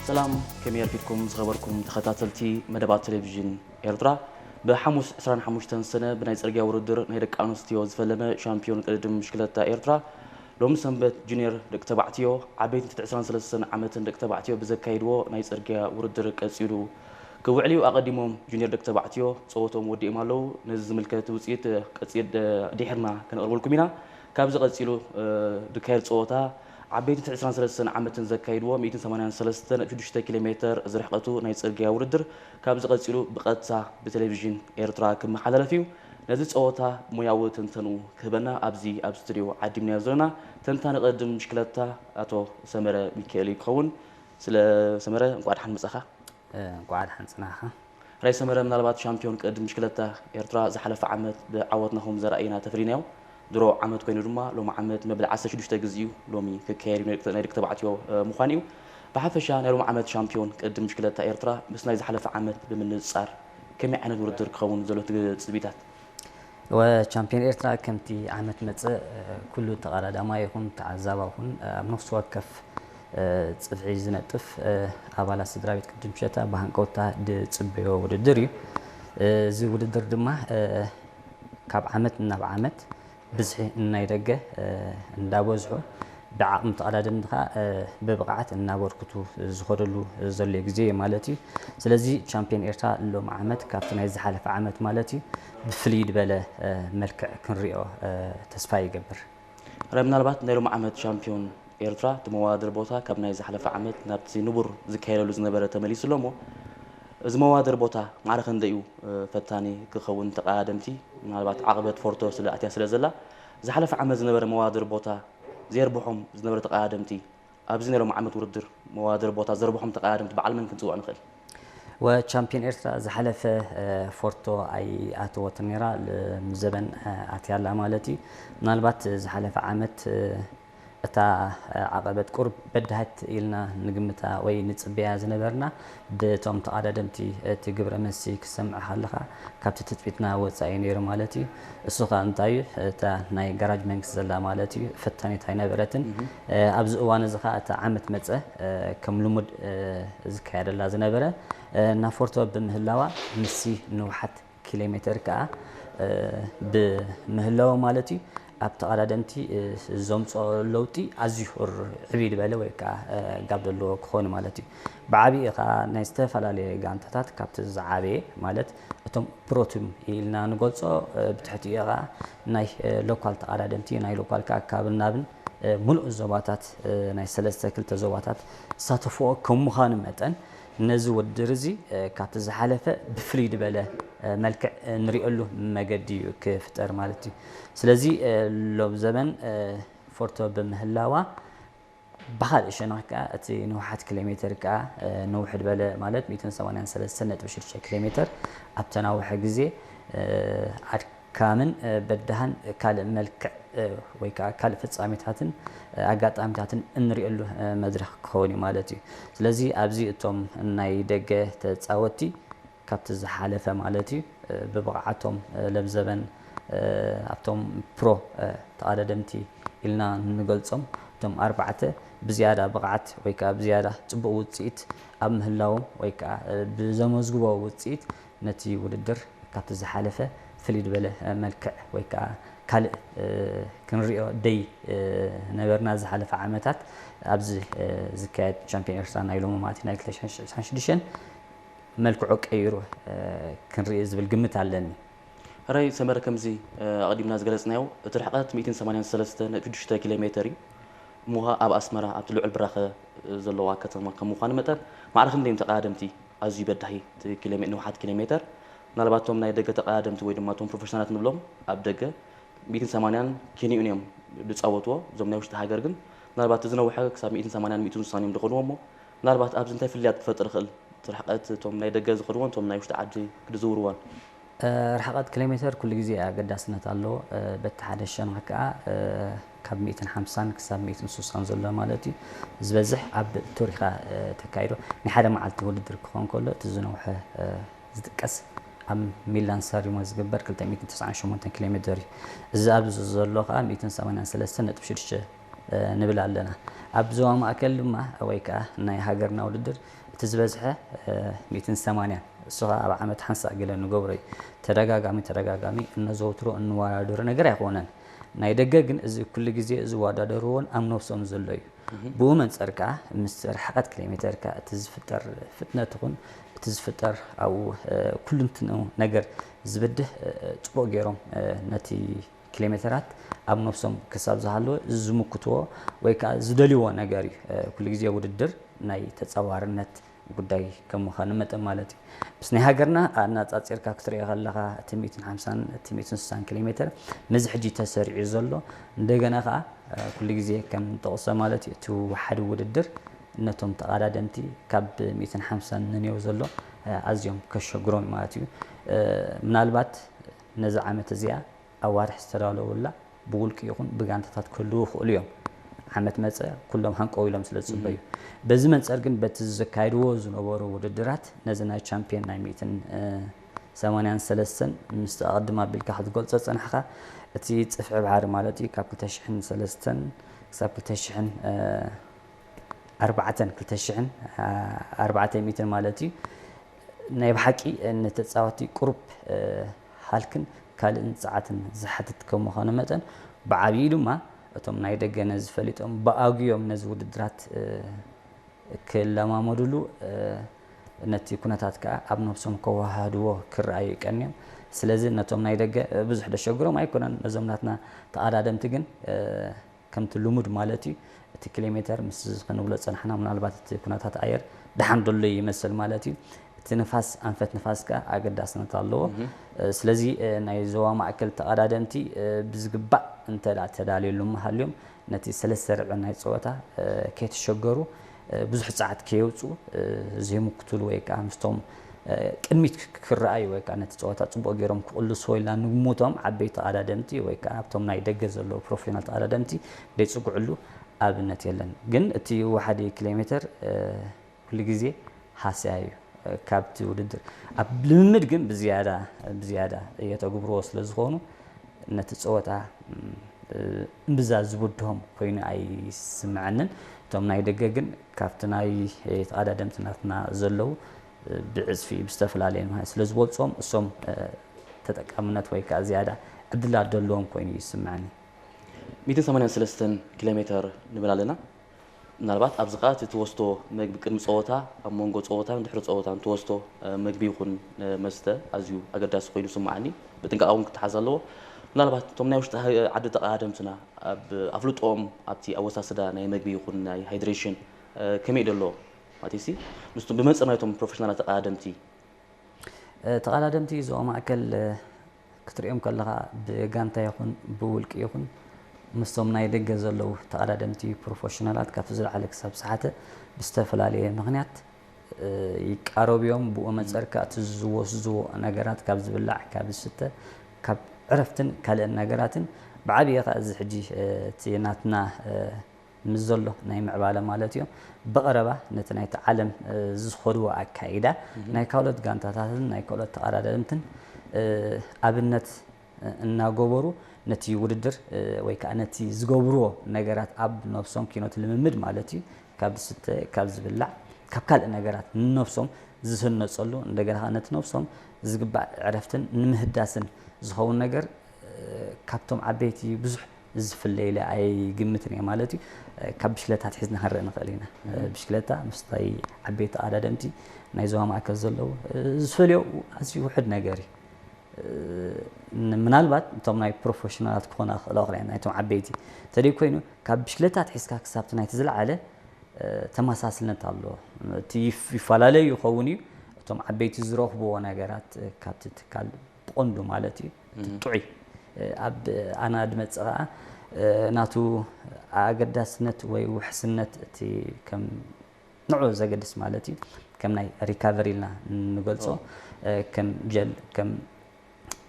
ሰላም፣ ከመይ ኣርፊድኩም ዝኸበርኩም ተኸታተልቲ መደባት ቴሌቪዥን ኤርትራ? ብሓሙስ ዕስራን ሓሙሽተን ሰነ ብናይ ጽርግያ ውድድር ናይ ደቂ ኣንስትዮ ዝፈለመ ሻምፒዮን ቅድድም ብሽክለታ ኤርትራ ሎሚ ሰንበት ጁኒየር ደቂ ተባዕትዮ ዓበይቲ ትሕቲ ዕስራን ሰለስተን ዓመትን ደቂ ተባዕትዮ ብዘካይድዎ ናይ ጽርግያ ውድድር ቀጺሉ ክውዕል እዩ። ኣቐዲሞም ጁኒየር ደቂ ተባዕትዮ ጸወቶም ወዲኦም ኣለዉ። ነዚ ዝምልከት ውጽኢት ቀጺል ድሕርና ከነቕርበልኩም ኢና። ካብዚ ቀጺሉ ዝካየድ ጸወታ ዓበይቲ ትሕቲ ዕስራን ሰለስተን ዓመትን ዘካይድዎ ሚእትን ሰማንያን ሰለስተን ነጥቢ ሽዱሽተ ኪሎ ሜተር ዝርሕቀቱ ናይ ጽርግያ ውድድር ካብዚ ቀጺሉ ብቐጥታ ብቴሌቪዥን ኤርትራ ክመሓላለፍ እዩ። ነዚ ጸወታ ሞያዊ ትንተንኡ ክህበና ኣብዚ ኣብ ስቱድዮ ዓዲምናዮ ዘለና ተንታኒ ቅድድም ብሽክለታ ኣቶ ሰመረ ሚካኤል እዩ ክኸውን። ስለ ሰመረ እንቋዕ ደሓን መጻኻ። እንቋዕ ደሓን ጽናሕኻ። ራይ ሰመረ፣ ምናልባት ሻምፒዮን ቅድድም ብሽክለታ ኤርትራ ዝሓለፈ ዓመት ብዓወት ናሆም ዘርኣየና ተፈሊናዮ። ድሮ ዓመት ኮይኑ ድማ ሎሚ ዓመት መበል ዓሰርተ ሽዱሽተ ግዜ እዩ ሎሚ ክካየድ እዩ ናይ ደቂ ተባዕትዮ ምዃን እዩ። ብሓፈሻ ናይ ሎሚ ዓመት ሻምፒዮን ቅድድም ብሽክለታ ኤርትራ ምስ ናይ ዝሓለፈ ዓመት ብምንጻር ከመይ ዓይነት ውድድር ክኸውን ዘሎ ትጽቢታት? ወ ቻምፒዮን ኤርትራ ከምቲ ዓመት መጸ ኩሉ ተቐዳዳማይ ይኹን ተዓዛባ ይኹን ኣብ ነፍሲ ወከፍ ጽፍሒ ዝነጥፍ ኣባላት ስድራ ቤት ቅድድም ብሽክለታ ብሃንቀውታ ዝጽበዮ ውድድር እዩ። እዚ ውድድር ድማ ካብ ዓመት ናብ ዓመት ብዝሒ ናይ ደገ እንዳበዝሑ ብዓቕሚ ተቐዳደምቲ ከዓ ብብቕዓት እናበርክቱ ዝኸደሉ ዘሎ ግዜ እዩ ማለት እዩ። ስለዚ ቻምፒዮን ኤርትራ ሎሚ ዓመት ካብቲ ናይ ዝሓለፈ ዓመት ማለት እዩ ብፍልይ ዝበለ መልክዕ ክንሪኦ ተስፋ ይገብር። ራይ፣ ምናልባት ናይ ሎሚ ዓመት ሻምፒዮን ኤርትራ እቲ መወዳደሪ ቦታ ካብ ናይ ዝሓለፈ ዓመት ናብቲ ንቡር ዝካየደሉ ዝነበረ ተመሊሱ ኣሎ እሞ፣ እዚ መወዳደሪ ቦታ ማዕረ ክንደይ እዩ ፈታኒ ክኸውን? ተቐዳደምቲ ምናልባት ዓቕበት ፎርቶ ስለ ኣትያ ስለ ዘላ፣ ዝሓለፈ ዓመት ዝነበረ መወዳደሪ ቦታ ዘየርብሖም ዝነበረ ተቐዳደምቲ ኣብዚ ናይ ሎሚ ዓመት ውድድር መወዳደሪ ቦታ ዘርብሖም ተቐዳደምቲ በዓል መን ክንጽውዕ ንኽእል? ወ ቻምፒዮን ኤርትራ ዝሓለፈ ፎርቶ ኣይኣተወትን ነይራ፣ ሎሚ ዘበን ኣትያ ኣላ ማለት እዩ። ምናልባት ዝሓለፈ ዓመት እታ ዓቐበት ቁሩብ በዳህት ኢልና ንግምታ ወይ ንጽበያ ዝነበርና ብቶም ተቐዳደምቲ እቲ ግብረ መልሲ ክሰምዕ ከለኻ ካብቲ ትጽቢትና ወጻኢ ነይሩ ማለት እዩ። እሱ ኸኣ እንታይ እዩ? እታ ናይ ጋራጅ መንግስቲ ዘላ ማለት እዩ ፈታኒት ኣይነበረትን። ኣብዚ እዋን እዚ ኸኣ እቲ ዓመት መጸ ከም ልሙድ ዝካየደላ ዝነበረ ናፎርቶ ብምህላዋ ንሲ ንውሓት ኪሎ ሜተር ከኣ ብምህላው ማለት እዩ ኣብ ተቐዳደምቲ ዘምፅኦ ለውጢ ኣዝዩ ዕብይ ዝበለ ወይ ከዓ ጋብ ዘለዎ ክኾኑ ማለት እዩ። ብዓብዪ ከዓ ናይ ዝተፈላለየ ጋንታታት ካብቲ ዝዓበየ ማለት እቶም ፕሮቲም ኢልና ንገልፆ ብትሕቲኡ ከዓ ናይ ሎካል ተቐዳደምቲ ናይ ሎካል ከዓ ካብን ናብን ሙሉእ ዞባታት ናይ ሰለስተ ክልተ ዞባታት ዝሳተፍኦ ከም ምዃኑ መጠን ነዚ ውድድር እዚ ካብቲ ዝሓለፈ ብፍልይ ዝበለ መልክዕ ንሪኦሉ መገዲ እዩ ክፍጠር ማለት እዩ። ስለዚ ሎም ዘበን ፎርቶ ብምህላዋ ብኻልእ ሸነኽ ከዓ እቲ ንውሓት ኪሎ ሜተር ከዓ ንውሕ ዝበለ ማለት ሚእትን ሰማንያን ሰለስተን ነጥቢ ሽዱሽተ ኪሎ ሜተር ኣብ ተናውሐ ግዜ ኣድካምን በዳህን ካልእ መልክዕ ወይ ከዓ ካልእ ፍጻሜታትን ኣጋጣሚታትን እንሪእሉ መድረኽ ክኸውን እዩ ማለት እዩ። ስለዚ ኣብዚ እቶም ናይ ደገ ተፃወትቲ ካብቲ ዝሓለፈ ማለት እዩ ብብቕዓቶም ለብዘበን ኣብቶም ፕሮ ተቐዳደምቲ ኢልና እንገልፆም እቶም ኣርባዕተ ብዝያዳ ብቕዓት ወይ ከዓ ብዝያዳ ፅቡቕ ውፅኢት ኣብ ምህላዎም ወይ ከዓ ብዘመዝግቦ ውፅኢት ነቲ ውድድር ካብቲ ዝሓለፈ ፍልይ ዝበለ መልክዕ ወይ ከዓ ካልእ ክንሪኦ ደይ ነበርና ዝሓለፈ ዓመታት ኣብዚ ዝካየድ ቻምፒዮን ኤርትራ ናይ ሎሚ ማለት ናይ ክልተ ሽሕን ዕስራን ሽዱሽተን መልክዑ ቀይሩ ክንርኢ ዝብል ግምት ኣለኒ። ሕራይ ሰመረ፣ ከምዚ ኣቐዲምና ዝገለጽናዮ እቲ ርሕቀት ሚእትን ሰማንያን ሰለስተን ነጥቢ ሽዱሽተ ኪሎ ሜተር እዩ። እሞ ኸኣ ኣብ ኣስመራ ኣብቲ ልዑል ብራኸ ዘለዋ ከተማ ከም ምዃኑ መጠን ማዕረ ክንደይ እዮም ተቐዳደምቲ ኣዝዩ በዳሂ እቲ ኪሎ ሜ-፣ ንውሓት ኪሎ ሜተር? ምናልባት እቶም ናይ ደገ ተቐዳደምቲ ወይ ድማ እቶም ፕሮፌሽናላት ንብሎም ኣብ ደገ ሚእትን ሰማንያን ኪንኡን እዮም ዝጻወትዎ። እዞም ናይ ውሽጢ ሃገር ግን ምናልባት እቲ ዝነውሐ ክሳብ ሚእትን ሰማንያን ሚእትን ስሳን እዮም ዝኸድዎ እሞ ምናልባት ኣብዚ እንታይ ፍልልያት ክፈጥር ይኽእል? እቲ ርሕቀት እቶም ናይ ደገ ዝኸድዎን እቶም ናይ ውሽጢ ዓዲ ክዝውርዎን? ርሕቀት ኪሎ ሜተር ኩሉ ግዜ ኣገዳስነት ኣለዎ። በቲ ሓደ ሸነኽ ከኣ ካብ ሚእትን ሓምሳን ክሳብ ሚእትን ስሳን ዘሎ ማለት እዩ። ዝበዝሕ ኣብ ቱር ኢኻ ተካይዶ። ናይ ሓደ መዓልቲ ውድድር ክኾን ከሎ እቲ ዝነውሐ ዝጥቀስ ኣብ ሚላን ሳንረሞ ዝግበር ክልተ ሚእትን ተስዓን ሸሞንተን ኪሎ ሜተር እዩ። እዚ ኣብዚ ዘሎ ከኣ ሚእትን ሰማንያን ሰለስተን ነጥቢ ሽዱሽተ ንብል ኣለና። ኣብ ዞባ ማእከል ድማ ወይ ከዓ ናይ ሃገርና ውድድር እቲ ዝበዝሐ ሚእትን ሰማንያን፣ እሱ ከዓ ኣብ ዓመት ሓንሳእ ገለ ንገብሮ እዩ። ተደጋጋሚ ተደጋጋሚ እነዘውትሮ እንወዳደሮ ነገር ኣይኮነን። ናይ ደገ ግን እዚ ኩሉ ግዜ ዝወዳደርዎን ኣብ ነብሶም ዘሎ እዩ። ብኡ መንጸር ከዓ ምስ ርሕቀት ኪሎ ሜተር ከዓ እቲ ዝፍጠር ፍጥነት ይኹን እቲ ዝፍጠር ኣብኡ ኩልንትንኡ ነገር ዝብድህ ጽቡቕ ገይሮም ነቲ ኪሎ ሜተራት ኣብ ነብሶም ክሳብ ዝሃለወ ዝምክትዎ ወይ ከዓ ዝደልይዎ ነገር እዩ። ኩሉ ግዜ ውድድር ናይ ተጻዋርነት ጉዳይ ከም ምዃኑ መጠን ማለት እዩ። ምስ ናይ ሃገርና ኣነጻጺርካ ክትሪኦ ከለኻ እቲ ሚእትን ሓምሳን እቲ ሚእትን ስሳን ኪሎ ሜተር ነዚ ሕጂ ተሰሪዑ ዘሎ እንደገና ከዓ ኩሉ ግዜ ከም ንጠቕሶ ማለት እዩ እቲ ወሓዲ ውድድር ነቶም ተቐዳደምቲ ካብ ሚእትን ሓምሳን ንንየው ዘሎ ኣዝዮም ከሸግሮም ማለት እዩ። ምናልባት ነዚ ዓመት እዚኣ ኣዋርሕ ዝተዳለውላ ብውልቂ ይኹን ብጋንታታት ክህልዉ ይኽእሉ እዮም። ዓመት መጸ ኩሎም ሃንቀው ኢሎም ስለ ዝጽበዩ። በዚ መንጸር ግን በቲ ዘካይድዎ ዝነበሩ ውድድራት ነዚ ናይ ቻምፒዮን ናይ ሚእትን ሰማንያን ሰለስተን ምስቲ ኣቐድም ኣቢልካ ክትገልጾ ዝጸናሕካ እቲ ጽፍዒ ባሕሪ ማለት እዩ ካብ ክልተ ሽሕን ሰለስተን ክሳብ ክልተ ሽሕን ኣርባዕተን ክልተ ሽሕን ኣርባዕተ ሚእትን ማለት እዩ ናይ ብሓቂ ንተጻወቲ ቁሩብ ሃልክን ካልእን ጸዓትን ዝሓትት ከም ምዃኑ መጠን ብዓብዩ ድማ እቶም ናይ ደገ ነዚ ፈሊጦም ብኣግዮም ነዚ ውድድራት ክለማመድሉ ነቲ ኩነታት ከዓ ኣብ ነብሶም ከወሃድዎ ክረኣዩ ይቀንዮም። ስለዚ ነቶም ናይ ደገ ብዙሕ ደሸግሮም ኣይኮነን ነዞም ናትና ተቐዳደምቲ ግን ከምቲ ልሙድ ማለት እዩ እቲ ኪሎ ሜተር ምስ ክንብሎ ዝጸናሕና ምናልባት እቲ ኩነታት ኣየር ደሓን ደሎ ይመስል ማለት እዩ እቲ ንፋስ ኣንፈት ንፋስ ከኣ ኣገዳስነት ኣለዎ ስለዚ ናይ ዞባ ማእከል ተቐዳደምቲ ብዝግባእ እንተ ተዳልየሉም ሃልዮም ነቲ ሰለስተ ርብዒ ናይ ጸወታ ከይተሸገሩ ብዙሕ ጸዓት ከየውጽኡ ዘይምክትሉ ወይ ከዓ ምስቶም ቅድሚት ክረኣዩ ወይ ከዓ ነቲ ፀወታ ፅቡቅ ገይሮም ክቕልስዎ ኢልና ንግምቶም ዓበይቲ ተቐዳደምቲ ወይ ከዓ ኣብቶም ናይ ደገ ዘለዉ ፕሮፌሽናል ተቐዳደምቲ ደይፅግዕሉ ኣብነት የለን። ግን እቲ ወሓዲ ኪሎ ሜተር ኩሉ ግዜ ሃስያ እዩ። ካብቲ ውድድር ኣብ ልምምድ ግን ብዝያዳ ብዝያዳ የተግብርዎ ስለ ዝኾኑ ነቲ ፀወታ እምብዛ ዝብድሆም ኮይኑ ኣይስምዐንን። እቶም ናይ ደገ ግን ካብቲ ናይ ተቐዳደምቲ ናትና ዘለዉ ብዕፅፊ ብዝተፈላለየ ምኽንያት ስለ ዝበልፅዎም እሶም ተጠቃምነት ወይ ከዓ ዝያዳ ዕድላት ደለዎም ኮይኑ ይስምዐኒ። ሚእትን ሰማንያን ሰለስተን ኪሎ ሜተር ንብል ኣለና። ምናልባት ኣብዚ ከኣ እቲ ትወስዶ መግቢ ቅድሚ ጸወታ፣ ኣብ መንጎ ጸወታን ድሕሪ ጸወታን ትወስዶ መግቢ ይኹን መስተ ኣዝዩ ኣገዳሲ ኮይኑ ይስምዓኒ። ብጥንቃቐ እውን ክተሓዝ ኣለዎ። ምናልባት እቶም ናይ ውሽጢ ዓዲ ተቐዳደምትና ኣብ ኣፍልጦኦም ኣብቲ ኣወሳስዳ ናይ መግቢ ይኹን ናይ ሃይድሬሽን ከመይ ደሎ ማለት ሲ ምስቶም ብመንጽር ናይቶም ፕሮፌሽናላት ተቐዳደምቲ ተቐዳደምቲ ዞባ ማእከል ክትሪኦም ከለኻ ብጋንታ ይኹን ብውልቂ ይኹን ምስቶም ናይ ደገ ዘለዉ ተቐዳደምቲ ፕሮፌሽናላት ካብቲ ዝለዓለ ክሳብ ዝሓተ ብዝተፈላለየ ምኽንያት ይቃረቡ እዮም። ብኡ መንፅር ከዓ እቲ ዝወስድዎ ነገራት ካብ ዝብላዕ ካብ ዝስተ ካብ ዕረፍትን ካልእን ነገራትን ብዓብየ ከዓ እዚ ሕጂ እቲ ናትና ምስ ዘሎ ናይ ምዕባለ ማለት እዩ። ብቐረባ ነቲ ናይቲ ዓለም ዝኸድዎ ኣካይዳ ናይ ካልኦት ጋንታታትን ናይ ካልኦት ተቐዳደምትን ኣብነት እናገበሩ ነቲ ውድድር ወይ ከዓ ነቲ ዝገብርዎ ነገራት ኣብ ነብሶም ኪኖት ልምምድ ማለት እዩ ካብ ዝስተ ካብ ዝብላዕ ካብ ካልእ ነገራት ንነብሶም ዝህነፀሉ እንደገና ከዓ ነቲ ነብሶም ዝግባእ ዕረፍትን ንምህዳስን ዝኸውን ነገር ካብቶም ዓበይቲ ብዙሕ ዝፍለ ኢለ ኣይግምትን እየ ማለት እዩ። ካብ ብሽክለታ ኣትሒዝና ክንርኢ ንኽእል ኢና። ብሽክለታ ምስታይ ዓበይቲ ተቐዳደምቲ ናይ ዞባ ማእከል ዘለዉ ዝፈልዮ ኣዝዩ ውሕድ ነገር እዩ። ምናልባት እቶም ናይ ፕሮፌሽናላት ክኾና ክኽእላ ክኽእላ ናይቶም ዓበይቲ እንተደይ ኮይኑ ካብ ብሽክለታ ኣትሒዝካ ክሳብቲ ናይቲ ዝለዓለ ተመሳስልነት ኣለዎ። እቲ ይፈላለዩ ይኸውን እዩ። እቶም ዓበይቲ ዝረኽብዎ ነገራት ካብቲ ትካል ብቐንዱ ማለት እዩ እቲ ጥዑይ ኣብ ኣና ድመፅእ ከዓ ናቱ ኣገዳስነት ወይ ውሕስነት እቲ ከም ንዑ ዘገድስ ማለት እዩ ከም ናይ ሪካቨሪ ኢልና ንገልፆ ከም ጀል ከም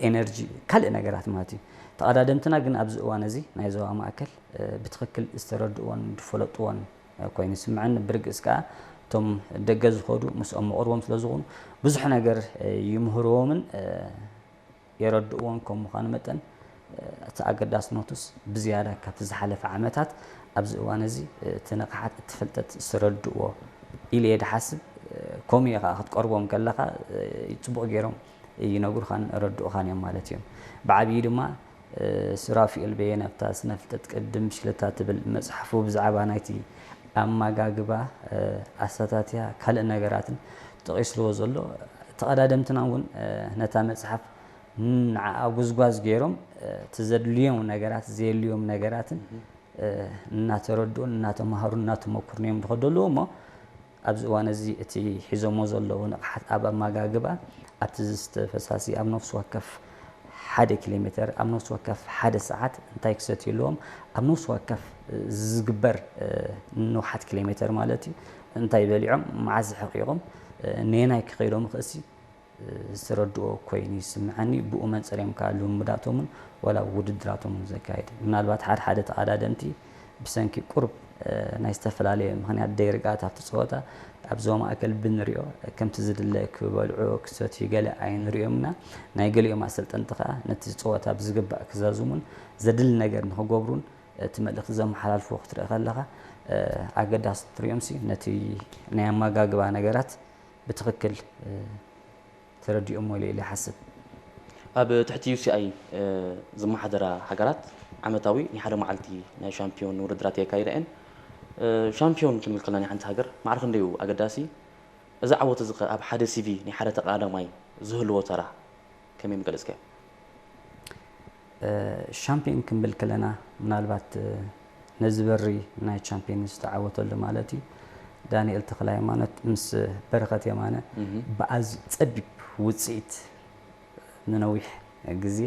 ኤነርጂ ካልእ ነገራት ማለት እዩ። ተቐዳደምትና ግን ኣብዚ እዋን እዚ ናይ ዞባ ማእከል ብትኽክል ዝተረድእዎን ዝፈለጥዎን ኮይኑ ይስምዐኒ። ብርግፅ ከዓ እቶም ደገ ዝኸዱ ምስኦም መቕርቦም ስለ ዝኾኑ ብዙሕ ነገር ይምህርዎምን የረድእዎን ከም ምዃኑ መጠን እቲ ኣገዳስነቱስ ብዝያዳ ካብቲ ዝሓለፈ ዓመታት ኣብዚ እዋን እዚ እቲ ንቕሓት፣ እቲ ፍልጠት ዝተረድእዎ ኢለ እየ ድሓስብ። ከምኡ እየ ከዓ ክትቀርቦም ከለኻ ፅቡቕ ገይሮም ይነግሩኻን ረድኡኻን እዮም ማለት እዮም። ብዓብዪ ድማ ሱራፊኤል በየነ ኣብታ ስነ ፍልጠት ቅድም ብሽክለታ ትብል መፅሓፉ ብዛዕባ ናይቲ ኣመጋግባ፣ ኣሰታትያ፣ ካልእ ነገራትን ጠቒስልዎ ዘሎ፣ ተቐዳደምትና እውን ነታ መፅሓፍ ንዓኣ ጉዝጓዝ ገይሮም እቲ ዘድልዮም ነገራት ዘየልዮም ነገራትን እናተረድኡን እናተማሃሩን እናተመኩሩን እዮም ዝኸዱ ኣለዉ እሞ ኣብዚ እዋን እዚ እቲ ሒዞሞ ዘለዉ ንቕሓት ኣብ ኣመጋግባ ኣብቲ ዝስተ ፈሳሲ ኣብ ነፍሲ ወከፍ ሓደ ኪሎ ሜተር ኣብ ነፍሲ ወከፍ ሓደ ሰዓት እንታይ ክሰትዩ ኣለዎም ኣብ ነፍሲ ወከፍ ዝግበር ንውሓት ኪሎ ሜተር ማለት እዩ እንታይ በሊዖም መዓዝ ሕቂቖም ነየናይ ክኸይዶም ክእሲ ዝተረድኦ ኮይኑ ይስምዓኒ። ብኡ መንፅር እዮም ከዓ ልምዳቶምን ዋላ ውድድራቶምን ዘካየዱ። ምናልባት ሓደ ሓደ ተቐዳደምቲ ብሰንኪ ቁሩብ ናይ ዝተፈላለየ ምኽንያት ደይርግኣት ኣብቲ ፀወታ ኣብ ዞባ ማእከል ብንሪኦ ከምቲ ዝድለ ክበልዑ ክሰትዩ ገለ ኣይንሪኦምና። ናይ ገሊኦም ኣሰልጠንቲ ከዓ ነቲ ፀወታ ብዝግባእ ክዛዝሙን ዘድሊ ነገር ንክገብሩን እቲ መልእኽቲ ዘመሓላልፍዎ ክትርኢ ከለኻ ኣገዳሲ ትሪኦምሲ ነቲ ናይ ኣመጋግባ ነገራት ብትኽክል ተረዲኦሞ ኢለ ኢለ ይሓስብ። ኣብ ትሕቲ ዩ ሲ ኣይ ዝመሓደራ ሃገራት ዓመታዊ ናይ ሓደ መዓልቲ ናይ ሻምፒዮን ውድድራት የካይዳ እየን። ሻምፒዮን ክንብል ከለና ናይ ሓንቲ ሃገር ማዕረ ክንደይ እዩ ኣገዳሲ? እዚ ዓወት እዚ ኸ ኣብ ሓደ ሲ ቪ ናይ ሓደ ተቐዳዳማይ ዝህልዎ ተራ ከመይ ምገለጽካዮ? ሻምፒዮን ክንብል ከለና ምናልባት ነዚ በሪ ናይ ቻምፒየንስ ዝተዓወተሉ ማለት እዩ። ዳንኤል ተኽለሃይማኖት ምስ በረኸት የማነ ብኣዝዩ ጸቢብ ውጽኢት ንነዊሕ ግዜ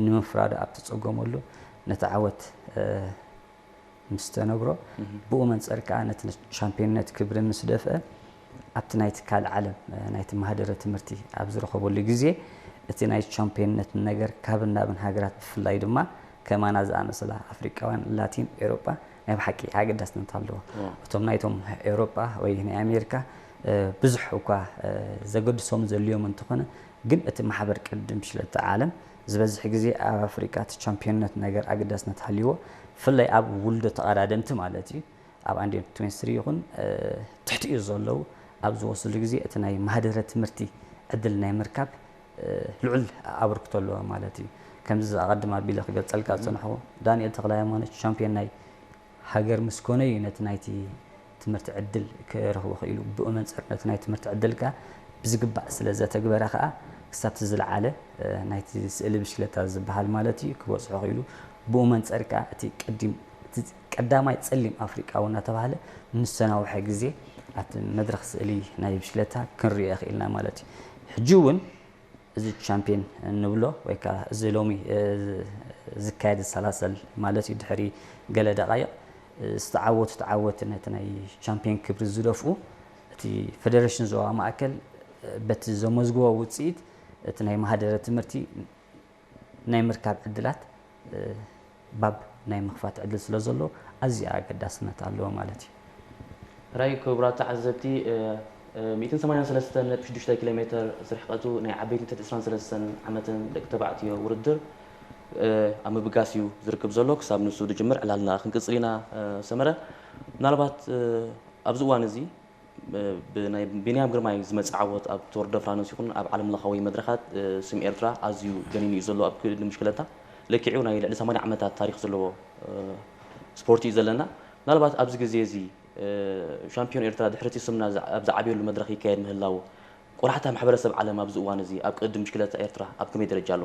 ንምፍራዱ ኣብ ተጸገመሉ ነቲ ዓወት ምስ ተነግሮ ብኡ መንጸር ከኣ ነቲ ቻምፒየንነት ክብሪ ምስ ደፍአ ኣብቲ ናይ ትካል ዓለም ናይቲ ማህደረ ትምህርቲ ኣብ ዝረኸበሉ ግዜ እቲ ናይ ቻምፒየንነት ነገር ካብን ናብን ሃገራት ብፍላይ ድማ ከማና ዝኣመሰላ ኣፍሪቃውያን ላቲን ኤውሮጳ ናይ ብሓቂ ኣገዳስነት ኣለዎ። እቶም ናይቶም ኤውሮጳ ወይ ናይ ኣሜሪካ ብዙሕ እኳ ዘገድሶም ዘልዮም እንተኾነ ግን እቲ ማሕበር ቅድም ሽለተ ዓለም ዝበዝሕ ግዜ ኣብ ኣፍሪቃ እቲ ቻምፒዮንነት ነገር ኣገዳስነት ሃልይዎ ብፍላይ ኣብ ውልዶ ተቐዳደምቲ ማለት እዩ ኣብ ኣንዴ ትዌንቲ ይኹን ትሕቲኡ ዘለዉ ኣብ ዝወስሉ ግዜ እቲ ናይ ማህደረ ትምህርቲ ዕድል ናይ ምርካብ ልዑል ኣበርክቶ ኣለዎ ማለት እዩ። ከምዚ ኣቐድም ኣቢለ ክገልጸልካ ዝጸንሕዎ ዳንኤል ተኽለ ሃይማኖት ቻምፒዮን ናይ ሃገር ምስ ኮነ እዩ ነቲ ናይቲ ትምህርቲ ዕድል ክረኽቦ ክኢሉ። ብኡ መንጽር ነቲ ናይ ትምህርቲ ዕድል ከኣ ብዝግባእ ስለ ዘተግበረ ከኣ ክሳብ እቲ ዝለዓለ ናይቲ ስእሊ ብሽክለታ ዝበሃል ማለት እዩ ክበጽሖ ክኢሉ። ብኡ መንጸር ከኣ እቲ ቀዲም እቲ ቀዳማይ ጸሊም ኣፍሪቃዊ እናተባህለ ምስ ተናውሐ ግዜ ኣብቲ መድረኽ ስእሊ ናይ ብሽክለታ ክንሪኦ ክኢልና ማለት እዩ። ሕጂ እውን እዚ ቻምፒየን እንብሎ ወይ ከዓ እዚ ሎሚ ዝካየድ ዝሰላሰል ማለት እዩ ድሕሪ ገለ ደቃይቕ ዝተዓወቱ ተዓወቲ ነቲ ናይ ቻምፒየን ክብሪ ዝደፍኡ እቲ ፌደሬሽን ዞባ ማእከል በቲ ዘመዝግቦ ውፅኢት እቲ ናይ ማህደረ ትምህርቲ ናይ ምርካብ ዕድላት ባብ ናይ ምኽፋት ዕድል ስለ ዘሎ ኣዝዩ ኣገዳስነት ኣለዎ ማለት እዩ። ሕራይ ክቡራት ተዓዘብቲ፣ ሚእትን ሰማንያን ሰለስተን ነጥቢ ሽዱሽተ ኪሎ ሜትር ዝርሕቀቱ ናይ ዓበይቲ ትሕቲ ዕስራን ሰለስተን ዓመትን ደቂ ተባዕትዮ ውድድር ኣብ ምብጋስ እዩ ዝርክብ ዘሎ። ክሳብ ንሱ ዝጅምር ዕላልና ክንቅጽል ኢና። ሰመረ፣ ምናልባት ኣብዚ እዋን እዚ ብናይ ቢንያም ግርማይ ዝመጽእ ዓወት ኣብ ቶር ደ ፍራንስ ይኹን ኣብ ዓለም ለኻዊ መድረኻት ስም ኤርትራ ኣዝዩ ገኒኑ እዩ ዘሎ ኣብ ክእድን ብሽክለታ ለኪዑ ናይ ልዕሊ ሰማንያ ዓመታት ታሪኽ ዘለዎ ስፖርት እዩ ዘለና። ምናልባት ኣብዚ ግዜ እዚ ሻምፒዮን ኤርትራ ድሕርቲ ስምና ኣብ ዝዓብየሉ መድረኽ ይካየድ ምህላው ቆላሕታ ማሕበረሰብ ዓለም ኣብዚ እዋን እዚ ኣብ ቅድም ብሽክለታ ኤርትራ ኣብ ከመይ ደረጃ ኣሎ?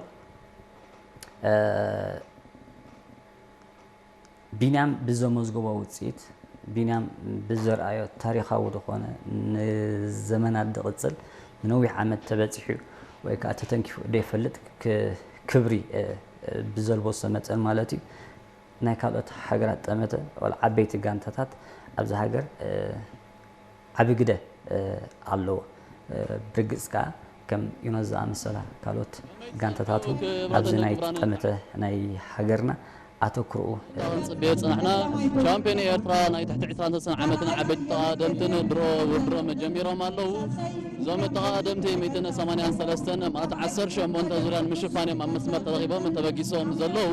ቢንያም ብዘመዝገቦ ውፅኢት ቢንያም ብዘርኣዮ ታሪኻዊ ዝኾነ ንዘመናት ዝቕፅል ንነዊሕ ዓመት ተበፂሑ ወይ ከዓ ተተንኪፉ ዘይፈልጥ ክብሪ ብዘልበሶ መጠን ማለት እዩ ናይ ካልኦት ሃገራት ጠመተ ወላ ዓበይቲ ጋንታታት ኣብዚ ሃገር ዓቢ ግደ ኣለዎ። ብርግጽ ከኣ ከም ዩኖስ ዝኣመሰላ ካልኦት ጋንታታት እውን ኣብዚ ናይ ጠመተ ናይ ሃገርና ኣተኩርኡ ክንጽበዮ ጽናሕና። ሻምፒዮን ኤርትራ ናይ ትሕቲ ዕስራን ሰለስተን ዓመትን ዓበይቲ ተቐዳደምትን ድሮ ውድድሮም ጀሚሮም ኣለዉ። እዞም ተቐዳደምቲ ሚእትን ሰማንያን ሰለስተን ማለት ዓሰርተ ሸሞንተ ዙርያን ምሽፋን እዮም ኣብ መስመር ተረኺቦም ተበጊሶም ዘለዉ።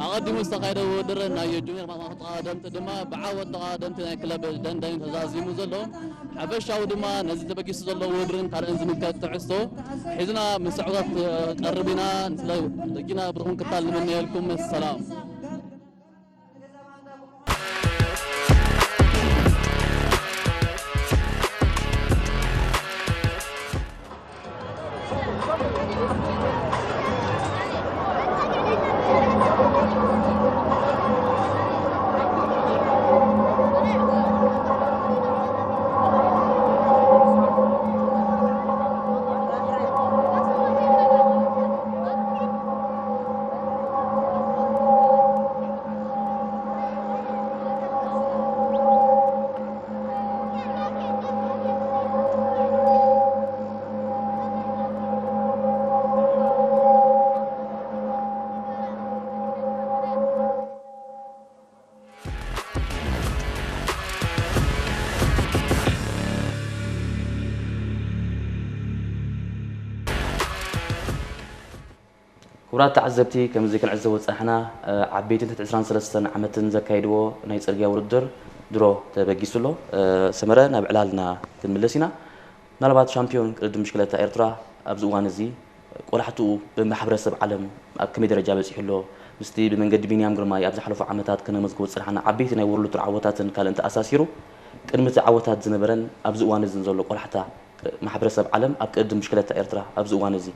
ኣቐዲሙ ዝተኻየደ ውድድር ናይ ጁኒየር ማእኸል ተቐዳደምቲ ድማ ብዓወት ተቐዳደምቲ ናይ ክለብ ደንደኒ ተዛዚሙ ዘሎ። ሓፈሻዊ ድማ ነዚ ተበጊሱ ዘሎ ውድድርን ካልእን ዝምልከት ትሕዝቶ ሒዝና ምስ ኣዕዋት ቀርብ ኢና። ስለ ደጊና ብሩኽን ክታል ንምነየልኩም። ሰላም። ክቡራት ተዓዘብቲ፣ ከምዚ ክንዕዘቦ ዝጸናሕና፣ እ፣ ዓበይትን ትሕቲ ዕስራን ሰለስተን ዓመትን ዘካየድዎ ናይ ጽርግያ ውድድር ድሮ ተበጊሱ ኣሎ። እ፣ ሰመረ፣ ናብ ዕላልና ክንምለስ ኢና። ምናልባት ሻምፒዮን ቅድድም ብሽክለታ ኤርትራ ኣብዚ እዋን እዚ ቆላሕትኡ ብማሕበረሰብ ዓለም ኣብ ከመይ ደረጃ በጺሑ ኣሎ? ምስቲ ብመንገዲ ቢንያም ግርማይ ኣብ ዝሓለፉ ዓመታት ከነመዝግቦ ዝጸናሕና ዓበይቲ ናይ ወርልድ ቱር ዓወታትን ካልእን ተኣሳሲሩ፣ ቅድሚ እቲ ዓወታት ዝነበረን ኣብዚ እዋን እዝን ዘሎ ቆላሕታ ማሕበረሰብ ዓለም ኣብ ቅድድም ብሽክለታ ኤርትራ ኣብዚ እዋን እዚ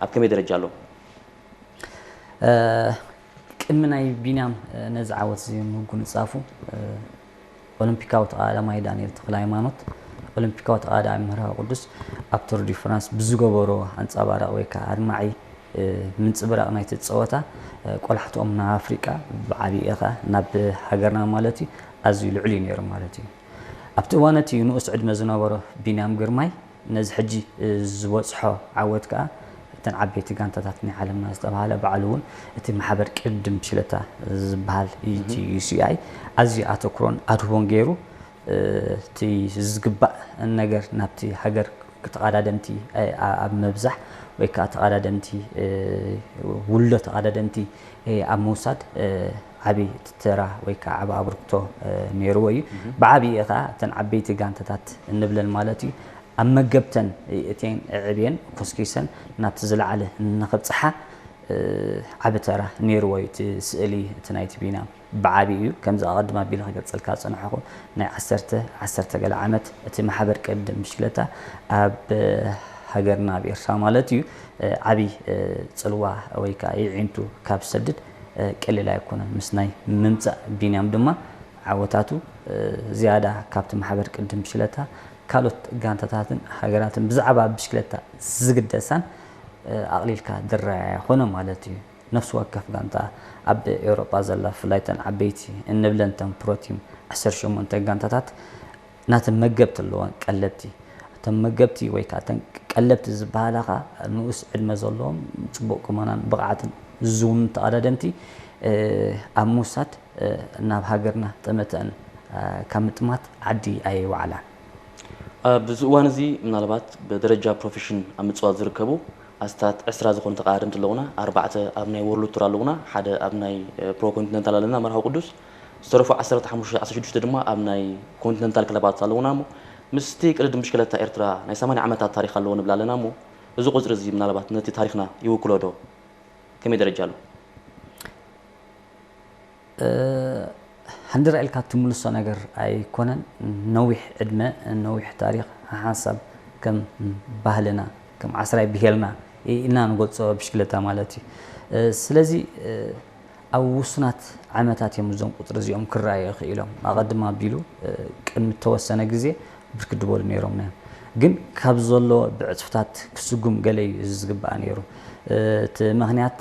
ኣብ ከመይ ደረጃ ኣሎ? ቅድሚ ናይ ቢንያም ነዚ ዓወት እዚ ምጉንጻፉ ኦሎምፒካዊ ተቐዳዳማይ ዳንኤል ተኽለሃይማኖት፣ ኦሎምፒካዊ ተቐዳዳማይ መርሃዊ ቅዱስ ኣብ ቱር ዲ ፍራንስ ብዝገበሮ ኣንጸባራቕ ወይ ከዓ ኣድማዒ ምንጽብራቕ ናይቲ ጸወታ ቆላሕትኦም ናብ ኣፍሪቃ ብዓብዪ ኸኣ ናብ ሃገርና ማለት እዩ ኣዝዩ ልዑል እዩ ነይሩ ማለት እዩ። ኣብቲ እዋን እቲ ንኡስ ዕድመ ዝነበሮ ቢንያም ግርማይ ነዚ ሕጂ ዝበጽሖ ዓወት ከኣ እተን ዓበይቲ ጋንታታት ናይ ዓለምና ዝተባህለ ባዕሉ እውን እቲ ማሕበር ቅድድም ብሽክለታ ዝበሃል እቲ ዩ ሲ ኣይ ኣዝዩ ኣተኩሮን ኣድህቦን ገይሩ እቲ ዝግባእ ነገር ናብቲ ሃገር ተቐዳደምቲ ኣብ ምብዛሕ ወይ ከዓ ተቐዳደምቲ ውልዶ ተቐዳደምቲ ኣብ ምውሳድ ዓብዪ ተራ ወይ ከዓ ዓቢ ኣበርክቶ ነይርዎ እዩ። ብዓብዪ ከዓ እተን ዓበይቲ ጋንታታት እንብለን ማለት እዩ ኣብ መገብተን እተን ኣዕብየን ኮስኪሰን ናብቲ ዝለዓለ ንኽብፅሓ ዓቢ ተራ ነይርዎ እዩ እቲ ስእሊ እቲ ናይቲ ቢንያም። ብዓብዪ እዩ። ከምዚ ኣቐድም ኣቢለ ክገልጸልካ ዝጸናሕኹ ናይ ዓሰርተ ዓሰርተ ገለ ዓመት እቲ ማሕበር ቅድድም ብሽክለታ ኣብ ሃገርና ኣብ ኤርትራ ማለት እዩ ዓብዪ ጽልዋ ወይ ከዓ የዒንቱ ካብ ዝሰድድ ቀሊል ኣይኮነን። ምስ ናይ ምምጻእ ቢንያም ድማ ዓወታቱ ዝያዳ ካብቲ ማሕበር ቅድድም ብሽክለታ ካልኦት ጋንታታትን ሃገራትን ብዛዕባ ብሽክለታ ዝግደሳን ኣቕሊልካ ዝረኣይ ኣይኮነን ማለት እዩ። ነፍሲ ወከፍ ጋንታ ኣብ ኤውሮጳ ዘላ ብፍላይ እተን ዓበይቲ እንብለን እተን ፕሮ ቲም ዓሰርተ ሸሞንተ ጋንታታት ናተን መገብቲ ኣለወን ቀለብቲ። እተን መገብቲ ወይ ከዓ እተን ቀለብቲ ዝበሃላ ከዓ ንኡስ ዕድመ ዘለዎም ጽቡቕ ቁመናን ብቕዓትን ዝውኑ ተቐዳደምቲ ኣብ ምውሳድ ናብ ሃገርና ጠመተአን ካብ ምጥማት ዓዲ ኣየዋዕላን። ኣብዚ እዋን እዚ ምናልባት ብደረጃ ፕሮፌሽን ኣብ ምፅዋት ዝርከቡ ኣስታት ዕስራ ዝኾኑ ተቐዳደምቲ ኣለዉና። ኣርባዕተ ኣብ ናይ ወርልድ ቱር ኣለዉና፣ ሓደ ኣብ ናይ ፕሮ ኮንቲነንታል ኣለና መርሃዊ ቅዱስ። ዝተረፉ ዓሰርተ ሓሙሽተ፣ ዓሰርተ ሽዱሽተ ድማ ኣብ ናይ ኮንቲነንታል ክለባት ኣለዉና። እሞ ምስቲ ቅድድም ብሽክለታ ኤርትራ ናይ ሰማንያ ዓመታት ታሪኽ ኣለዎ ንብል ኣለና። እሞ እዚ ቁፅሪ እዚ ምናልባት ነቲ ታሪኽና ይውክሎ ዶ? ከመይ ደረጃ ኣሎ? ሃንደራ ኢልካ ትምልሶ ነገር ኣይኮነን። ነዊሕ ዕድመ፣ ነዊሕ ታሪኽ፣ ሓንሳብ ከም ባህልና ከም ዓስራይ ብሄልና ኢልና ንገልጾ ብሽክለታ ማለት እዩ። ስለዚ ኣብ ውሱናት ዓመታት እዮም እዞም ቁጽሪ እዚኦም ክረኣዩ ክኢሎም። ኣቐድም ኣቢሉ ቅድሚ እተወሰነ ግዜ ብርክት ዝበሉ ነይሮም እዮም። ግን ካብ ዘሎ ብዕጽፍታት ክስጉም ገለ እዩ እዚ ዝግባእ ነይሩ። እቲ ምኽንያት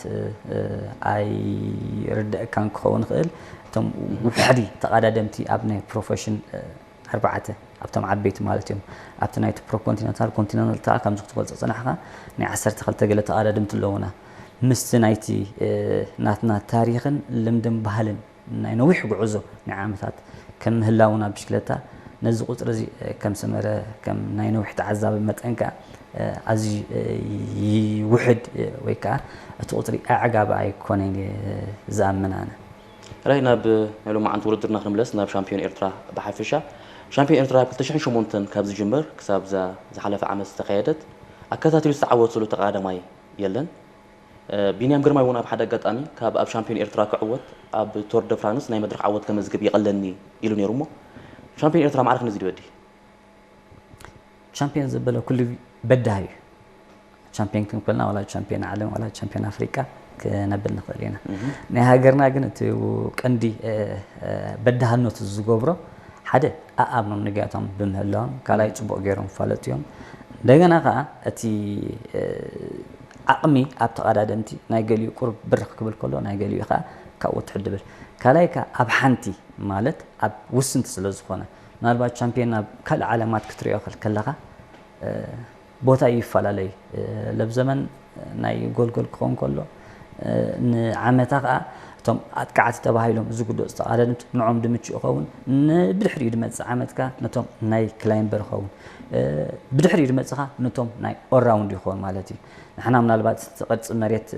ኣይርደእካን ክኸውን ይኽእል። እቶም ውሕዲ ተቐዳደምቲ ኣብ ናይ ፕሮፌሽን ኣርባዕተ ኣብቶም ዓበይቲ ማለት እዮም። ኣብቲ ናይቲ ፕሮ ኮንቲነንታል ኮንቲነንታል ከምዚ ክትገልጾ ጸናሕካ ናይ ዓሰርተ ክልተ ገለ ተቐዳደምቲ ኣለዉና። ምስቲ ናይቲ ናትና ታሪኽን ልምድን ባህልን ናይ ነዊሕ ጉዕዞ ናይ ዓመታት ከም ምህላውና ብሽክለታ ነዚ ቁፅሪ እዚ ከም ሰመረ ከም ናይ ነዊሕ ተዓዛቢ መጠን ከዓ ኣዝዩ ውሕድ ወይ ከዓ እቲ ቁፅሪ ኣዕጋቢ ኣይኮነን ዝኣምን ኣነ። ራይ ናብ ናይ ሎማዓንቲ ውድድርና ክንምለስ ናብ ሻምፒዮን ኤርትራ ብሓፈሻ። ሻምፒዮን ኤርትራ ብ ክልተ ሽሕን ሸሞንተን ካብ ዝጅምር ክሳብ እዛ ዝሓለፈ ዓመት ዝተኻየደት ኣከታቲሉ ዝተዓወተሉ ተቐዳዳማይ የለን። ቢንያም ግርማይ እውን ኣብ ሓደ ኣጋጣሚ ካብ ኣብ ሻምፒዮን ኤርትራ ክዕወት ኣብ ቶር ደ ፍራንስ ናይ መድረኽ ዓወት ከመዝግብ ይቐለኒ ኢሉ ነይሩ። እሞ ሻምፒዮን ኤርትራ ማዕረ ክንድዚ ድዩ ወዲ? ቻምፒዮን ዘበለ ኩሉ በዳሂ እዩ። ቻምፒዮን ክንኮልና ዋላ ቻምፒዮን ዓለም ዋላ ቻምፒዮን ኣፍሪቃ ክነብል ንኽእል ኢና። ናይ ሃገርና ግን እቲ ቀንዲ በዳህነቱ ዝገብሮ ሓደ ኣኣምኖም ንግያቶም ብምህላዎም ካልኣይ ፅቡቕ ገይሮም ፋለጡ እዮም። እንደገና ከዓ እቲ ዓቕሚ ኣብ ተቐዳደምቲ ናይ ገሊኡ ቁሩብ ብርኽ ክብል ከሎ ናይ ገሊኡ ከዓ ካብኡ ትሕድብል ካልኣይ ከዓ ኣብ ሓንቲ ማለት ኣብ ውስንቲ ስለ ዝኾነ ምናልባት ቻምፒዮን ኣብ ካልእ ዓለማት ክትሪኦ ከለኻ ቦታ ይፈላለዩ። ለብ ዘመን ናይ ጎልጎል ክኸውን ከሎ ንዓመታ ከዓ እቶም ኣጥቃዕቲ ተባሂሎም ዝግለፁ ተቓደምቲ ንዖም ድምቹ ይኸውን። ብድሕሪኡ ድመፅእ ዓመት ከዓ ነቶም ናይ ክላይምበር ይኸውን። ብድሕሪኡ ድመፅእ ከዓ ነቶም ናይ ኦራውንድ ይኸውን ማለት እዩ። ንሕና ምናልባት እቲ ቅርፂ መሬት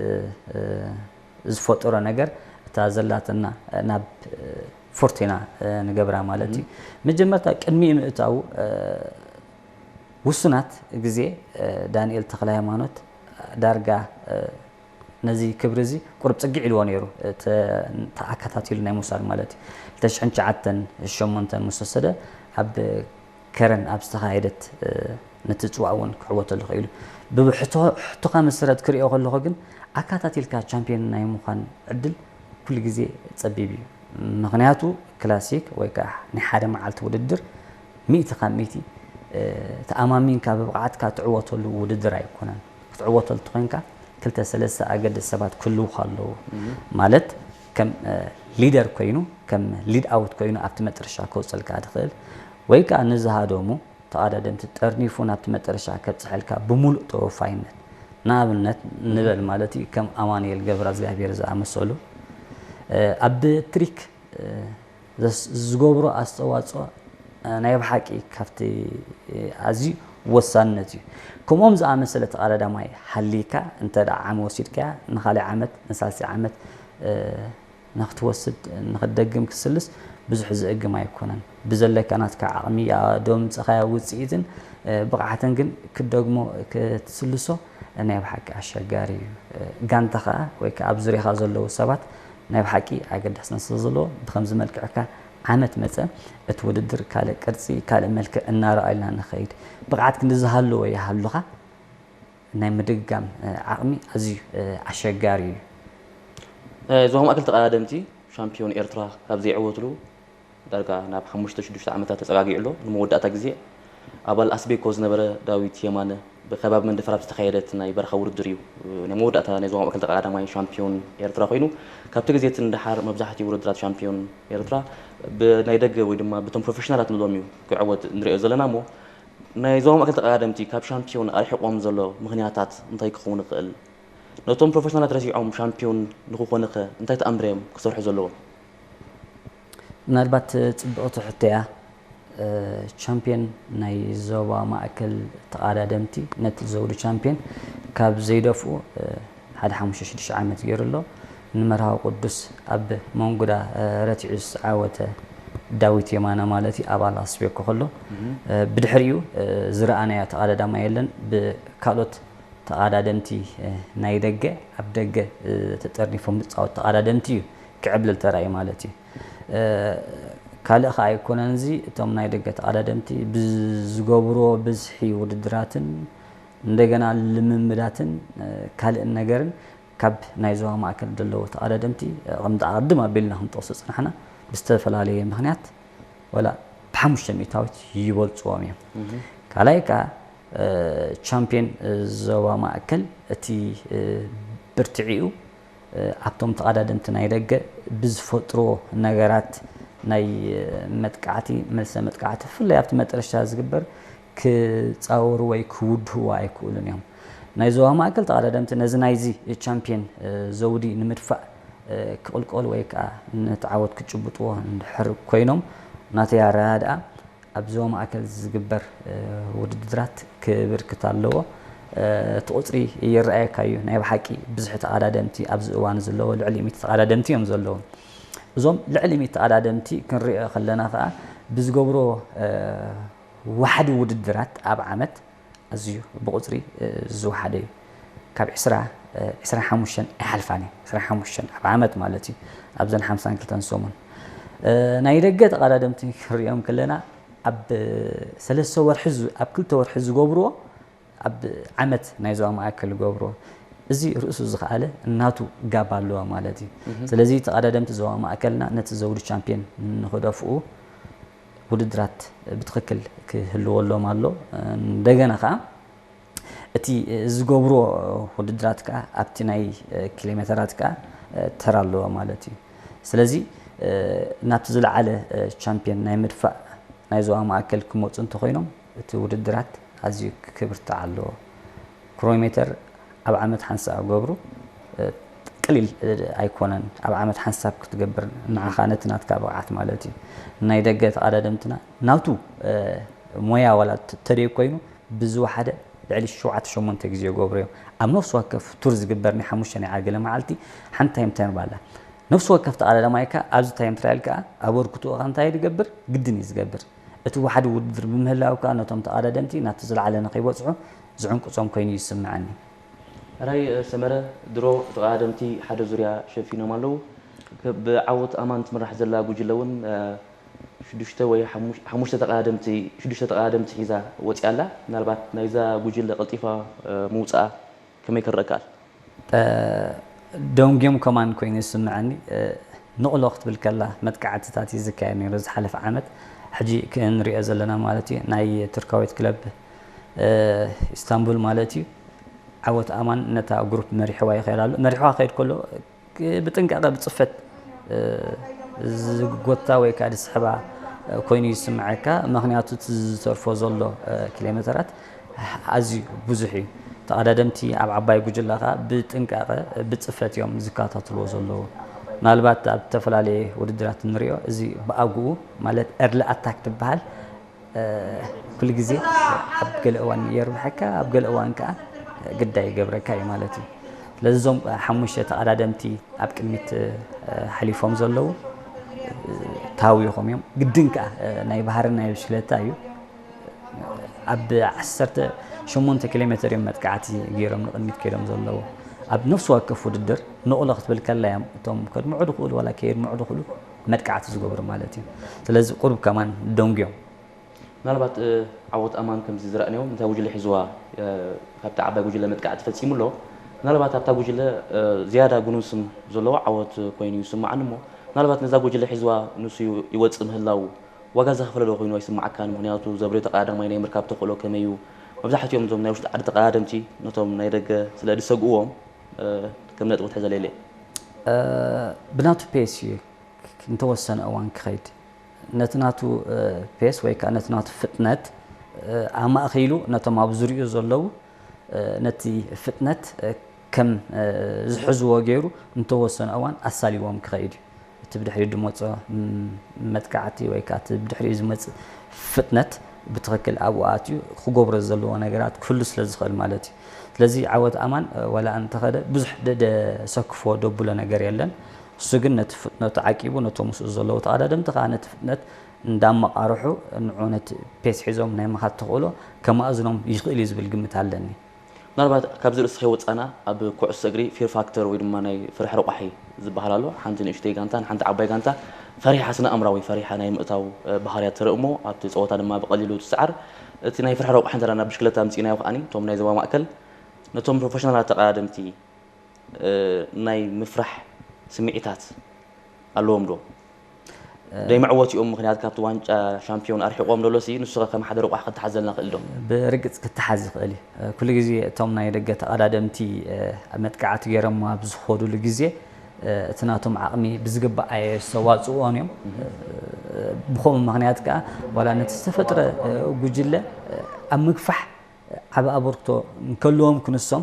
ዝፈጠሮ ነገር እታ ዘላትና ናብ ፎርቲና ንገብራ ማለት እዩ። መጀመርታ ቅድሚኡ ምእታው ውሱናት ግዜ ዳንኤል ተክለ ሃይማኖት ዳርጋ ነዚ ክብሪ እዚ ቁሩብ ፅግዕ ኢልዎ ነይሩ ተኣከታቲሉ ናይ ምውሳድ ማለት እዩ። ክልተ ሽሕን ትሽዓተን ሸሞንተን ምስ ወሰደ ኣብ ከረን ኣብ ዝተኻየደት ነቲ ፅዋዕ እውን ክዕወተሉ ክኢሉ። ብሕቶኻ መሰረት ክሪኦ ከለኹ ግን ኣካታቲልካ ቻምፒዮን ናይ ምዃን ዕድል ኩሉ ግዜ ጸቢብ እዩ። ምኽንያቱ ክላሲክ ወይ ከዓ ናይ ሓደ መዓልቲ ውድድር ሚእቲ ካብ ሚእቲ ተኣማሚንካ ብብቕዓትካ ትዕወተሉ ውድድር ኣይኮነን። ክትዕወተሉ ተኾይንካ ክልተ ሰለስተ ኣገደስቲ ሰባት ክህልውኻ ኣለዉ። ማለት ከም ሊደር ኮይኑ ከም ሊድ ኣውት ኮይኑ ኣብቲ መጠረሻ ከውፀልካ ትኽእል ወይ ከዓ ንዝሃደሙ ተቓዳደምቲ ጠርኒፉ ናብቲ መጠረሻ ከብፅሐልካ ብምሉእ ተወፋይነት ንኣብነት ንበል ማለት እዩ ከም ኣማኑኤል ገብረ እግዚኣብሔር ዝኣመሰሉ ኣብ ትሪክ ዝገብሮ ኣስተዋፅኦ ናይ ብሓቂ ካብቲ ኣዝዩ ወሳንነት እዩ። ከምኦም ዝኣመሰለ ተቓዳዳማይ ሃሊካ እንተ ደኣ ዓሚ ወሲድካያ ንኻልእ ዓመት ንሳልሲ ዓመት ንክትወስድ ንክትደግም ክስልስ ብዙሕ ዝእግም ኣይኮነን። ብዘለካ ናትካ ዓቕሚ ዶ ምጸኻያ ውጽኢትን ብቕዓትን ግን ክትደግሞ ክትስልሶ ናይ ብሓቂ ኣሸጋሪ እዩ። ጋንታ ኸኣ ወይ ከኣ ኣብ ዙርያኻ ዘለዉ ሰባት ናይ ብሓቂ ኣገዳስነት ስለ ዘለዎ ብኸምዚ መልክዕካ ዓመት መጸ እቲ ውድድር ካልእ ቅርጺ ካልእ መልክዕ እናረኣዩልና ንኸይድ ብቕዓት ክንዲ ዝሃለወ ይሃሉኻ ናይ ምድግጋም ዓቕሚ ኣዝዩ ኣሸጋሪ እዩ። ዞባ ማእከል ተቐዳደምቲ ሻምፒዮን ኤርትራ ካብ ዘይዕወትሉ ዳርጋ ናብ ሓሙሽተ ሽዱሽተ ዓመታት ተጸጋጊዑ ኣሎ። ንመወዳእታ ግዜ ኣባል ኣስቤኮ ዝነበረ ዳዊት የማነ ብከባቢ መንደፈራ ኣብ ዝተኻየደት ናይ በረኻ ውድድር እዩ ናይ መወዳእታ ናይ ዞባ ማእከል ተቐዳዳማይ ሻምፒዮን ኤርትራ ኮይኑ ካብቲ ግዜ እቲ ንደሓር መብዛሕትኡ ውድድራት ሻምፒዮን ኤርትራ ብናይ ደገ ወይ ድማ ብቶም ፕሮፌሽናላት ንብሎም እዩ ክዕወት ንሪኦ ዘለና እሞ ናይ ዞባ ማእከል ተቐዳደምቲ ካብ ሻምፒዮን ኣርሒቖም ዘሎ ምኽንያታት እንታይ ክኸውን ይኽእል? ነቶም ፕሮፌሽናላት ረሲዖም ሻምፒዮን ንክኾኑኸ እንታይ ተኣምር እዮም ክሰርሑ ዘለዎም? ምናልባት ፅብቕቲ ሕቶ እያ። ቻምፒዮን ናይ ዞባ ማእከል ተቓዳደምቲ ነቲ ዘውዲ ቻምፒዮን ካብ ዘይደፍኡ ሓደ ሓሙሽተ ሽዱሽተ ዓመት ገይሩ ኣሎ። ንመርሃዊ ቅዱስ ኣብ መንጉዳ ረቲዑ ዝዓወተ ዳዊት የማነ ማለት እዩ ኣባል ኣስቤኮ ከሎ ብድሕሪኡ ዝረኣናዮ ተቓዳዳማይ የለን። ብካልኦት ተቓዳደምቲ ናይ ደገ ኣብ ደገ ተጠርኒፎም ዝፃወት ተቓዳደምቲ እዩ ክዕብልል ተራእዩ ማለት እዩ። ካልእ ከዓ ኣይኮነን እዚ እቶም ናይ ደገ ተቓዳደምቲ ብዝገብርዎ ብዝሒ ውድድራትን እንደገና ልምምዳትን ካልእን ነገርን ካብ ናይ ዞባ ማእከል ዘለዉ ተቐዳደምቲ ከም ኣቐድም ኣቢልና ክንጠቕሶ ዝጸናሕና ብዝተፈላለየ ምኽንያት ወላ ብሓሙሽተ ሚእታዊት ይበልፅዎም እዮም። ካልኣይ ከዓ ቻምፒዮን ዞባ ማእከል እቲ ብርትዒኡ ኣብቶም ተቐዳደምቲ ናይ ደገ ብዝፈጥርዎ ነገራት ናይ መጥቃዕቲ መልሰ መጥቃዕቲ ብፍላይ ኣብቲ መጠረሽታ ዝግበር ክፃወሩ ወይ ክውድህዎ ኣይክእሉን እዮም። ናይ ዞባ ማእከል ተቐዳደምቲ ነዚ ናይዚ ቻምፒየን ዘውዲ ንምድፋእ ክቕልቀሉ ወይ ከዓ ነቲ ዓወት ክጭብጥዎ እንድሕር ኮይኖም፣ ናተይ ኣረዳድኣ ኣብ ዞባ ማእከል ዝግበር ውድድራት ክብርክት ኣለዎ። እቲ ቁፅሪ ይረኣየካ እዩ። ናይ ብሓቂ ብዝሒ ተቐዳደምቲ ኣብዚ እዋን ዘለዎ ልዕሊ ሚእቲ ተቐዳደምቲ እዮም ዘለዉ። እዞም ልዕሊ ሚእቲ ተቐዳደምቲ ክንሪኦ ከለና ከዓ ብዝገብሮ ዋሕዲ ውድድራት ኣብ ዓመት ኣዝዩ ብቁፅሪ ዝወሓደ እዩ። ካብ ዕስራ ዕስራ ሓሙሽተ ኣይሓልፋን እዩ። ዕስራ ሓሙሽተ ኣብ ዓመት ማለት እዩ። ኣብዘን ሓምሳን ክልተን ሰሙን ናይ ደገ ተቐዳደምቲ ክንሪኦም ከለና ኣብ ሰለስተ ወርሒ ኣብ ክልተ ወርሒ ዝገብርዎ ኣብ ዓመት ናይ ዞባ ማእከል ዝገብርዎ፣ እዚ ርእሱ ዝኸኣለ እናቱ ጋብ ኣለዎ ማለት እዩ። ስለዚ ተቐዳደምቲ ዞባ ማእከልና ነቲ ዘውዲ ቻምፒየን ንክደፍኡ ውድድራት ብትኽክል ክህልወሎም ኣሎ። እንደገና ከዓ እቲ ዝገብርዎ ውድድራት ከዓ ኣብቲ ናይ ኪሎሜተራት ከዓ ተራ ኣለዎ ማለት እዩ። ስለዚ ናብቲ ዝለዓለ ቻምፒየን ናይ ምድፋእ ናይ ዞባ ማእከል ክመፁ እንተኮይኖም እቲ ውድድራት ኣዝዩ ክብርትዕ ኣለዎ። ክሮሜተር ኣብ ዓመት ሓንሳእ ገብሩ ቅሊል ኣይኮነን። ኣብ ዓመት ሓንሳብ ክትገብር ንዓኻ ነቲ ናትካ ብቕዓት ማለት እዩ። ናይ ደገ ተቐዳደምትና ናቱ ሞያ ዋላ ተደይ ኮይኑ ብዝወሓደ ልዕሊ ሸውዓተ ሸሞንተ ግዜ ይገብሩ እዮም። ኣብ ነፍሲ ወከፍ ቱር ዝግበር ናይ ሓሙሽተ ናይ ዓገለ መዓልቲ ሓንቲ ታይም ትራያል ኣላ። ነፍሲ ወከፍ ተቐዳዳማይ ከኣ ኣብዚ ታይም ትራያል ከኣ ኣበርክትኡ ከኣ እንታይ ይገብር? ግድን እዩ ዝገብር። እቲ ዋሕዲ ውድድር ብምህላው ከኣ ነቶም ተቐዳደምቲ ናብቲ ዝለዓለ ንኸይበጽሑ ዝዕንቅጾም ኮይኑ ይስምዓኒ። ሕራይ ሰመረ፣ ድሮ ተቐዳደምቲ ሓደ ዙርያ ሸፊኖም ኣለዉ። ከ-፣ ብዓወት ኣማን ትምራሕ ዘላ ጉጅለ እውን ሽዱሽተ ወይ ሓሙሽ-፣ ሓሙሽተ ተቐዳደምቲ፣ ሽዱሽተ ተቐዳደምቲ ሒዛ ወፂኣ ኣላ። ምናልባት ናይዛ ጉጅለ ቀልጢፋ ምውፃኣ ከመይ ክረአ ከኣል? ደንጉዮም ከማን ኮይኑ ይስምዐኒ። ንቕሎ ክትብል ከላ መጥቃዕትታት እዩ ዝካየድ ነይሩ ዝሓለፈ ዓመት። ሕጂ ክንሪኦ ዘለና ማለት እዩ ናይ ቱርካዊት ክለብ ኢስታንቡል ማለት እዩ። ዓወት ኣማን ነታ ግሩፕ መሪሕዋ ይኸይድ ኣሎ። መሪሕዋ ክኸይድ ከሎ ብጥንቃቐ ብፅፈት ዝጎታ ወይ ከዓ ዝስሕባ ኮይኑ ይስምዐካ። ምኽንያቱ እቲ ዝተርፎ ዘሎ ኪሎሜተራት ኣዝዩ ብዙሕ እዩ። ተቐዳደምቲ ኣብ ዓባይ ጉጅለ ከዓ ብጥንቃቐ ብፅፈት እዮም ዝከታተልዎ ዘለዉ። ምናልባት ኣብ ዝተፈላለየ ውድድራት ንሪኦ፣ እዚ ብኣግኡ ማለት ኤርሊ ኣታክ ትበሃል ኩሉ ግዜ ኣብ ገለ እዋን የርብሐካ፣ ኣብ ገለ እዋን ከዓ ግዳይ ይገብረካ እዩ ማለት እዩ። ስለዚ እዞም ሓሙሽተ ተቐዳደምቲ ኣብ ቅድሚት ሓሊፎም ዘለዉ ታዊኾም እዮም። ግድን ከዓ ናይ ባህሪ ናይ ብሽክለታ እዩ። ኣብ ዓሰርተ ሸሞንተ ኪሎ ሜትር እዮም መጥቃዕቲ ገይሮም ንቕድሚት ከይዶም ዘለዉ። ኣብ ነፍሲ ወከፍ ውድድር ንቕሎ ክትብል ከላ እዮም እቶም ከድምዑ ድኽእሉ ዋላ ከየድምዑ ድኽእሉ መጥቃዕቲ ዝገብሩ ማለት እዩ። ስለዚ ቁሩብ ከማን ደንጉዮም። ምናልባት ዓወት ኣማን ከምዚ ዝረኣናዮ ነታ ጉጅለ ሒዝዋ ካብታ ዓባይ ጉጅለ መጥቃዕቲ ፈፂሙ ኣሎ። ምናልባት ኣብታ ጉጅለ ዝያዳ ግኑን ስም ዘለዎ ዓወት ኮይኑ ይስምዓኒ እሞ ምናልባት ነዛ ጉጅለ ሒዝዋ ንሱ ይወፅእ ምህላው ዋጋ ዘኽፈለ ዶ ኮይኑ ኣይስምዓካን? ምኽንያቱ ዘብርዮ ተቐዳዳማይ ናይ ምርካብ ተኽእሎ ከመይ እዩ? መብዛሕትኦም እዞም ናይ ውሽጢ ዓዲ ተቐዳደምቲ ነቶም ናይ ደገ ስለ ዝሰግእዎም ከም ነጥቢ ክትሕዘለይ ኢለ። ብናቱ ፔስ እዩ እንተወሰነ እዋን ክኸይድ። ነቲ ናቱ ፔስ ወይ ከዓ ነቲ ናቱ ፍጥነት ኣማእኺሉ ነቶም ኣብ ዙሪኡ ዘለዉ ነቲ ፍጥነት ከም ዝሕዝዎ ገይሩ እንተወሰነ እዋን ኣሳሊዎም ክኸይድ እዩ። እቲ ብድሕሪኡ ዝመፅኦ መጥቃዕቲ ወይ ከዓ እቲ ብድሕሪኡ ዝመፅእ ፍጥነት ብትኽክል ኣብኡ ኣትዩ ክገብሮ ዘለዎ ነገራት ክህሉ ስለ ዝኽእል ማለት እዩ። ስለዚ ዓወት ኣማን ዋላ እንተኸደ ብዙሕ ደሰክፎ ደብሎ ነገር የለን። እሱ ግን ነቲ ፍጥነቱ ዓቂቡ ነቶም ምስኡ ዘለዉ ተቐዳደምቲ ከዓ ነቲ ፍጥነት እንዳመቓርሑ ንዑ ነቲ ፔስ ሒዞም ናይ ምኻድ ተኽእሎ ከማእዝኖም ይኽእል እዩ ዝብል ግምት ኣለኒ። ምናልባት ካብዚ ርእሲ ከይወፃና ኣብ ኩዕሶ እግሪ ፊር ፋክተር ወይ ድማ ናይ ፍርሒ ረቋሒ ዝበሃል ኣሎ። ሓንቲ ንእሽተይ ጋንታ ንሓንቲ ዓባይ ጋንታ ፈሪሓ ስነ ኣእምራዊ ፈሪሓ ናይ ምእታው ባህርያት ትርኢ እሞ ኣብቲ ፀወታ ድማ ብቐሊሉ ትስዓር። እቲ ናይ ፍርሒ ረቋሒ እንተ ናብ ብሽክለታ ኣምፂእናዮ ከዓኒ እቶም ናይ ዞባ ማእከል ነቶም ፕሮፌሽናላት ተቐዳደምቲ ናይ ምፍራሕ ስምዒታት ኣለዎም ዶ? ደይምዕወት እዮም ምኽንያት ካብቲ ዋንጫ ሻምፒዮን ኣርሒቖም ደሎ ሲ ንሱ ከም ሓደ ረቋሕ ክተሓዘልና ክእል ዶ? ብርግፅ ክተሓዝ ይኽእል እዩ። ኩሉ ግዜ እቶም ናይ ደገ ተቐዳደምቲ መጥቃዕቲ ገይሮም ኣብ ዝኸዱሉ ግዜ እቲ ናቶም ዓቕሚ ብዝግባእ ኣየስተዋፅእዎን እዮም። ብኸምኡ ምኽንያት ከዓ ዋላ ነቲ ዝተፈጥረ ጉጅለ ኣብ ምግፋሕ ዓቢ ኣበርክቶ እንከልዎም ክንሶም፣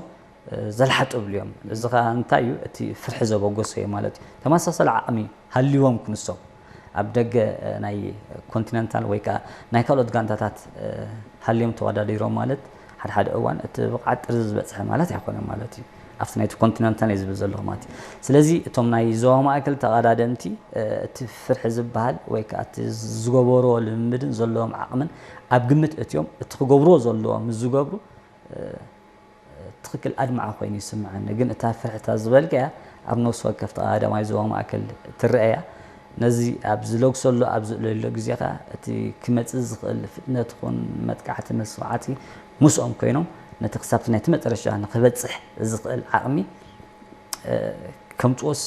እ፣ ዘልሓጥብሉ እዮም። እዚ ኸኣ እንታይ እዩ? እቲ ፍርሒ ዘበገሶ እዩ ማለት እዩ። ተመሳሳሊ ዓቕሚ ሃልይዎም ክንሶም፣ ኣብ ደገ፣ እ፣ ናይ ኮንቲነንታል ወይ ከኣ ናይ ካልኦት ጋንታታት፣ እ፣ ሃልዮም ተወዳዲሮም ማለት፣ ሓደ ሓደ እዋን እቲ ብቕዓት ጥርዚ ዝበጽሐ ማለት ኣይኮነን ማለት እዩ። ኣብቲ ናይቲ ኮንቲነንታል እየ ዝብል ዘለኹ ማለት እዩ። ስለዚ እቶም ናይ ዞባ ማእከል ተቐዳደምቲ፣ እ፣ እቲ ፍርሒ ዝበሃል ወይ ከኣ እቲ ዝገበርዎ ልምምድን ዘለዎም ዓቕምን ኣብ ግምት እትዮም፣ እቲ ክገብርዎ ዘለዎም ምስ ዝገብሩ፣ እ፣ ትኽክል ኣድማዒ ኮይኑ ይስምዓኒ። ግን እታ ፍርሕታ ዝበልካያ ኣብ ነፍሲ ወከፍ ተቐዳዳማይ ዞባ ማእከል ትረኣያ። ነዚ ኣብ ዝለግሰሉ ኣብ ዝእለየሉ ግዜ ከኣ እቲ ክመጽእ ዝኽእል ፍጥነት ይኹን መጥቃዕቲ መስዋዕቲ ምስኦም ኮይኖም ነቲ ክሳብቲ ናይቲ መጨረሻ ንኽበጽሕ ዝኽእል ዓቕሚ፣ እ፣ ከምጽኦስ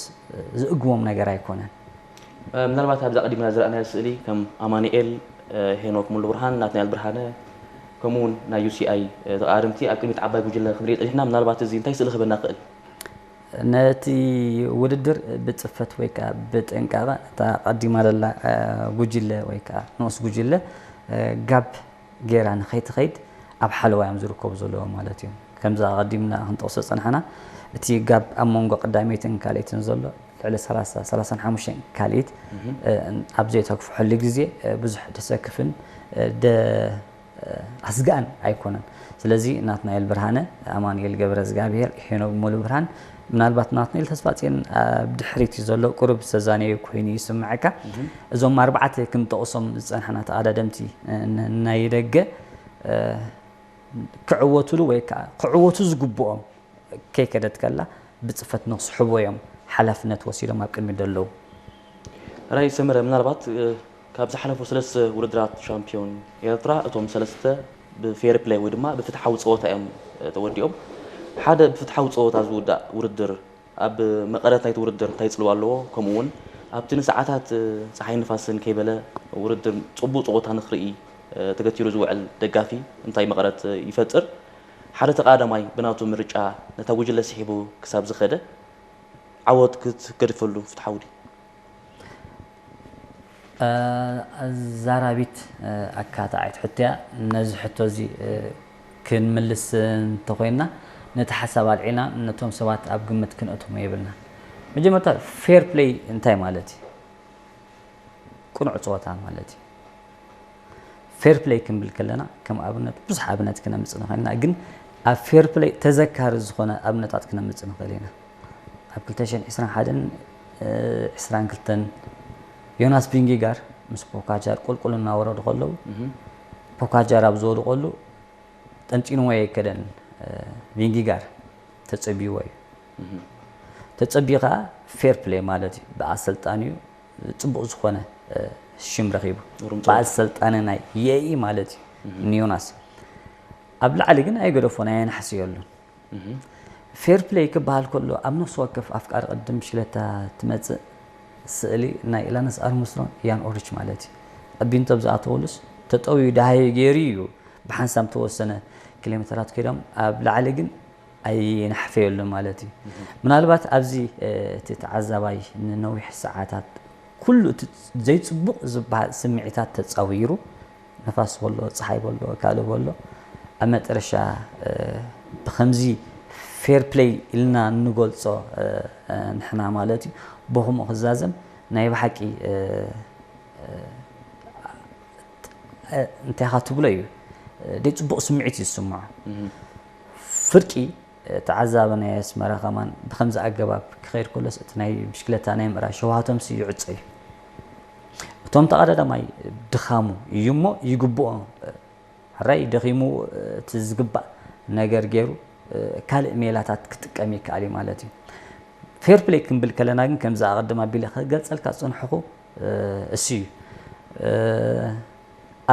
ዝእግቦም ነገር ኣይኮነን። ምናልባት ኣብዚ ኣቐዲምና ዝረኣናዮ ስእሊ ከም ኣማኑኤል፣ ሄኖክ ሙሉብርሃን፣ ናትናኤል ብርሃነ፣ ከምኡ እውን ናይ ዩሲኣይ ተቓደምቲ ኣብ ቅድሚት ዓባይ ጉጅለ ክንርኢ ጸኒሕና። ምናልባት እዚ እንታይ ስእሊ ክህበና ይኽእል? ነቲ ውድድር ብጽፈት ወይ ከኣ ብጥንቃቐ እታ ቀዲማ ዘላ፣ እ፣ ጉጅለ ወይ ከኣ ንኡስ ጉጅለ፣ እ፣ ጋብ ጌራ ንኸይትኸይድ ኣብ ሓለዋ እዮም ዝርከቡ ዘለዉ ማለት እዩ። ከምዚ ኣቐዲምና ክንጠቕሶ ዝጸናሕና፣ እቲ ጋብ ኣብ መንጎ ቀዳመይትን ካልኣይትን ዘሎ ልዕሊ ሰላሳ፣ ሰላሳን ሓሙሽተን ካልኢት፣ እ፣ ኣብ ዘይተግፍሐሉ ግዜ፣ እ፣ ብዙሕ ደሰክፍን፣ እ፣ ደ-፣ እ፣ ኣስጋእን ኣይኮነን። ስለዚ ናትናኤል ብርሃነ፣ ኣማኑኤል ገብረዝጋብሄር፣ ሄኖክ ሙሉብርሃን፣ ምናልባት ናትናኤል ተስፋጽዮን ኣብ ድሕሪት እዩ ዘሎ፣ ቁሩብ ዝተዛነየ ኮይኑ ይስምዓካ። እዞም ኣርባዕተ ክንጠቕሶም ዝጸናሕና ተቐዳደምቲ፣ እ፣ ን-፣ ናይ ደገ፣ እ፣ ክዕወቱሉ ወይ ከኣ ክዕወቱ ዝግብኦም ከይከደት ከላ ብጽፈት ንኽስሕቦ እዮም ሓላፍነት ወሲዶም ኣብ ቅድሚት ዘለዉ። ራይ ሰመረ፣ ምናልባት፣ እ፣ ካብ ዝሓለፉ ሰለስተ ውድድራት ሻምፒዮን ኤርትራ እቶም ሰለስተ ብፌር ፕሌይ ወይ ድማ ብፍትሓዊ ጸወታ እዮም፣ እ፣ ተወዲኦም። ሓደ ብፍትሓዊ ጸወታ ዝውዳእ ውድድር ኣብ መቐረት ናይቲ ውድድር እንታይ ጽልዋ ኣለዎ? ከምኡ እውን ኣብቲ ንሰዓታት፣ እ፣ ጸሓይ ንፋስን ከይበለ ውድድር ጽቡቕ ጸወታ ንኽርኢ፣ እ፣ ተገቲሩ ዝውዕል ደጋፊ እንታይ መቐረት፣ እ፣ ይፈጥር? ሓደ ተቓዳማይ ብናቱ ምርጫ ነታ ጉጅለ ስሒቡ ክሳብ ዝኸደ ዓወት ክትገድፈሉ ፍትሓዊ ድዩ? እ፣ ኣዛራቢት፣ እ፣ ኣካታዓይት ሕቶ እያ። ነዚ ሕቶ እዚ፣ እ፣ ክንምልስ እንተኾይንና፣ ነቲ ሓሳብ ኣልዒልና ነቶም ሰባት ኣብ ግምት ክንእቶም የብልና። መጀመርታ ፌር ፕሌይ እንታይ ማለት እዩ? ቅኑዕ ጸወታ ማለት እዩ። ፌር ፕሌይ ክንብል ከለና ከም ኣብነት ብዙሕ ኣብነት ክነምጽእ ንኽእል ኢና፣ ግን ኣብ ፌር ፕሌይ ተዘካሪ ዝኾነ ኣብነታት ክነምጽእ ንኽእል ኢና። ኣብ ክልተ ሽሕን ዕስራን ሓደን፣ እ፣ ዕስራን ክልተን ዮናስ ቪንጊጋር ምስ ፖካጃር ቁልቁል እናወረዱ ከለዉ፣ ፖካጃር ኣብ ዝወድቀሉ ጠንጢንዎ ኣይከደን፣ እ፣ ቪንጊጋር ተጸቢዎ እዩ። ተጸቢዩ ከኣ ፌር ፕሌይ ማለት እዩ። ብኣሰልጣኒኡ ጽቡቕ ዝኾነ፣ እ፣ ሽም ረኺቡ። ሩም ጸወታ። ብኣሰልጣኒ ናይ የኢ ማለት እዩ። ንዮናስ ኣብ ላዕሊ ግን ኣይገደፎን፣ ኣየናሕስየሉን። ፌር ፕሌይ ክበሃል ከሎ ኣብ ነፍሲ ወከፍ ኣፍቃሪ ቅድም ብሽክለታ ትመጽእ ስእሊ ናይ ኢላንስ ኣርምስትሮን ኢያን ኦሪች ማለት እዩ። ኣብ ቢንቶ ኣብ ዝኣተወሉስ ተጠውዩ ደሃየ ገይሩ እዩ ብሓንሳብ ተወሰነ ኪሎ ሜተራት ከይዶም ኣብ ላዕሊ ግን ኣይናሕፈየሉን ማለት እዩ። ምናልባት ኣብዚ፣ እ፣ እቲ ተዓዛባይ ንነዊሕ ሰዓታት ኩሉ እቲ ዘይጽቡቕ ዝበሃል ስምዒታት ተጻዊሩ፣ ነፋስ በሎ፣ ጸሓይ በሎ፣ ካልእ በሎ፣ ኣብ መጨረሻ፣ እ፣ ብኸምዚ ፌር ፕሌይ ኢልና እንገልጾ፣ እ፣ እ፣ ንሕና ማለት እዩ፣ ብኸምኡ ክዛዘም ናይ ብሓቂ፣ እ፣ እ፣ እ፣ እንታይ ኢኻ ትብሎ እዩ፣ እ፣ ደይ ጽቡቕ ስምዒት እዩ ዝስምዖ። ፍርቂ፣ እ፣ ተዓዛቢ ናይ ኣስመራ ከማን ብኸምዚ ኣገባብ ክኸይድ ከሎስ እቲ ናይ ብሽክለታ ናይ ምእራይ ሸውሃቶምሲ ይዕጾ እዩ። እቶም ተቐዳዳማይ ድኻሙ እዩ እሞ ይግብኦ፣ እ፣ ሕራይ ደኺሙ፣ እ፣ እቲ ዝግባእ ነገር ገይሩ፣ እ፣ ካልእ ሜላታት ክጥቀም ይከኣል እዩ ማለት እዩ። ፌር ፕሌይ ክንብል ከለና ግን ከምዚ ኣቐድም ኣቢለ ክገልጸልካ ዝጸንሐኹ፣ እ፣ እሱ እዩ። እ፣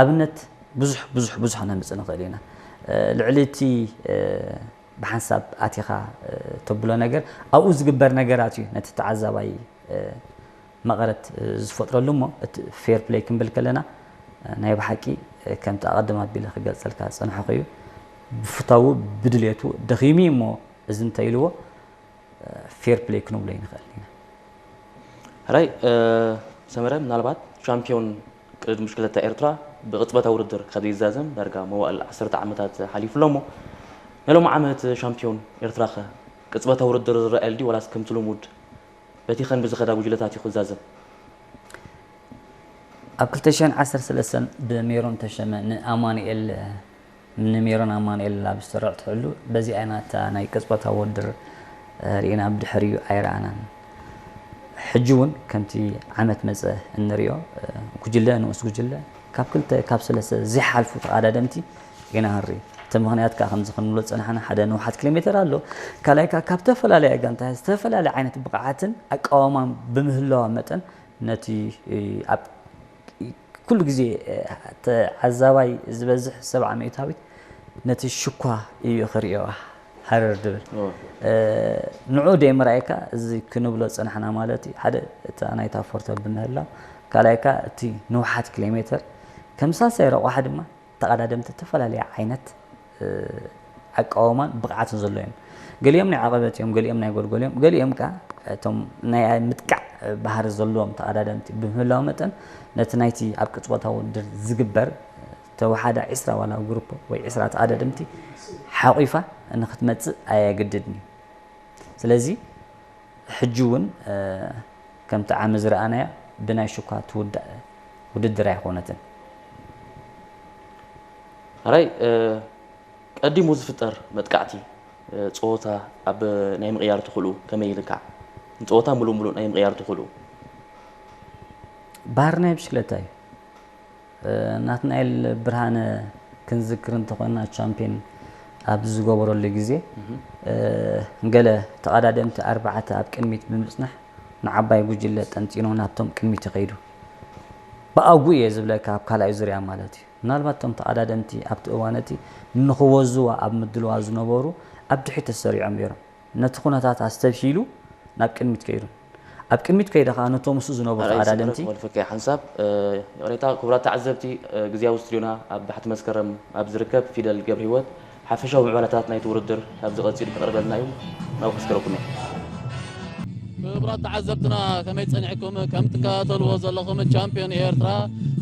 ኣብነት ብዙሕ፣ ብዙሕ፣ ብዙሕ ነምጽእ ንኽእል ኢና። እ፣ ልዕሊ እቲ፣ እ፣ ብሓንሳብ ኣቲኻ፣ እ፣ ተብሎ ነገር ኣብኡ ዝግበር ነገራት እዩ ነቲ ተዓዛባይ፣ እ፣ መቐረት፣ እ፣ ዝፈጥረሉ እሞ እቲ ፌር ፕሌይ ክንብል ከለና፣ እ፣ ናይ ብሓቂ፣ እ፣ ከምቲ ኣቐድም ኣቢለ ክገልጸልካ ዝጸንሐኹ እዩ። ብፍታዉ ብድሌቱ ደኺሙ እዩ እሞ እዚ እንተኢልዎ፣ እ፣ ፌር ፕሌይ ክንብሎ ይንኽእል ኢና። ሕራይ፣ እ፣ ሰመረ፣ ምናልባት ሻምፒዮን ቅድድም ብሽክለታ ኤርትራ ብቕጽበታዊ ውድድር ካብ ዘይዛዘም ዳርጋ መዋእል ዓሰርተ ዓመታት ሓሊፉ ኣሎ እሞ፣ ናይ ሎሚ ዓመት ሻምፒዮን ኤርትራኸ ቅጽበታዊ ውድድር ዝረኣየሉ ድዩ፣ ዋላስ ከምቲ ልሙድ በቲ ከንቢ ዝኸዳ ጉጅለታት እዩ ክዛዘም? ኣብ ክልተ ሽሕን ዓሰርተ ሰለስተን ብሜሮን ተሸመ ንኣማኑኤል፣ ንሜሮን ኣማኑኤል ኣብ ዝተረዕ ትሕሉ፣ በዚኣ ኢና እታ ናይ ቅጽበታዊ ውድድር ርኢና፣ ብድሕሪኡ ኣይረኣናን። ሕጂ እውን ከምቲ ዓመት መጸ እንሪኦ፣ ጉጅለ፣ ንኡስ ጉጅለ ካብ ክልተ ካብ ሰለስተ ዘይሓልፉ ተቐዳደምቲ ኢና ንርኢ። እቲ ምኽንያት ከኣ ከምዚ ክንብሎ ዝጸናሕና፣ ሓደ ንውሓት ኪሎ ሜተር ኣሎ፣ ካልኣይ ከኣ ካብ ዝተፈላለያ ጋንታ ዝተፈላለየ ዓይነት ብቕዓትን ኣቃውማን ብምህላዋ መጠን ነቲ ኣብ ኩሉ ግዜ ተዓዛባይ ዝበዝሕ ሰብዓ ሚእታዊት ነቲ ሽኳ እዩ ክርእዮ ሃረር ድብል። ንዑ ደይ ምርኣይካ እዚ ክንብሎ ዝጸናሕና ማለት እዩ። ሓደ እታ ናይታ ፎርቶ ብምህላው፣ ካልኣይ ከኣ እቲ ንውሓት ኪሎ ሜተር ከም ሳልሳይ ረቋሒ ድማ ተቐዳደምቲ ዝተፈላለየ ዓይነት ኣቃውማን ብቕዓትን ዘሎ እዮም። ገሊኦም ናይ ዓቐበት እዮም፣ ገሊኦም ናይ ጎልጎል እዮም፣ ገሊኦም ከኣ እቶም ናይ ምጥቃዕ ባህሪ ዘለዎም ተቐዳደምቲ ብምህላው መጠን ነቲ ናይቲ ኣብ ቅጽበታዊ ውድድር ዝግበር ተወሓዳ ዒስራ ዋላ ግሩፕ ወይ ዒስራ ተቐዳደምቲ ሓቒፋ ንክትመጽእ ኣየግድድን እዩ። ስለዚ ሕጂ እውን ከምቲ ዓሚ ዝረኣናያ ብናይ ሽኳ ትውዳእ ውድድር ኣይኮነትን። ሕራይ ቀዲሙ ዝፍጠር መጥቃዕቲ ጸወታ ኣብ ናይ ምቕያር ትኽእሉ ከመይ ይልካዕ? ንጸወታ ምሉእ ምሉእ ናይ ምቕያር ትኽእሉ? ባህሪ ናይ ብሽክለታ እዩ። ናትናኤል ብርሃነ ክንዝክር እንተኾንና ቻምፒዮን ኣብ ዝገበረሉ ግዜ ገለ ተቐዳደምቲ ኣርባዕተ ኣብ ቅድሚት ብምጽናሕ ንዓባይ ጉጅለ ጠንጢኖም ናብቶም ቅድሚት ይኸይዱ። ብኣግኡ እየ ዝብለካ ኣብ ካልኣይ ዙርያ ማለት እዩ። ምናልባት እቶም ተቐዳደምቲ ኣብቲ እዋን እቲ ንኽወዝዋ ኣብ ምድልዋ ዝነበሩ ኣብ ድሕሪት ተሰሪዖም ነይሮም። ነቲ ኩነታት ኣስተብሂሉ ናብ ቅድሚት ከይዱ። ኣብ ቅድሚት ከይደ ከኣ ነቶም ምስኡ ዝነበሩ ተቐዳደምቲ ክወልፈካ ሓንሳብ ይቕሬታ ክቡራት ተዓዘብቲ ግዝያዊ ስቱድዮና ኣብ ባሕቲ መስከረም ኣብ ዝርከብ ፊደል ገብረሂወት ሓፈሻዊ ምዕባለታት ናይቲ ውድድር ካብዚ ቀጺሉ ከቕርበልና እዩ። ናብ ከስከረኩም እየ። ክቡራት ተዓዘብትና ከመይ ጸኒዕኩም? ከም ትከታተልዎ ዘለኹም ቻምፒዮን ኤርትራ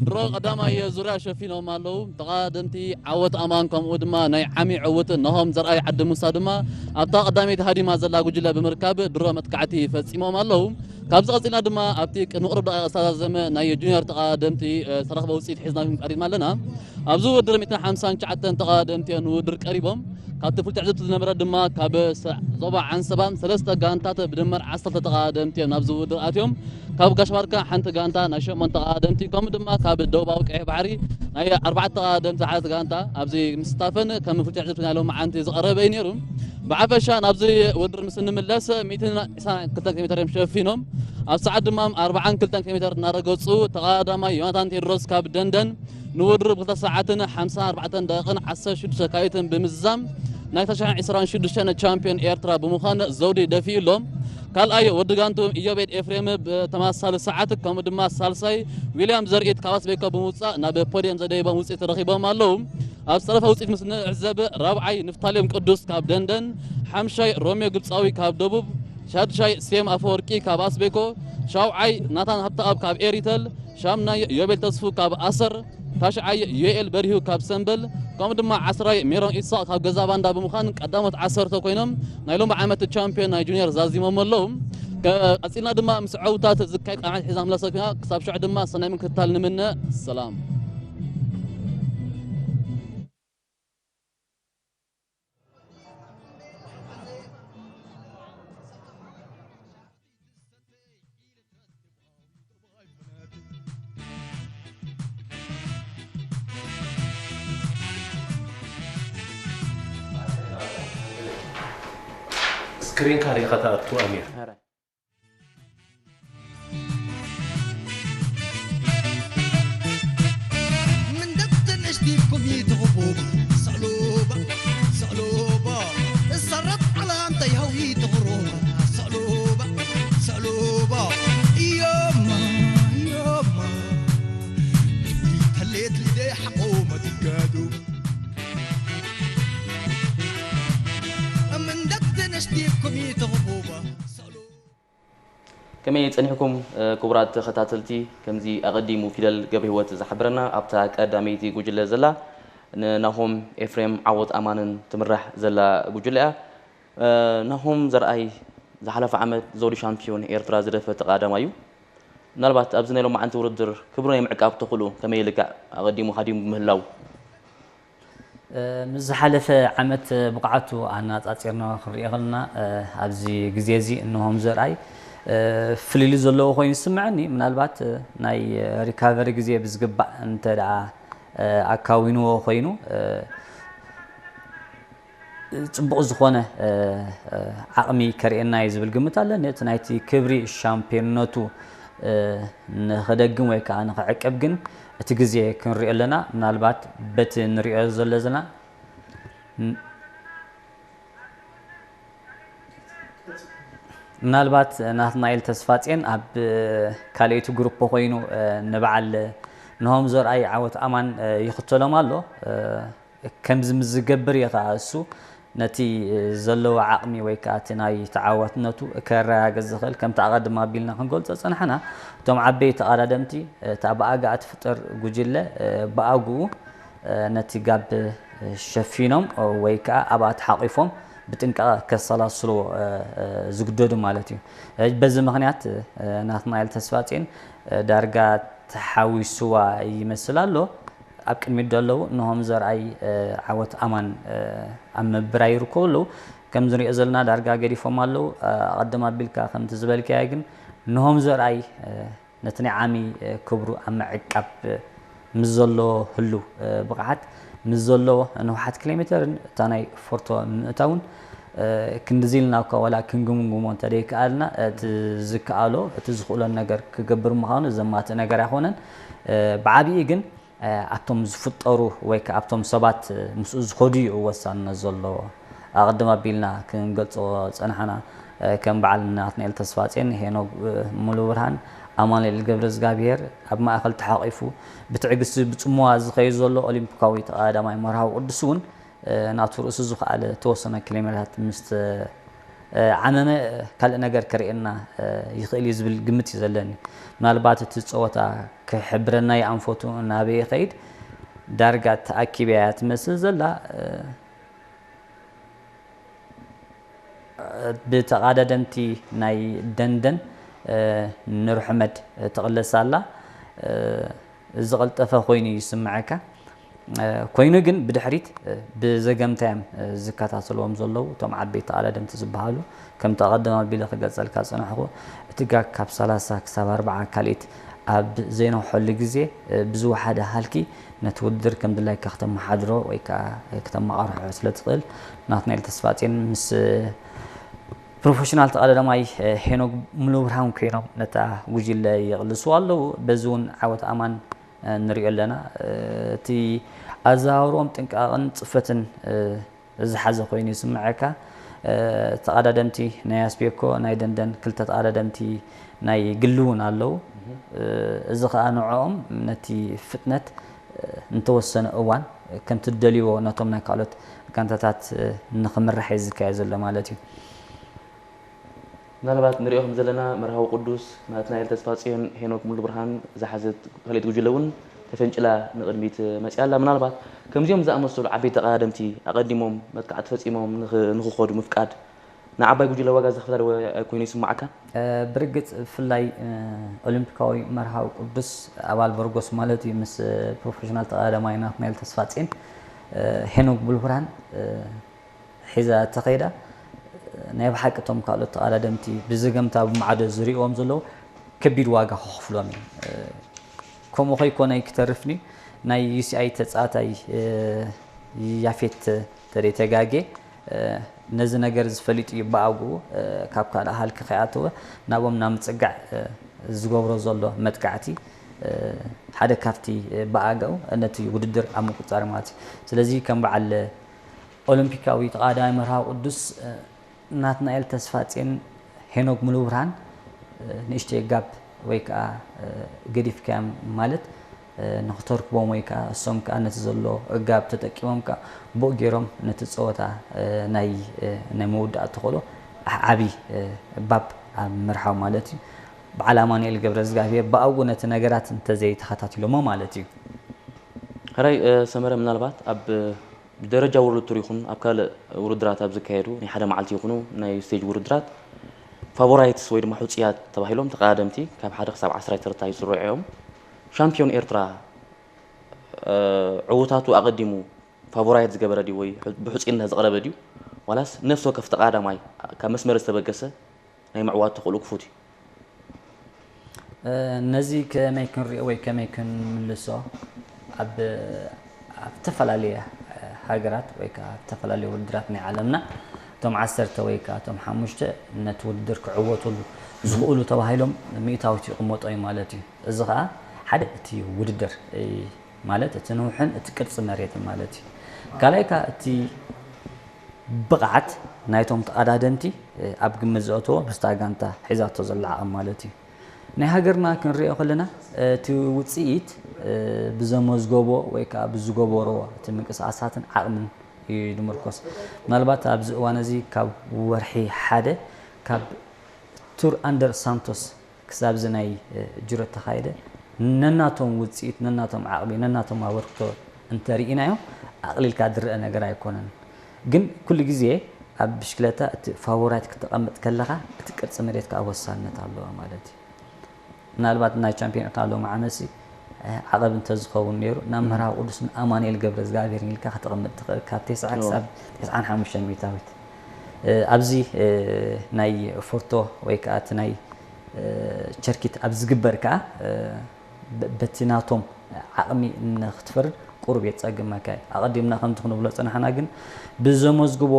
ድሮ ቀዳማይ ዙርያ ሸፊኖም ኣለዉ። ተቐዳደምቲ ዓወት ኣማን ከምኡ ድማ ናይ ዓሚ ዕውት ናሆም ዘርኣይ ዓዲ ሙሳ ድማ ኣብታ ቀዳመይቲ ሃዲማ ዘላ ጉጅለ ብምርካብ ድሮ መጥቃዕቲ ፈጺሞም ኣለዉ። ካብዚ ቀጺልና ድማ ኣብቲ ቅድሚ ቁሩብ ደቂቕ ዝተዛዘመ ናይ ጁኒየር ተቐዳደምቲ ዝተረኽበ ውጽኢት ሒዝናኩም ቀሪብና ኣለና። ኣብዚ ውድድር ሚእትን ሓምሳን ትሽዓተን ተቐዳደምቲ እዮም ንውድድር ቀሪቦም። ካብቲ ፍሉይ ትዕዝብቲ ዝነበረ ድማ ካብ ዞባ ዓንሰባ ሰለስተ ጋንታት ብድምር ዓሰርተ ተቐዳደምቲ እዮም ናብዚ ውድድር ኣትዮም። ካብ ጋሽ ባርካ ሓንቲ ጋንታ ናይ ሸሞንተ ተቐዳደምቲ ከምኡ ድማ ካብ ደቡባዊ ቀይሕ ባሕሪ ናይ ኣርባዕተ ተቐዳደምቲ ዝሓዘት ጋንታ ኣብዚ ምስታፈን ከም ፍሉይ ትዕዝብቲ ናይ ሎማዓንቲ ዝቐረበ እዩ ነይሩ። ብሓፈሻ ናብዚ ውድድር ምስ እንምለስ ሚእትን ዕስራን ክልተን ኪሎ ሜተር እዮም ሸፊኖም። ኣብ ሰዓት ድማ ኣርባዓን ክልተን ኪሎ ሜተር እናረገጹ ተቐዳዳማይ ዮናታን ቴድሮስ ካብ ደንደን ንውድድር ብክልተ ሰዓትን ሓምሳን ኣርባዕተን ደቂቕን ዓሰርተ ሽዱሽተ ካይትን ብምዝዛም ናይ ተሽዓን ዕስራን ሽዱሽተን ቻምፒዮን ኤርትራ ብምዃን ዘውዲ ደፊኡ ኣሎ። ካልኣይ ወዲ ጋንቱ ኢዮቤድ ኤፍሬም ብተመሳሳሊ ሰዓት ከምኡ ድማ ሳልሳይ ዊልያም ዘርኢት ካብ ኣስቤኮ ብምውፃእ ናብ ፖድየም ዘደይቦም ውፅኢት ረኺቦም ኣለዉ። ኣብ ዝተረፈ ውፅኢት ምስ ንዕዘብ ራብዓይ ንፍታሌም ቅዱስ ካብ ደንደን፣ ሓምሻይ ሮሜዮ ግብፃዊ ካብ ደቡብ፣ ሻድሻይ ሴም ኣፈወርቂ ካብ ኣስቤኮ፣ ሻውዓይ ናታን ሃብተኣብ ካብ ኤሪተል፣ ሻምናይ ዮቤል ተስፉ ካብ ኣሰር፣ ታሽዓይ ዮኤል በሪሁ ካብ ሰምበል ከምኡ ድማ ዓስራይ ሜሮን ኢሳቕ ካብ ገዛ ባንዳ ብምዃን ቀዳሞት ዓሰርተ ኮይኖም ናይ ሎሚ ዓመት ቻምፒዮን ናይ ጁኒየር ዛዚሞም ኣለዉ። ቀፂልና ድማ ምስ ዕውታት ዝካየድ ቃልዓት ሒዛ ምለሰት ኮይና ክሳብ ሽዑ ድማ ሰናይ ምክትታል ንምነ። ሰላም። ስክሪንካ ሪኢኻ ትኣቱ ኣሚር። من دقت نشتيكم يتغبوب صعلوبة صعلوبة السرط على انت يهوي تغروب صعلوبة صعلوبة يوما يوما اللي تليت لدي حقومة القادوب من دقت نشتيكم يتغبوب صعلوبة ከመይ ጸኒሕኩም ክቡራት ተኸታተልቲ? ከምዚ ኣቐዲሙ ፊደል ገብረህይወት ዝሓበረና ኣብታ ቀዳመይቲ ጉጅለ ዘላ ንናሆም ኤፍሬም ዓወት ኣማንን ትምራሕ ዘላ ጉጅለ እያ። ናሆም ዘርኣይ ዝሓለፈ ዓመት ዘውዲ ሻምፒዮን ኤርትራ ዝደፈ ተቐዳዳማይ እዩ። ምናልባት ኣብዚ ናይ ሎማዓንቲ ውድድር ክብሩ ናይ ምዕቃብ ተኽእሎ ከመይ ይልካዕ? ኣቐዲሙ ሃዲሙ ብምህላው ምስ ዝሓለፈ ዓመት ብቕዓቱ ኣነፃፂርና ክንሪኦ ከለና ኣብዚ ግዜ እዚ እንሆም ዘርኣይ ፍልልይ ዘለዎ ኮይኑ ይስምዐኒ። ምናልባት ናይ ሪካቨሪ ግዜ ብዝግባእ እንተ ደኣ ኣካዊንዎ ኮይኑ ፅቡቕ ዝኾነ ዓቕሚ ከርእየና እዩ ዝብል ግምት ኣለኒ። እቲ ናይቲ ክብሪ ሻምፒዮንነቱ ንኸደግም ወይ ከዓ ንኸዕቅብ ግን እቲ ግዜ ክንሪኦ ኣለና። ምናልባት በቲ ንሪኦ ዘለዝና ምናልባት ናትናኤል ተስፋጽዮን ኣብ ካልኣይቲ ግሩፕ ኮይኑ ንበዓል ንሆም ዘርኣይ ዓወት ኣማን ይኽተሎም ኣሎ። ከምዚ ምስ ዝገብር እየ ከዓ እሱ ነቲ ዘለዎ ዓቕሚ ወይ ከዓ እቲ ናይ ተዓዋትነቱ ከረጋግፅ ዝኽእል። ከምቲ ኣቐድም ኣቢልና ክንገልፆ ዝፀናሕና እቶም ዓበይቲ ተቐዳደምቲ እታ ብኣጋ እትፍጠር ጉጅለ ብኣግኡ ነቲ ጋብ ሸፊኖም ወይ ከዓ ኣብኣ ተሓቒፎም ብጥንቃቐ ከሰላስልዎ ዝግደዱ ማለት እዩ። በዚ ምኽንያት ናትናኤል ተስፋጽዮን ዳርጋ ተሓዊስዋ ይመስል ኣሎ። ኣብ ቅድሚት ዘለዉ እንሆም ዘርኣይ ዓወት ኣማን ኣብ ምብራይ ይርከቡ ኣለዉ። ከም ዝሪኦ ዘለና ዳርጋ ገዲፎም ኣለዉ። ኣቐድም ኣቢልካ ከምቲ ዝበልካዮ ግን እንሆም ዘርኣይ ነቲ ናይ ዓሚ ክብሩ ኣብ ምዕቃብ ምስ ዘሎ ህሉው ብቕዓት ምስ ዘሎ ንውሓት ኪሎ ሜተርን እታ ናይ ፎርቶ ምእታውን ክንድዚ ኢልና እኳ ዋላ ክንግምግሞ እንተደይከኣልና እቲ ዝከኣሎ እቲ ዝኽእሎን ነገር ክገብር ምዃኑ ዘማትእ ነገር ኣይኮነን። ብዓብዪ ግን ኣብቶም ዝፍጠሩ ወይ ከዓ ኣብቶም ሰባት ምስኡ ዝኸዱ እዩ ወሳንነት ዘለዎ። ኣቐድም ኣቢልና ክንገልጾ ዝጸናሕና ከም በዓል ናትናኤል ተስፋጼን፣ ሄኖክ ሙሉብርሃን፣ ኣማኑኤል ገብረዝጋብሄር ኣብ ማእከል ተሓቒፉ ብትዕግስቲ ብጽምዋ ዝኸይድ ዘሎ ኦሊምፒካዊ ተቐዳዳማይ መርሃዊ ቅዱስ እውን ናቱ ርእሱ ዝኸኣለ ተወሰነ ኪሎ ሜትራት ምስ ዓመመ ካልእ ነገር ከርእየና ይኽእል እዩ ዝብል ግምት እዩ ዘለኒ። ምናልባት እቲ ጸወታ ክሕብረና ይኣንፈቱ ናበይ ይኸይድ ዳርጋ ተኣኪበ እያ ትመስል ዘላ። ብተቓዳደምቲ ናይ ደንደን ኑርሕመድ ትቕለስ ኣላ። ዝቐልጠፈ ኮይኑ ይስምዐካ። ኮይኑ ግን ብድሕሪት ብዘገምታ እዮም ዝከታተልዎም ዘለዉ እቶም ዓበይቲ ተቓዳደምቲ ዝበሃሉ። ከምቲ ኣቐድም ኣቢለ ክገልጸልካ ዝጸናሕኩ እቲ ጋግ ካብ ሰላሳ ክሳብ ኣርብዓ ካልኢት ኣብ ዘይነውሐሉ ግዜ ብዝወሓደ ሃልኪ ነቲ ውድድር ከም ድላይካ ክተመሓድሮ ወይ ከዓ ክተመቓርሖ ስለ ትኽእል ናትናኤል ተስፋጼን ምስ ፕሮፌሽናል ተቐዳዳማይ ሄኖክ ሙሉብርሃን ኮይኖም ነታ ጉጅለ ይቕልስዋ ኣለዉ። በዚ እውን ዓወት ኣማን ንሪኦ ኣለና። እቲ ኣዘዋውርኦም ጥንቃቕን ፅፈትን ዝሓዘ ኮይኑ ይስምዐካ። ተቐዳደምቲ ናይ ኣስቤኮ ናይ ደንደን ክልተ ተቐዳደምቲ ናይ ግሊ እውን ኣለዉ። እዚ ከዓ ንዕኦም ነቲ ፍጥነት እንተወሰነ እዋን ከምቲ ደልይዎ ነቶም ናይ ካልኦት ጋንታታት ንክምራሕ እዩ ዝካየድ ዘሎ ማለት እዩ። ምናልባት ንሪኦ ከም ዘለና መርሃዊ ቅዱስ ናትናኤል ተስፋጽዮን ሄኖክ ሙሉብርሃን ዝሓዘት ካልኣይቲ ጉጅለ እውን ተፈንጭላ ንቕድሚት መፅያ ኣላ። ምናልባት ከምዚኦም ዝኣመሰሉ ዓበይቲ ተቐዳደምቲ ኣቐዲሞም መጥቃዕቲ ፈፂሞም ንኽ- ንኽኸዱ ምፍቃድ ንዓባይ ጉጅለ ዋጋ ዘኽፍላ ዶ ኮይኑ ይስማዓካ? ብርግፅ ብፍላይ ኦሊምፒካዊ መርሃዊ ቅዱስ ኣባል በርጎስ ማለት እዩ ምስ ፕሮፌሽናል ተቐዳዳማይ ናትናኤል ተስፋጼን ሄኖክ ሙሉብርሃን ሒዛ ተኸይዳ ናይ ብሓቂ እቶም ካልኦት ተቐዳደምቲ ብዘገምታ ብማዕዶ ዝሪእዎም ዘለዉ ከቢድ ዋጋ ክኸፍሎም እዩ። ከምኡ ከይኮነ ክተርፍኒ ናይ ዩሲኣይ ተፃዋታይ ያፌት ተደይተጋጌ ነዚ ነገር ዝፈሊጡ እዩ ብኣግኡ ካብ ካልእ ሃልኪ ከይኣተወ ናብኦም ናብ ምፅጋዕ ዝገብሮ ዘሎ መጥቃዕቲ ሓደ ካብቲ ብኣግኡ ነቲ ውድድር ኣብ ምቁፃር ማለት እዩ። ስለዚ ከም በዓል ኦሎምፒካዊ ተቐዳዳማይ መርሃዊ ቅዱስ ናትናኤል ተስፋጼን ሄኖክ ሙሉብርሃን ንእሽተይ ጋፕ ወይ ከዓ ገዲፍካዮም ማለት ንክተርክቦም ወይ ከዓ እሶም ከዓ ነቲ ዘሎ ጋፕ ተጠቂሞም ከዓ ብኡ ገይሮም ነቲ ፀወታ ናይ ናይ መወዳእታ ተኽእሎ ዓቢ ባብ ኣብ ምርሓው ማለት እዩ። በዓል ኣማኑኤል ገብረዝጋብሄር ብኣኡ ነቲ ነገራት እንተዘይተኸታቲሎሞ ማለት እዩ። ሕራይ ሰመረ፣ ምናልባት ኣብ ደረጃ ውርልድ ቱር ይኹን ኣብ ካልእ ውድድራት ኣብ ዝካየዱ ናይ ሓደ መዓልቲ ይኹኑ ናይ ስቴጅ ውድድራት ፋቮራይትስ ወይ ድማ ሕፁያት ተባሂሎም ተቐዳደምቲ ካብ ሓደ ክሳብ ዓስራይ ተርታ ይስርዑ እዮም። ሻምፒዮን ኤርትራ ዕውታቱ ኣቐዲሙ ፋቮራይት ዝገበረ ድዩ ወይ ብሕፁይነት ዝቐረበ ድዩ ዋላስ ነፍሲ ወከፍ ተቐዳዳማይ ካብ መስመር ዝተበገሰ ናይ ምዕዋት ተኽእሎ ክፉት እዩ? ነዚ ከመይ ክንሪኦ ወይ ከመይ ክንምልሶ ኣብ ኣብ ዝተፈላለየ ሃገራት ወይ ከዓ ኣብ ዝተፈላለየ ውድድራት ናይ ዓለምና እቶም ዓሰርተ ወይ ከዓ እቶም ሓሙሽተ ነቲ ውድድር ክዕወቱሉ ዝኽእሉ ተባሂሎም ሚእታዊት ይቕመጦ እዩ ማለት እዩ። እዚ ከዓ ሓደ እቲ ውድድር ማለት እቲ ንውሕን እቲ ቅርፂ መሬትን ማለት እዩ። ካልኣይ ከዓ እቲ ብቕዓት ናይቶም ተቐዳደምቲ ኣብ ግምት ዘእተዎ ምስታ ጋንታ ሒዛቶ ዘላ ዓቕሚ ማለት እዩ። ናይ ሃገርና ክንሪኦ ከለና እቲ ውፅኢት ብዘመዝገቦ ወይ ከዓ ብዝገበሮ እቲ ምንቅስቃሳትን ዓቕምን እዩ ዝምርኮስ። ምናልባት ኣብዚ እዋን እዚ ካብ ወርሒ ሓደ ካብ ቱር ኣንደር ሳንቶስ ክሳብ እዚ ናይ ጅሮ ተኻየደ ነናቶም ውፅኢት ነናቶም ዓቕሚ ነናቶም ኣበርክቶ እንተርኢናዮም ኣቕሊልካ ዝረአ ነገር ኣይኮነን። ግን ኩሉ ግዜ ኣብ ብሽክለታ እቲ ፋቮራይት ክተቐምጥ ከለኻ እቲ ቅርፂ መሬት ከዓ ወሳንነት ኣለዎ ማለት እዩ። ምናልባት ናይ ቻምፒዮን ኤርትራ ሎሚ ዓመትሲ ዓቐብ እንተዝኸውን ነይሩ ናብ መርሃዊ ቅዱስ ኣማኑኤል ገብረ እግዚኣብሔር ኢልካ ከተቐምጥ ትኽእል ካብ ተስዓ ክሳብ ተስዓን ሓሙሽተን ሚእታዊት ኣብዚ ናይ ፎርቶ ወይ ከዓ እቲ ናይ ቸርኪት ኣብ ዝግበር ከዓ በቲ ናቶም ዓቕሚ ንክትፈርድ ቁሩብ የፀግመካ እዩ። ኣቐዲምና ከምቲ ክንብሎ ፀናሕና ግን ብዘመዝግቦ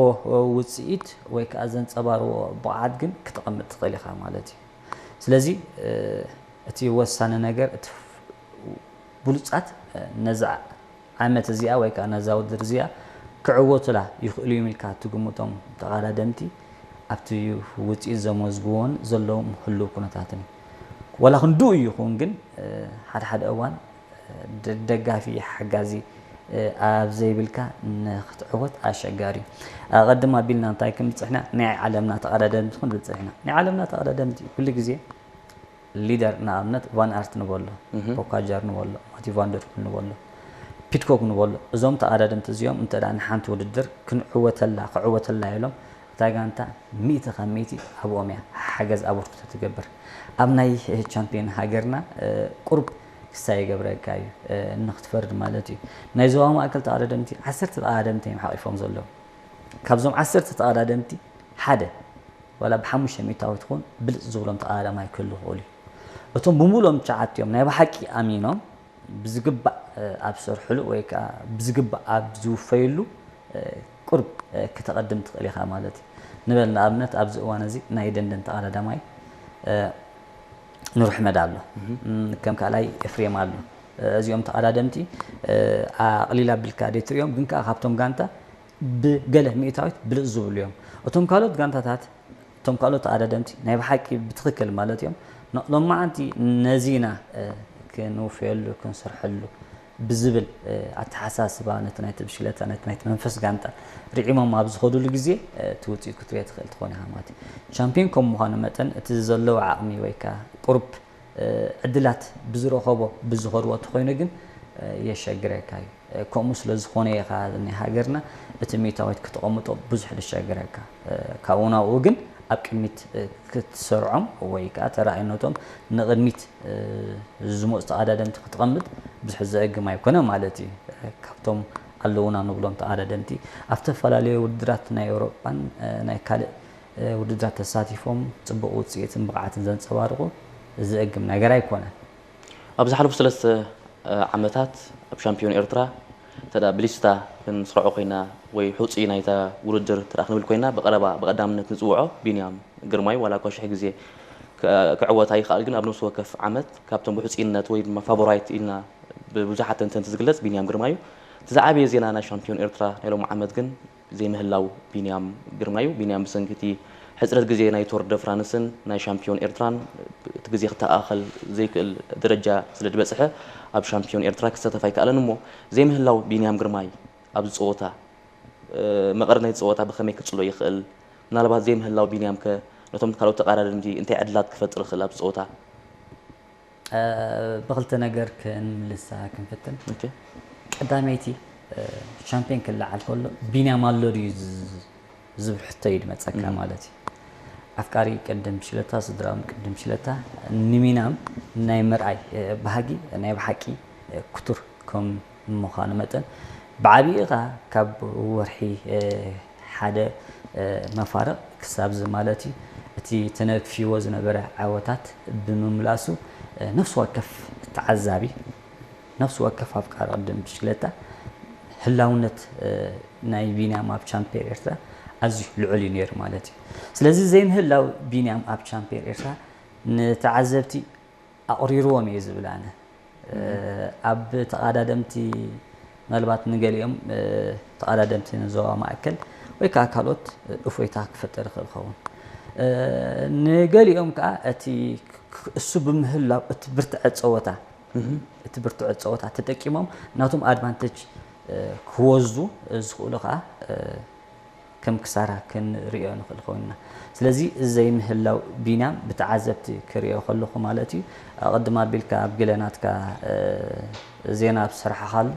ውፅኢት ወይ ከዓ ዘንፀባርዎ ብቕዓት ግን ክተቐምጥ ትኽእል ኢኻ ማለት እዩ። ስለዚ እቲ ወሳኒ ነገር እቲ ብሉፃት ነዛ ዓመት እዚኣ ወይ ከዓ ነዛ ውድድር እዚኣ ክዕወቱላ ይኽእሉ እዮም ኢልካ ትግምቶም ተቐዳደምቲ ኣብቲ ውፅኢት ዘመዝግቦን ዘለዎም ህልው ኩነታትን እዩ። ዋላ ክንድኡ ይኹን ግን ሓደ ሓደ እዋን ደጋፊ ሓጋዚ ኣብ ዘይብልካ ንክትዕወት ኣሸጋሪ እዩ። ኣቐድም ኣቢልና እንታይ ክንብል ፅሕና ናይ ዓለምና ተቐዳደምቲ ክንብል ፅሕና ናይ ዓለምና ተቐዳደምቲ ኩሉ ግዜ ሊደር ንኣብነት ቫን ኣርት ንበሎ፣ ፖካጃር ንበሎ፣ ማቲ ቫንደርፑል ንበሎ፣ ፒድኮክ ንበሎ እዞም ተቐዳደምቲ እዚኦም እንተ ንሓንቲ ውድድር ክንዕወተላ ክዕወተላ ኢሎም እታ ጋንታ ሚእቲ ካብ ሚእቲ ኣብኦም እያ ሓገዝ ኣበርክቶ ትገብር። ኣብ ናይ ቻምፒዮን ሃገርና ቁሩብ ክሳይ ይገብረካ እዩ ንክትፈርድ ማለት እዩ። ናይ ዞባ ማእከል ተቐዳደምቲ ዓሰርተ ተቐዳደምቲ እዮም ሓቒፎም ዘለዉ። ካብዞም ዓሰርተ ተቐዳደምቲ ሓደ ዋላ ብሓሙሽተ ሚእታዊት ትኹን ብልፅ ዝብሎም ተቐዳዳማይ ክህሉ ይኽእሉ እዩ። እቶም ብምሉኦም ትሽዓተ እዮም ናይ ብሓቂ ኣሚኖም ብዝግባእ ኣብ ዝሰርሕሉ ወይ ከዓ ብዝግባእ ኣብ ዝውፈይሉ ቁርብ ክተቐድም ትኽእል ኢኻ ማለት እዩ። ንበል ንኣብነት ኣብዚ እዋን እዚ ናይ ደንደን ተቐዳዳማይ ኑር ሕመድ ኣሎ፣ ከም ካልኣይ ኤፍሬም ኣሎ። እዚኦም ተቐዳደምቲ ኣቕሊል ኣቢልካ ደይትሪኦም ግን ከዓ ካብቶም ጋንታ ብገለ ሚእታዊት ብልፅ ዝብሉ እዮም። እቶም ካልኦት ጋንታታት እቶም ካልኦት ተቐዳደምቲ ናይ ብሓቂ ብትኽክል ማለት እዮም ሎማዓንቲ ነዚና ክንውፈየሉ ክንሰርሐሉ ብዝብል ኣተሓሳስባ ነቲ ናይቲ ብሽክለታ ነቲ ናይቲ መንፈስ ጋንታ ርዒሞም ኣብ ዝኸዱሉ ግዜ እቲ ውፅኢት ክትሪኦ ትኽእል ትኾን ኢኻ ማለት እዩ። ቻምፒዮን ከም ምዃኑ መጠን እቲ ዘለዎ ዓቕሚ ወይ ከዓ ቁሩብ ዕድላት ብዝረኸቦ ብዝኸድዎ እንተኾይኑ ግን የሸግረካ እዩ። ከምኡ ስለ ዝኾነ ኢኻ ናይ ሃገርና እቲ ሚእታዊት ክተቐምጦ ብዙሕ ዝሸግረካ። ካብኡ ናብኡ ግን ኣብ ቅድሚት ክትሰርዖም ወይ ከዓ ተራኣይነቶም ንቕድሚት ዝመፁ ተቐዳደምቲ ክትቐምጥ ብዙሕ ዘእግም ኣይኮነ ማለት እዩ። ካብቶም ኣለዉና ንብሎም ተቐዳደምቲ ኣብ ዝተፈላለዩ ውድድራት ናይ ኤውሮጳን ናይ ካልእ ውድድራት ተሳቲፎም ፅቡቕ ውፅኢትን ብቕዓትን ዘንፀባርቑ ዘእግም ነገር ኣይኮነን። ኣብ ዝሓለፉ ሰለስተ ዓመታት ኣብ ሻምፒዮን ኤርትራ እንተ ብሊስታ ክንስርዖ ኮይና ወይ ሕፁይ ናይታ ውድድር እንተ ክንብል ኮይና ብቐረባ ብቐዳምነት ንፅውዖ ቢንያም ግርማይ ዋላ እኳ ሽሕ ግዜ ክዕወት ኣይኽኣል ግን ኣብ ነፍሲ ወከፍ ዓመት ካብቶም ብሕፁይነት ወይ ድማ ፋቮራይት ኢልና ብብዙሓት ተንተንቲ ዝግለፅ ቢንያም ግርማይ እዩ። እቲ ዝዓበየ ዜና ናይ ሻምፒዮን ኤርትራ ናይ ሎም ዓመት ግን ዘይምህላው ቢንያም ግርማዩ። ቢንያም ብሰንኪ እቲ ሕፅረት ግዜ ናይ ቶር ደ ፍራንስን ናይ ሻምፒዮን ኤርትራን እቲ ግዜ ክተኣኻኸል ዘይክእል ደረጃ ስለ ዝበፅሐ ኣብ ሻምፒዮን ኤርትራ ክሳተፍ ኣይከኣለን እሞ ዘይምህላው ቢንያም ግርማይ ኣብዚ ፀወታ መቐረት ናይቲ ፀወታ ብኸመይ ክፅሎ ይኽእል? ምናልባት ዘይምህላው ቢንያም ከ ነቶም ካልኦት ተቐዳደምቲ እንታይ ዕድላት ክፈጥር ይኽእል ኣብዚ ፀወታ? ብክልተ ነገር ክንምልሳ ክንፍትን። ቀዳመይቲ ሻምፒዮን ክለዓል ከሎ ቢንያም ኣሎ ድዩ ዝብል ሕቶ እዩ ዝመፀካ ማለት እዩ። ኣፍቃሪ ቅድም ሽለታ፣ ስድራኦም ቅድም ሽለታ፣ ንቢንያም ናይ ምርኣይ ባህጊ ናይ ብሓቂ ክቱር ከም ምዃኑ መጠን፣ ብዓቢኡ ኸኣ ካብ ወርሒ ሓደ መፋርቕ ክሳብ እዚ ማለት እዩ፣ እቲ ተነክፍዎ ዝነበረ ዓወታት ብምምላሱ፣ ነፍሲ ወከፍ ተዓዛቢ፣ ነፍሲ ወከፍ ኣፍቃሪ ቅድም ብሽክለታ፣ ህላውነት ናይ ቢንያም ኣብ ቻምፕዮን ኤርትራ ኣዝዩ ልዑል እዩ ነይሩ ማለት እዩ። ስለዚ ዘይምህላው ቢንያም ኣብ ቻምፕዮን ኤርትራ ንተዓዘብቲ ኣቕሪርዎም እየ ዝብል ኣነ። ኣብ ተቓዳደምቲ፣ ምናልባት ንገሊኦም ተቓዳደምቲ ንዞባ ማእከል ወይ ከዓ ካልኦት እፎይታ ክፈጥር ይኽእል ይኸውን። ንገሊኦም ከዓ እቲ እሱ ብምህላው እቲ ብርትዐ ፀወታ እቲ ብርትዐ ፀወታ ተጠቂሞም ናቶም ኣድቫንቴጅ ክወስዱ ዝኽእሉ ከዓ ከም ክሳራ ክንሪኦ ንኽእል ኮይንና። ስለዚ ዘይምህላው ቢንያም ብተዓዘብቲ ክሪኦ ከለኹ ማለት እዩ። ኣቐድም ኣቢልካ ኣብ ገለ ናትካ ዜና ኣብ ዝሰራሕኻሉ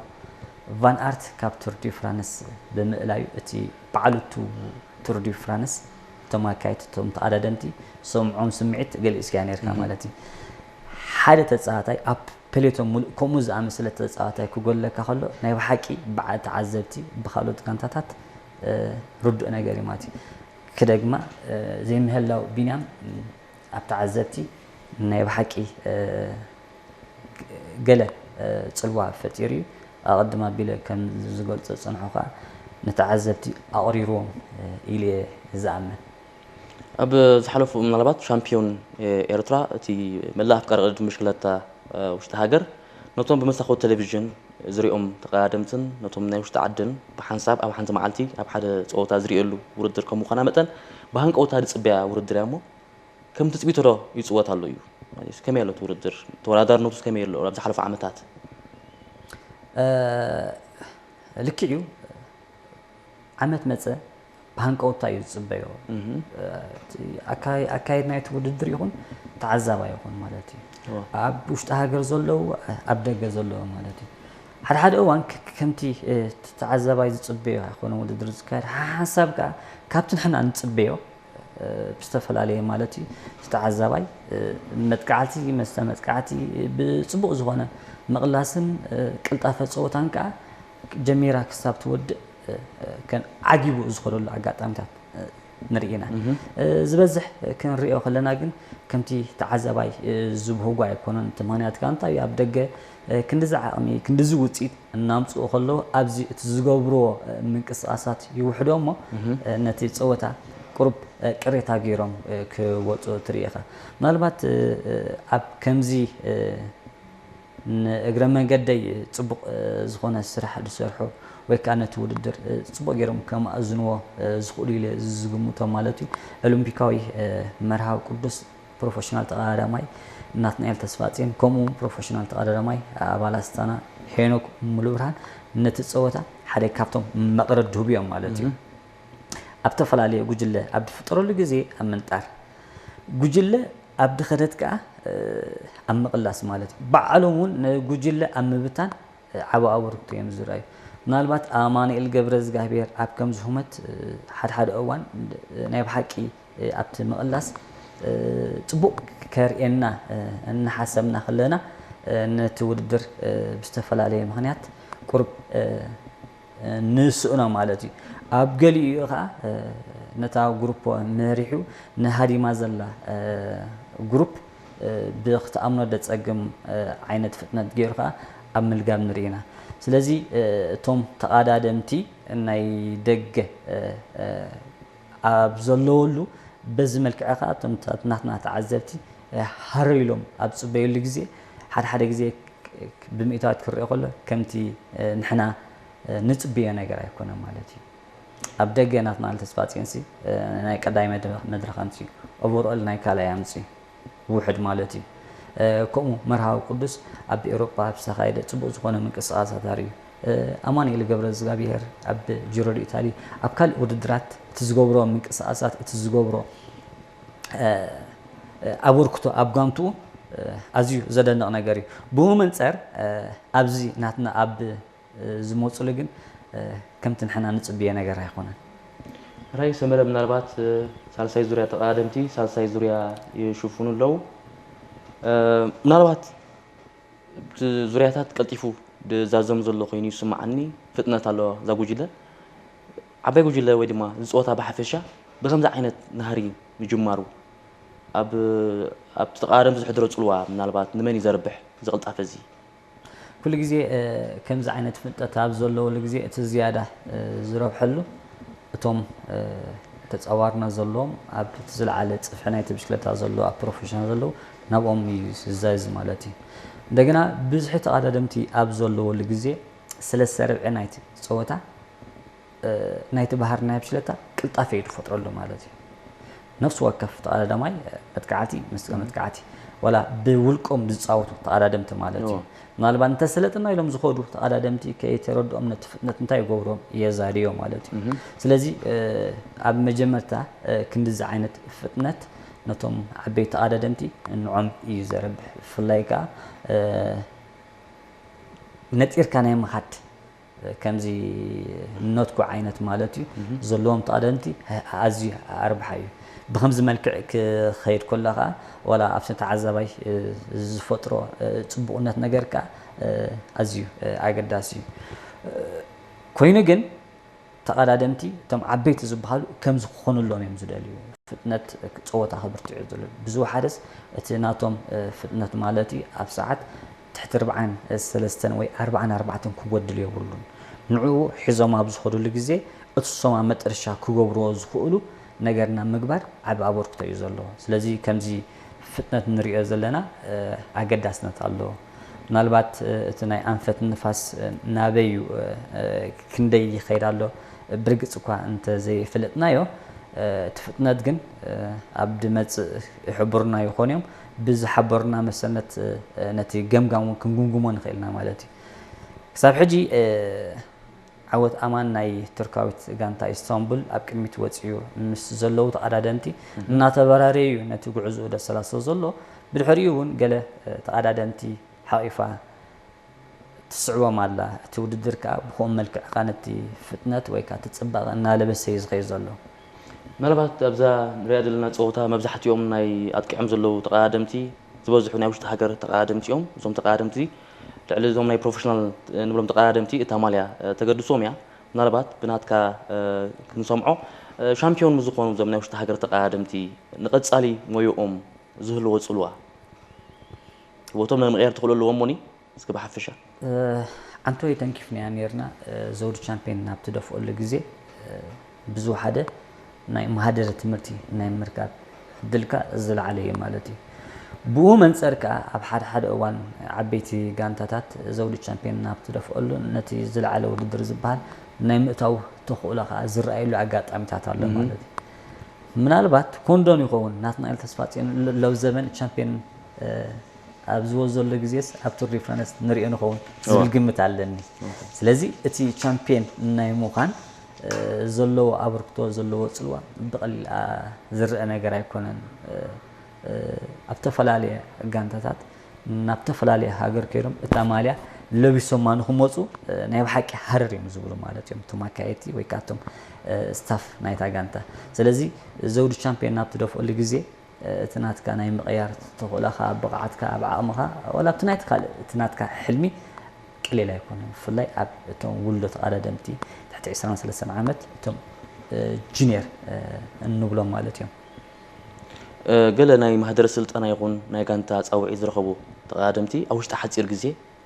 ቫን ኣርት ካብ ቱር ዲ ፍራንስ ብምእላዩ እቲ ባዕሉ ቱ ቱር ዲ ፍራንስ እቶም ኣካየድቲ እቶም ተቐዳደምቲ ዝሰምዖም ስምዒት ገሊጽካዮ ነርካ ማለት እዩ። ሓደ ተጻዋታይ ኣብ ፔሌቶን ሙሉእ ከምኡ ዝኣመሰለ ተጻዋታይ ክጎድለካ ከሎ ናይ ብሓቂ ብዓ ተዓዘብቲ ብኻልኦት ጋንታታት ርዱእ ነገር እዩ ማለት እዩ። ክደግማ ዘይምህላው ቢንያም ኣብ ተዓዘብቲ ናይ ብሓቂ ገለ ጽልዋ ፈጢሩ እዩ። ኣቐድም ኣቢለ ከም ዝገልጾ ዝጸንሖ ከኣ ንተዓዘብቲ ኣቕሪርዎም ኢለ እየ ዝኣምን። ኣብ ዝሓለፉ ምናልባት ሻምፒዮን ኤርትራ እቲ መላእ ኣፍቃሪ ቅድድም ብሽክለታ ውሽጢ ሃገር ነቶም ብመስኮት ቴሌቪዥን ዝሪኦም ተቐዳደምትን ነቶም ናይ ውሽጢ ዓድን ብሓንሳብ ኣብ ሓንቲ መዓልቲ ኣብ ሓደ ጸወታ ዝሪእሉ ውድድር ከም ምዃና መጠን ብሃንቀውታ ዝጽበያ ውድድር እያ እሞ ከም ትጽቢቶ ዶ ይጽወት ኣሎ እዩ? ማለት ከመይ ኣሎ እቲ ውድድር? ተወዳዳርነቱስ ከመይ ኣሎ ኣብ ዝሓለፉ ዓመታት? ልክዕ እዩ። ዓመት መጸ ብሃንቀውታ እዩ ዝጽበዮ። ኣካየድ ናይቲ ውድድር ይኹን ተዓዛባይ ይኹን ማለት እዩ። ኣብ ውሽጢ ሃገር ዘለዉ ኣብ ደገ ዘለዉ ማለት እዩ። ሓደ ሓደ እዋን ከምቲ ተዓዛባይ ዝጽበዮ ኣይኮነ ውድድር ዝካየድ ሓንሳብ ከዓ ካብቲ ንሕና ንጽበዮ ብዝተፈላለየ ማለት እዩ ተዓዛባይ መጥቃዕቲ መስተ መጥቃዕቲ ብፅቡቕ ዝኾነ ምቕላስን ቅልጣፈ ፀወታን ከዓ ጀሚራ ክሳብ ትወድእ ከም ዓጊቡ ዝኸደሉ ኣጋጣሚታት ንርኢ ኢና። ዝበዝሕ ክንሪኦ ከለና ግን ከምቲ ተዓዛባይ ዝብህጎ ኣይኮነን። እቲ ምኽንያት ከዓ እንታይ እዩ? ኣብ ደገ ክንድዚ ዓቕሚ ክንድዚ ውፅኢት እናምፅኡ ከለዉ ኣብዚ እቲ ዝገብርዎ ምንቅስቃሳት ይውሕዶ እሞ ነቲ ፀወታ ቁሩብ ቅሬታ ገይሮም ክወፁ ትርኢ ኢኻ። ምናልባት ኣብ ከምዚ ንእግረ መንገደይ ፅቡቕ ዝኾነ ስራሕ ዝሰርሑ ወይ ከዓ ነቲ ውድድር ፅቡቕ ገይሮም ከማእዝንዎ ዝኽእሉ ኢለ ዝግምቶም ማለት እዩ ኦሎምፒካዊ መርሃዊ ቅዱስ ፕሮፌሽናል ተቐዳዳማይ ናትናኤል ተስፋጽዮን ከምኡ እውን ፕሮፌሽናል ተቐዳዳማይ ኣባል ኣስታና ሄኖክ ሙሉብርሃን ነቲ ፀወታ ሓደ ካብቶም መቕረብ ድህቡ እዮም ማለት እዩ። ኣብ ተፈላለየ ጉጅለ ኣብ ድፍጠረሉ ግዜ ኣብ ምንጣር ጉጅለ ኣብ ድኸደት ከዓ ኣብ ምቕላስ ማለት እዩ። ባዕሎም እውን ንጉጅለ ኣብ ምብታን ዓቢ ኣበርክቶ እዮም ዝረኣዩ። ምናልባት ኣማኑኤል ገብረዝጋብሄር ኣብ ከምዚ ሁመት ሓደ ሓደ እዋን ናይ ብሓቂ ኣብቲ ምቕላስ ፅቡቕ ከርእየና እናሓሰብና ከለና ነቲ ውድድር ብዝተፈላለየ ምኽንያት ቁሩብ ንስእኖ ማለት እዩ። ኣብ ገሊኡ ከዓ ነታ ግሩፕ መሪሑ ንሃዲማ ዘላ ግሩፕ ብክትኣምኖ ደጸግም ዓይነት ፍጥነት ገይሩ ከዓ ኣብ ምልጋብ ንርኢ ኢና። ስለዚ እቶም ተቓዳደምቲ ናይ ደገ ኣብ ዘለወሉ በዚ መልክዕ ከዓ እቶም ናትና ተዓዘብቲ ሃረር ኢሎም ኣብ ዝፅበየሉ ግዜ ሓደ ሓደ ግዜ ብምእታዋት ክረአ ከሎ ከምቲ ንሕና ንፅበዮ ነገር ኣይኮነን ማለት እዩ። ኣብ ደገ ናትና ተስፋ ፅዮንሲ ናይ ቀዳይ መድረኽ ኣምፅኡ፣ ኦቨርኦል ናይ ካልኣይ ኣምፅኡ ውሕድ ማለት እዩ። ከምኡ መርሃዊ ቅዱስ ኣብ ኤውሮጳ ኣብ ዝተኻየደ ፅቡቕ ዝኾነ ምንቅስቓሳት ኣርእዩ። ኣማኑኤል ገብረ እግዚኣብሔር ኣብ ጂሮ ዲ ኢታሊ ኣብ ካልእ ውድድራት እቲ ዝገብሮ ምንቅስቓሳት እቲ ዝገብሮ ኣበርክቶ ኣብ ጋንትኡ ኣዝዩ ዘደንቕ ነገር እዩ። ብኡ መንጸር ኣብዚ ናትና ኣብ ዝመጹሉ ግን ከምቲ ንሕና ንጽብዮ ነገር ኣይኮነን። ራይ ሰመረ ምናልባት ሳልሳይ ዙርያ ተቐዳደምቲ ሳልሳይ ዙርያ ይሽፍኑ ኣለዉ። ምናልባት እቲ ዙርያታት ቀልጢፉ ዝዛዘም ዘሎ ኮይኑ ይስምዓኒ። ፍጥነት ኣለዋ እዛ ጉጅለ። ዓባይ ጉጅለ ወይ ድማ እዚ ፀወታ ብሓፈሻ ብከምዚ ዓይነት ናህሪ ምጅማሩ ኣብ ኣብቲ ተቐዳደምቲ ዘሕድሮ ፅልዋ ምናልባት ንመን እዩ ዘርብሕ እዚ ቅልጣፈ እዚ? ኩሉ ግዜ ከምዚ ዓይነት ፍልጠት ኣብ ዘለወሉ ግዜ እቲ ዝያዳ ዝረብሐሉ እቶም ተፃዋርና ዘለዎም ኣብ እቲ ዝለዓለ ፅፍሒ ናይቲ ብሽክለታ ዘለዉ ኣብ ፕሮፌሽናል ዘለዉ ናብኦም እዩ ዝዛዝ ማለት እዩ። እንደገና ብዝሒ ተቐዳደምቲ ኣብ ዘለወሉ ግዜ ሰለስተ ርብዒ ናይቲ ፀወታ ናይቲ ባህሪ ናይ ብሽክለታ ቅልጣፈ እዩ ዝፈጥረሉ ማለት እዩ። ነፍሲ ወከፍ ተቐዳዳማይ መጥቃዕቲ ምስ መጥቃዕቲ ዋላ ብውልቆም ዝፃወቱ ተቐዳደምቲ ማለት እዩ። ምናልባት እንተሰለጥና ኢሎም ዝኸዱ ተቐዳደምቲ ከይተረድኦም ነቲ ፍጥነት እንታይ ይገብሮም የዛድዮ ማለት እዩ። ስለዚ ኣብ መጀመርታ ክንድዚ ዓይነት ፍጥነት ነቶም ዓበይቲ ተቐዳደምቲ ንዖም እዩ ዘረብሕ። ብፍላይ ከዓ ነጢርካ ናይ ምኻድ ከምዚ ኖትኩ ዓይነት ማለት እዩ ዘለዎም ተቐደምቲ ኣዝዩ ኣርብሓ እዩ። ብከምዚ መልክዕ ክኸይድ ከሎ ከዓ ዋላ ኣብቲ ተዓዛባይ ዝፈጥሮ ፅቡቕነት ነገር ከዓ ኣዝዩ ኣገዳሲ እዩ። ኮይኑ ግን ተቐዳደምቲ እቶም ዓበይቲ ዝበሃሉ ከምዚ ክኾኑሎም እዮም ዝደልዩ። ፍጥነት ፀወታ ክብርትዑ ዝደልዩ ብዝወሓደስ እቲ ናቶም ፍጥነት ማለት እዩ ኣብ ሰዓት ትሕቲ ኣርብዓን ሰለስተን ወይ ኣርብዓን ኣርባዕተን ክጎድል የብሉን። ንዕኡ ሒዞም ኣብ ዝኸዱሉ ግዜ እቲ ሶም ኣብ መጠረሻ ክገብርዎ ዝኽእሉ ነገር ናብ ምግባር ዓቢ ኣበርክቶ እዩ ዘለዎ። ስለዚ ከምዚ ፍጥነት ንሪኦ ዘለና ኣገዳስነት ኣለዎ። ምናልባት እቲ ናይ ኣንፈት ንፋስ ናበይ እዩ ክንደይ ይኸይድ ኣሎ ብርግፅ እኳ እንተዘይፈለጥናዮ እቲ ፍጥነት ግን ኣብ ድመፅእ ይሕብሩና ይኾኑ እዮም። ብዝሓበሩና መሰነት ነቲ ገምጋም እውን ክንግምግሞ ንኽእል ኢና ማለት እዩ። ክሳብ ሕጂ ዓወት ኣማን ናይ ቱርካዊት ጋንታ ኢስታንቡል ኣብ ቅድሚት ወፂኡ ምስ ዘለዉ ተቐዳደምቲ እናተበራረየ እዩ ነቲ ጉዕዝኡ ደሰላስሎ ዘሎ። ብድሕሪኡ እውን ገለ ተቐዳደምቲ ሓቒፋ ትስዕቦም ኣላ። እቲ ውድድር ከዓ ብኸምኡ መልክዕ ከዓ ነቲ ፍጥነት ወይ ከዓ እቲ ፅባቐ እናለበሰ እዩ ዝኸይድ ዘሎ። ምናልባት ኣብዛ ንሪኣ ዘለና ፀወታ መብዛሕትኦም ናይ ኣጥቂዖም ዘለዉ ተቐዳደምቲ ዝበዝሑ ናይ ውሽጢ ሃገር ተቐዳደምቲ እዮም። እዞም ተቐዳደምቲ ልዕሊ እዞም ናይ ፕሮፌሽናል ንብሎም ተቐዳደምቲ እታ ማልያ ተገድሶም እያ። ምናልባት ብናትካ ክንሰምዖ ሻምፒዮን ምስ ዝኾኑ እዞም ናይ ውሽጢ ሃገር ተቐዳደምቲ ንቐፃሊ ሞይኦም ዝህልዎ ፅልዋ ቦቶም ንምቕያር ትኽእሉ ኣለዎም ሞኒ? እስኪ ብሓፈሻ ዓንተወይ ተንኪፍናያ ነርና። ዘውዲ ቻምፒየን ናብ ትደፍኦሉ ግዜ ብዝወሓደ ናይ መሃደሪ ትምህርቲ ናይ ምርካብ ዕድልካ ዝለዓለ እዩ ማለት እዩ። ብኡ መንፀር ከዓ ኣብ ሓደ ሓደ እዋን ዓበይቲ ጋንታታት ዘውዲ ቻምፒየን ናብ ትደፍኦሉ ነቲ ዝለዓለ ውድድር ዝበሃል ናይ ምእታው ተኽእሎ ከዓ ዝረኣየሉ ኣጋጣሚታት ኣሎ ማለት እዩ። ምናልባት ኮንዶን ይኸውን ናትናኤል ተስፋጽዮን ሎብ ዘበን ቻምፒየን ኣብ ዝወዘሉ ግዜስ ኣብ ቱር ዲ ፍራንስ ንሪኦ ንኸውን ዝብል ግምት ኣለኒ። ስለዚ እቲ ቻምፒየን ናይ ምዃን ዘለዎ ኣበርክቶ ዘለዎ ፅልዋ ብቐሊል ዝረአ ነገር ኣይኮነን። ኣብ ዝተፈላለየ ጋንታታት ናብ ዝተፈላለየ ሃገር ከይዶም እታ ማልያ ለቢሶማ ንክመፁ ናይ ብሓቂ ሃረር እዮም ዝብሉ ማለት እዮም እቶም ኣካየድቲ ወይ ከዓ እቶም ስታፍ ናይታ ጋንታ። ስለዚ ዘውዲ ቻምፒየን ናብ ትደፍኦሉ ግዜ እቲ ናትካ ናይ ምቕያር ተኽእሎኻ፣ ብቕዓትካ፣ ኣብ ዓቕምኻ፣ ዋላ ኣብቲ ናይቲ ካልእ እቲ ናትካ ሕልሚ ቀሊል ኣይኮነን። ብፍላይ ኣብ እቶም ውሉዶ ተቐዳደምቲ ትሕቲ ዕስራን ሰለስተን ዓመት እቶም ጁኒየር እንብሎም ማለት እዮም። ገለ ናይ ማህደረ ስልጠና ይኹን ናይ ጋንታ ፃውዒት ዝረኸቡ ተቐዳደምቲ ኣብ ውሽጢ ሓፂር ግዜ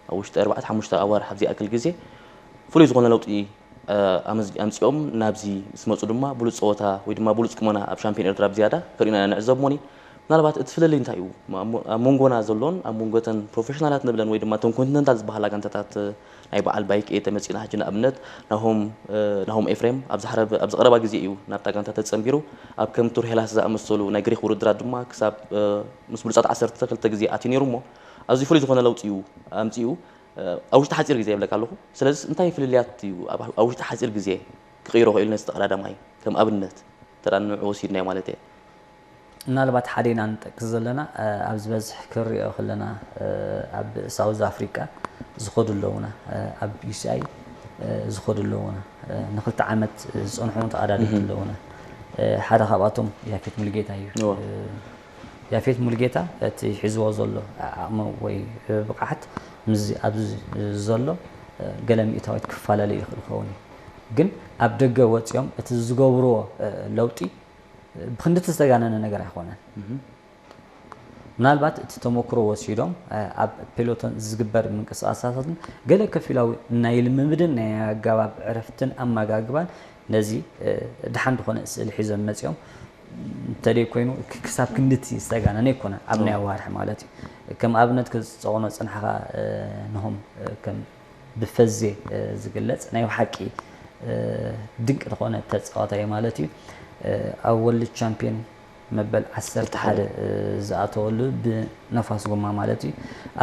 ኣብ ውሽጢ ኣርባዕተ ሓሙሽተ ኣዋርሕ ኣብ ዘይኣክል ግዜ ፍሉይ ዝኾነ ለውጢ ኣምፂኦም ናብዚ ምስ መፁ ድማ ብሉፅ ፀወታ ወይ ድማ ብሉፅ ቁመና ኣብ ሻምፒዮን ኤርትራ ብዝያዳ ከርእዩና ኢና ንዕዘብ። ሞኒ ምናልባት እቲ ፍልልይ እንታይ እዩ ኣብ መንጎና ዘሎን ኣብ መንጎ ተን ፕሮፌሽናላት ንብለን ወይ ድማ ተን ኮንቲነንታል ዝበሃላ ጋንታታት ናይ በዓል ባይክ እየ ተመፂና ሕጂ ንኣብነት ናሆም ናሆም ኤፍሬም ኣብዚ ቀረባ ግዜ እዩ ናብታ ጋንታ ተፀንቢሩ ኣብ ከም ቱር ሄላስ ዝኣመሰሉ ናይ ግሪክ ውድድራት ድማ ክሳብ ምስ ብሉፃት ዓሰርተ ክልተ ግዜ ኣትዩ ነይሩ እሞ ኣዝዩ ፍሉይ ዝኾነ ለውጢ እዩ ኣምፂኡ ኣብ ውሽጢ ሓፂር ግዜ ይብለካ ኣለኹ። ስለዚ እንታይ ፍልልያት እዩ ኣብ ውሽጢ ሓፂር ግዜ ክቕይሮ ክኢሉ ነዚ ተቐዳዳማይ ከም ኣብነት ተዳ ንዑ ወሲድናዮ ማለት እየ። ምናልባት ሓደ ኢና ንጠቅስ ዘለና፣ እ፣ ኣብ ዝበዝሕ ክንሪኦ ከለና፣ እ፣ ኣብ ሳውዝ ኣፍሪቃ ዝኸዱ ኣለዉና፣ እ፣ ኣብ ዩ ሲ ኣይ፣ እ፣ ዝኸዱ ኣለዉና፣ እ፣ ንክልተ ዓመት ዝጸንሑ እውን ተቐዳደምቲ ኣለዉና። እ፣ ሓደ ካብኣቶም ያፌት ሙሉጌታ እዩ። እወ። እ፣ ያፌት ሙሉጌታ እቲ ሒዝዎ ዘሎ ዓቕሚ ወይ ብቕዓት ምስዚ ኣብዚ ዘሎ፣ እ፣ ገለ ሚእታዊት ክፈላለ ይኽእል ክኸውን እዩ። ግን ኣብ ደገ ወጺኦም እቲ ዝገብርዎ፣ እ፣ ለውጢ ብኽንድቲ ዝተጋነነ ነገር ኣይኮነን። ምናልባት እቲ ተመክሮ ወሲዶም፣ እ፣ ኣብ ፔሎቶን ዝግበር ምንቅስቓሳትን ገለ ከፊላዊ ናይ ልምምድን ናይ ኣገባብ ዕረፍትን ኣመጋግባን ነዚ፣ እ፣ ደሓን ዝኾነ ስእሊ ሒዞም መጺኦም። እንተደይ ኮይኑ ክ-፣ ክሳብ ክንድቲ ዝተጋነነ ኣይኮነን ኣብ ናይ ኣዋርሕ ማለት እዩ። ከም ኣብነት ክጸቕኖ ጽንሓኻ፣ እ፣ ነሆም፣ እ፣ ከም ብፈዜ፣ እ፣ ዝግለጽ ናይ ብሓቂ፣ እ፣ ድንቂ ዝኾነ ተጻዋታይ ማለት እዩ። እ፣ ኣብ ወርልድ ቻምፒዮን መበል ዓሰርተ ሓደ፣ እ፣ ዝኣተወሉ ብነፋስ ጎማ ማለት እዩ።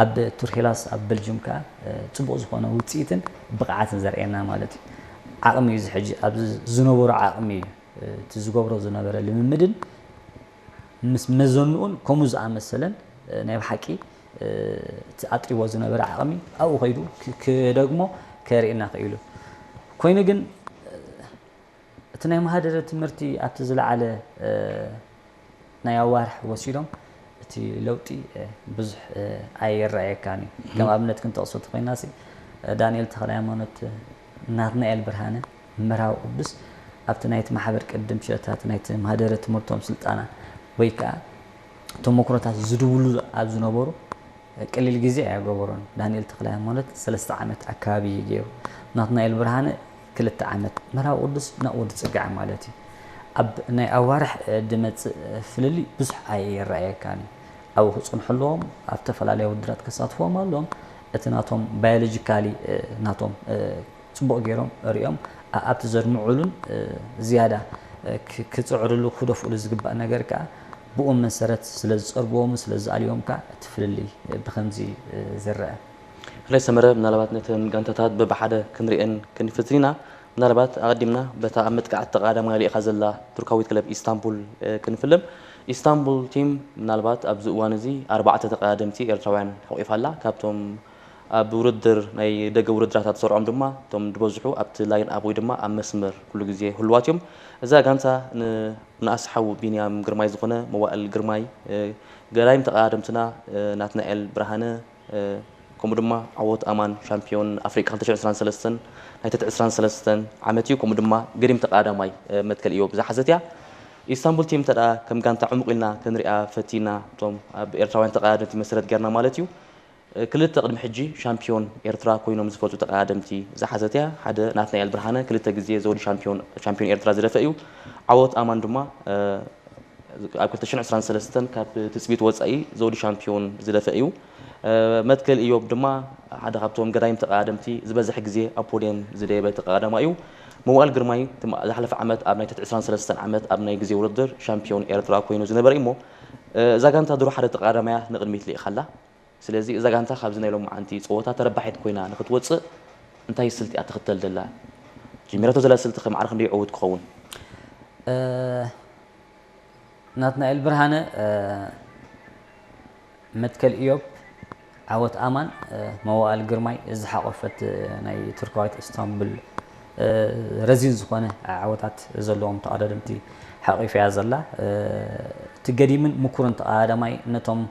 ኣብ ቱር ሄላስ ኣብ በልጅም ከኣ፣ እ፣ ጽቡቕ ዝኾነ ውጽኢትን ብቕዓትን ዘርእየና ማለት እዩ። ዓቕሚ እዩ እዚ ሕጂ ኣብዚ ዝነበሮ ዓቕሚ እዩ። እ፣ እቲ ዝገብሮ ዝነበረ ልምምድን ምስ መዘንኡን ከምኡ ዝኣመሰለን፣ እ፣ ናይ ብሓቂ፣ እ፣ እቲ ኣጥሪዎ ዝነበረ ዓቕሚ ኣብኡ ከይዱ ክ-፣ ክደግሞ ከርእየና ክኢሉ። ኮይኑ ግን፣ እ፣ እቲ ናይ ማህደረ ትምህርቲ ኣብቲ ዝለዓለ፣ እ፣ ናይ ኣዋርሕ ወሲዶም እቲ ለውጢ፣ እ፣ ብዙሕ፣ እ፣ ኣይረኣየካን እዩ። ከም ኣብነት ክንጠቕሶ እንተኾይናሲ፣ እ፣ ዳንኤል ተኽለ ሃይማኖት፣ እ፣ ናትናኤል ብርሃነ፣ መርሃዊ ቅዱስ ኣብቲ ናይቲ ማሕበር ቅድም ሸታት ናይቲ ማህደረ ትምህርቶም ስልጠና ወይ ከኣ ተመክሮታት ዝድውሉ ኣብ ዝነበሩ ቀሊል ግዜ ኣየገበሮን። ዳንኤል ተኽለ ሃይማኖት ሰለስተ ዓመት ኣካባቢ እዩ ገይሩ። ናትናኤል ብርሃነ ክልተ ዓመት። መርሃዊ ቅዱስ ናብኡ ዝጽጋዕ ማለት እዩ። ኣብ ናይ ኣዋርሕ፣ እ፣ ድመጽእ ፍልልይ ብዙሕ ኣይረኣየካን እዩ። ኣብኡ ክጽንሑ ኣለዎም፣ ኣብ ዝተፈላለያ ውድድራት ክሳትፍዎም ኣለዎም። እቲ ናቶም ባዮሎጂካሊ፣ እ፣ ናቶም፣ እ፣ ጽቡቕ ገይሮም ሪኦም ኣ-፣ ኣብቲ ዘድምዑሉን፣ እ፣ ዝያዳ፣ እ፣ ክ-፣ ክጽዕሩሉ ክደፍኡሉ ዝግባእ ነገር ከኣ ብኡ መሰረት ስለ ዝጸርግዎምን ስለ ዝኣልይዎም ከኣ እቲ ፍልልይ፣ እ፣ ብኸምዚ፣ እ፣ ዝረኣ። ራይ ሰመረ፣ ምናልባት ነተን ጋንታታት በብሓደ ክንሪአን ክንፍትን ኢና። ምናልባት ኣቐዲምና በታ ኣብ መጥቃዕቲ ተቐዳዳማይ ልኢኻ ዘላ ቱርካዊት ክለብ ኢስታንቡል፣ እ፣ ክንፍልም። ኢስታንቡል ቲም ምናልባት ኣብዚ እዋን እዚ ኣርባዕተ ተቐዳደምቲ ኤርትራውያን ሓቑፋ ኣላ። ካብቶም ኣብ ውድድር ናይ ደገ ውድድራት ዝሰርዖም ድማ እቶም ዝበዝሑ ኣብቲ ላይን ኣፕ ወይ ድማ ኣብ መስመር ኩሉ ግዜ ህሉዋት እዮም። እዛ ጋንታ ን-፣ ንኣስሓቡ ቢንያም ግርማይ ዝኾነ መዋእል ግርማይ፣ እ፣ ገዳይም ተቐዳደምትና፣ እ፣ ናትናኤል ብርሃነ፣ እ፣ ከምኡ ድማ ዓወት ኣማን ሻምፒዮን ኣፍሪቃ ክልተ ሽሕን ዕስራን ሰለስተን ናይ ትሕቲ ዕስራን ሰለስተን ዓመት እዩ። ከምኡ ድማ ገዲም ተቐዳዳማይ፣ እ፣ መትከል እዮብ ዝሓዘት እያ። ኢስታንቡል ቲም እንተ ደኣ ከም ጋንታ ዕሙቕ ኢልና ክንሪኣ ፈቲና፣ እቶም ኣብ ኤርትራውያን ተቐዳደምቲ መሰረት ጌርና ማለት እዩ። እ፣ ክልተ ቅድሚ ሕጂ ሻምፒዮን ኤርትራ ኮይኖም ዝፈልጡ ተቐዳደምቲ ዝሓዘት እያ። ሓደ ናትናኤል ብርሃነ ክልተ ግዜ ዘውዲ ሻምፒዮን፣ ሻምፒዮን ኤርትራ ዝደፈ እዩ። ዓወት ኣማን ድማ፣ እ፣ ኣብ ክልተ ሽሕን ዕስራን ሰለስተን ካብ ትጽቢት ወጻኢ ዘውዲ ሻምፒዮን ዝደፈ እዩ። እ፣ መትከል እዮብ ድማ ሓደ ካብቶም ገዳይም ተቐዳደምቲ ዝበዝሕ ግዜ ኣብ ፖድየም ዝደየበ ተቐዳዳማይ እዩ። መዋእል ግርማይ ትማ-፣ ዝሓለፈ ዓመት ኣብ ናይ ትሕቲ ዕስራን ሰለስተን ዓመት ኣብ ናይ ግዜ ውድድር ሻምፒዮን ኤርትራ ኮይኑ ዝነበረ እዩ እሞ፣ እ፣ እዛ ጋንታ ድሮ ሓደ ተቐዳዳማያ ንቕድሚት ልኢኻ ኣላ። ስለዚ እዛ ጋንታ ካብዚ ናይ ሎማዓንቲ ጸወታ ተረባሒት ኮይና ንክትወጽእ እንታይ ስልቲ እያ ትኽተል ዘላ? ጀሚራቶ ዘላ ስልቲ ከ ማዕረ ክንደይ ዕዉት ክኸውን? እ፣ ናትናኤል ብርሃነ፣ እ፣ መትከል ኢዮብ፣ ዓወት ኣማን፣ እ፣ መዋእል ግርማይ ዝሓቖፈት፣ እ፣ ናይ ቱርካዊት ኢስታንቡል፣ እ፣ ረዚን ዝኾነ ዓወታት ዘለዎም ተቐዳደምቲ ሓቒፋ እያ ዘላ። እ፣ እቲ ገዲምን ምኩርን ተቐዳዳማይ ነቶም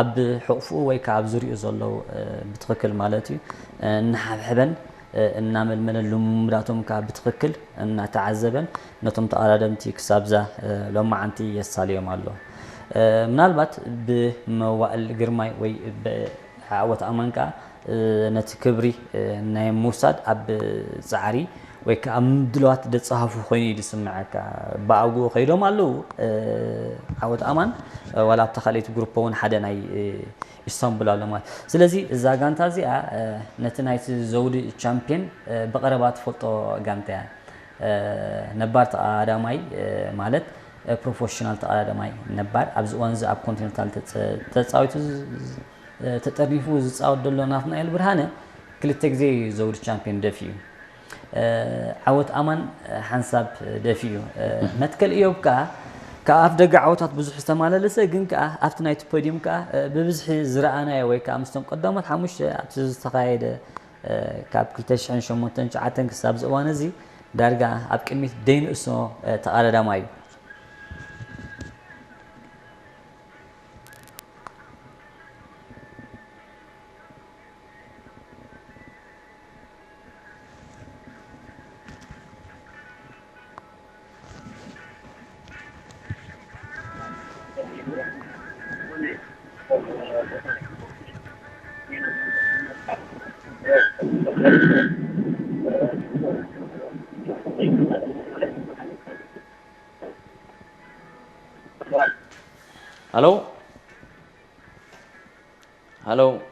ኣብ ሕቑፍኡ ወይ ከኣ ኣብ ዙርያኡ ዘለዉ፣ እ፣ ብትኽክል ማለት እዩ፣ እ፣ እናሓብሐበን፣ እ፣ እናመልመለን ልምምዳቶም ከኣ ብትኽክል እናተዓዘበን ነቶም ተቐዳደምቲ ክሳብዛ፣ እ፣ ሎማዓንቲ የሳልዮም ኣሎ። እ፣ ምናልባት ብመዋእል ግርማይ ወይ ብዓወት ኣማን ከኣ፣ እ፣ ነቲ ክብሪ፣ እ፣ ናይ ምውሳድ ኣብ ጻዕሪ ወይ ከኣ ምድላዋት ደጻሃፉ ኮይኑ እዩ ዝስምዓካ። ብኣግኡ ከይዶም ኣለዉ፣ እ፣ ዓወት ኣማን፣ እ፣ ዋላ ኣብታ ካልኣይቲ ግሩፕ እውን ሓደ ናይ፣ እ፣ ኢስታንቡል ኣሎ ማለት። ስለዚ እዛ ጋንታ እዚኣ፣ እ፣ ነቲ ናይቲ ዘውዲ ቻምፕዮን፣ እ፣ ብቐረባ ትፈልጦ ጋንታ እያ። እ፣ ነባር ተቐዳዳማይ፣ እ፣ ማለት፣ እ፣ ፕሮፌሽናል ተቐዳዳማይ ነባር ኣብዚ እዋን እዚ ኣብ ኮንቲነንታል ተጸ-፣ ተጻዊቱ ዝ-፣ ዝ-፣ እ፣ ተጠርኒፉ ዝጻወት ዘሎ ናትናኤል ብርሃነ ክልተ ግዜ እዩ ዘውዲ ቻምፕዮን ደፊኡ። እ፣ ዓወት ኣማን፣ እ፣ ሓንሳብ ደፊኡ። እ፣ መትከል ኢዮብ ከኣ ካብ ኣፍ ደገ ዓወታት ብዙሕ ዝተመላለሰ ግን ከኣ ኣብቲ ናይቲ ፖዲየም ከኣ ብብዝሒ ዝረኣናዮ ወይ ከኣ ምስቶም ቀዳሞት ሓሙሽተ ኣብቲ ዝተኻየደ ካብ ክልተ ሽሕን ሸሞንተን ትሽዓተን ክሳብ እዚ እዋን እዚ ዳርጋ ኣብ ቅድሚት ደይንእሶ ተቐዳዳማይ እዩ። Hello? Hello?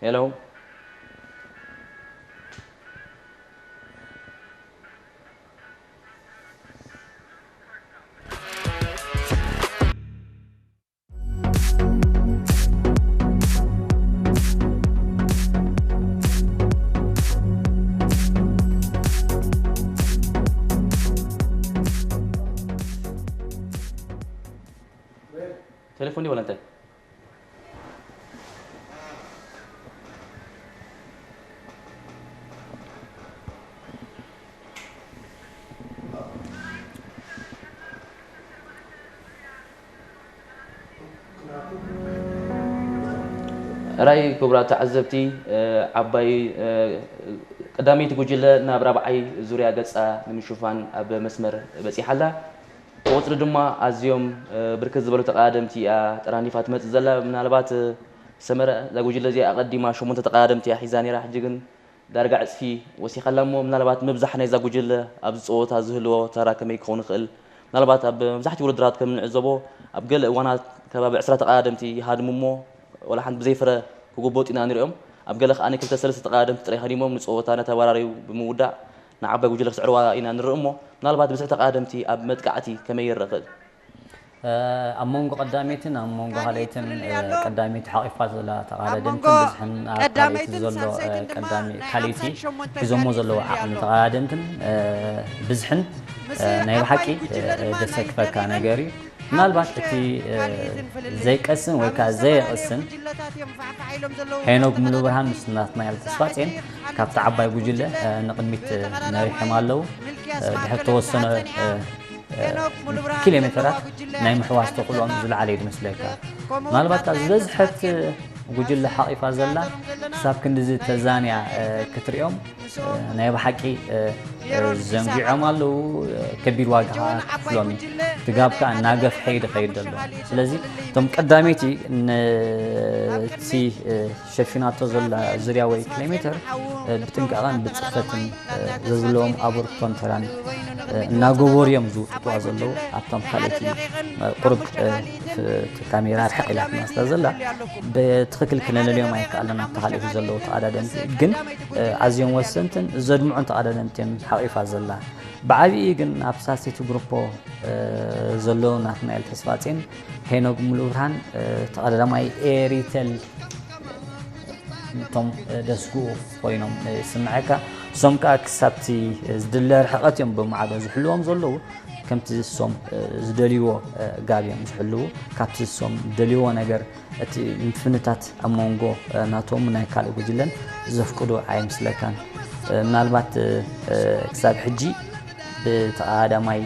Hello? ቴሌፎን ዲዩ ወላ እንታይ? ራይ ክቡራት ተዓዘብቲ፣ ዓባይ ቀዳመይቲ ጉጅለ ናብ ራብዓይ ዙርያ ገጻ ንምሽፋን ኣብ መስመር በጺሓ ኣላ። ብቑጽሪ ድማ ኣዝዮም ብርክት ዝበሉ ተቐዳደምቲ እያ ጠራኒፋ ትመጽእ ዘላ። ምናልባት ሰመረ እዛ ጉጅለ እዚኣ ኣቐዲማ ሸሞንተ ተቐዳደምቲ እያ ሒዛ ነይራ። ሕጂ ግን ዳርጋ ዕጽፊ ወሲኻላ እሞ ምናልባት ምብዛሕ ናይዛ ጉጅለ ኣብዚ ጸወታ ዝህልዎ ተራ ከመይ ክኸውን ይኽእል? ምናልባት ኣብ መብዛሕትኡ ውድድራት ከም እንዕዘቦ ኣብ ገለ እዋናት ከባቢ ዕስራ ተቐዳደምቲ ይሃድሙ እሞ ዋላ ሓንቲ ብዘይ ፍረ ክጉበጡ ኢና ንሪኦም። ኣብ ገለ ከኣ ክልተ ሰለስተ ተቐዳደምቲ ጥራይ ሃዲሞም ንጸወታ እናተባራረዩ ብምውዳእ ንዓባይ ጉጅለ ክስዕርዋ ኢና ንርኢ እሞ ምናልባት ብዝሒ ተቐዳደምቲ ኣብ መጥቃዕቲ ከመይ ይረአ ይኽእል? ኣብ መንጎ ቀዳመይትን ኣብ መንጎ ካልኣይትን ቀዳመይቲ ሓቒፋ ዘላ ተቓዳደምትን ብዝሕን ኣብ ካልኣይቲ ዘሎ ቀዳሚ ካልኣይቲ ሒዞሞ ዘለዉ ዓቕሚ ተቓዳደምትን ብዝሕን ናይ ብሓቂ ደሰክፈካ ነገር እዩ። ምናልባት እቲ ዘይቀስን ወይ ከዓ ዘየቕስን ሄኖግ ሙሉብርሃን ምስ ናትናኤል ተስፋጼን ካብቲ ዓባይ ጉጅለ ንቕድሚት መሪሖም ኣለዉ። ድሕሪ ተወሰነ ኪሎ ሜተራት ናይ ምሕዋስ ተኽእሎኦም ዝለዓለ እዩ ዝመስለካ። ምናልባት እታ ዝበዝሐት ጉጅለ ሓቒፋ ዘላ ክሳብ ክንድዚ ተዛንያ ክትሪኦም ናይ ብሓቂ ዘንጊዖም ኣለዉ። ከቢድ ዋጋ ከዓ ክፍሎም እዩ። እቲ ጋብ ከዓ እናገፍሐ እዩ ዝኸይድ ዘሎ። ስለዚ እቶም ቀዳመይቲ ነቲ ሸፊናቶ ዘላ ዙርያ ወይ ኪሎ ሜተር ብጥንቃቐን ብፅፈትን ዘድለዎም ኣበርክቶን ተራን እናገበሩ እዮም ዝውጥጥዋ ዘለዉ። ኣብቶም ካልኦት ቁሩብ እቲ ካሜራ ርሕቕ ኢላትና ስለ ዘላ ብትኽክል ክነለልዮም ኣይከኣለን። ኣብቲ ካልኦት ዘለዉ ተቐዳደምቲ ግን ኣዝዮም ወሰንትን ዘድምዑን ተቐዳደምቲ እዮም ሓቒፋ ዘላ። ብዓብዪ ግን ኣብ ሳልሰይቲ ግሩፖ ዘለዉ ናትናኤል ተስፋጼን ሄኖግ ሙሉብርሃን ተቐዳዳማይ ኤሪተል እቶም ደስግኡ ኮይኖም ይስምዐካ። እሶም ከዓ ክሳብቲ ዝድለ ርሕቐት እዮም ብማዕዶ ዝሕልዎም ዘለዉ። ከምቲ እሶም ዝደልይዎ ጋብ እዮም ዝሕልዉ። ካብቲ እሶም ዝደልይዎ ነገር እቲ ምፍንታት ኣብ መንጎ ናቶም ናይ ካልእ ጉጅለን ዘፍቅዶ ኣይመስለካን። ምናልባት ክሳብ ሕጂ ብተቐዳዳማይ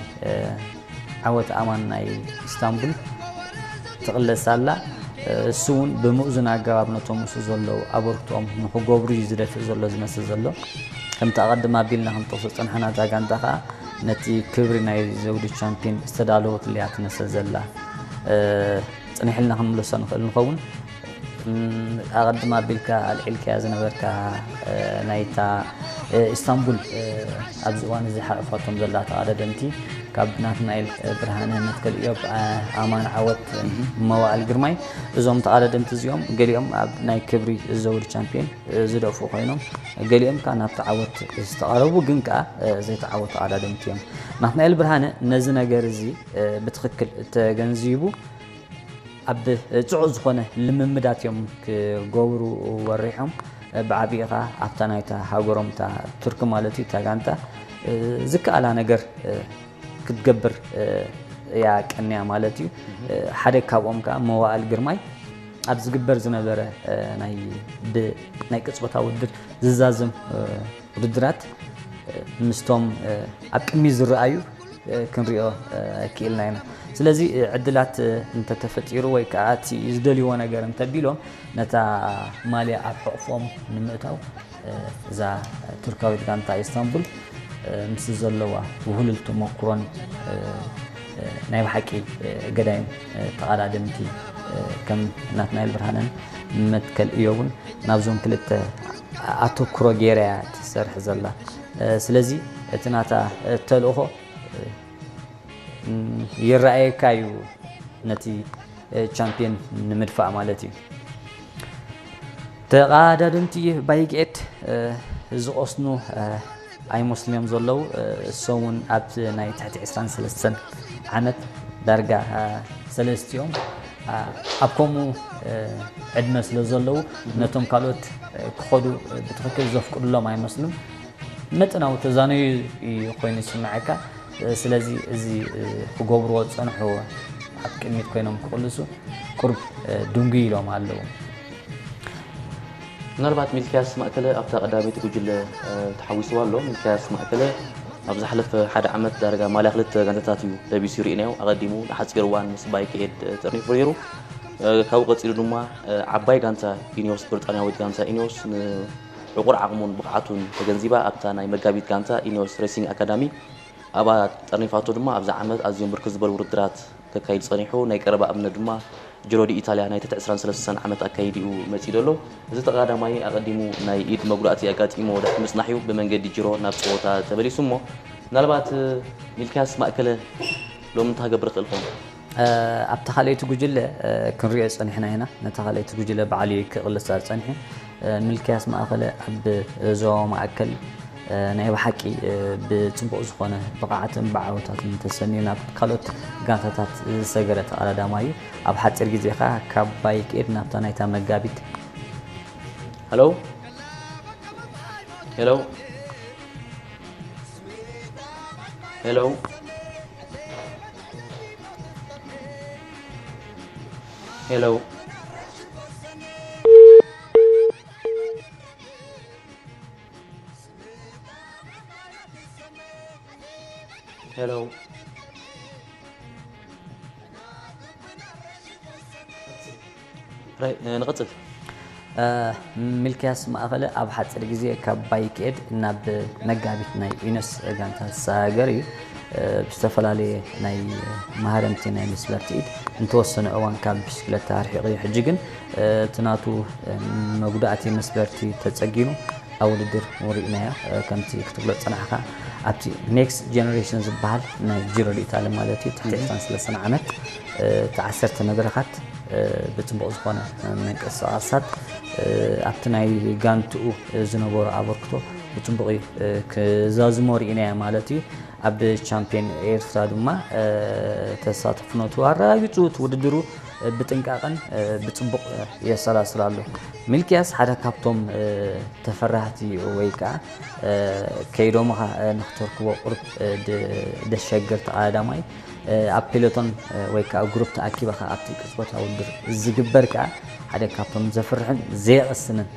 ዓወት ኣማን ናይ ኢስታንቡል ትቕለስ ኣላ። እሱ እውን ብምእዙን ኣገባብ ነቶም ምስኡ ዘለዉ ኣበርክቶኦም ንክገብሩ እዩ ዝደፍእ ዘሎ ዝመስል ዘሎ። ከምቲ ኣቐድም ኣቢልና ክንጠቕሶ ዝጸናሕና እታ ጋንታ ከኣ ነቲ ክብሪ ናይ ዘውዲ ቻምፒዮን ዝተዳለወትሉ እያ ትመስል ዘላ። ጽኒሕ ኢልና ክንምልሶ ንኽእል ንኸውን። ኣቐድም ኣቢልካ ኣልዒልካያ ዝነበርካ ናይታ ኢስታንቡል ኣብዚ እዋን እዚ ሓቒፋቶም ዘላ ተቐዳደምቲ ካብ ናትናኤል ብርሃነ፣ መትከል ኢዮብ፣ ኣማን ዓወት፣ መዋእል ግርማይ፣ እዞም ተቐዳደምቲ እዚኦም ገሊኦም ኣብ ናይ ክብሪ ዘውዲ ቻምፒዮን ዝደፍኡ ኮይኖም ገሊኦም ከዓ ናብቲ ዓወት ዝተቐረቡ ግን ከዓ ዘይተዓወቱ ተቐዳደምቲ እዮም። ናትናኤል ብርሃነ ነዚ ነገር እዚ ብትኽክል ተገንዚቡ ኣብ ጽዑቕ ዝኾነ ልምምዳት እዮም ክገብሩ ወሪሖም። ብዓቢኡ ኸኣ ኣብታ ናይታ ሃገሮም እታ ቱርኪ ማለት እዩ እታ ጋንታ ዝከኣላ ነገር ክትገብር እያ ቀንያ ማለት እዩ። ሓደ ካብኦም ከዓ መዋእል ግርማይ ኣብ ዝግበር ዝነበረ ናይ ቅጽበታዊ ውድድር ዝዛዝም ውድድራት ምስቶም ኣብ ቅድሚ ዝረኣዩ ክንሪኦ ክኢልና ኢና። ስለዚ ዕድላት እንተተፈጢሩ ወይ ከዓ እቲ ዝደልይዎ ነገር እንተቢሎም ነታ ማልያ ኣብ ሕቕፎም ንምእታው እዛ ቱርካዊት ጋንታ ኢስታንቡል ምስ ዘለዋ ውህሉል ተመኩሮን ናይ ብሓቂ ገዳይም ተቐዳደምቲ ከም ናትናኤል ብርሃነን መትከል እዮብን ናብዞም ክልተ ኣተኩሮ ገይራ እያ ትሰርሕ ዘላ። ስለዚ እቲ ናታ ተልእኾ ይረኣየካ እዩ ነቲ ቻምፒዮን ንምድፋእ ማለት እዩ። ተቐዳደምቲ ባይግኤድ ዝቐስኑ ኣይመስልዮም ዘለዉ። እሶም እውን ኣብ ናይ ትሕቲ ዕስራን ሰለስተን ዓመት ዳርጋ ሰለስቲኦም ኣብ ከምኡ ዕድመ ስለ ዘለዉ ነቶም ካልኦት ክኸዱ ብትኽክል ዘፍቅድሎም ኣይመስሉን። መጠናዊ ተዛነዩ ኮይኑ ይስምዐካ። ስለዚ እዚ ክገብርዎ ዝፀንሑ ኣብ ቅድሚት ኮይኖም ክቕልሱ ቁርብ ድንጉይ ኢሎም ኣለዉ። ምናልባት ሚልክያስ ማእከለ ኣብታ ቀዳመይቲ ጉጅለ ተሓዊስዋ ኣሎ። ሚልክያስ ማእከለ ኣብ ዝሓለፈ ሓደ ዓመት ዳርጋ ማልያ ክልተ ጋንታታት እዩ ለቢሱ ርኢናዮ። ኣቐዲሙ ንሓፂር እዋን ምስ ባይክኤድ ጠርኒፉ ነይሩ። ካብኡ ቀፂሉ ድማ ዓባይ ጋንታ ኢኒዮስ፣ ብሪጣንያዊት ጋንታ ኢኒዮስ ንዕቑር ዓቕሙን ብቕዓቱን ተገንዚባ ኣብታ ናይ መጋቢት ጋንታ ኢኒዮስ ሬሲንግ ኣካዳሚ ኣብኣ ጠርኒፋቶ ድማ ኣብዚ ዓመት ኣዝዮም ብርክት ዝበሉ ውድድራት ከካይድ ጸኒሑ። ናይ ቀረባ ኣብነት ድማ ጅሮ ዲ ኢታልያ ናይ ትሕቲ ዕስራን ሰለስተን ዓመት ኣካይዲኡ መጺኡ ዘሎ። እዚ ተቐዳዳማይ ኣቐዲሙ ናይ ኢድ መጉዳእቲ ኣጋጢሞ ድሕሪ ምጽናሕ'ዩ ብመንገዲ ጅሮ ናብ ጸወታ ተመሊሱ። እሞ ምናልባት ሚልክያስ ማእከለ ሎሚ እንታይ ክገብር ይኽእል ይኸውን? ኣብታ ካልኣይቲ ጉጅለ ክንሪኦ ጸኒሕና ኢና። ነታ ካልኣይቲ ጉጅለ ባዕሉ እዩ ክቕልሳ ጸኒሑ። ሚልክያስ ማእከለ ኣብ ዞባ ማእከል ናይ ብሓቂ ብጽቡቕ ዝኾነ ብቕዓትን ብዓወታትን ተሰንዩ ናብ ካልኦት ጋንታታት ዝሰገረ ተቐዳዳማይ እዩ። ኣብ ሓጺር ግዜ ከኣ ካብ ባይክኤድ ናብታ ናይታ መጋቢት ሄሎ ሄሎ ሄሎ ሄሎ ሄሎ ራይ ንቐጽል። ሚልክያስ ማእኸለ ኣብ ሓፂር ግዜ ካብ ባይክኤድ ናብ መጋቢት ናይ ኢነስ ጋንታ ዝሰጋገር እዩ። ብዝተፈላለየ ናይ ማህረምቲ ናይ መስበርቲ ኢድ እንተወሰነ እዋን ካብ ብሽክለታ ኣርሒቑ እዩ። ሕጂ ግን እቲ ናቱ መጉዳእቲ መስበርቲ ተፀጊኑ ኣብ ውድድር ወሪእናዮ። ከምቲ ክትብሎ ዝፀናሕካ ኣብቲ ኔክስት ጀነሬሽን ዝበሃል ናይ ጂሮ ዲኢታሊ ማለት እዩ ትሕቲ ዕስራን ሰለስተን ዓመት እቲ ዓሰርተ መድረኻት ብፅቡቕ ዝኾነ ምንቅስቓሳት ኣብቲ ናይ ጋንትኡ ዝነበሮ ኣበርክቶ ብፅቡቕ እዩ ክዛዝሞ ርኢናዮ ማለት እዩ። ኣብ ቻምፒዮን ኤርትራ ድማ ተሳትፍነቱ ኣረጋጊፁ እቲ ውድድሩ ብጥንቃቐን ብፅቡቕ የሰላስል ኣሎ። ሚልክያስ ሓደ ካብቶም ተፈራህቲ ወይ ከዓ ከይዶምኻ ንክተርክቦ ቁርብ ደሸግር ተቐዳዳማይ ኣብ ፔሎቶን ወይ ከዓ ግሩፕ ተኣኪበኻ ኣብቲ ቅጽበታዊ ውድድር ዝግበር ከዓ ሓደ ካብቶም ዘፍርሕን ዘየቐስንን